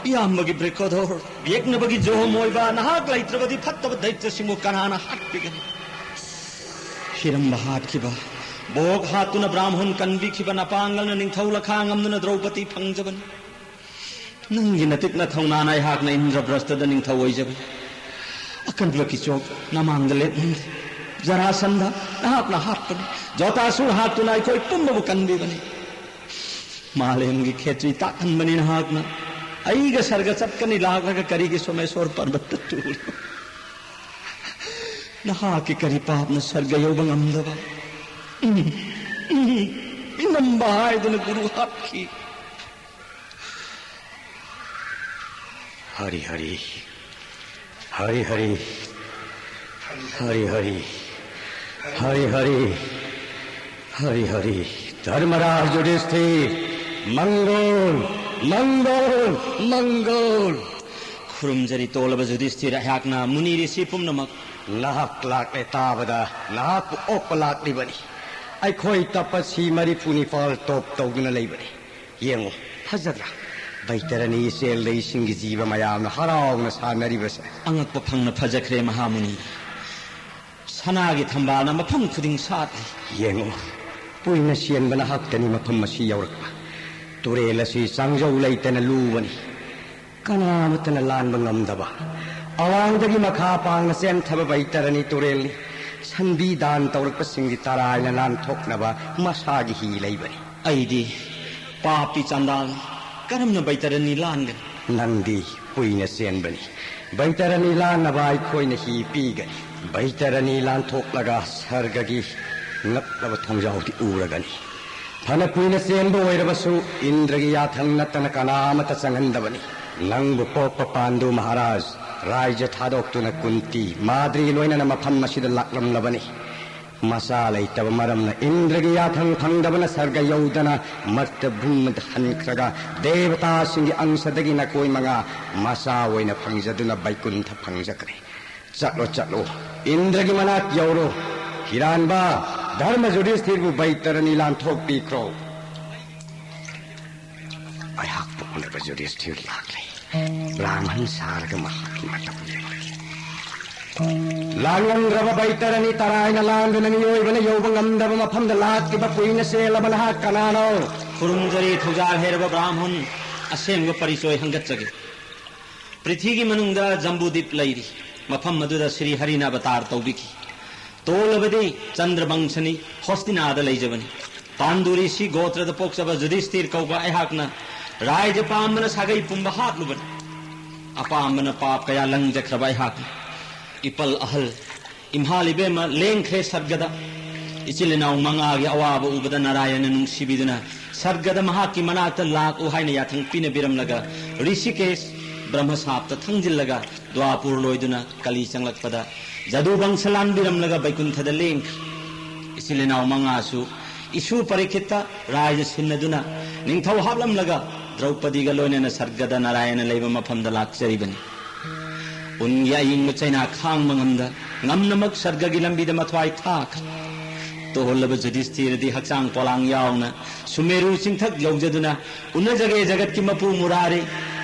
ꯏꯌꯥꯝꯕꯒꯤ ꯕ꯭ꯔꯤꯀꯣꯗꯣꯔ, ꯌꯦꯛꯅꯕꯒꯤ ꯖꯣꯍꯣꯝ ꯑꯣꯏꯕ ꯅꯍꯥꯛ ꯂꯩꯇ꯭ꯔꯕꯗꯤ ꯐꯠꯇꯕ ꯗꯩꯇ꯭ꯌꯁꯤꯡꯕꯨ ꯀꯅꯥꯅ ꯍꯥꯠꯄꯤꯒꯅꯤ? ꯍꯤꯔꯝꯕ ꯍꯥꯠꯈꯤꯕ, ꯚꯣꯒ ꯍꯥꯠꯇꯨꯅ ꯕ꯭ꯔꯥꯍꯃꯟ ꯀꯟꯕꯤꯈꯤꯕ ꯅꯄꯥꯡꯒꯜꯅ ꯅꯤꯡꯊꯧ ꯂꯈꯥ ꯉꯝꯗꯨꯅ ꯗ꯭ꯔꯧꯄꯗꯤ ꯐꯪꯖꯕꯅꯤ꯫ ꯅꯪꯒꯤ ꯅꯇꯤꯛ ꯅꯊꯧꯅꯥꯅ ꯑꯩꯍꯥꯛꯅ ꯏꯟꯗ꯭ꯔꯄ꯭ꯔꯁꯊꯗ ꯅꯤꯡꯊꯧ ꯑꯣꯏꯖꯕꯅꯤ꯫ ꯑꯀꯟꯕ ꯀꯤꯆꯣꯛ ꯅꯃꯥꯡꯗ ꯂꯦꯞꯍꯟꯗꯦ꯫ ꯖꯔꯥꯁꯟꯙ, ꯅꯍꯥꯛꯅ ꯍꯥꯠꯄꯅꯤ꯫ ꯖꯣꯇꯥꯁꯨꯔ ꯍꯥꯠꯇꯨꯅ ꯑꯩꯈꯣꯏ ꯄꯨꯝꯅꯃꯛ ꯀꯟꯕꯤꯕꯅꯤ꯫ ꯃꯥꯂꯦꯝꯒꯤ ꯈꯦꯇ꯭ꯔꯤ ꯇꯥꯛꯍꯟꯕꯅꯤ ꯅꯍꯥꯛꯅ꯫ ꯑꯩꯒ ꯁꯔꯒ ꯆꯠꯀꯅꯤ ꯂꯥꯛꯂꯒ ꯀꯔꯤꯒꯤ ꯁꯣꯃꯦꯁꯣꯔ ꯄꯔꯕꯠꯇ ꯇꯨꯔꯤꯕ? ꯅꯍꯥꯛꯀꯤ ꯀꯔꯤ ꯄꯥꯞꯅ ꯁꯔꯒ ꯌꯧꯕ ꯉꯝꯗꯕ? ꯎꯝ, ꯎꯝ, ꯃꯤꯅꯝꯕ ꯍꯥꯏꯗꯨꯅ ꯒꯨꯔꯨ ꯍꯥꯠꯈꯤ꯫ ꯍꯔꯤ ꯍꯔꯤ, ꯍꯔꯤ ꯍꯔꯤ, ꯍꯔꯤ ꯍꯔꯤ, ꯍꯔꯤ ꯍꯔꯤ, ꯍꯔꯤ ꯍꯔꯤ꯫ ꯙꯔꯃꯔꯥꯖ ꯌꯨꯙꯤꯁꯊꯤꯔ, ꯃꯪꯒꯣꯜ, ꯃꯪꯒꯣꯜ, ꯃꯪꯒꯣꯜ꯫ ꯈꯨꯔꯨꯝꯖꯔꯤ ꯇꯣꯜꯂꯕ ꯌꯨꯙꯤꯁꯊꯤꯔ, ꯑꯩꯍꯥꯛꯅ ꯃꯨꯅꯤ ꯔꯤꯁꯤ ꯄꯨꯝꯅꯃꯛ꯫ ꯅꯍꯥꯛ ꯂꯥꯛꯂꯦ ꯇꯥꯕꯗ ꯅꯍꯥꯛꯄꯨ ꯑꯣꯛꯄ ꯂꯥꯛꯂꯤꯕꯅꯤ꯫ ꯑꯩꯈꯣꯏ ꯇꯄꯁꯤ ꯃꯔꯤꯐꯨ ꯅꯤꯄꯥꯜ ꯇꯣꯞ ꯇꯧꯗꯨꯅ ꯂꯩꯕꯅꯤ꯫ ꯌꯦꯡꯉꯨ, ꯐꯖꯗ꯭ꯔꯥ? ꯕꯩꯇꯔꯅꯤ ꯏꯆꯦꯜꯗ ꯏꯁꯤꯡꯒꯤ ꯖꯤꯕ ꯃꯌꯥꯝꯅ ꯍꯔꯥꯎꯅ ꯁꯥꯟꯅꯔꯤꯕꯁꯦ꯫ ꯑꯉꯛꯄ ꯐꯪꯅ ꯐꯖꯈ꯭ꯔꯦ ꯃꯍꯥꯃꯨꯅꯤ꯫ ꯁꯅꯥꯒꯤ ꯊꯝꯕꯥꯜꯅ ꯃꯐꯝ ꯈꯨꯗꯤꯡ ꯁꯥꯠꯂꯤ꯫ ꯌꯦꯡꯉꯨ, ꯀꯨꯏꯅ ꯆꯦꯟꯕ ꯅꯍꯥꯛꯇꯅꯤ ꯃꯐꯝ ꯑꯁꯤ ꯌꯧꯔꯛꯄ꯫ ꯇꯨꯔꯦꯜ ꯑꯁꯤ ꯆꯥꯡꯖꯧ ꯂꯩꯇꯅ ꯂꯨꯕꯅꯤ꯫ ꯀꯅꯥꯃꯠꯇꯅ ꯂꯥꯟꯕ ꯉꯝꯗꯕ, ꯑꯋꯥꯡꯗꯒꯤ ꯃꯈꯥ ꯄꯥꯡꯅ ꯆꯦꯟꯊꯕ ꯕꯩꯇꯔꯅꯤ ꯇꯨꯔꯦꯜꯅꯤ꯫ ꯁꯟꯕꯤ ꯗꯥꯟ ꯇꯧꯔꯛꯄꯁꯤꯡꯒꯤ ꯇꯔꯥꯏꯅ ꯂꯥꯟꯊꯣꯛꯅꯕ ꯃꯁꯥꯒꯤ ꯍꯤ ꯂꯩꯕꯅꯤ꯫ ꯑꯩꯗꯤ ꯄꯥꯞꯀꯤ ꯆꯥꯟꯗꯥꯜꯅꯤ꯫ ꯀꯔꯝꯅ ꯕꯩꯇꯔꯅꯤ ꯂꯥꯟꯒꯅꯤ? ꯅꯪꯗꯤ ꯀꯨꯏꯅ ꯆꯦꯟꯕꯅꯤ꯫ ꯕꯩꯇꯔꯅꯤ ꯂꯥꯟꯅꯕ ꯑꯩꯈꯣꯏꯅ ꯍꯤ ꯄꯤꯒꯅꯤ꯫ ꯕꯩꯇꯔꯅꯤ ꯂꯥꯟꯊꯣꯛꯂꯒ ꯁꯔꯒꯒꯤ ꯉꯛꯂꯕ ꯊꯣꯡꯖꯥꯎꯗꯤ ꯎꯔꯒꯅꯤ꯫ ꯐꯅ ꯀꯨꯏꯅ ꯆꯦꯟꯕ ꯑꯣꯏꯔꯕꯁꯨ ꯏꯟꯗ꯭ꯔꯒꯤ ꯌꯥꯊꯪ ꯅꯠꯇꯅ ꯀꯅꯥ ꯑꯃꯠꯇ ꯆꯪꯍꯟꯗꯕꯅꯤ꯫ ꯅꯪꯕꯨ ꯄꯣꯛꯄ ꯄꯥꯟꯗꯨ ꯃꯍꯥꯔꯥꯖ ꯔꯥꯏꯖ꯭ꯌ ꯊꯥꯗꯣꯛꯇꯨꯅ ꯀꯨꯟꯇꯤ ꯃꯥꯗ꯭ꯔꯤ ꯂꯣꯏꯅꯅ ꯃꯐꯝ ꯑꯁꯤꯗ ꯂꯥꯛꯂꯝꯂꯕꯅꯤ꯫ ꯃꯆꯥ ꯂꯩꯇꯕ ꯃꯔꯝꯅ ꯏꯟꯗ꯭ꯔꯒꯤ ꯌꯥꯊꯪ ꯐꯪꯗꯕꯅ ꯁꯔꯒ ꯌꯧꯗꯅ ꯃꯔꯇ ꯚꯨꯝꯗ ꯍꯟꯈ꯭ꯔꯒ ꯗꯦꯕꯇꯥꯁꯤꯡꯒꯤ ꯑꯪꯁꯗꯒꯤ ꯅꯀꯣꯏ ꯃꯉꯥ ꯃꯆꯥ ꯑꯣꯏꯅ ꯐꯪꯖꯗꯨꯅ ꯕꯩꯀꯨꯟꯊ ꯐꯪꯖꯈ꯭ꯔꯦ꯫ ꯆꯠꯂꯣ, ꯆꯠꯂꯣ, ꯏꯟꯗ꯭ꯔꯒꯤ ꯃꯅꯥꯛ ꯌꯧꯔꯣ꯫ ꯍꯤꯔꯥꯟꯕ, ꯙꯔꯃ ꯖꯨꯙꯤꯁꯊꯤꯔꯕꯨ ꯕꯩꯇꯔꯅꯤ ꯂꯥꯟꯊꯣꯛꯄꯤꯈ꯭ꯔꯣ꯫ ꯑꯩꯍꯥꯛꯄꯨ ꯎꯅꯕ ꯖꯨꯙꯤꯁꯊꯤꯔ ꯂꯥꯛꯂꯦ꯫ ꯕ꯭ꯔꯥꯍꯃꯟ ꯁꯥꯔꯒ ꯃꯍꯥꯛꯀꯤ ꯃꯇꯧ ꯌꯦꯡꯂꯒꯦ꯫ ꯂꯥꯟꯉꯝꯗ꯭ꯔꯕ ꯕꯩꯇꯔꯅꯤ ꯇꯔꯥꯏꯅ ꯂꯥꯟꯗꯨꯅ ꯃꯤꯑꯣꯏꯕꯅ ꯌꯧꯕ ꯉꯝꯗꯕ ꯃꯐꯝꯗ ꯂꯥꯛꯈꯤꯕ ꯀꯨꯏꯅ ꯆꯦꯜꯂꯕ ꯅꯍꯥꯛ ꯀꯅꯥꯅꯣ? ꯈꯨꯔꯨꯝꯖꯔꯤ ꯊꯧꯖꯥꯜ ꯍꯩꯔꯕ ꯕ꯭ꯔꯥꯍꯃꯟ, ꯑꯁꯦꯡꯕ ꯄꯔꯤꯆꯣꯏ ꯍꯪꯒꯠꯆꯒꯦ꯫ ꯄ꯭ꯔꯤꯊꯤꯒꯤ ꯃꯅꯨꯡꯗ ꯖꯝꯕꯨꯗꯤꯞ ꯂꯩꯔꯤ꯫ ꯃꯐꯝ ꯑꯗꯨꯗ ꯁ꯭ꯔꯤ ꯍꯔꯤꯅ ꯑꯕꯇꯥꯔ ꯇꯧꯕꯤꯈꯤ꯫ ꯇꯣꯜꯂꯕꯗꯤ ꯆꯟꯗ꯭ꯔꯕꯪꯁꯅꯤ, ꯍꯣꯁꯇꯤꯅꯥꯗ ꯂꯩꯖꯕꯅꯤ꯫ ꯄꯥꯟꯗꯨꯔꯤꯁꯤ ꯒꯣꯇ꯭ꯔꯗ ꯄꯣꯛꯆꯕ ꯖꯨꯙꯤꯁꯇꯤꯔ ꯀꯧꯕ ꯑꯩꯍꯥꯛꯅ ꯔꯥꯏꯖ ꯄꯥꯝꯕꯅ ꯁꯥꯒꯩ ꯄꯨꯝꯕ ꯍꯥꯠꯂꯨꯕꯅꯤ꯫ ꯑꯄꯥꯝꯕꯅ ꯄꯥꯞ ꯀꯌꯥ ꯂꯪꯖꯈ꯭ꯔꯕ ꯑꯩꯍꯥꯛꯅ ꯏꯄꯜ ꯑꯍꯜ, ꯏꯝꯐꯥꯜ ꯏꯕꯦꯝꯃ ꯂꯦꯡꯈ꯭ꯔꯦ ꯁꯔꯒꯗ꯫ ꯏꯆꯤꯜ ꯏꯅꯥꯎ ꯃꯉꯥꯒꯤ ꯑꯋꯥꯕ ꯎꯕꯗ ꯅꯥꯔꯥꯌꯅ ꯅꯨꯡꯁꯤꯕꯤꯗꯨꯅ ꯁꯔꯒꯗ ꯃꯍꯥꯛꯀꯤ ꯃꯅꯥꯛꯇ ꯂꯥꯛꯎ ꯍꯥꯏꯅ ꯌꯥꯊꯪ ꯄꯤꯅꯕꯤꯔꯝꯂꯒ ꯔꯤꯁꯤꯀꯦꯁ ꯕ꯭ꯔꯍ꯭ꯃꯁꯥꯞꯇ ꯊꯪꯖꯤꯜꯂꯒ ꯗ꯭ꯋꯥꯄꯨꯔ ꯂꯣꯏꯗꯨꯅ ꯀꯂꯤ ꯆꯪꯂꯛꯄꯗ ꯖꯗꯨ ꯕꯪꯁ ꯂꯥꯟꯕꯤꯔꯝꯂꯒ ꯕꯩꯀꯨꯟꯊꯗ ꯂꯦꯡꯈ꯭ꯔꯦ꯫ ꯏꯆꯤꯜ ꯏꯅꯥꯎ ꯃꯉꯥꯁꯨ ꯏꯁꯨ ꯄꯔꯤꯈꯤꯠꯇ ꯔꯥꯏꯖ ꯁꯤꯟꯅꯗꯨꯅ ꯅꯤꯡꯊꯧ ꯍꯥꯞꯂꯝꯂꯒ ꯗ꯭ꯔꯧꯄꯗꯤꯒ ꯂꯣꯏꯅꯅ ꯁꯔꯒꯗ ꯅꯥꯔꯥꯌꯅ ꯂꯩꯕ ꯃꯐꯝꯗ ꯂꯥꯛꯆꯔꯤꯕꯅꯤ꯫ ꯎꯟꯒꯤ ꯑꯏꯪꯕ ꯆꯩꯅꯥ ꯈꯥꯡꯕ ꯉꯝꯗ ꯉꯝꯅꯃꯛ ꯁꯔꯒꯒꯤ ꯂꯝꯕꯤꯗ ꯃꯊ꯭ꯋꯥꯏ ꯊꯥꯈ꯭ꯔꯦ꯫ ꯇꯣꯜꯂꯕ ꯖꯨꯙꯤꯁꯊꯤꯔꯗꯤ ꯍꯛꯆꯥꯡ ꯄꯣꯂꯥꯡ ꯌꯥꯎꯅ ꯁꯨꯃꯦꯔꯨ ꯆꯤꯡꯊꯛ ꯌꯧꯖꯗꯨꯅ ꯎꯅꯖꯒꯦ ꯖꯒꯠꯀꯤ ꯃꯄꯨ ꯃꯨꯔꯥꯔꯤ꯫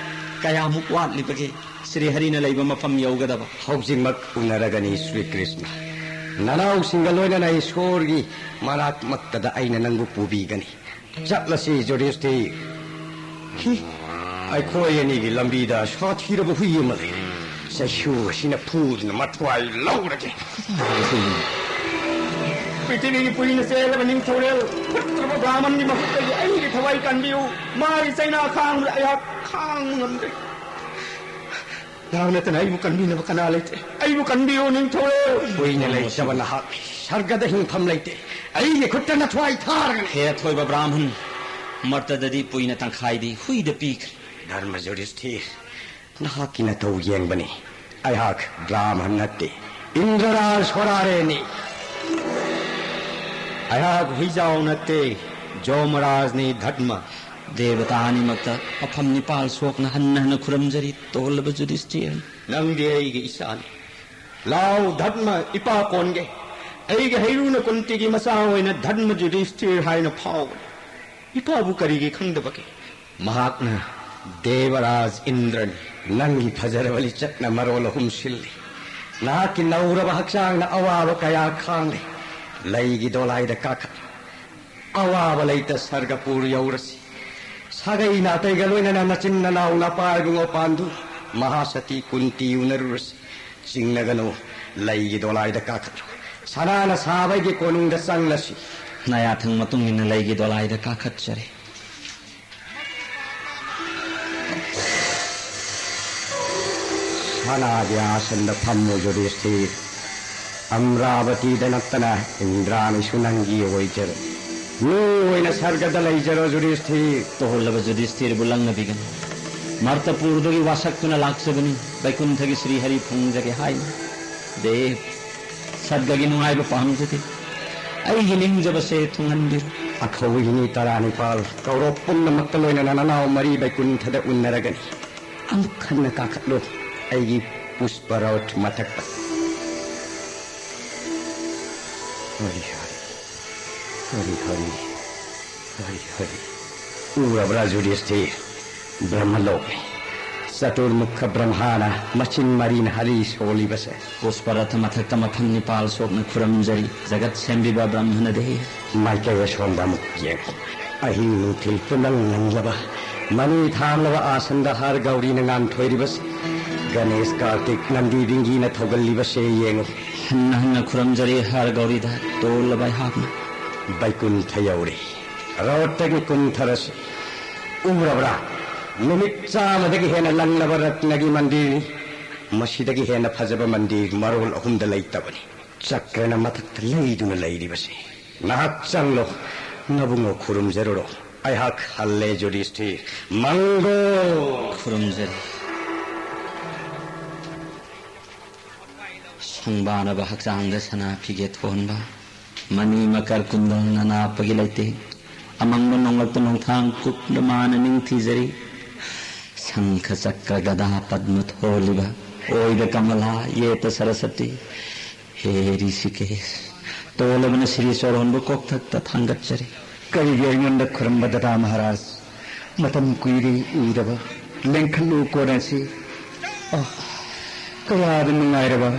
ꯀꯌꯥꯃꯨꯛ ꯋꯥꯠꯂꯤꯕꯒꯦ ꯁ꯭ꯔꯤ ꯍꯔꯤꯅ ꯂꯩꯕ ꯃꯐꯝ ꯌꯧꯒꯗꯕ? ꯍꯧꯖꯤꯛꯃꯛ ꯎꯅꯔꯒꯅꯤ ꯁ꯭ꯔꯤ ꯀ꯭ꯔꯤꯁꯅ꯫ ꯅꯅꯥꯎꯁꯤꯡꯒ ꯂꯣꯏꯅꯅ ꯏꯁꯣꯔꯒꯤ ꯃꯅꯥꯛꯃꯛꯇꯗ ꯑꯩꯅ ꯅꯪꯕꯨ ꯄꯨꯕꯤꯒꯅꯤ꯫ ꯆꯠꯂꯁꯤ, ꯖꯨꯗꯤꯁꯇꯤꯔ꯫ ꯍꯤ, ꯑꯩꯈꯣꯏ ꯑꯅꯤꯒꯤ ꯂꯝꯕꯤꯗ ꯁꯥꯊꯤꯔꯕ ꯍꯨꯏ ꯑꯃ ꯂꯩꯔꯦ꯫ ꯆꯩꯁꯨ ꯑꯁꯤꯅ ꯐꯨꯗꯨꯅ ꯃꯊ꯭ꯋꯥꯏ ꯂꯧꯔꯒꯦ꯫ ꯄ꯭ꯔꯤꯊꯤꯕꯤꯒꯤ ꯄꯨꯔꯤꯅ ꯆꯦꯜꯂꯕ ꯅꯤꯡꯊꯧꯔꯦꯜ ꯐꯠꯇ꯭ꯔꯕ ꯕ꯭ꯔꯥꯍꯃꯟꯒꯤ ꯃꯈꯨꯠꯇꯒꯤ ꯑꯩꯒꯤ ꯊꯋꯥꯏ ꯀꯟꯕꯤꯌꯨ꯫ ꯃꯥꯒꯤ ꯆꯩꯅꯥ ꯈꯥꯡꯕꯗ ꯑꯩꯍꯥꯛ ꯈꯥꯡꯕ ꯉꯝꯗ꯭ꯔꯦ꯫ ꯅꯍꯥꯛ ꯅꯠꯇꯅ ꯑꯩꯕꯨ ꯀꯟꯕꯤꯅꯕ ꯀꯅꯥ ꯂꯩꯇ꯭ꯔꯦ? ꯑꯩꯕꯨ ꯀꯟꯕꯤꯌꯨ, ꯅꯤꯡꯊꯧꯔꯦꯜ꯫ ꯀꯨꯏꯅ ꯂꯩꯇꯕ ꯅꯍꯥꯛ ꯁꯔꯒꯗ ꯍꯤꯡꯐꯝ ꯂꯩꯇꯦ꯫ ꯑꯩꯒꯤ ꯈꯨꯠꯇ ꯅꯊ꯭ꯋꯥꯏ ꯊꯥꯔꯒꯅꯤ꯫ ꯍꯦ ꯑꯊꯣꯏꯕ ꯕ꯭ꯔꯥꯍꯃꯟ, ꯃꯔꯇꯗꯗꯤ ꯄꯨꯏꯅ ꯇꯪꯈꯥꯏꯗꯤ ꯍꯨꯏꯗ ꯄꯤꯈ꯭ꯔꯦ꯫ ꯙꯔꯃ ꯖꯨꯗꯤꯁꯇꯤꯔ, ꯅꯍꯥꯛꯀꯤ ꯅꯇꯧ ꯌꯦꯡꯕꯅꯤ꯫ ꯑꯩꯍꯥꯛ ꯕ꯭ꯔꯥꯍꯃꯟ ꯅꯠꯇꯦ, ꯏꯟꯗ꯭ꯔꯔꯥꯖ ꯍꯣꯔꯥꯔꯦꯅꯤ꯫ ꯑꯩꯍꯥꯛ ꯍꯨꯏꯖꯥꯎ ꯅꯠꯇꯦ, ꯖꯣꯃꯔꯥꯖꯅꯤ ꯙꯔꯃ꯫ ꯗꯦꯕꯇꯥ ꯑꯅꯤꯃꯛꯇ ꯃꯐꯝ ꯅꯤꯄꯥꯜ ꯁꯣꯛꯅ ꯍꯟꯅ ꯍꯟꯅ ꯈꯨꯔꯨꯝꯖꯔꯤ, ꯇꯣꯜꯂꯕ ꯖꯨꯗꯤꯁꯇꯤꯔ꯫ ꯅꯪꯗꯤ ꯑꯩꯒꯤ ꯏꯆꯥꯅꯤ꯫ ꯂꯥꯎ ꯙꯔꯃ, ꯏꯄꯥ ꯀꯣꯟꯒꯦ꯫ ꯑꯩꯒꯤ ꯍꯩꯔꯨꯅ ꯀꯨꯟꯇꯤꯒꯤ ꯃꯆꯥ ꯑꯣꯏꯅ ꯙꯔꯃ ꯖꯨꯗꯤꯁꯇꯤꯔ ꯍꯥꯏꯅ ꯐꯥꯎꯕꯅꯤ꯫ ꯏꯄꯥꯕꯨ ꯀꯔꯤꯒꯤ ꯈꯪꯗꯕꯒꯦ? ꯃꯍꯥꯛꯅ ꯗꯦꯕꯔꯥꯖ ꯏꯟꯗ꯭ꯔꯅꯤ꯫ ꯅꯪꯒꯤ ꯐꯖꯔꯕ ꯂꯤꯆꯠꯅ ꯃꯔꯣꯜ ꯑꯍꯨꯝ ꯁꯤꯜꯂꯤ꯫ ꯅꯍꯥꯛꯀꯤ ꯅꯧꯔꯕ ꯍꯛꯆꯥꯡꯅ ꯑꯋꯥꯕ ꯀꯌꯥ ꯈꯥꯡꯂꯤ꯫ ꯂꯩꯒꯤ ꯗꯣꯂꯥꯏꯗ ꯀꯥꯈꯠꯂꯨ꯫ ꯑꯋꯥꯕ ꯂꯩꯇ ꯁꯔꯒꯄꯨꯔ ꯌꯧꯔꯁꯤ꯫ ꯁꯥꯒꯩ ꯅꯥꯇꯩꯒ ꯂꯣꯏꯅꯅ ꯅꯆꯤꯟ ꯅꯅꯥꯎ ꯅꯄꯥ ꯏꯕꯨꯡꯉꯣ ꯄꯥꯟꯗꯨ ꯃꯍꯥꯁꯇꯤ ꯀꯨꯟꯇꯤ ꯎꯅꯔꯨꯔꯁꯤ꯫ ꯆꯤꯡꯅꯒꯅꯨ, ꯂꯩꯒꯤ ꯗꯣꯂꯥꯏꯗ ꯀꯥꯈꯠꯂꯨ꯫ ꯁꯅꯥꯅ ꯁꯥꯕꯒꯤ ꯀꯣꯅꯨꯡꯗ ꯆꯪꯂꯁꯤ꯫ ꯅꯌꯥꯊꯪ ꯃꯇꯨꯡ ꯏꯟꯅ ꯂꯩꯒꯤ ꯗꯣꯂꯥꯏꯗ ꯀꯥꯈꯠꯆꯔꯦ꯫ ꯁꯅꯥꯒꯤ ꯑꯥꯁꯟꯗ ꯐꯝꯃꯨ ꯖꯨꯗꯤꯁꯇꯤꯔ꯫ ꯑꯝꯔꯥꯕꯇꯤꯗ ꯅꯠꯇꯅ ꯏꯟꯗ꯭ꯔꯥꯅꯤꯁꯨ ꯅꯪꯒꯤ ꯑꯣꯏꯖꯔꯣ꯫ ꯅꯨꯡ ꯑꯣꯏꯅ ꯁꯔꯒꯗ ꯂꯩꯖꯔꯣ ꯖꯨꯗꯤꯁꯇꯤꯔ꯫ ꯇꯣꯜꯂꯕ ꯖꯨꯗꯤꯁꯇꯤꯔꯕꯨ ꯂꯪꯅꯕꯤꯒꯅꯨ꯫ ꯃꯔꯇꯄꯨꯔꯗꯒꯤ ꯋꯥꯁꯛꯇꯨꯅ ꯂꯥꯛꯆꯕꯅꯤ, ꯕꯩꯀꯨꯟꯊꯒꯤ ꯁ꯭ꯔꯤ ꯍꯔꯤ ꯐꯪꯖꯒꯦ ꯍꯥꯏꯅ꯫ ꯗꯦꯕ, ꯁꯔꯒꯒꯤ ꯅꯨꯡꯉꯥꯏꯕ ꯄꯥꯝꯖꯗꯦ꯫ ꯑꯩꯒꯤ ꯅꯤꯡꯖꯕꯁꯦ ꯊꯨꯡꯍꯟꯕꯤꯔꯣ꯫ ꯑꯈꯧꯕꯒꯤ ꯃꯤ ꯇꯔꯥꯅꯤꯄꯥꯜ ꯀꯧꯔꯣꯞ ꯄꯨꯝꯅꯃꯛꯀ ꯂꯣꯏꯅꯅ ꯅꯅꯥꯎ ꯃꯔꯤ ꯕꯩꯀꯨꯟꯊꯗ ꯎꯟꯅꯔꯒꯅꯤ꯫ ꯑꯃꯨꯛ ꯍꯟꯅ ꯀꯥꯈꯠꯂꯨ ꯑꯩꯒꯤ ꯄꯨꯁꯄꯔꯣꯠ ꯃꯊꯛꯇ꯫ ꯍꯔꯤ ꯍꯔꯤ, ꯍꯔꯤ ꯍꯔꯤ, ꯍꯔꯤ ꯍꯔꯤ꯫ ꯎꯔꯕ꯭ꯔꯥ ꯖꯨꯗꯤꯁꯇꯤꯔ? ꯕ꯭ꯔꯍ꯭ꯃꯂꯣꯛꯅꯤ꯫ ꯆꯇꯨꯔꯃꯨꯈ ꯕ꯭ꯔꯍ꯭ꯃꯥꯅ ꯃꯆꯤꯟ ꯃꯔꯤꯅ ꯍꯔꯤ ꯁꯣꯜꯂꯤꯕꯁꯦ꯫ ꯄꯨꯁꯄꯔꯊ ꯃꯊꯛꯇ ꯃꯐꯝ ꯅꯤꯄꯥꯜ ꯁꯣꯛꯅ ꯈꯨꯔꯨꯝꯖꯔꯤ, ꯖꯒꯠ ꯁꯦꯝꯕꯤꯕ ꯕ꯭ꯔꯍ꯭ꯃꯅ ꯗꯦꯕꯤ꯫ ꯃꯥꯏꯀꯩ ꯑꯁꯣꯝꯗ ꯑꯃꯨꯛ ꯌꯦꯡꯉꯨ꯫ ꯑꯍꯤꯡ ꯅꯨꯡꯊꯤꯜ ꯄꯨꯝꯅꯪ ꯅꯪꯂꯕ, ꯃꯅꯤ ꯊꯥꯡꯂꯕ ꯑꯥꯁꯟꯗ ꯍꯥꯔ ꯒꯧꯔꯤꯅ ꯉꯥꯟꯊꯣꯏꯔꯤꯕꯁꯦ, ꯒꯅꯦꯁ ꯀꯥꯔꯇꯤꯛ ꯅꯟꯗꯤ ꯕꯤꯡꯒꯤꯅ ꯊꯧꯒꯜꯂꯤꯕꯁꯦ ꯌꯦꯡꯉꯨ꯫ ꯍꯟꯅ ꯍꯟꯅ ꯈꯨꯔꯨꯝꯖꯔꯤ ꯍꯥꯔ ꯒꯧꯔꯤꯗ ꯇꯣꯜꯂꯕ ꯑꯩꯍꯥꯛꯅ꯫ ꯕꯩꯀꯨꯟꯊ ꯌꯧꯔꯦ꯫ ꯔꯣꯠꯇꯒꯤ ꯀꯨꯝꯊꯔꯁꯤ꯫ ꯎꯔꯕ꯭ꯔꯥ? ꯅꯨꯃꯤꯠ ꯆꯥꯝꯃꯗꯒꯤ ꯍꯦꯟꯅ ꯂꯪꯂꯕ ꯔꯠꯅꯒꯤ ꯃꯟꯗꯤꯔꯅꯤ꯫ ꯃꯁꯤꯗꯒꯤ ꯍꯦꯟꯅ ꯐꯖꯕ ꯃꯟꯗꯤꯔ ꯃꯔꯣꯜ ꯑꯍꯨꯝꯗ ꯂꯩꯇꯕꯅꯤ꯫ ꯆꯀ꯭ꯔꯅ ꯃꯊꯛꯇ ꯂꯩꯗꯨꯅ ꯂꯩꯔꯤꯕꯁꯤ꯫ ꯉꯥꯏꯍꯥꯛ ꯆꯪꯂꯣ, ꯅꯕꯨꯡꯉꯣ ꯈꯨꯔꯨꯝꯖꯔꯨꯔꯣ꯫ ꯑꯩꯍꯥꯛ ꯍꯜꯂꯦ ꯖꯨꯗꯤꯁꯊꯤꯔ꯫ ꯃꯪꯒꯣ! ꯈꯨꯔꯨꯝꯖꯔꯤ꯫ ꯁꯪꯕꯥꯅꯕ ꯍꯛꯆꯥꯡꯗ ꯁꯅꯥ ꯐꯤꯒꯦ ꯊꯣꯟꯕ, ꯃꯅꯤ ꯃꯀꯔ ꯀꯨꯟꯗꯜ ꯅꯅꯥꯞꯄꯒꯤ ꯂꯩꯇꯦꯡ, ꯑꯃꯪꯕ ꯅꯣꯡꯂꯛꯇ ꯅꯣꯡꯊꯥꯡ ꯀꯨꯞꯅ ꯃꯥꯅ ꯅꯤꯡꯊꯤꯖꯔꯤ꯫ ꯁꯪꯈ ꯆꯀ꯭ꯔ ꯒꯗꯥ ꯄꯗ꯭ꯃ ꯊꯣꯜꯂꯤꯕ, ꯑꯣꯏꯗ ꯀꯃꯂꯥ, ꯌꯦꯠꯇ ꯁꯔꯁꯇꯤ, ꯍꯦ ꯔꯤꯁꯤꯀꯦꯁ, ꯇꯣꯜꯂꯕꯅ ꯁ꯭ꯔꯤ ꯆꯣꯔꯣꯟꯕꯨ ꯀꯣꯛꯊꯛꯇ ꯊꯥꯡꯒꯠꯆꯔꯤ꯫ ꯀꯔꯤꯒꯤ ꯑꯩꯉꯣꯟꯗ ꯈꯨꯔꯨꯝꯕ ꯗꯗꯥ ꯃꯍꯥꯔꯥꯖ? ꯃꯇꯝ ꯀꯨꯏꯔꯦ ꯎꯗꯕ, ꯂꯦꯡꯈꯠꯂꯨ ꯀꯣꯟ ꯑꯁꯤ꯫ ꯑꯥ, ꯀꯌꯥꯗ ꯅꯨꯡꯉꯥꯏꯔꯕ꯫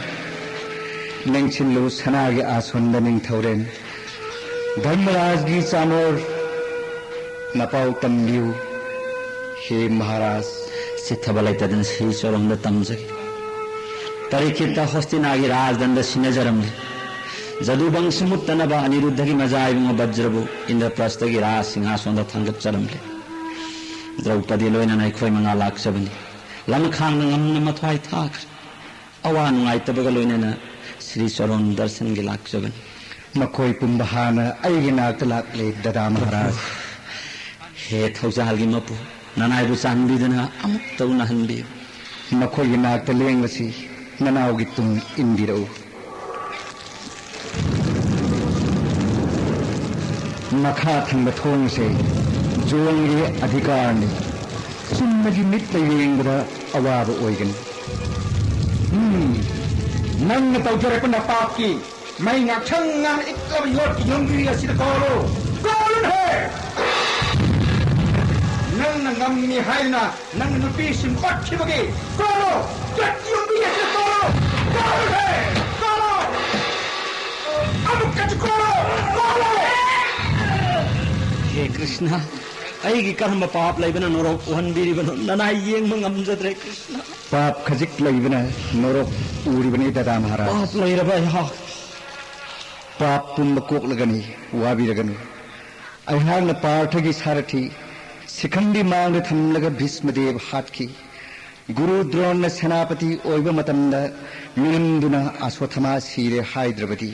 ꯂꯦꯡꯁꯤꯜꯂꯨ ꯁꯅꯥꯒꯤ ꯑꯥꯁꯣꯟꯗ ꯅꯤꯡꯊꯧꯔꯦꯜ꯫ ꯙꯔꯃꯔꯥꯖꯒꯤ ꯆꯥꯃꯣꯔ ꯅꯄꯥꯎ ꯇꯝꯕꯤꯌꯨ꯫ ꯍꯦ ꯃꯍꯥꯔꯥꯖ꯫ ꯆꯤꯠꯊꯕ ꯂꯩꯇꯗꯅ ꯁ꯭ꯔꯤ ꯆꯣꯔꯣꯟꯗ ꯇꯝꯖꯒꯦ꯫ ꯄꯔꯤꯈꯤꯠꯇ ꯍꯣꯁꯇꯤꯅꯥꯒꯤ ꯔꯥꯖꯗꯟꯗ ꯁꯤꯟꯅꯖꯔꯝꯂꯦ꯫ ꯖꯗꯨꯕꯪꯁ ꯃꯨꯠꯇꯅꯕ ꯑꯅꯤꯔꯨꯗꯙꯒꯤ ꯃꯖꯥ ꯏꯕꯨꯡꯉꯣ ꯕꯖ꯭ꯔꯕꯨ ꯏꯟꯗ꯭ꯔꯄ꯭ꯔꯁꯇꯒꯤ ꯔꯥꯖ ꯁꯤꯡꯍꯥꯁꯣꯟꯗ ꯊꯥꯡꯒꯠꯆꯔꯝꯂꯦ꯫ ꯗ꯭ꯔꯧꯄꯗꯤ ꯂꯣꯏꯅꯅ ꯑꯩꯈꯣꯏ ꯃꯉꯥ ꯂꯥꯛꯆꯕꯅꯤ꯫ ꯂꯝꯈꯥꯡꯗ ꯉꯝꯅ ꯃꯊ꯭ꯋꯥꯏ ꯊꯥꯈ꯭ꯔꯦ꯫ ꯑꯋꯥ ꯅꯨꯡꯉꯥꯏꯇꯕꯒ ꯂꯣꯏꯅꯅ ꯁ꯭ꯔꯤ ꯆꯔꯣꯟ ꯗꯔꯁꯟꯒꯤ ꯂꯥꯛꯆꯕꯅꯤ꯫ ꯃꯈꯣꯏ ꯄꯨꯝꯕ ꯍꯥꯟꯅ ꯑꯩꯒꯤ ꯅꯥꯛꯇ ꯂꯥꯛꯂꯦ, ꯗꯗꯥ ꯃꯍꯥꯔꯥꯖ꯫ ꯍꯦ ꯊꯧꯖꯥꯜꯒꯤ ꯃꯄꯨ, ꯅꯅꯥꯏꯕꯨ ꯆꯥꯟꯕꯤꯗꯨꯅ ꯑꯃꯨꯛꯇ ꯎꯅꯍꯟꯕꯤꯌꯨ꯫ ꯃꯈꯣꯏꯒꯤ ꯅꯥꯛꯇ ꯂꯦꯡꯕꯁꯤ ꯅꯅꯥꯎꯒꯤ ꯇꯨꯡ ꯏꯟꯕꯤꯔꯛꯎ꯫ ꯃꯈꯥ ꯊꯪꯕ ꯊꯣꯡꯁꯦ ꯖꯣꯟꯒꯤ ꯑꯙꯤꯀꯥꯔꯅꯤ꯫ ꯆꯨꯝꯅꯒꯤ ꯃꯤꯠꯇ ꯌꯦꯡꯕꯗ ꯑꯋꯥꯕ ꯑꯣꯏꯒꯅꯤ꯫ ꯎꯝ, ꯅꯪꯅ ꯇꯧꯖꯔꯛꯄ ꯅꯄꯥꯞꯀꯤ ꯃꯩ ꯉꯥꯛꯁꯪ ꯉꯥꯡꯅ ꯏꯛꯂꯕ ꯌꯣꯠꯀꯤ ꯌꯨꯝꯕꯤ ꯑꯁꯤꯗ ꯀꯧꯔꯣ꯫ ꯀꯧꯔꯨꯅꯍꯦ! ꯅꯪꯅ ꯉꯝꯃꯤ ꯍꯥꯏꯗꯨꯅ ꯅꯪ ꯅꯨꯄꯤꯁꯤꯡ ꯄꯠꯈꯤꯕꯒꯤ ꯀꯣꯜꯂꯣ, ꯀꯠ ꯌꯨꯝꯕꯤ ꯑꯁꯤ ꯀꯣꯜꯂꯣ, ꯀꯣꯜꯂꯨꯍꯦ, ꯀꯣꯜꯂꯣ, ꯑꯃꯨꯛꯀꯁꯨ ꯀꯣꯜꯂꯣ, ꯀꯣꯜꯂꯣ꯫ ꯍꯦ ꯀ꯭ꯔꯤꯁꯅ, ꯑꯩꯒꯤ ꯀꯔꯝꯕ ꯄꯥꯞ ꯂꯩꯕꯅ ꯅꯣꯔꯣꯛ ꯎꯍꯟꯕꯤꯔꯤꯕꯅꯣ? ꯅꯅꯥꯏ ꯌꯦꯡꯕ ꯉꯝꯖꯗ꯭ꯔꯦ ꯀ꯭ꯔꯤꯁꯅ꯫ ꯄꯥꯞ ꯈꯖꯤꯛ ꯂꯩꯕꯅ ꯅꯣꯔꯣꯛ ꯎꯔꯤꯕꯅꯤ ꯗꯗꯥ ꯃꯍꯥꯔꯥꯖ꯫ ꯄꯥꯞ ꯂꯩꯔꯕ ꯑꯩꯍꯥꯛ꯫ ꯄꯥꯞ ꯄꯨꯝꯕ ꯀꯣꯛꯂꯒꯅꯤ, ꯋꯥꯕꯤꯔꯒꯅꯨ꯫ ꯑꯩꯍꯥꯛꯅ ꯄꯥꯔꯊꯒꯤ ꯁꯥꯔꯊꯤ ꯁꯤꯈꯟꯗꯤ ꯃꯥꯡꯗ ꯊꯝꯂꯒ ꯚꯤꯁꯃꯗꯦꯕ ꯍꯥꯠꯈꯤ꯫ ꯒꯨꯔꯨ ꯗ꯭ꯔꯣꯟꯅ ꯁꯦꯅꯥꯄꯇꯤ ꯑꯣꯏꯕ ꯃꯇꯝꯗ ꯃꯤꯅꯝꯗꯨꯅ ꯑꯁꯣꯊꯃꯥ ꯁꯤꯔꯦ ꯍꯥꯏꯗ꯭ꯔꯕꯗꯤ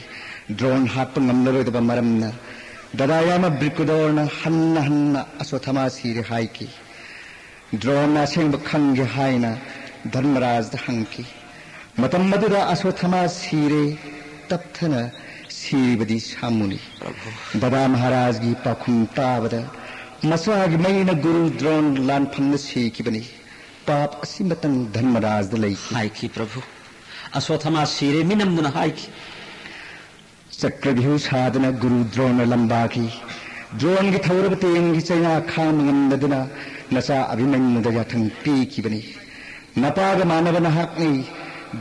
ꯗ꯭ꯔꯣꯟ ꯍꯥꯠꯄ ꯉꯝꯂꯔꯣꯏꯗꯕ ꯃꯔꯝꯅ ꯗꯗꯥꯌꯥꯃ ꯕ꯭ꯔꯤꯀꯨꯗꯣꯔꯅ ꯍꯟꯅ ꯍꯟꯅ ꯑꯁꯣꯊꯃꯥ ꯁꯤꯔꯦ ꯍꯥꯏꯈꯤ꯫ ꯗ꯭ꯔꯣꯟꯅ ꯑꯁꯦꯡꯕ ꯈꯪꯒꯦ ꯍꯥꯏꯅ ꯙꯔꯃꯔꯥꯖꯗ ꯍꯪꯈꯤ꯫ ꯃꯇꯝ ꯑꯗꯨꯗ ꯑꯁꯣꯊꯃꯥ ꯁꯤꯔꯦ, ꯇꯞꯊꯅ ꯁꯤꯔꯤꯕꯗꯤ ꯁꯥꯃꯨꯅꯤ꯫ ꯄ꯭ꯔꯚꯨ꯫ ꯗꯗꯥ ꯃꯍꯥꯔꯥꯖꯒꯤ ꯄꯥꯎꯈꯨꯝ ꯇꯥꯕꯗ ꯃꯆꯥꯒꯤ ꯃꯩꯅ ꯒꯨꯔꯨ ꯗ꯭ꯔꯣꯟ ꯂꯥꯟꯐꯝꯗ ꯁꯤꯈꯤꯕꯅꯤ꯫ ꯄꯥꯞ ꯑꯁꯤꯃꯇꯪ ꯙꯔꯃꯔꯥꯖꯗ ꯂꯩꯈꯤ꯫ ꯍꯥꯏꯈꯤ ꯄ꯭ꯔꯚꯨ꯫ ꯑꯁꯣꯊꯃꯥ ꯁꯤꯔꯦ ꯃꯤꯅꯝꯗꯨꯅ ꯍꯥꯏꯈꯤ꯫ ꯆꯀ꯭ꯔꯚ꯭ꯌꯨꯍ ꯁꯥꯗꯨꯅ ꯒꯨꯔꯨ ꯗ꯭ꯔꯣꯟꯅ ꯂꯝꯕꯥꯈꯤ꯫ ꯗ꯭ꯔꯣꯟꯒꯤ ꯊꯧꯔꯕ ꯇꯦꯡꯒꯤ ꯆꯩꯅꯥ ꯈꯥꯡꯕ ꯉꯝꯗꯗꯨꯅ ꯅꯆꯥ ꯑꯚꯤꯃꯟꯌꯨꯗ ꯌꯥꯊꯪ ꯄꯤꯈꯤꯕꯅꯤ꯫ ꯅꯄꯥꯒ ꯃꯥꯟꯅꯕ ꯅꯍꯥꯛꯅꯤ꯫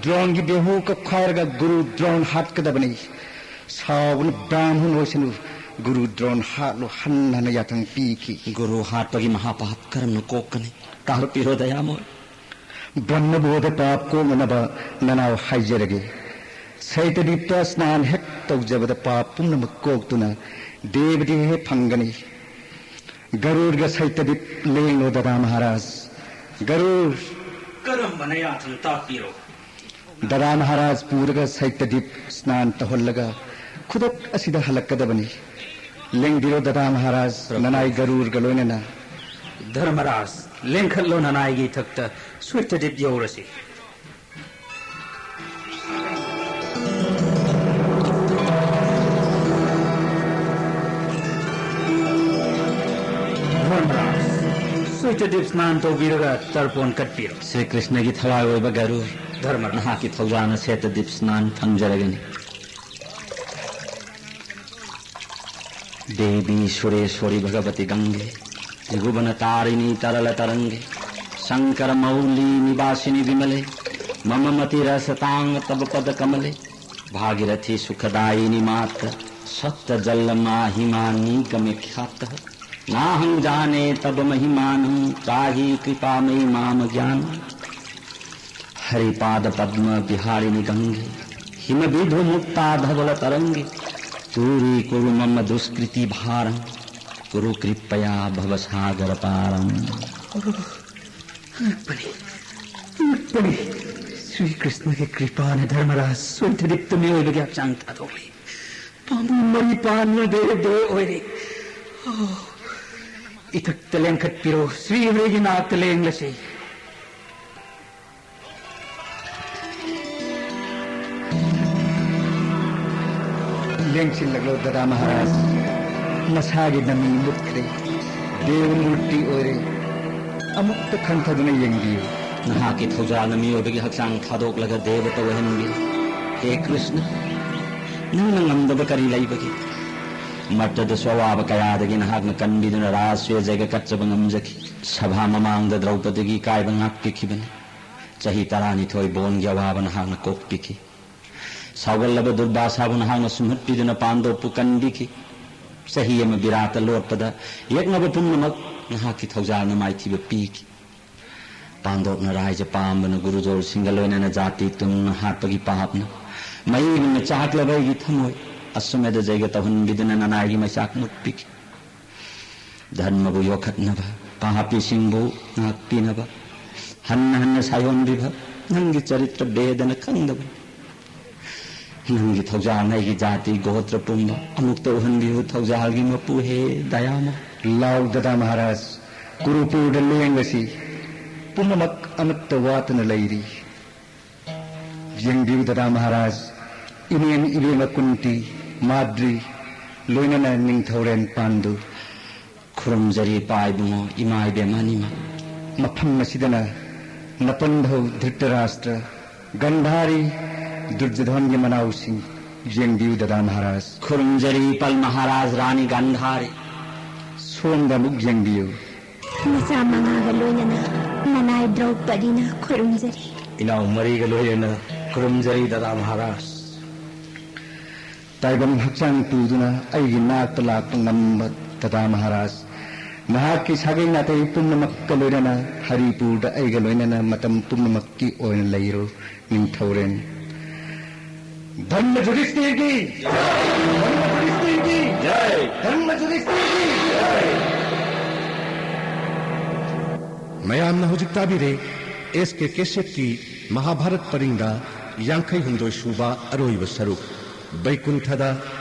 ꯗ꯭ꯔꯣꯟꯒꯤ ꯕꯦꯍꯨ ꯀꯛꯈꯥꯏꯔꯒ ꯒꯨꯔꯨ ꯗ꯭ꯔꯣꯟ ꯍꯥꯠꯀꯗꯕꯅꯤ꯫ ꯁꯥꯎꯒꯅꯨ ꯕ꯭ꯔꯥꯍꯃꯟ ꯑꯣꯏꯁꯅꯨ꯫ ꯒꯨꯔꯨ ꯗ꯭ꯔꯣꯟ ꯍꯥꯠꯂꯨ ꯍꯟꯅ ꯍꯟꯅ ꯌꯥꯊꯪ ꯄꯤꯈꯤ꯫ ꯒꯨꯔꯨ ꯍꯥꯠꯄꯒꯤ ꯃꯍꯥꯄꯥꯞ ꯀꯔꯝꯅ ꯀꯣꯛꯀꯅꯤ? ꯇꯥꯛꯄꯤꯔꯣ ꯗꯌꯥꯃꯣꯏ꯫ ꯕ꯭ꯔꯍ꯭ꯃꯕꯣꯙ ꯄꯥꯞ ꯀꯣꯛꯅꯅꯕ ꯅꯅꯥꯎ ꯍꯥꯏꯖꯔꯒꯦ꯫ ꯁꯩꯇꯗꯤꯞꯇ ꯁ꯭ꯅꯥꯟ ꯍꯦꯛ ꯇꯧꯖꯕꯗ ꯄꯥꯞ ꯄꯨꯝꯅꯃꯛ ꯀꯣꯛꯇꯨꯅ ꯗꯦꯕꯗꯤ ꯍꯦꯛ ꯐꯪꯒꯅꯤ꯫ ꯒꯔꯨꯔꯒ ꯁꯩꯇꯗꯤꯞ ꯂꯦꯡꯂꯣ ꯗꯗꯥ ꯃꯍꯥꯔꯥꯖ꯫ ꯒꯔꯨꯔ꯫ ꯀꯔꯝꯕꯅ ꯌꯥꯊꯪ ꯇꯥꯛꯄꯤꯔꯣ? ꯗꯗꯥ ꯃꯍꯥꯔꯥꯖ ꯄꯨꯔꯒ ꯁꯩꯇꯗꯤꯞ ꯁ꯭ꯅꯥꯟ ꯇꯧꯍꯜꯂꯒ ꯈꯨꯗꯛ ꯑꯁꯤꯗ ꯍꯜꯂꯛꯀꯗꯕꯅꯤ꯫ ꯂꯦꯡꯕꯤꯔꯣ ꯗꯗꯥ ꯃꯍꯥꯔꯥꯖ, ꯄ꯭ꯔꯚꯨ꯫ ꯅꯅꯥꯏ ꯒꯔꯨꯔꯒ ꯂꯣꯏꯅꯅ꯫ ꯙꯔꯃꯔꯥꯖ, ꯂꯦꯡꯈꯠꯂꯣ ꯅꯅꯥꯏꯒꯤ ꯏꯊꯛꯇ ꯁ꯭ꯋꯦꯇꯗꯤꯞ ꯌꯧꯔꯁꯤ꯫ ꯙꯔꯃꯔꯥꯖ, ꯁ꯭ꯋꯦꯇꯗꯤꯞ ꯁ꯭ꯅꯥꯟ ꯇꯧꯕꯤꯔꯒ ꯇꯔꯄꯣꯟ ꯀꯠꯄꯤꯔꯣ꯫ ꯁ꯭ꯔꯤ ꯀ꯭ꯔꯤꯁꯅꯒꯤ ꯊꯋꯥꯏ ꯑꯣꯏꯕ ꯒꯔꯨꯔ, ꯙꯔꯃꯔꯥꯖ꯫ ꯅꯍꯥꯛꯀꯤ ꯊꯧꯖꯥꯜꯅ ꯁ꯭ꯋꯦꯇꯗꯤꯞ ꯁ꯭ꯅꯥꯟ ꯐꯪꯖꯔꯒꯅꯤ꯫ ꯗꯦꯕꯤ ꯁꯨꯔꯦꯁ꯭ꯋꯔꯤ ꯚꯒꯕꯇꯤ ꯒꯪꯒꯦ, त्रिभुवन तारिणी तरल तरंगे, शंकर मौली निवासिनी विमले, मम मतिरसतां तव पद कमले। भागीरथी सुखदायिनी मात्र, सत्य जल माहिमा नीक में ख्यात। नाहं जाने तब महिमानं, त्राहि कृपा मयि माम ज्ञान। हरिपाद पद्म विहारिणी गंगे, हिम विधु मुक्ता धवल तरंगे। दूरी कुरु मम दुष्कृति भारं, कुरु कृपया भव सागर पारं। ꯉꯛꯄꯅꯤ, ꯉꯛꯄꯅꯤ꯫ ꯁ꯭ꯔꯤ ꯀ꯭ꯔꯤꯁꯅꯒꯤ ꯀ꯭ꯔꯤꯄꯥꯅ ꯙꯔꯃꯔꯥꯖ ꯁ꯭ꯋꯦꯇꯗꯤꯞꯇ ꯃꯤꯑꯣꯏꯕꯒꯤ ꯍꯛꯆꯥꯡ ꯊꯥꯗꯣꯛꯂꯤ꯫ ꯄꯥꯝꯕꯣꯝ ꯃꯔꯤ ꯄꯥꯟꯗꯨꯅ ꯗꯦꯕ ꯗꯦꯕ ꯑꯣꯏꯔꯤ꯫ ꯑꯣ, ꯏꯊꯛꯇ ꯂꯦꯡꯈꯠꯄꯤꯔꯣ, ꯁ꯭ꯔꯤ ꯍꯔꯤꯒꯤ ꯅꯥꯛꯇ ꯂꯦꯡꯂꯁꯤ꯫ ꯂꯦꯡꯁꯤꯜꯂꯛꯂꯣ ꯗꯗꯥ ꯃꯍꯥꯔꯥꯖ꯫ ꯃꯁꯥꯒꯤ ꯅꯃꯤ ꯃꯨꯠꯈ꯭ꯔꯦ꯫ ꯗꯦꯕ ꯃꯨꯔꯇꯤ ꯑꯣꯏꯔꯦ꯫ ꯑꯃꯨꯛꯇ ꯈꯟꯊꯗꯨꯅ ꯌꯦꯡꯕꯤꯌꯨ꯫ ꯅꯍꯥꯛꯀꯤ ꯊꯧꯖꯥꯜꯅ ꯃꯤꯑꯣꯏꯕꯒꯤ ꯍꯛꯆꯥꯡ ꯊꯥꯗꯣꯛꯂꯒ ꯗꯦꯕꯇ ꯑꯣꯏꯍꯟꯕꯤꯌꯨ꯫ ꯍꯦ ꯀ꯭ꯔꯤꯁꯅ, ꯅꯪꯅ ꯉꯝꯗꯕ ꯀꯔꯤ ꯂꯩꯕꯒꯦ? ꯃꯔꯇꯗꯁꯨ ꯑꯋꯥꯕ ꯀꯌꯥꯗꯒꯤ ꯅꯍꯥꯛꯅ ꯀꯟꯕꯤꯗꯨꯅ ꯔꯥꯖꯁꯨ ꯖꯩꯒ ꯀꯠꯆꯕ ꯉꯝꯖꯈꯤ꯫ ꯁꯚꯥ ꯃꯃꯥꯡꯗ ꯗ꯭ꯔꯧꯄꯗꯒꯤ ꯏꯀꯥꯏꯕ ꯉꯥꯛꯄꯤꯈꯤꯕꯅꯤ꯫ ꯆꯍꯤ ꯇꯔꯥꯅꯤꯊꯣꯏ ꯕꯣꯟꯒꯤ ꯑꯋꯥꯕ ꯅꯍꯥꯛꯅ ꯀꯣꯛꯄꯤꯈꯤ꯫ ꯁꯥꯎꯒꯜꯂꯕ ꯗꯨꯔꯕꯥꯁꯥꯕꯨ ꯅꯍꯥꯛꯅ ꯁꯨꯝꯍꯠꯄꯤꯗꯨꯅ ꯄꯥꯟꯗꯣꯞꯄꯨ ꯀꯟꯕꯤꯈꯤ꯫ ꯆꯍꯤ ꯑꯃ ꯕꯤꯔꯥꯠꯇ ꯂꯣꯠꯄꯗ ꯌꯦꯛꯅꯕ ꯄꯨꯝꯅꯃꯛ ꯅꯍꯥꯛꯀꯤ ꯊꯧꯖꯥꯜꯅ ꯃꯥꯏꯊꯤꯕ ꯄꯤꯈꯤ꯫ ꯄꯥꯟꯗꯣꯞꯅ ꯔꯥꯏꯖ ꯄꯥꯝꯕꯅ ꯒꯨꯔꯨꯖꯣꯔꯁꯤꯡꯒ ꯂꯣꯏꯅꯅ ꯖꯥꯇꯤ ꯇꯨꯡꯅ ꯍꯥꯠꯄꯒꯤ ꯄꯥꯞꯅ ꯃꯩ ꯏꯕꯨꯡꯅ ꯆꯥꯛꯂꯕ ꯑꯩꯒꯤ ꯊꯃꯣꯏ ꯑꯁꯨꯃꯦꯗ ꯖꯩꯒ ꯇꯧꯍꯟꯕꯤꯗꯨꯅ ꯅꯅꯥꯏꯒꯤ ꯃꯩꯆꯥꯛ ꯃꯨꯠꯄꯤꯈꯤ꯫ ꯙꯔꯃꯕꯨ ꯌꯣꯛꯈꯠꯅꯕ, ꯄꯥꯄꯤꯁꯤꯡꯕꯨ ꯉꯥꯛꯄꯤꯅꯕ, ꯍꯟꯅ ꯍꯟꯅ ꯁꯥꯌꯣꯟꯕꯤꯕ ꯅꯪꯒꯤ ꯆꯔꯤꯇ꯭ꯔ ꯕꯦꯗꯅ ꯈꯪꯗꯕꯅꯤ꯫ ꯅꯪꯒꯤ ꯊꯧꯖꯥꯜꯅ ꯑꯩꯒꯤ ꯖꯥꯇꯤ ꯒꯣꯇ꯭ꯔ ꯄꯨꯝꯕ ꯑꯃꯨꯛꯇ ꯎꯍꯟꯕꯤꯌꯨ, ꯊꯧꯖꯥꯜꯒꯤ ꯃꯄꯨ ꯍꯦ ꯗꯌꯥꯃ꯫ ꯂꯥꯎ ꯗꯗꯥ ꯃꯍꯥꯔꯥꯖ, ꯀꯨꯔꯨꯄꯨꯔꯗ ꯂꯦꯡꯂꯁꯤ꯫ ꯄꯨꯝꯅꯃꯛ ꯑꯃꯠꯇ ꯋꯥꯠꯇꯅ ꯂꯩꯔꯤ꯫ ꯌꯦꯡꯕꯤꯌꯨ ꯗꯗꯥ ꯃꯍꯥꯔꯥꯖ, ꯏꯅꯦꯝ ꯏꯕꯦꯝꯃ ꯀꯨꯟꯇꯤ, ꯃꯥꯗ꯭ꯔꯤ, ꯂꯣꯏꯅꯅ ꯅꯤꯡꯊꯧꯔꯦꯟ ꯄꯥꯟꯗꯨ꯫ ꯈꯨꯔꯨꯝꯖꯔꯤ ꯏꯄꯥ ꯏꯕꯨꯡꯉꯣ, ꯏꯃꯥ ꯏꯕꯦꯝꯃ ꯑꯅꯤꯃꯛ꯫ ꯃꯐꯝ ꯑꯁꯤꯗꯅ ꯅꯄꯟꯙꯧ ꯙ꯭ꯔꯤꯇꯔꯥꯁꯇ꯭ꯔ, ꯒꯟꯙꯥꯔꯤ, ꯗꯨꯔꯖꯣꯙꯟꯒꯤ ꯃꯅꯥꯎꯁꯤꯡ, ꯌꯦꯡꯕꯤꯌꯨ ꯗꯗꯥ ꯃꯍꯥꯔꯥꯖ꯫ ꯈꯨꯔꯨꯝꯖꯔꯤ ꯏꯄꯜ ꯃꯍꯥꯔꯥꯖ, ꯔꯥꯅꯤ ꯒꯟꯙꯥꯔꯤ꯫ ꯁꯣꯝꯗ ꯑꯃꯨꯛ ꯌꯦꯡꯕꯤꯌꯨ꯫ ꯃꯆꯥ ꯃꯉꯥꯒ ꯂꯣꯏꯅꯅ ꯃꯅꯥꯏ ꯗ꯭ꯔꯧꯄꯗꯤꯅ ꯈꯨꯔꯨꯝꯖꯔꯤ꯫ ꯏꯅꯥꯎ ꯃꯔꯤꯒ ꯂꯣꯏꯅꯅ ꯈꯨꯔꯨꯝꯖꯔꯤ ꯗꯗꯥ ꯃꯍꯥꯔꯥꯖ꯫ ꯇꯥꯏꯕꯪ ꯍꯛꯆꯥꯡ ꯄꯨꯗꯨꯅ ꯑꯩꯒꯤ ꯅꯥꯛꯇ ꯂꯥꯛꯄ ꯉꯝꯕ ꯗꯗꯥ ꯃꯍꯥꯔꯥꯖ, ꯅꯍꯥꯛꯀꯤ ꯁꯥꯒꯩ ꯅꯥꯇꯩ ꯄꯨꯝꯅꯃꯛꯀ ꯂꯣꯏꯅꯅ ꯍꯔꯤꯄꯨꯔꯗ ꯑꯩꯒ ꯂꯣꯏꯅꯅ ꯃꯇꯝ ꯄꯨꯝꯅꯃꯛꯀꯤ ꯑꯣꯏꯅ ꯂꯩꯔꯨ꯫ ꯅꯤꯡꯊꯧꯔꯦꯜ ꯙꯔꯃ ꯖꯨꯗꯤꯁꯇꯤꯔꯒꯤ ꯙꯔꯃ ꯖꯨꯗꯤꯁꯇꯤꯔꯒꯤ ꯙꯔꯃ ꯖꯨꯗꯤꯁꯇꯤꯔꯒꯤ ꯃꯌꯥꯝꯅ ꯍꯧꯖꯤꯛ ꯇꯥꯕꯤꯔꯦ ꯑꯦꯁ ꯀꯦ ꯀꯦꯁꯦꯠꯀꯤ ꯃꯍꯥꯚꯥꯔꯠ ꯄꯔꯤꯡꯗ ꯌꯥꯡꯈꯩ ꯍꯨꯝꯗꯣꯏ ꯁꯨꯕ ꯑꯔꯣꯏꯕ ꯁꯔꯨꯛ, ꯕꯩꯀꯨꯟꯊꯗ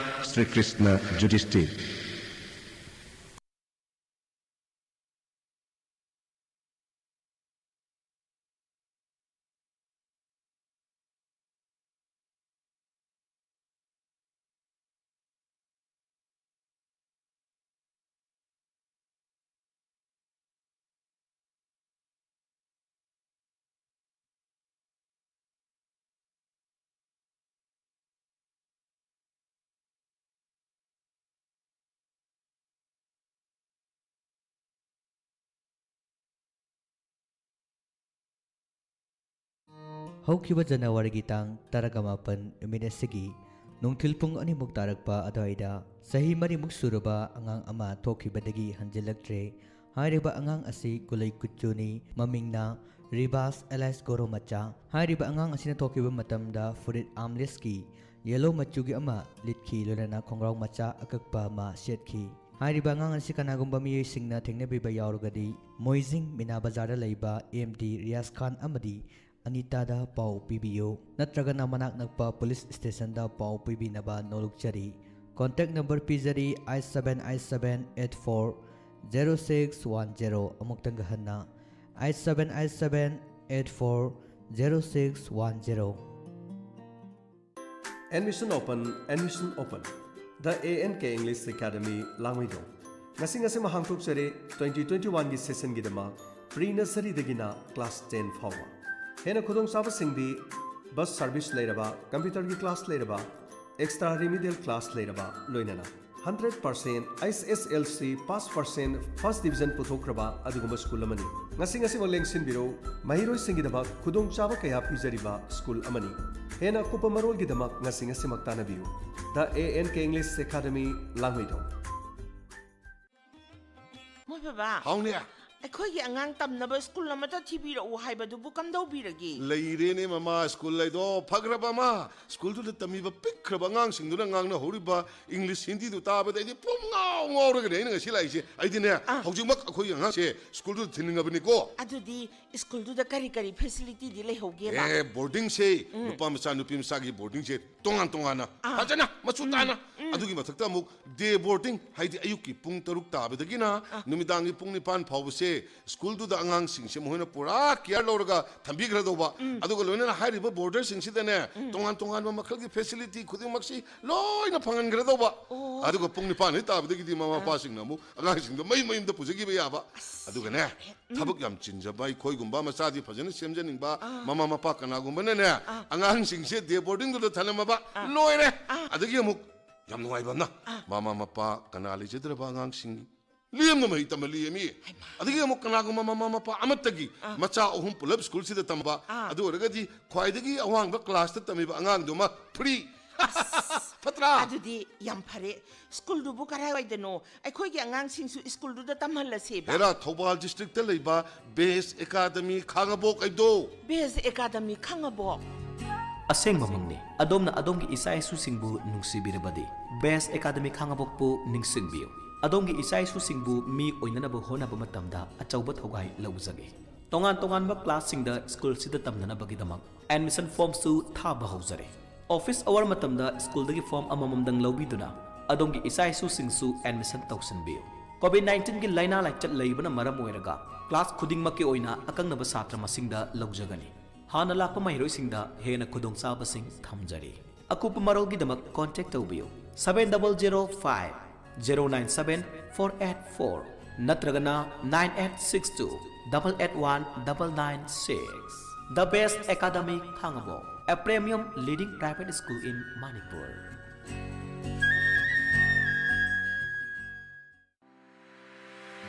ꯁ꯭ꯔꯤ ꯀ꯭ꯔꯤꯁꯅ ꯖꯨꯗꯤꯁꯇꯤꯔ꯫ ꯍꯧꯈꯤꯕ ꯖꯅꯋꯥꯔꯤꯒꯤ ꯇꯥꯡ ꯇꯔꯥꯃꯥꯄꯟ ꯅꯨꯃꯤꯠ ꯑꯁꯤꯒꯤ ꯅꯨꯡꯊꯤꯜ ꯄꯨꯡ ꯑꯅꯤꯃꯨꯛ ꯇꯥꯔꯛꯄ ꯑꯗꯨꯋꯥꯏꯗ ꯆꯍꯤ ꯃꯔꯤꯃꯨꯛ ꯁꯨꯔꯕ ꯑꯉꯥꯡ ꯑꯃ ꯊꯣꯛꯈꯤꯕꯗꯒꯤ ꯍꯟꯖꯤꯜꯂꯛꯇ꯭ꯔꯦ꯫ ꯍꯥꯏꯔꯤꯕ ꯑꯉꯥꯡ ꯑꯁꯤ ꯀꯨꯂꯩ ꯀꯨꯆꯨꯅꯤ, ꯃꯃꯤꯡꯅ ꯔꯤꯕꯥꯁ ꯑꯦꯂꯥꯏꯁ ꯒꯣꯔꯣꯃꯆꯥ꯫ ꯍꯥꯏꯔꯤꯕ ꯑꯉꯥꯡ ꯑꯁꯤꯅ ꯊꯣꯛꯈꯤꯕ ꯃꯇꯝꯗ ꯐꯨꯔꯤꯠ ꯑꯥꯝꯂꯦꯁꯀꯤ ꯌꯦꯂꯣ ꯃꯆꯨꯒꯤ ꯑꯃ ꯂꯤꯠꯈꯤ, ꯂꯣꯏꯅꯅ ꯈꯣꯡꯒ꯭ꯔꯥꯎ ꯃꯆꯥ ꯑꯀꯛꯄ ꯑꯃ ꯁꯦꯠꯈꯤ꯫ ꯍꯥꯏꯔꯤꯕ ꯑꯉꯥꯡ ꯑꯁꯤ ꯀꯅꯥꯒꯨꯝꯕ ꯃꯤꯑꯣꯏꯁꯤꯡꯅ ꯊꯦꯡꯅꯕꯤꯕ ꯌꯥꯎꯔꯒꯗꯤ, ꯃꯣꯏꯖꯤꯡ ꯃꯤꯅꯥ ꯕꯖꯥꯔꯗ ꯂꯩꯕ ꯑꯦꯝ ꯗꯤ ꯔꯤꯌꯥꯖ ꯈꯥꯟ ꯑꯃꯗꯤ ꯑꯅꯤꯇꯥꯗ ꯄꯥꯎ ꯄꯤꯕꯤꯌꯨ, ꯅꯠꯇ꯭ꯔꯒꯅ ꯃꯅꯥꯛ ꯅꯛꯄ ꯄꯨꯂꯤꯁ ꯁ꯭ꯇꯦꯁꯟꯗ ꯄꯥꯎ ꯄꯤꯕꯤꯅꯕ ꯅꯣꯜꯂꯨꯛꯆꯔꯤ꯫ ꯀꯣꯟꯇꯦꯛ ꯅꯝꯕꯔ ꯄꯤꯖꯔꯤ, eight seven eight seven eight four zero six one zero. ꯑꯃꯨꯛꯇꯪꯒ ꯍꯟꯅ, eight seven eight seven eight four zero six one zero. Admission open, admission open. The A N K English Academy, ꯂꯥꯡꯃꯩꯗꯣꯡ꯫ ꯉꯁꯤ ꯉꯁꯤꯃ ꯍꯥꯡꯗꯣꯛꯆꯔꯦ twenty twenty-one ꯒꯤ session ꯒꯤꯗꯃꯛ pre nursery ꯗꯒꯤꯅ class ten ꯐꯥꯎꯕ꯫ ꯍꯦꯟꯅ ꯈꯨꯗꯣꯡꯆꯥꯕꯁꯤꯡꯗꯤ bus service ꯂꯩꯔꯕ, computer ꯒꯤ class ꯂꯩꯔꯕ, extra remedial class ꯂꯩꯔꯕ ꯂꯣꯏꯅꯅ꯫ Hundred percent H S L C pass percent first division ꯄꯨꯊꯣꯛꯈ꯭ꯔꯕ ꯑꯗꯨꯒꯨꯝꯕ ꯁ꯭ꯀꯨꯜ ꯑꯃꯅꯤ꯫ ꯉꯁꯤ ꯉꯁꯤꯃꯛ ꯂꯦꯡꯁꯤꯟꯕꯤꯔꯧ, ꯃꯍꯩꯔꯣꯏꯁꯤꯡꯒꯤꯗꯃꯛ ꯈꯨꯗꯣꯡꯆꯥꯕ ꯀꯌꯥ ꯄꯤꯖꯔꯤꯕ ꯁ꯭ꯀꯨꯜ ꯑꯃꯅꯤ꯫ ꯍꯦꯟꯅ ꯑꯀꯨꯞꯄ ꯃꯔꯣꯜꯒꯤꯗꯃꯛ ꯉꯁꯤ ꯉꯁꯤꯃꯛ ꯇꯥꯟꯅꯕꯤꯌꯨ꯫ The A N K English Academy, ꯂꯥꯡꯃꯩꯗꯣꯡ꯫ ꯃꯣꯏ ꯕꯕꯥ, ꯍꯥꯎꯅꯦ꯫ ꯑꯩꯈꯣꯏꯒꯤ ꯑꯉꯥꯡ ꯇꯝꯅꯕ ꯁ꯭ꯀꯨꯜ ꯑꯃꯇ ꯊꯤꯕꯤꯔꯛꯎ ꯍꯥꯏꯕꯗꯨꯕꯨ ꯀꯝꯗꯧꯕꯤꯔꯒꯦ? ꯂꯩꯔꯦꯅꯦ ꯃꯃꯥ, ꯁ꯭ꯀꯨꯜ ꯍꯥꯏꯗꯣ ꯐꯈ꯭ꯔꯕ ꯑꯃ꯫ ꯁ꯭ꯀꯨꯜꯗꯨꯗ ꯇꯝꯃꯤꯕ ꯄꯤꯛꯈ꯭ꯔꯕ ꯑꯉꯥꯡꯁꯤꯡꯗꯨꯅ ꯉꯥꯡꯅꯍꯧꯔꯤꯕ ꯏꯪꯂꯤꯁ ꯍꯤꯟꯗꯤꯗꯨ ꯇꯥꯕꯗ ꯑꯩꯗꯤ ꯄꯨꯝ ꯉꯥꯎ ꯉꯥꯎꯔꯒꯅꯦ ꯑꯩꯅ ꯉꯁꯤ ꯂꯥꯛꯏꯁꯦ꯫ ꯑꯩꯗꯤꯅꯦ, ꯍꯧꯖꯤꯛꯃꯛ ꯑꯩꯈꯣꯏꯒꯤ ꯑꯉꯥꯡꯁꯦ ꯁ꯭ꯀꯨꯜꯗꯨꯗ ꯊꯤꯟꯅꯤꯡꯉꯕꯅꯤꯀꯣ꯫ ꯑꯗꯨꯗꯤ ꯁ꯭ꯀꯨꯜꯗꯨꯗ ꯀꯔꯤ ꯀꯔꯤ ꯐꯦꯁꯤꯂꯤꯇꯤꯗꯤ ꯂꯩꯍꯧꯒꯦꯕ? ꯑꯦ, ꯕꯣꯔꯗꯤꯡꯁꯦ ꯅꯨꯄꯥ ꯃꯆꯥ ꯅꯨꯄꯤ ꯃꯆꯥꯒꯤ ꯕꯣꯔꯗꯤꯡꯁꯦ ꯇꯣꯉꯥꯟ ꯇꯣꯉꯥꯟꯅ ꯐꯖꯅ ꯃꯆꯨ ꯇꯥꯅ, ꯑꯗꯨꯒꯤ ꯃꯊꯛꯇ ꯑꯃꯨꯛ ꯗꯦ ꯕꯣꯔꯗꯤꯡ, ꯍꯥꯏꯗꯤ ꯑꯌꯨꯛꯀꯤ ꯄꯨꯡ ꯇꯔꯨꯛ ꯇꯥꯕꯗꯒꯤꯅ ꯅꯨꯃꯤꯗꯥꯡꯒꯤ ꯄꯨꯡ ꯅꯤꯄꯥꯟ ꯐꯥꯎꯕꯁꯦ ꯁ꯭ꯀꯨꯜꯗꯨꯗ ꯑꯉꯥꯡꯁꯤꯡꯁꯦ ꯃꯈꯣꯏꯅ ꯄꯨꯔꯥ ꯀꯤꯌꯔ ꯂꯧꯔꯒ ꯊꯝꯕꯤꯈ꯭ꯔꯗꯧꯕ꯫ ꯑꯗꯨꯒ ꯂꯣꯏꯅꯅ ꯍꯥꯏꯔꯤꯕ ꯕꯣꯔꯗꯔꯁꯤꯡꯁꯤꯗꯅꯦ ꯇꯣꯉꯥꯟ ꯇꯣꯉꯥꯟꯕ ꯃꯈꯜꯒꯤ ꯐꯦꯁꯤꯂꯤꯇꯤ ꯈꯨꯗꯤꯡꯃꯛꯁꯤ ꯂꯣꯏꯅ ꯐꯪꯍꯟꯈ꯭ꯔꯗꯧꯕ꯫ ꯑꯗꯨꯒ ꯄꯨꯡ ꯅꯤꯄꯥꯟ ꯍꯦꯛ ꯇꯥꯕꯗꯒꯤꯗꯤ ꯃꯃꯥ ꯃꯄꯥꯁꯤꯡꯅ ꯑꯃꯨꯛ ꯑꯉꯥꯡꯁꯤꯡꯗꯣ ꯃꯌꯨꯝ ꯃꯌꯨꯝꯗ ꯄꯨꯖꯈꯤꯕ ꯌꯥꯕ꯫ ꯑꯗꯨꯒꯅꯦ, ꯊꯕꯛ ꯌꯥꯝ ꯆꯤꯟꯖꯕ ꯑꯩꯈꯣꯏꯒꯨꯝꯕ, ꯃꯆꯥꯗꯤ ꯐꯖꯅ ꯁꯦꯝꯖꯅꯤꯡꯕ ꯃꯃꯥ ꯃꯄꯥ ꯀꯅꯥꯒꯨꯝꯕꯅꯅꯦ, ꯑꯉꯥꯡꯁꯤꯡꯁꯦ ꯗꯦ ꯕꯣꯔꯗꯤꯡꯗꯨꯗ ꯊꯅꯝꯃꯕ, ꯂꯣꯏꯔꯦ꯫ ꯑꯗꯒꯤ ꯑꯃꯨꯛ ꯌꯥꯝ ꯅꯨꯡꯉꯥꯏꯕ ꯑꯃꯅ, ꯃꯃꯥ ꯃꯄꯥ ꯀꯅꯥ ꯂꯩꯖꯗ꯭ꯔꯕ ꯑꯉꯥꯡꯁꯤꯡ ꯂꯦꯝꯅ ꯃꯍꯩ ꯇꯝꯍꯜꯂꯤ ꯃꯤ꯫ ꯑꯗꯒꯤ ꯑꯃꯨꯛ ꯀꯅꯥꯒꯨꯝꯕ ꯃꯃꯥ ꯃꯄꯥ ꯑꯃꯠꯇꯒꯤ ꯃꯆꯥ ꯑꯍꯨꯝ ꯄꯨꯂꯞ ꯁ꯭ꯀꯨꯜꯁꯤꯗ ꯇꯝꯕ, ꯑꯗꯨ ꯑꯣꯏꯔꯒꯗꯤ ꯈ꯭ꯋꯥꯏꯗꯒꯤ ꯑꯋꯥꯡꯕ ꯀ꯭ꯂꯥꯁꯇ ꯇꯝꯃꯤꯕ ꯑꯉꯥꯡꯗꯨꯃ ꯐ꯭ꯔꯤ꯫ ꯐꯠꯇ꯭ꯔꯥ? ꯑꯗꯨꯗꯤ ꯌꯥꯝ ꯐꯔꯦ꯫ ꯁ꯭ꯀꯨꯜꯗꯨꯕꯨ ꯀꯔꯥꯏꯋꯥꯏꯗꯅꯣ? ꯑꯩꯈꯣꯏꯒꯤ ꯑꯉꯥꯡꯁꯤꯡꯁꯨ ꯁ꯭ꯀꯨꯜꯗꯨꯗ ꯇꯝꯍꯜꯂꯁꯦꯕ꯫ ꯍꯦꯔꯥ, ꯊꯧꯕꯥꯜ ꯗꯤꯁꯇ꯭ꯔꯤꯛꯇ ꯂꯩꯕ ꯕꯦꯁ ꯑꯦꯀꯥꯗꯃꯤ ꯈꯥꯉꯕꯣꯛ ꯍꯥꯏꯗꯣ꯫ ꯕꯦꯁ ꯑꯦꯀꯥꯗꯃꯤ ꯈꯥꯉꯕꯣꯛ꯫ ꯑꯁꯦꯡꯕꯃꯛꯅꯤ, ꯑꯗꯣꯝꯅ ꯑꯗꯣꯝꯒꯤ ꯏꯆꯥ ꯏꯁꯨꯁꯤꯡꯕꯨ ꯅꯨꯡꯁꯤꯕꯤꯔꯕꯗꯤ ꯕꯦꯁ ꯑꯦꯀꯥꯗꯃꯤ ꯈꯥꯉꯕꯣꯛꯄꯨ ꯅꯤꯡꯁꯤꯡꯕꯤꯌꯨ꯫ ꯑꯗꯣꯝꯒꯤ ꯏꯆꯥ ꯏꯁꯨꯁꯤꯡꯕꯨ ꯃꯤ ꯑꯣꯏꯅꯅꯕ ꯍꯣꯠꯅꯕ ꯃꯇꯝꯗ ꯑꯆꯧꯕ ꯊꯧꯒꯥꯏ ꯂꯧꯖꯒꯦ꯫ ꯇꯣꯉꯥꯟ ꯇꯣꯉꯥꯟꯕ ꯀ꯭ꯂꯥꯁꯁꯤꯡꯗ ꯁ꯭ꯀꯨꯜꯁꯤꯗ ꯇꯝꯅꯅꯕꯒꯤꯗꯃꯛ ꯑꯦꯗꯃꯤꯁꯟ ꯐꯣꯔꯝꯁꯨ ꯊꯥꯕ ꯍꯧꯖꯔꯦ꯫ ꯑꯣꯐꯤꯁ ꯑꯋꯥꯔ ꯃꯇꯝꯗ ꯁ꯭ꯀꯨꯜꯗꯒꯤ ꯐꯣꯔꯝ ꯑꯃꯃꯝꯗꯪ ꯂꯧꯕꯤꯗꯨꯅ ꯑꯗꯣꯝꯒꯤ ꯏꯆꯥ ꯏꯁꯨꯁꯤꯡꯁꯨ ꯑꯦꯗꯃꯤꯁꯟ ꯇꯧꯁꯤꯟꯕꯤꯌꯨ꯫ ꯀꯣꯚꯤꯗ ꯅꯥꯏꯟꯇꯤꯟꯒꯤ ꯂꯥꯏꯅꯥ ꯂꯥꯏꯆꯠ ꯂꯩꯕꯅ ꯃꯔꯝ ꯑꯣꯏꯔꯒ ꯀ꯭ꯂꯥꯁ ꯈꯨꯗꯤꯡꯃꯛꯀꯤ ꯑꯣꯏꯅ ꯑꯀꯛꯅꯕ ꯁꯥꯇ꯭ꯔ ꯃꯁꯤꯡꯗ ꯂꯧꯖꯒꯅꯤ꯫ ꯍꯥꯟꯅ ꯂꯥꯛꯄ ꯃꯍꯩꯔꯣꯏꯁꯤꯡꯗ ꯍꯦꯟꯅ ꯈꯨꯗꯣꯡꯆꯥꯕꯁꯤꯡ ꯊꯝꯖꯔꯤ꯫ ꯑꯀꯨꯞꯄ ꯃꯔꯣꯜꯒꯤꯗꯃꯛ ꯀꯣꯟꯇꯦꯛ ꯇꯧꯕꯤꯌꯨ, seven double zero five zero nine seven four eight four ꯅꯠꯇ꯭ꯔꯒꯅ nine eight six two double eight one double nine six. The Best Academy, Khangabok, a premium leading private school in Manipur.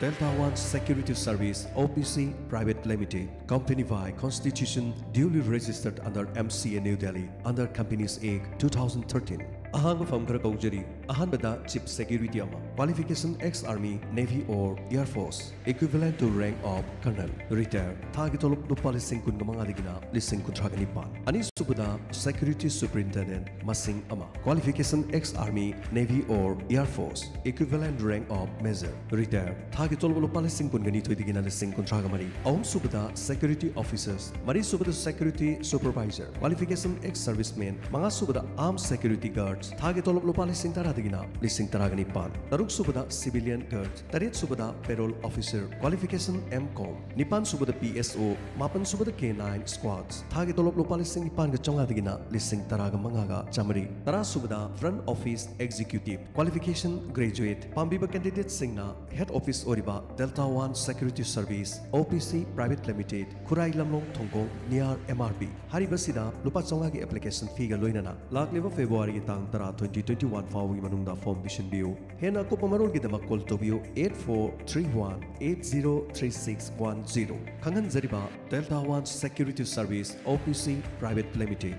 Delta One Security Service, O P C Private Limited, company by constitution, duly registered under M C A New Delhi, under Companies Act two thousand thirteen. ꯑꯍꯥꯡꯕ ꯐꯝ ꯈꯔ ꯀꯧꯖꯔꯤ꯫ ꯑꯍꯥꯟꯕꯗ Chief Security ꯑꯃ, qualification ex Army, Navy or Air Force, equivalent to rank of Colonel, retire, ꯊꯥꯒꯤ ꯇꯣꯂꯣꯞ ꯂꯨꯄꯥ ꯂꯤꯁꯤꯡ ꯀꯨꯟꯒ ꯃꯉꯥꯗꯒꯤꯅ ꯂꯤꯁꯤꯡ ꯀꯨꯟꯊ꯭ꯔꯥꯒ ꯅꯤꯄꯥꯟ꯫ ꯑꯅꯤꯁꯨꯕꯗ Security Superintendent, ꯃꯁꯤꯡ ꯑꯃ, qualification ex Army, Navy or Air Force, equivalent rank of Major, retire, ꯊꯥꯒꯤ ꯇꯣꯂꯣꯞ ꯂꯨꯄꯥ ꯂꯤꯁꯤꯡ ꯀꯨꯟꯒ ꯅꯤꯊꯣꯏꯗꯒꯤꯅ ꯂꯤꯁꯤꯡ ꯀꯨꯟꯊ꯭ꯔꯥꯒ ꯃꯔꯤ꯫ ꯑꯍꯨꯝꯁꯨꯕꯗ Security Officers, ꯃꯔꯤꯁꯨꯕꯗ Security Supervisor, qualification ex Serviceman, ꯃꯉꯥꯁꯨꯕꯗ Armed Security Guards, ꯊꯥꯒꯤ ꯇꯣꯂꯣꯞ ꯂꯨꯄꯥ ꯂꯤꯁꯤꯡ ꯇꯔꯥꯗꯒꯤꯅ ꯂꯤꯁꯤꯡ ꯇꯔꯥꯒ ꯅꯤꯄꯥꯟ꯫ ꯇꯔꯨꯛꯁꯨꯕꯗ Civilian Guards, ꯇꯔꯦꯠꯁꯨꯕꯗ Payroll Officer, qualification M Com, ꯅꯤꯄꯥꯟꯁꯨꯕꯗ P S O, ꯃꯥꯄꯟꯁꯨꯕꯗ K nine Squads, ꯊꯥꯒꯤ ꯇꯣꯂꯣꯞ ꯂꯨꯄꯥ ꯂꯤꯁꯤꯡ ꯅꯤꯄꯥꯟꯒ ꯆꯥꯝꯃꯉꯥꯗꯒꯤꯅ ꯂꯤꯁꯤꯡ ꯇꯔꯥꯒ ꯃꯉꯥꯒ ꯆꯥꯃꯔꯤ꯫ ꯇꯔꯥꯁꯨꯕꯗ Front Office Executive, qualification graduate, ꯄꯥꯝꯕꯤꯕ candidateꯁꯤꯡꯅ Head Office ꯑꯣꯏꯔꯤꯕ Delta One Security Service, O P C Private Limited, ꯈꯨꯔꯥꯏ ꯂꯝꯂꯣꯡ ꯊꯣꯡꯈꯣꯡ, near M R B꯫ ꯍꯥꯏꯔꯤꯕꯁꯤꯗ ꯂꯨꯄꯥ ꯆꯥꯝꯃꯉꯥꯒꯤ application feeꯒ ꯂꯣꯏꯅꯅ ꯂꯥꯛꯂꯤꯕ Februaryꯒꯤ ꯇꯥꯡ ꯇꯔꯥ, twenty twenty-one ꯐꯥꯎꯕꯒꯤ ꯃꯅꯨꯡꯗ form ꯄꯤꯁꯤꯟꯕꯤꯌꯨ꯫ ꯍꯦꯟꯅ ꯑꯀꯨꯞꯄ ꯃꯔꯣꯜꯒꯤꯗꯃꯛ call ꯇꯧꯕꯤꯌꯨ eight four three one eight zero three six one zero꯫ ꯈꯪꯍꯟꯖꯔꯤꯕ Delta One Security Service, O P C Private Limited꯫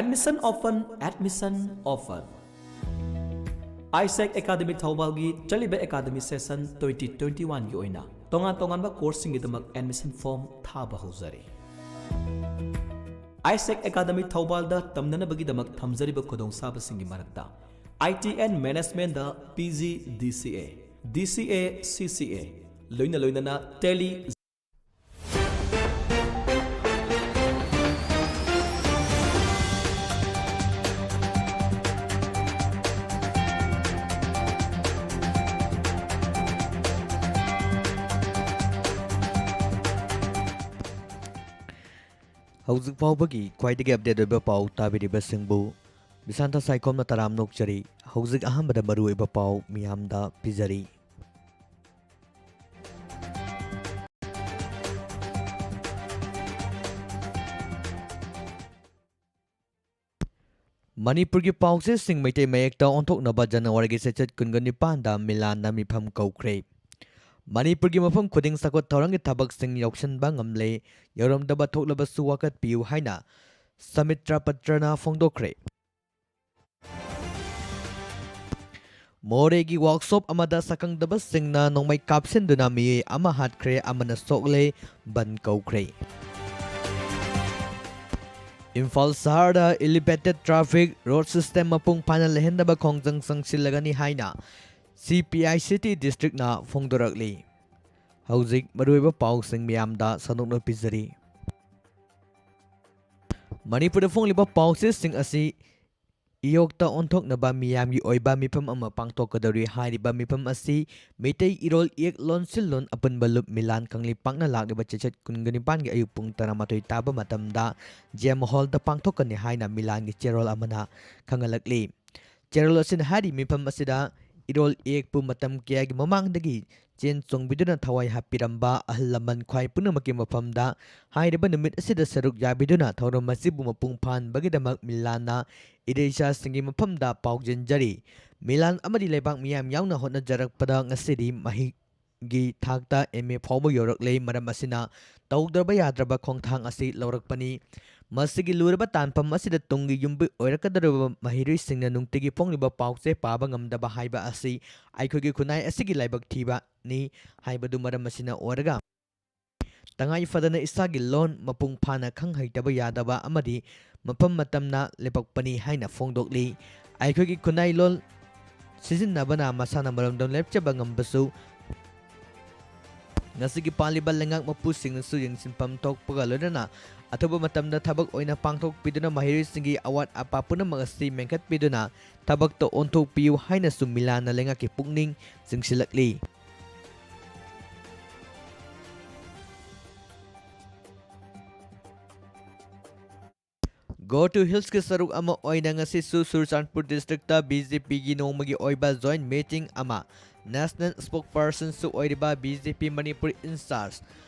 Admission open, admission open. Isaac Academy ꯊꯧꯕꯥꯜꯒꯤ ꯆꯠꯂꯤꯕ academy session twenty twenty-oneꯒꯤ ꯑꯣꯏꯅ ꯇꯣꯉꯥꯟ ꯇꯣꯉꯥꯟꯕ courseꯁꯤꯡꯒꯤꯗꯃꯛ admission form ꯊꯥꯕ ꯍꯧꯖꯔꯦ꯫ Isaac Academy ꯊꯧꯕꯥꯜꯗ ꯇꯝꯅꯅꯕꯒꯤꯗꯃꯛ ꯊꯝꯖꯔꯤꯕ ꯈꯨꯗꯣꯡꯆꯥꯕꯁꯤꯡꯒꯤ ꯃꯔꯛꯇ I T and Managementꯗ P G D C A, D C A C C A, ꯂꯣꯏꯅ ꯂꯣꯏꯅꯅ Tally ꯍꯧꯖꯤꯛ ꯐꯥꯎꯕꯒꯤ ꯈ꯭ꯋꯥꯏꯗꯒꯤ update ꯑꯣꯏꯕ ꯄꯥꯎ ꯇꯥꯕꯤꯔꯤꯕꯁꯤꯡꯕꯨ ꯕꯤꯁꯥꯟꯇ ꯁꯥꯏꯈꯣꯝꯅ ꯇꯔꯥꯝꯅ ꯑꯣꯛꯆꯔꯤ꯫ ꯍꯧꯖꯤꯛ ꯑꯍꯥꯟꯕꯗ ꯃꯔꯨꯑꯣꯏꯕ ꯄꯥꯎ ꯃꯤꯌꯥꯝꯗ ꯄꯤꯖꯔꯤ꯫ ꯃꯅꯤꯄꯨꯔꯒꯤ ꯄꯥꯎꯆꯦꯁꯤꯡ ꯃꯩꯇꯩ ꯃꯌꯦꯛꯇ ꯑꯣꯟꯊꯣꯛꯅꯕ ꯖꯅꯋꯥꯔꯤꯒꯤ ꯆꯩꯆꯠ ꯀꯨꯟꯒ ꯅꯤꯄꯥꯟꯗ ꯃꯤꯂꯥꯟꯅ ꯃꯤꯐꯝ ꯀꯧꯈ꯭ꯔꯦ꯫ ꯃꯅꯤꯄꯨꯔꯒꯤ ꯃꯐꯝ ꯈꯨꯗꯤꯡ ꯆꯥꯎꯈꯠ ꯊꯧꯔꯥꯡꯒꯤ ꯊꯕꯛꯁꯤꯡ ꯌꯧꯁꯤꯟꯕ ꯉꯝꯂꯦ, ꯌꯧꯔꯝꯗꯕ ꯊꯣꯛꯂꯕꯁꯨ ꯋꯥꯀꯠꯄꯤꯌꯨ ꯍꯥꯏꯅ ꯁꯃꯤꯇ꯭ꯔ ꯄꯇ꯭ꯔꯅ ꯐꯣꯡꯗꯣꯛꯈ꯭ꯔꯦ꯫ ꯃꯣꯔꯦꯒꯤ ꯋꯥꯔꯛꯁꯣꯞ ꯑꯃꯗ ꯁꯛꯈꯪꯗꯕꯁꯤꯡꯅ ꯅꯣꯡꯃꯩ ꯀꯥꯞꯁꯤꯟꯗꯨꯅ ꯃꯤꯑꯣꯏ ꯑꯃ ꯍꯥꯠꯈ꯭ꯔꯦ, ꯑꯃꯅ ꯁꯣꯛꯂꯦ, ꯕꯟ ꯀꯧꯈ꯭ꯔꯦ꯫ ꯏꯝꯐꯥꯜ ꯁꯍꯔꯗ elevated traffic road system ꯃꯄꯨꯡ ꯐꯥꯅ ꯂꯩꯍꯟꯅꯕ ꯈꯣꯡꯖꯪ ꯆꯪꯁꯤꯜꯂꯒꯅꯤ ꯍꯥꯏꯅ C P I C T districtꯅ ꯐꯣꯡꯗꯣꯔꯛꯂꯤ꯫ ꯍꯧꯖꯤꯛ ꯃꯔꯨꯑꯣꯏꯕ ꯄꯥꯎꯁꯤꯡ ꯃꯌꯥꯝꯗ ꯁꯟꯗꯣꯛꯅ ꯄꯤꯖꯔꯤ꯫ ꯃꯅꯤꯄꯨꯔꯗ ꯐꯣꯡꯂꯤꯕ ꯄꯥꯎꯆꯦꯁꯤꯡ ꯑꯁꯤ ꯏꯌꯣꯛꯇ ꯑꯣꯟꯊꯣꯛꯅꯕ ꯃꯤꯌꯥꯝꯒꯤ ꯑꯣꯏꯕ ꯃꯤꯐꯝ ꯑꯃ ꯄꯥꯡꯊꯣꯛꯀꯗꯧꯔꯤ꯫ ꯍꯥꯏꯔꯤꯕ ꯃꯤꯐꯝ ꯑꯁꯤ ꯃꯩꯇꯩ ꯏꯔꯣꯜ ꯏꯌꯦꯛ ꯂꯣꯟꯁꯤꯜꯂꯣꯟ ꯑꯄꯨꯟꯕ ꯂꯨꯞ ꯃꯤꯂꯥꯟ ꯀꯪꯂꯩꯄꯥꯛꯅ ꯂꯥꯛꯂꯤꯕ ꯆꯩꯆꯠ ꯀꯨꯟꯒ ꯅꯤꯄꯥꯟꯒꯤ ꯑꯌꯨꯛ ꯄꯨꯡ ꯇꯔꯥꯃꯥꯊꯣꯏ ꯇꯥꯕ ꯃꯇꯝꯗ J M Hallꯗ ꯄꯥꯡꯊꯣꯛꯀꯅꯤ ꯍꯥꯏꯅ ꯃꯤꯂꯥꯟꯒꯤ ꯆꯦꯔꯣꯜ ꯑꯃꯅ ꯈꯪꯍꯜꯂꯛꯂꯤ꯫ ꯆꯦꯔꯣꯜ ꯑꯁꯤꯅ ꯍꯥꯏꯔꯤ, ꯃꯤꯐꯝ ꯑꯁꯤꯗ ꯏꯔꯣꯜ ꯏꯌꯦꯛꯄꯨ ꯃꯇꯝ ꯀꯌꯥꯒꯤ ꯃꯃꯥꯡꯗꯒꯤ ꯆꯦꯟ ꯆꯣꯡꯕꯤꯗꯨꯅ ꯊꯋꯥꯏ ꯍꯥꯞꯄꯤꯔꯝꯕ ꯑꯍꯜ ꯂꯃꯟ ꯈ꯭ꯋꯥꯏ ꯄꯨꯝꯅꯃꯛꯀꯤ ꯃꯐꯝꯗ ꯍꯥꯏꯔꯤꯕ ꯅꯨꯃꯤꯠ ꯑꯁꯤꯗ ꯁꯔꯨꯛ ꯌꯥꯕꯤꯗꯨꯅ ꯊꯧꯔꯝ ꯑꯁꯤꯕꯨ ꯃꯄꯨꯡ ꯐꯥꯍꯟꯕꯒꯤꯗꯃꯛ ꯃꯤꯂꯥꯟꯅ ꯏꯔꯩꯆꯥꯁꯤꯡꯒꯤ ꯃꯐꯝꯗ ꯄꯥꯎꯖꯦꯟꯖꯔꯤ꯫ ꯃꯤꯂꯥꯟ ꯑꯃꯗꯤ ꯂꯩꯕꯥꯛ ꯃꯤꯌꯥꯝ ꯌꯥꯎꯅ ꯍꯣꯠꯅꯖꯔꯛꯄꯗ ꯉꯁꯤꯗꯤ ꯃꯍꯩꯒꯤ ꯊꯥꯛꯇ M A ꯐꯥꯎꯕ ꯌꯧꯔꯛꯂꯦ꯫ ꯃꯔꯝ ꯑꯁꯤꯅ ꯇꯧꯗ꯭ꯔꯕ ꯌꯥꯗ꯭ꯔꯕ ꯈꯣꯡꯊꯥꯡ ꯑꯁꯤ ꯂꯧꯔꯛꯄꯅꯤ꯫ ꯃꯁꯤꯒꯤ ꯂꯨꯔꯕ ꯇꯥꯟꯐꯝ ꯑꯁꯤꯗ ꯇꯨꯡꯒꯤ ꯌꯨꯝꯕꯤ ꯑꯣꯏꯔꯛꯀꯗꯧꯔꯤꯕ ꯃꯍꯩꯔꯣꯏꯁꯤꯡꯅ ꯅꯨꯡꯇꯤꯒꯤ ꯐꯣꯡꯂꯤꯕ ꯄꯥꯎꯆꯦ ꯄꯥꯕ ꯉꯝꯗꯕ ꯍꯥꯏꯕ ꯑꯁꯤ ꯑꯩꯈꯣꯏꯒꯤ ꯈꯨꯟꯅꯥꯏ ꯑꯁꯤꯒꯤ ꯂꯥꯏꯕꯛ ꯊꯤꯕꯅꯤ ꯍꯥꯏꯕꯗꯨ ꯃꯔꯝ ꯑꯁꯤꯅ ꯑꯣꯏꯔꯒ ꯇꯉꯥꯏ ꯐꯗꯅ ꯏꯁꯥꯒꯤ ꯂꯣꯟ ꯃꯄꯨꯡ ꯐꯥꯅ ꯈꯪ ꯍꯩꯇꯕ ꯌꯥꯗꯕ ꯑꯃꯗꯤ ꯃꯐꯝ ꯃꯇꯝꯅ ꯂꯦꯞꯄꯛꯄꯅꯤ ꯍꯥꯏꯅ ꯐꯣꯡꯗꯣꯛꯂꯤ꯫ ꯑꯩꯈꯣꯏꯒꯤ ꯈꯨꯟꯅꯥꯏ ꯂꯣꯟ ꯁꯤꯖꯤꯟꯅꯕꯅ ꯃꯁꯥꯅ ꯃꯔꯣꯝꯗꯣꯝ ꯂꯦꯞꯆꯕ ꯉꯝꯕꯁꯨ ꯉꯁꯤꯒꯤ ꯄꯥꯜꯂꯤꯕ ꯂꯩꯉꯥꯛ ꯃꯄꯨꯁꯤꯡꯅꯁꯨ ꯌꯦꯡꯁꯤꯟꯐꯝ ꯊꯣꯛꯄꯒ ꯂꯣꯏꯅꯅ ꯑꯊꯨꯕ ꯃꯇꯝꯗ ꯊꯕꯛ ꯑꯣꯏꯅ ꯄꯥꯡꯊꯣꯛꯄꯤꯗꯨꯅ ꯃꯍꯩꯔꯣꯏꯁꯤꯡꯒꯤ ꯑꯋꯥꯠ ꯑꯄꯥ ꯄꯨꯝꯅꯃꯛ ꯑꯁꯤ ꯃꯦꯟꯈꯠꯄꯤꯗꯨꯅ ꯊꯕꯛꯇ ꯑꯣꯟꯊꯣꯛꯄꯤꯌꯨ ꯍꯥꯏꯅꯁꯨ ꯃꯤꯂꯥꯟꯅ ꯂꯩꯉꯥꯛꯀꯤ ꯄꯨꯛꯅꯤꯡ ꯆꯤꯡꯁꯤꯜꯂꯛꯂꯤ꯫ Go to Hillsꯀꯤ ꯁꯔꯨꯛ ꯑꯃ ꯑꯣꯏꯅ ꯉꯁꯤꯁꯨ ꯆꯨꯔꯆꯥꯟꯄꯨꯔ districtꯇ B J Pꯒꯤ ꯅꯣꯡꯃꯒꯤ ꯑꯣꯏꯕ joint meeting ꯑꯃ National Spokespersonꯁꯨ ꯑꯣꯏꯔꯤꯕ B J P Manipur in charge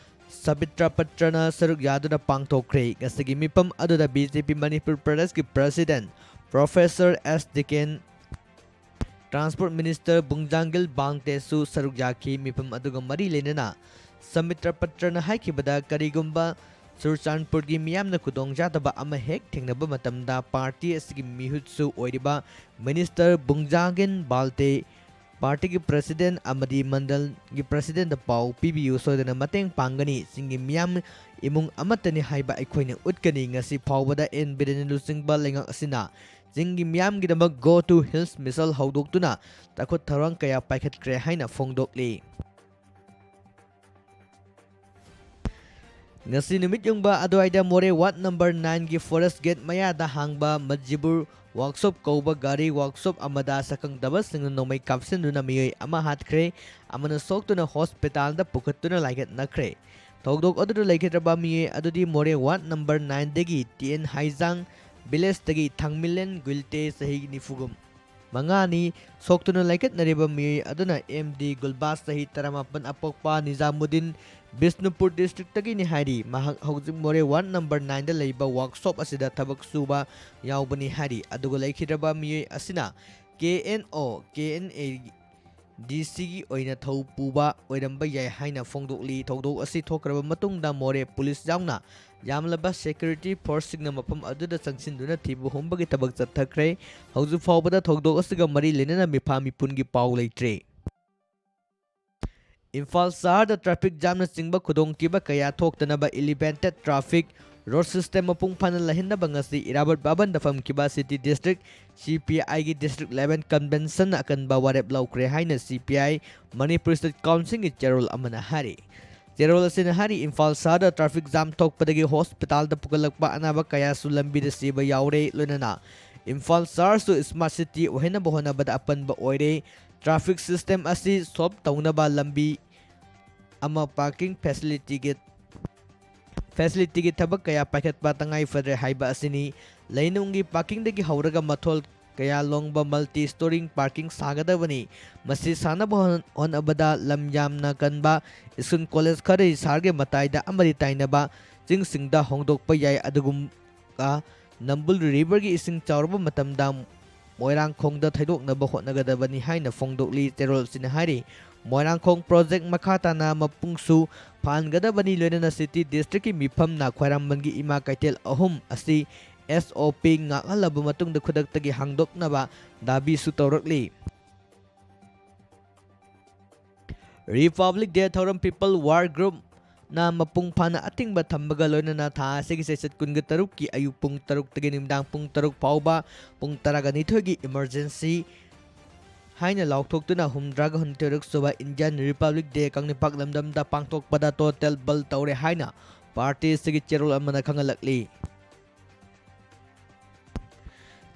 ꯁꯕꯤꯇ꯭ꯔ ꯄꯇ꯭ꯔꯅ ꯁꯔꯨꯛ ꯌꯥꯗꯨꯅ ꯄꯥꯡꯊꯣꯛꯈ꯭ꯔꯦ꯫ ꯉꯁꯤꯒꯤ ꯃꯤꯐꯝ ꯑꯗꯨꯗ B J P ꯃꯅꯤꯄꯨꯔ ꯄ꯭ꯔꯗꯦꯁꯀꯤ president Professor S Diken, Transport Minister ꯕꯨꯡꯖꯥꯡꯒꯤꯜ ꯕꯥꯡꯇꯦꯁꯨ ꯁꯔꯨꯛ ꯌꯥꯈꯤ꯫ ꯃꯤꯐꯝ ꯑꯗꯨꯒ ꯃꯔꯤ ꯂꯩꯅꯅ ꯁꯃꯤꯇ꯭ꯔ ꯄꯇ꯭ꯔꯅ ꯍꯥꯏꯈꯤꯕꯗ, ꯀꯔꯤꯒꯨꯝꯕ ꯆꯨꯔꯆꯥꯟꯄꯨꯔꯒꯤ ꯃꯤꯌꯥꯝꯅ ꯈꯨꯗꯣꯡꯆꯥꯗꯕ ꯑꯃ ꯍꯦꯛ ꯊꯦꯡꯅꯕ ꯃꯇꯝꯗ, ꯄꯥꯔꯇꯤ ꯑꯁꯤꯒꯤ ꯃꯤꯍꯨꯠꯁꯨ ꯑꯣꯏꯔꯤꯕ ꯃꯤꯅꯤꯁꯇꯔ ꯕꯨꯡꯖꯥꯡꯒꯤꯟ ꯕꯥꯜꯇꯦ ꯄꯥꯔꯇꯤꯒꯤ ꯄ꯭ꯔꯁꯤꯗꯦꯟ ꯑꯃꯗꯤ ꯃꯟꯗꯜꯒꯤ ꯄ꯭ꯔꯁꯤꯗꯦꯟꯗ ꯄꯥꯎ ꯄꯤꯕꯤꯌꯨ, ꯁꯣꯏꯗꯅ ꯃꯇꯦꯡ ꯄꯥꯡꯒꯅꯤ꯫ ꯆꯤꯡꯒꯤ ꯃꯤꯌꯥꯝ ꯏꯃꯨꯡ ꯑꯃꯠꯇꯅꯤ ꯍꯥꯏꯕ ꯑꯩꯈꯣꯏꯅ ꯎꯠꯀꯅꯤ꯫ ꯉꯁꯤ ꯐꯥꯎꯕꯗ ꯑꯦꯟ ꯕꯤꯔꯦꯟꯅ ꯂꯨꯆꯤꯡꯕ ꯂꯩꯉꯥꯛ ꯑꯁꯤꯅ ꯆꯤꯡꯒꯤ ꯃꯤꯌꯥꯝꯒꯤꯗꯃꯛ Go to Hills Mission ꯍꯧꯗꯣꯛꯇꯨꯅ ꯆꯥꯎꯈꯠ ꯊꯧꯔꯥꯡ ꯀꯌꯥ ꯄꯥꯏꯈꯠꯈ꯭ꯔꯦ ꯍꯥꯏꯅ ꯐꯣꯡꯗꯣꯛꯂꯤ꯫ ꯉꯁꯤ ꯅꯨꯃꯤꯠ ꯌꯨꯡꯕ ꯑꯗꯨꯋꯥꯏꯗ ꯃꯣꯔꯦ ꯋꯥꯔꯗ ꯅꯝꯕꯔ ꯅꯥꯏꯟꯒꯤ ꯐꯣꯔꯦꯁ ꯒꯦꯠ ꯃꯌꯥꯗ ꯍꯥꯡꯕ ꯃꯖꯤꯕꯨꯔ ꯋꯥꯔꯛꯁꯣꯞ ꯀꯧꯕ ꯒꯥꯔꯤ ꯋꯥꯔꯛꯁꯣꯞ ꯑꯃꯗ ꯁꯛꯈꯪꯗꯕꯁꯤꯡꯅ ꯅꯣꯡꯃꯩ ꯀꯥꯞꯁꯤꯟꯗꯨꯅ ꯃꯤꯑꯣꯏ ꯑꯃ ꯍꯥꯠꯈ꯭ꯔꯦ, ꯑꯃꯅ ꯁꯣꯛꯇꯨꯅ ꯍꯣꯁꯄꯤꯇꯥꯜꯗ ꯄꯨꯈꯠꯇꯨꯅ ꯂꯥꯏꯀꯠꯅꯈ꯭ꯔꯦ꯫ ꯊꯧꯗꯣꯛ ꯑꯗꯨꯗ ꯂꯩꯈꯤꯗ꯭ꯔꯕ ꯃꯤꯑꯣꯏ ꯑꯗꯨꯗꯤ ꯃꯣꯔꯦ ꯋꯥꯔꯗ ꯅꯝꯕꯔ ꯅꯥꯏꯟꯗꯒꯤ ꯇꯤ ꯑꯦꯟ ꯍꯥꯏꯖꯥꯡ ꯚꯤꯂꯦꯖꯇꯒꯤ ꯊꯥꯡꯃꯤꯂꯦꯟ ꯒꯨꯏꯜꯇꯦ, ꯆꯍꯤ ꯅꯤꯐꯨ ꯃꯉꯥꯅꯤ꯫ ꯁꯣꯛꯇꯨꯅ ꯂꯥꯏꯀꯠꯅꯔꯤꯕ ꯃꯤꯑꯣꯏ ꯑꯗꯨꯅ ꯑꯦꯝ ꯗꯤ ꯒꯨꯜꯕꯥꯁ, ꯆꯍꯤ ꯇꯔꯥꯃꯥꯄꯟ, ꯑꯄꯣꯛꯄ ꯅꯤꯖꯥꯃꯨꯗꯤꯟ, ꯕꯤꯁꯅꯨꯄꯨꯔ ꯗꯤꯁꯇ꯭ꯔꯤꯛꯇꯒꯤꯅꯤ ꯍꯥꯏꯔꯤ꯫ ꯃꯍꯥꯛ ꯍꯧꯖꯤꯛ ꯃꯣꯔꯦ ꯋꯥꯔꯗ ꯅꯝꯕꯔ ꯅꯥꯏꯟꯗ ꯂꯩꯕ ꯋꯥꯔꯛꯁꯣꯞ ꯑꯁꯤꯗ ꯊꯕꯛ ꯁꯨꯕ ꯌꯥꯎꯕꯅꯤ ꯍꯥꯏꯔꯤ꯫ ꯑꯗꯨꯒ ꯂꯩꯈꯤꯗ꯭ꯔꯕ ꯃꯤꯑꯣꯏ ꯑꯁꯤꯅ ꯀꯦ N O, K N A ꯗꯤ ꯁꯤꯒꯤ ꯑꯣꯏꯅ ꯊꯧ ꯄꯨꯕ ꯑꯣꯏꯔꯝꯕ ꯌꯥꯏ ꯍꯥꯏꯅ ꯐꯣꯡꯗꯣꯛꯂꯤ꯫ ꯊꯧꯗꯣꯛ ꯑꯁꯤ ꯊꯣꯛꯈ꯭ꯔꯕ ꯃꯇꯨꯡꯗ ꯃꯣꯔꯦ ꯄꯨꯂꯤꯁ ꯌꯥꯎꯅ ꯌꯥꯝꯂꯕ ꯁꯦꯀ꯭ꯌꯨꯔꯤꯇꯤ ꯐꯣꯔꯁꯁꯤꯡꯅ ꯃꯐꯝ ꯑꯗꯨꯗ ꯆꯪꯁꯤꯟꯗꯨꯅ ꯊꯤꯕ ꯍꯨꯝꯕꯒꯤ ꯊꯕꯛ ꯆꯠꯊꯈ꯭ꯔꯦ꯫ ꯍꯧꯖꯤꯛ ꯐꯥꯎꯕꯗ ꯊꯧꯗꯣꯛ ꯑꯁꯤꯒ ꯃꯔꯤ ꯂꯩꯅꯅ ꯃꯤꯐꯥ ꯃꯤꯄꯨꯟꯒꯤ ꯄꯥꯎ ꯂꯩꯇ꯭ꯔꯤ꯫ ꯏꯝꯐꯥꯜ ꯁꯍꯔꯗ ꯇ꯭ꯔꯥꯐꯤꯛ ꯖꯥꯝꯅꯆꯤꯡꯕ ꯈꯨꯗꯣꯡꯊꯤꯕ ꯀꯌꯥ ꯊꯣꯛꯇꯅꯕ elevated traffic road system ꯃꯄꯨꯡ ꯐꯥꯅ ꯂꯩꯍꯟꯅꯕ ꯉꯁꯤ ꯏꯔꯥꯕꯣꯠ ꯚꯕꯟꯗ ꯐꯝꯈꯤꯕ City District C P I ꯒꯤ District Level Convention ꯑꯀꯟꯕ ꯋꯥꯔꯦꯞ ꯂꯧꯈ꯭ꯔꯦ ꯍꯥꯏꯅ C P I Manipur State Council ꯒꯤ ꯆꯦꯔꯣꯜ ꯑꯃꯅ ꯍꯥꯏꯔꯤ꯫ ꯆꯦꯔꯣꯜ ꯑꯁꯤꯅ ꯍꯥꯏꯔꯤ, ꯏꯝꯐꯥꯜ ꯁꯍꯔꯗ ꯇ꯭ꯔꯥꯐꯤꯛ ꯖꯥꯝ ꯊꯣꯛꯄꯗꯒꯤ ꯍꯣꯁꯄꯤꯇꯥꯜꯗ ꯄꯨꯈꯠꯂꯛꯄ ꯑꯅꯥꯕ ꯀꯌꯥꯁꯨ ꯂꯝꯕꯤꯗ ꯁꯤꯕ ꯌꯥꯎꯔꯦ, ꯂꯣꯏꯅꯅ ꯏꯝꯐꯥꯜ ꯁꯍꯔꯁꯨ smart city ꯑꯣꯏꯍꯟꯅꯕ ꯍꯣꯠꯅꯕꯗ ꯑꯄꯟꯕ ꯑꯣꯏꯔꯦ꯫ Traffic system ꯑꯁꯤ solve ꯇꯧꯅꯕ ꯂꯝꯕꯤ ꯑꯃ parking facility ꯒꯤ facility ꯒꯤ ꯊꯕꯛ ꯀꯌꯥ ꯄꯥꯏꯈꯠꯄ ꯇꯉꯥꯏ ꯐꯗ꯭ꯔꯦ ꯍꯥꯏꯕ ꯑꯁꯤꯅꯤ꯫ ꯂꯩꯅꯨꯡꯒꯤ parking ꯗꯒꯤ ꯍꯧꯔꯒ ꯃꯊꯣꯜ ꯀꯌꯥ ꯂꯣꯡꯕ multi story parking ꯁꯥꯒꯗꯕꯅꯤ꯫ ꯃꯁꯤ ꯁꯥꯅꯕ ꯍꯣꯠ-, ꯍꯣꯠꯅꯕꯗ ꯂꯝ ꯌꯥꯝꯅ ꯀꯟꯕ school college ꯈꯔꯗꯤ ꯁꯍꯔꯒꯤ ꯃꯇꯥꯏꯗ ꯑꯃꯗꯤ ꯇꯥꯏꯅꯕ ꯆꯤꯡꯁꯤꯡꯗ ꯍꯣꯡꯗꯣꯛꯄ ꯌꯥꯏ꯫ ꯑꯗꯨꯒꯨꯝ-, ꯑ, ꯅꯝꯕꯨꯜ river ꯒꯤ ꯏꯁꯤꯡ ꯆꯥꯎꯔꯕ ꯃꯇꯝꯗ ꯃꯣꯏꯔꯥꯡꯈꯣꯡꯗ ꯊꯩꯗꯣꯛꯅꯕ ꯍꯣꯠꯅꯒꯗꯕꯅꯤ ꯍꯥꯏꯅ ꯐꯣꯡꯗꯣꯛꯂꯤ꯫ ꯆꯦꯔꯣꯜ ꯑꯁꯤꯅ ꯍꯥꯏꯔꯤ, ꯃꯣꯏꯔꯥꯡꯈꯣꯡ ꯄ꯭ꯔꯣꯖꯦꯛ ꯃꯈꯥ ꯇꯥꯅ ꯃꯄꯨꯡꯁꯨ ꯐꯥꯍꯟꯒꯗꯕꯅꯤ, ꯂꯣꯏꯅꯅ ꯁꯤꯇꯤ ꯗꯤꯁꯇ꯭ꯔꯤꯛꯀꯤ ꯃꯤꯐꯝꯅ ꯈ꯭ꯋꯥꯏꯔꯝꯕꯟꯒꯤ ꯏꯃꯥ ꯀꯩꯊꯦꯜ ꯑꯍꯨꯝ ꯑꯁꯤ ꯑꯦꯁ ꯑꯣ ꯄꯤ ꯉꯥꯛꯍꯜꯂꯕ ꯃꯇꯨꯡꯗ ꯈꯨꯗꯛꯇꯒꯤ ꯍꯥꯡꯗꯣꯛꯅꯕ ꯗꯥꯕꯤꯁꯨ ꯇꯧꯔꯛꯂꯤ꯫ ꯔꯤꯄꯕ꯭ꯂꯤꯛ ꯗꯦ ꯊꯧꯔꯝ ꯄꯤꯄꯜ ꯋꯥꯔ ꯒ꯭ꯔꯨꯞꯅ ꯃꯄꯨꯡ ꯐꯥꯅ ꯑꯊꯤꯡꯕ ꯊꯝꯕꯒ ꯂꯣꯏꯅꯅ ꯊꯥ ꯑꯁꯤꯒꯤ ꯆꯩꯆꯠ ꯀꯨꯟꯒ ꯇꯔꯨꯛꯀꯤ ꯑꯌꯨꯛ ꯄꯨꯡ ꯇꯔꯨꯛꯇꯒꯤ ꯅꯨꯃꯤꯗꯥꯡ ꯄꯨꯡ ꯇꯔꯨꯛ ꯐꯥꯎꯕ ꯄꯨꯡ ꯇꯔꯥꯒ ꯅꯤꯊꯣꯏꯒꯤ ꯏꯃꯔꯖꯦꯟꯁꯤ ꯍꯥꯏꯅ ꯂꯥꯎꯊꯣꯛꯇꯨꯅ ꯍꯨꯝꯗ꯭ꯔꯥꯒ ꯍꯨꯝꯗꯣꯏꯔꯛ ꯁꯨꯕ ꯏꯟꯗꯤꯌꯥꯟ ꯔꯤꯄꯕ꯭ꯂꯤꯛ ꯗꯦ ꯀꯪꯂꯩꯄꯥꯛ ꯂꯝꯗꯝꯗ ꯄꯥꯡꯊꯣꯛꯄꯗ ꯇꯣꯇꯦꯜ ꯕꯜ ꯇꯧꯔꯦ ꯍꯥꯏꯅ ꯄꯥꯔꯇꯤ ꯑꯁꯤꯒꯤ ꯆꯦꯔꯣꯜ ꯑꯃꯅ ꯈꯪꯍꯜꯂꯛꯂꯤ꯫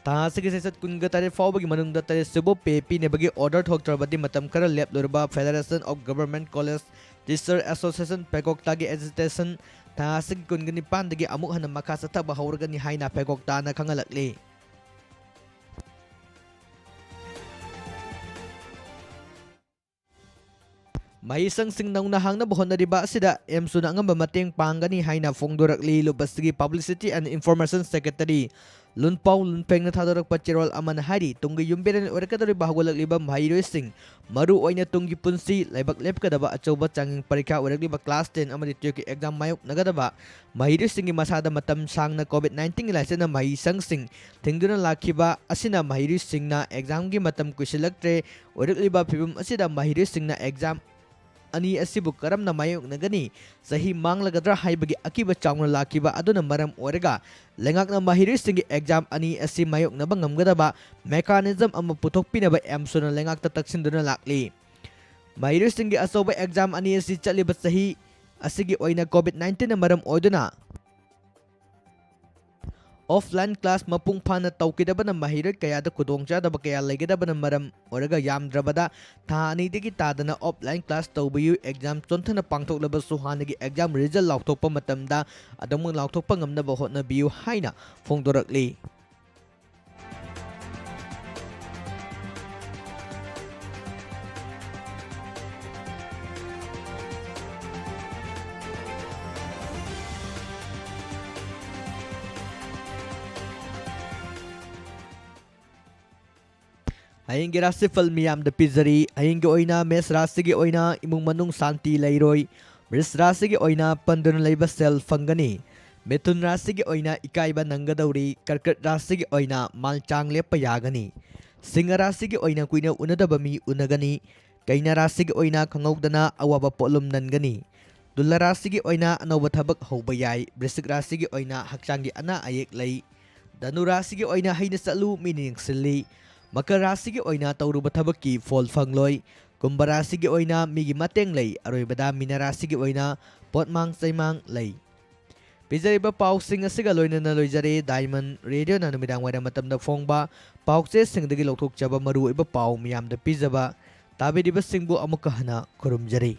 ꯊꯥ ꯑꯁꯤꯒꯤ ꯆꯩꯆꯠ ꯀꯨꯟꯒ ꯇꯔꯦꯠ ꯐꯥꯎꯕꯒꯤ ꯃꯅꯨꯡꯗ ꯇꯔꯦꯠ ꯁꯨꯕ ꯄꯦ ꯄꯤꯅꯕꯒꯤ ꯑꯣꯔꯗꯔ ꯊꯣꯛꯇ꯭ꯔꯕꯗꯤ ꯃꯇꯝ ꯈꯔ ꯂꯦꯞꯂꯨꯔꯕ Federation of Government College Teacher Association ꯐꯦꯀꯣꯛꯇꯥꯒꯤ ꯑꯦꯖꯤꯇꯦꯁꯟ ꯊꯥ ꯑꯁꯤꯒꯤ ꯀꯨꯟꯒ ꯅꯤꯄꯥꯟꯗꯒꯤ ꯑꯃꯨꯛ ꯍꯟꯅ ꯃꯈꯥ ꯆꯠꯊꯕ ꯍꯧꯔꯒꯅꯤ ꯍꯥꯏꯅ ꯐꯦꯀꯣꯛꯇꯥꯅ ꯈꯪꯍꯜꯂꯛꯂꯤ꯫ ꯃꯍꯩꯁꯪꯁꯤꯡ ꯅꯧꯅ ꯍꯥꯡꯅꯕ ꯍꯣꯠꯅꯔꯤꯕ ꯑꯁꯤꯗ ꯑꯦꯝꯁꯨꯅ ꯑꯉꯝꯕ ꯃꯇꯦꯡ ꯄꯥꯡꯒꯅꯤ ꯍꯥꯏꯅ ꯐꯣꯡꯗꯣꯔꯛꯂꯤ꯫ ꯂꯨꯞ ꯑꯁꯤꯒꯤ Publicity and Information Secretary ꯂꯨꯟꯄꯥꯎ ꯂꯨꯟꯐꯦꯡꯅ ꯊꯥꯗꯣꯔꯛꯄ ꯆꯦꯔꯣꯜ ꯑꯃꯅ ꯍꯥꯏꯔꯤ, ꯇꯨꯡꯒꯤ ꯌꯨꯝꯕꯤꯔꯦꯜ ꯑꯣꯏꯔꯛꯀꯗꯧꯔꯤꯕ ꯍꯧꯒꯠꯂꯛꯂꯤꯕ ꯃꯍꯩꯔꯣꯏꯁꯤꯡ, ꯃꯔꯨ ꯑꯣꯏꯅ ꯇꯨꯡꯒꯤ ꯄꯨꯟꯁꯤ ꯂꯥꯏꯕꯛ ꯂꯦꯞꯀꯗꯕ ꯑꯆꯧꯕ ꯆꯥꯡꯌꯦꯡ ꯄꯔꯤꯈꯥ ꯑꯣꯏꯔꯛꯂꯤꯕ class ten ꯑꯃꯗꯤ twelve ꯀꯤ exam ꯃꯥꯌꯣꯛꯅꯒꯗꯕ ꯃꯍꯩꯔꯣꯏꯁꯤꯡꯒꯤ ꯃꯁꯥꯗ ꯃꯇꯝ ꯁꯥꯡꯅ COVID nineteen ꯒꯤ ꯂꯥꯏꯆꯠꯅ ꯃꯍꯩꯁꯪꯁꯤꯡ ꯊꯤꯡꯗꯨꯅ ꯂꯥꯛꯈꯤꯕ ꯑꯁꯤꯅ ꯃꯍꯩꯔꯣꯏꯁꯤꯡꯅ exam ꯒꯤ ꯃꯇꯝ ꯀꯨꯏꯁꯤꯜꯂꯛꯇ꯭ꯔꯦ꯫ ꯑꯣꯏꯔꯛꯂꯤꯕ ꯐꯤꯕꯝ ꯑꯁꯤꯗ ꯃꯍꯩꯔꯣꯏꯁꯤꯡꯅ exam ꯑꯅꯤ ꯑꯁꯤꯕꯨ ꯀꯔꯝꯅ ꯃꯥꯌꯣꯛꯅꯒꯅꯤ? ꯆꯍꯤ ꯃꯥꯡꯂꯒꯗ꯭ꯔꯥ ꯍꯥꯏꯕꯒꯤ ꯑꯀꯤꯕ ꯆꯥꯎꯅ ꯂꯥꯛꯈꯤꯕ ꯑꯗꯨꯅ ꯃꯔꯝ ꯑꯣꯏꯔꯒ ꯂꯩꯉꯥꯛꯅ ꯃꯍꯩꯔꯣꯏꯁꯤꯡꯒꯤ exam ꯑꯅꯤ ꯑꯁꯤ ꯃꯥꯌꯣꯛꯅꯕ ꯉꯝꯒꯗꯕ mechanism ꯑꯃ ꯄꯨꯊꯣꯛꯄꯤꯅꯕ ꯑꯦꯝꯁꯨꯅ ꯂꯩꯉꯥꯛꯇ ꯇꯛꯁꯤꯟꯗꯨꯅ ꯂꯥꯛꯂꯤ꯫ ꯃꯍꯩꯔꯣꯏꯁꯤꯡꯒꯤ ꯑꯆꯧꯕ exam ꯑꯅꯤ ꯑꯁꯤ ꯆꯠꯂꯤꯕ ꯆꯍꯤ ꯑꯁꯤꯒꯤ ꯑꯣꯏꯅ COVID nineteen ꯅ ꯃꯔꯝ ꯑꯣꯏꯗꯨꯅ offline class ꯃꯄꯨꯡ ꯐꯥꯅ ꯇꯧꯈꯤꯗꯕꯅ ꯃꯍꯩꯔꯣꯏ ꯀꯌꯥꯗ ꯈꯨꯗꯣꯡꯆꯥꯗꯕ ꯀꯌꯥ ꯂꯩꯒꯗꯕꯅ ꯃꯔꯝ ꯑꯣꯏꯔꯒ ꯌꯥꯝꯗ꯭ꯔꯕꯗ ꯊꯥ ꯑꯅꯤꯗꯒꯤ ꯇꯥꯗꯅ offline class ꯇꯧꯕꯤꯌꯨ꯫ Exam ꯆꯣꯟꯊꯅ ꯄꯥꯡꯊꯣꯛꯂꯕꯁꯨ ꯍꯥꯟꯅꯒꯤ exam result ꯂꯥꯎꯊꯣꯛꯄ ꯃꯇꯝꯗ ꯑꯗꯨꯃꯛ ꯂꯥꯎꯊꯣꯛꯄ ꯉꯝꯅꯕ ꯍꯣꯠꯅꯕꯤꯌꯨ ꯍꯥꯏꯅ ꯐꯣꯡꯗꯣꯔꯛꯂꯤ꯫ ꯍꯌꯦꯡꯒꯤ ꯔꯥꯁꯤꯐꯜ ꯃꯤꯌꯥꯝꯗ ꯄꯤꯖꯔꯤ꯫ ꯍꯌꯦꯡꯒꯤ ꯑꯣꯏꯅ ꯃꯦꯁ ꯔꯥꯁꯤꯒꯤ ꯑꯣꯏꯅ ꯏꯃꯨꯡ ꯃꯅꯨꯡ ꯁꯥꯟꯇꯤ ꯂꯩꯔꯣꯏ꯫ ꯕ꯭ꯔꯤꯁ ꯔꯥꯁꯤꯒꯤ ꯑꯣꯏꯅ ꯄꯟꯗꯨꯅ ꯂꯩꯕ ꯁꯦꯜ ꯐꯪꯒꯅꯤ꯫ ꯃꯤꯊꯨꯟ ꯔꯥꯁꯤꯒꯤ ꯑꯣꯏꯅ ꯏꯀꯥꯏꯕ ꯅꯪꯒꯗꯧꯔꯤ꯫ ꯀꯔꯀꯠ ꯔꯥꯁꯤꯒꯤ ꯑꯣꯏꯅ ꯃꯥꯜꯆꯥꯡ ꯂꯦꯞꯄ ꯌꯥꯒꯅꯤ꯫ ꯁꯤꯡꯍ ꯔꯥꯁꯤꯒꯤ ꯑꯣꯏꯅ ꯀꯨꯏꯅ ꯎꯅꯗꯕ ꯃꯤ ꯎꯅꯒꯅꯤ꯫ ꯀꯩꯅ ꯔꯥꯁꯤꯒꯤ ꯑꯣꯏꯅ ꯈꯪꯍꯧꯗꯅ ꯑꯋꯥꯕ ꯄꯣꯠꯂꯨꯝ ꯅꯟꯒꯅꯤ꯫ ꯇꯨꯂꯥ ꯔꯥꯁꯤꯒꯤ ꯑꯣꯏꯅ ꯑꯅꯧꯕ ꯊꯕꯛ ꯍꯧꯕ ꯌꯥꯏ꯫ ꯕ꯭ꯔꯤꯁꯤꯛ ꯔꯥꯁꯤꯒꯤ ꯑꯣꯏꯅ ꯍꯛꯆꯥꯡꯒꯤ ꯑꯅꯥ ꯑꯌꯦꯛ ꯂꯩ꯫ ꯙꯅꯨ ꯔꯥꯁꯤꯒꯤ ꯑꯣꯏꯅ ꯍꯩꯅ ꯆꯠꯂꯨ, ꯃꯤꯅ ꯌꯦꯡꯁꯤꯜꯂꯤ꯫ ꯃꯀꯔ ꯔꯥꯁꯤꯒꯤ ꯑꯣꯏꯅ ꯇꯧꯔꯨꯕ ꯊꯕꯛꯀꯤ ꯐꯣꯜ ꯐꯪꯂꯣꯏ꯫ ꯀꯨꯝꯚ ꯔꯥꯁꯤꯒꯤ ꯑꯣꯏꯅ ꯃꯤꯒꯤ ꯃꯇꯦꯡ ꯂꯩ꯫ ꯑꯔꯣꯏꯕꯗ ꯃꯤꯅ ꯔꯥꯁꯤꯒꯤ ꯑꯣꯏꯅ ꯄꯣꯠꯃꯥꯡ ꯆꯩꯃꯥꯡ ꯂꯩ꯫ ꯄꯤꯖꯔꯤꯕ ꯄꯥꯎꯁꯤꯡ ꯑꯁꯤꯒ ꯂꯣꯏꯅꯅ ꯂꯣꯏꯖꯔꯦ꯫ ꯗꯥꯏꯃꯟ ꯔꯦꯗꯤꯑꯣꯅ ꯅꯨꯃꯤꯗꯥꯡ ꯋꯥꯏꯔꯝ ꯃꯇꯝꯗ ꯐꯣꯡꯕ ꯄꯥꯎꯆꯦꯁꯤꯡꯗꯒꯤ ꯂꯧꯊꯣꯛꯆꯕ ꯃꯔꯨꯑꯣꯏꯕ ꯄꯥꯎ ꯃꯤꯌꯥꯝꯗ ꯄꯤꯖꯕ꯫ ꯇꯥꯕꯤꯔꯤꯕꯁꯤꯡꯕꯨ ꯑꯃꯨꯛꯀ ꯍꯟꯅ ꯈꯨꯔꯨꯝꯖꯔꯤ꯫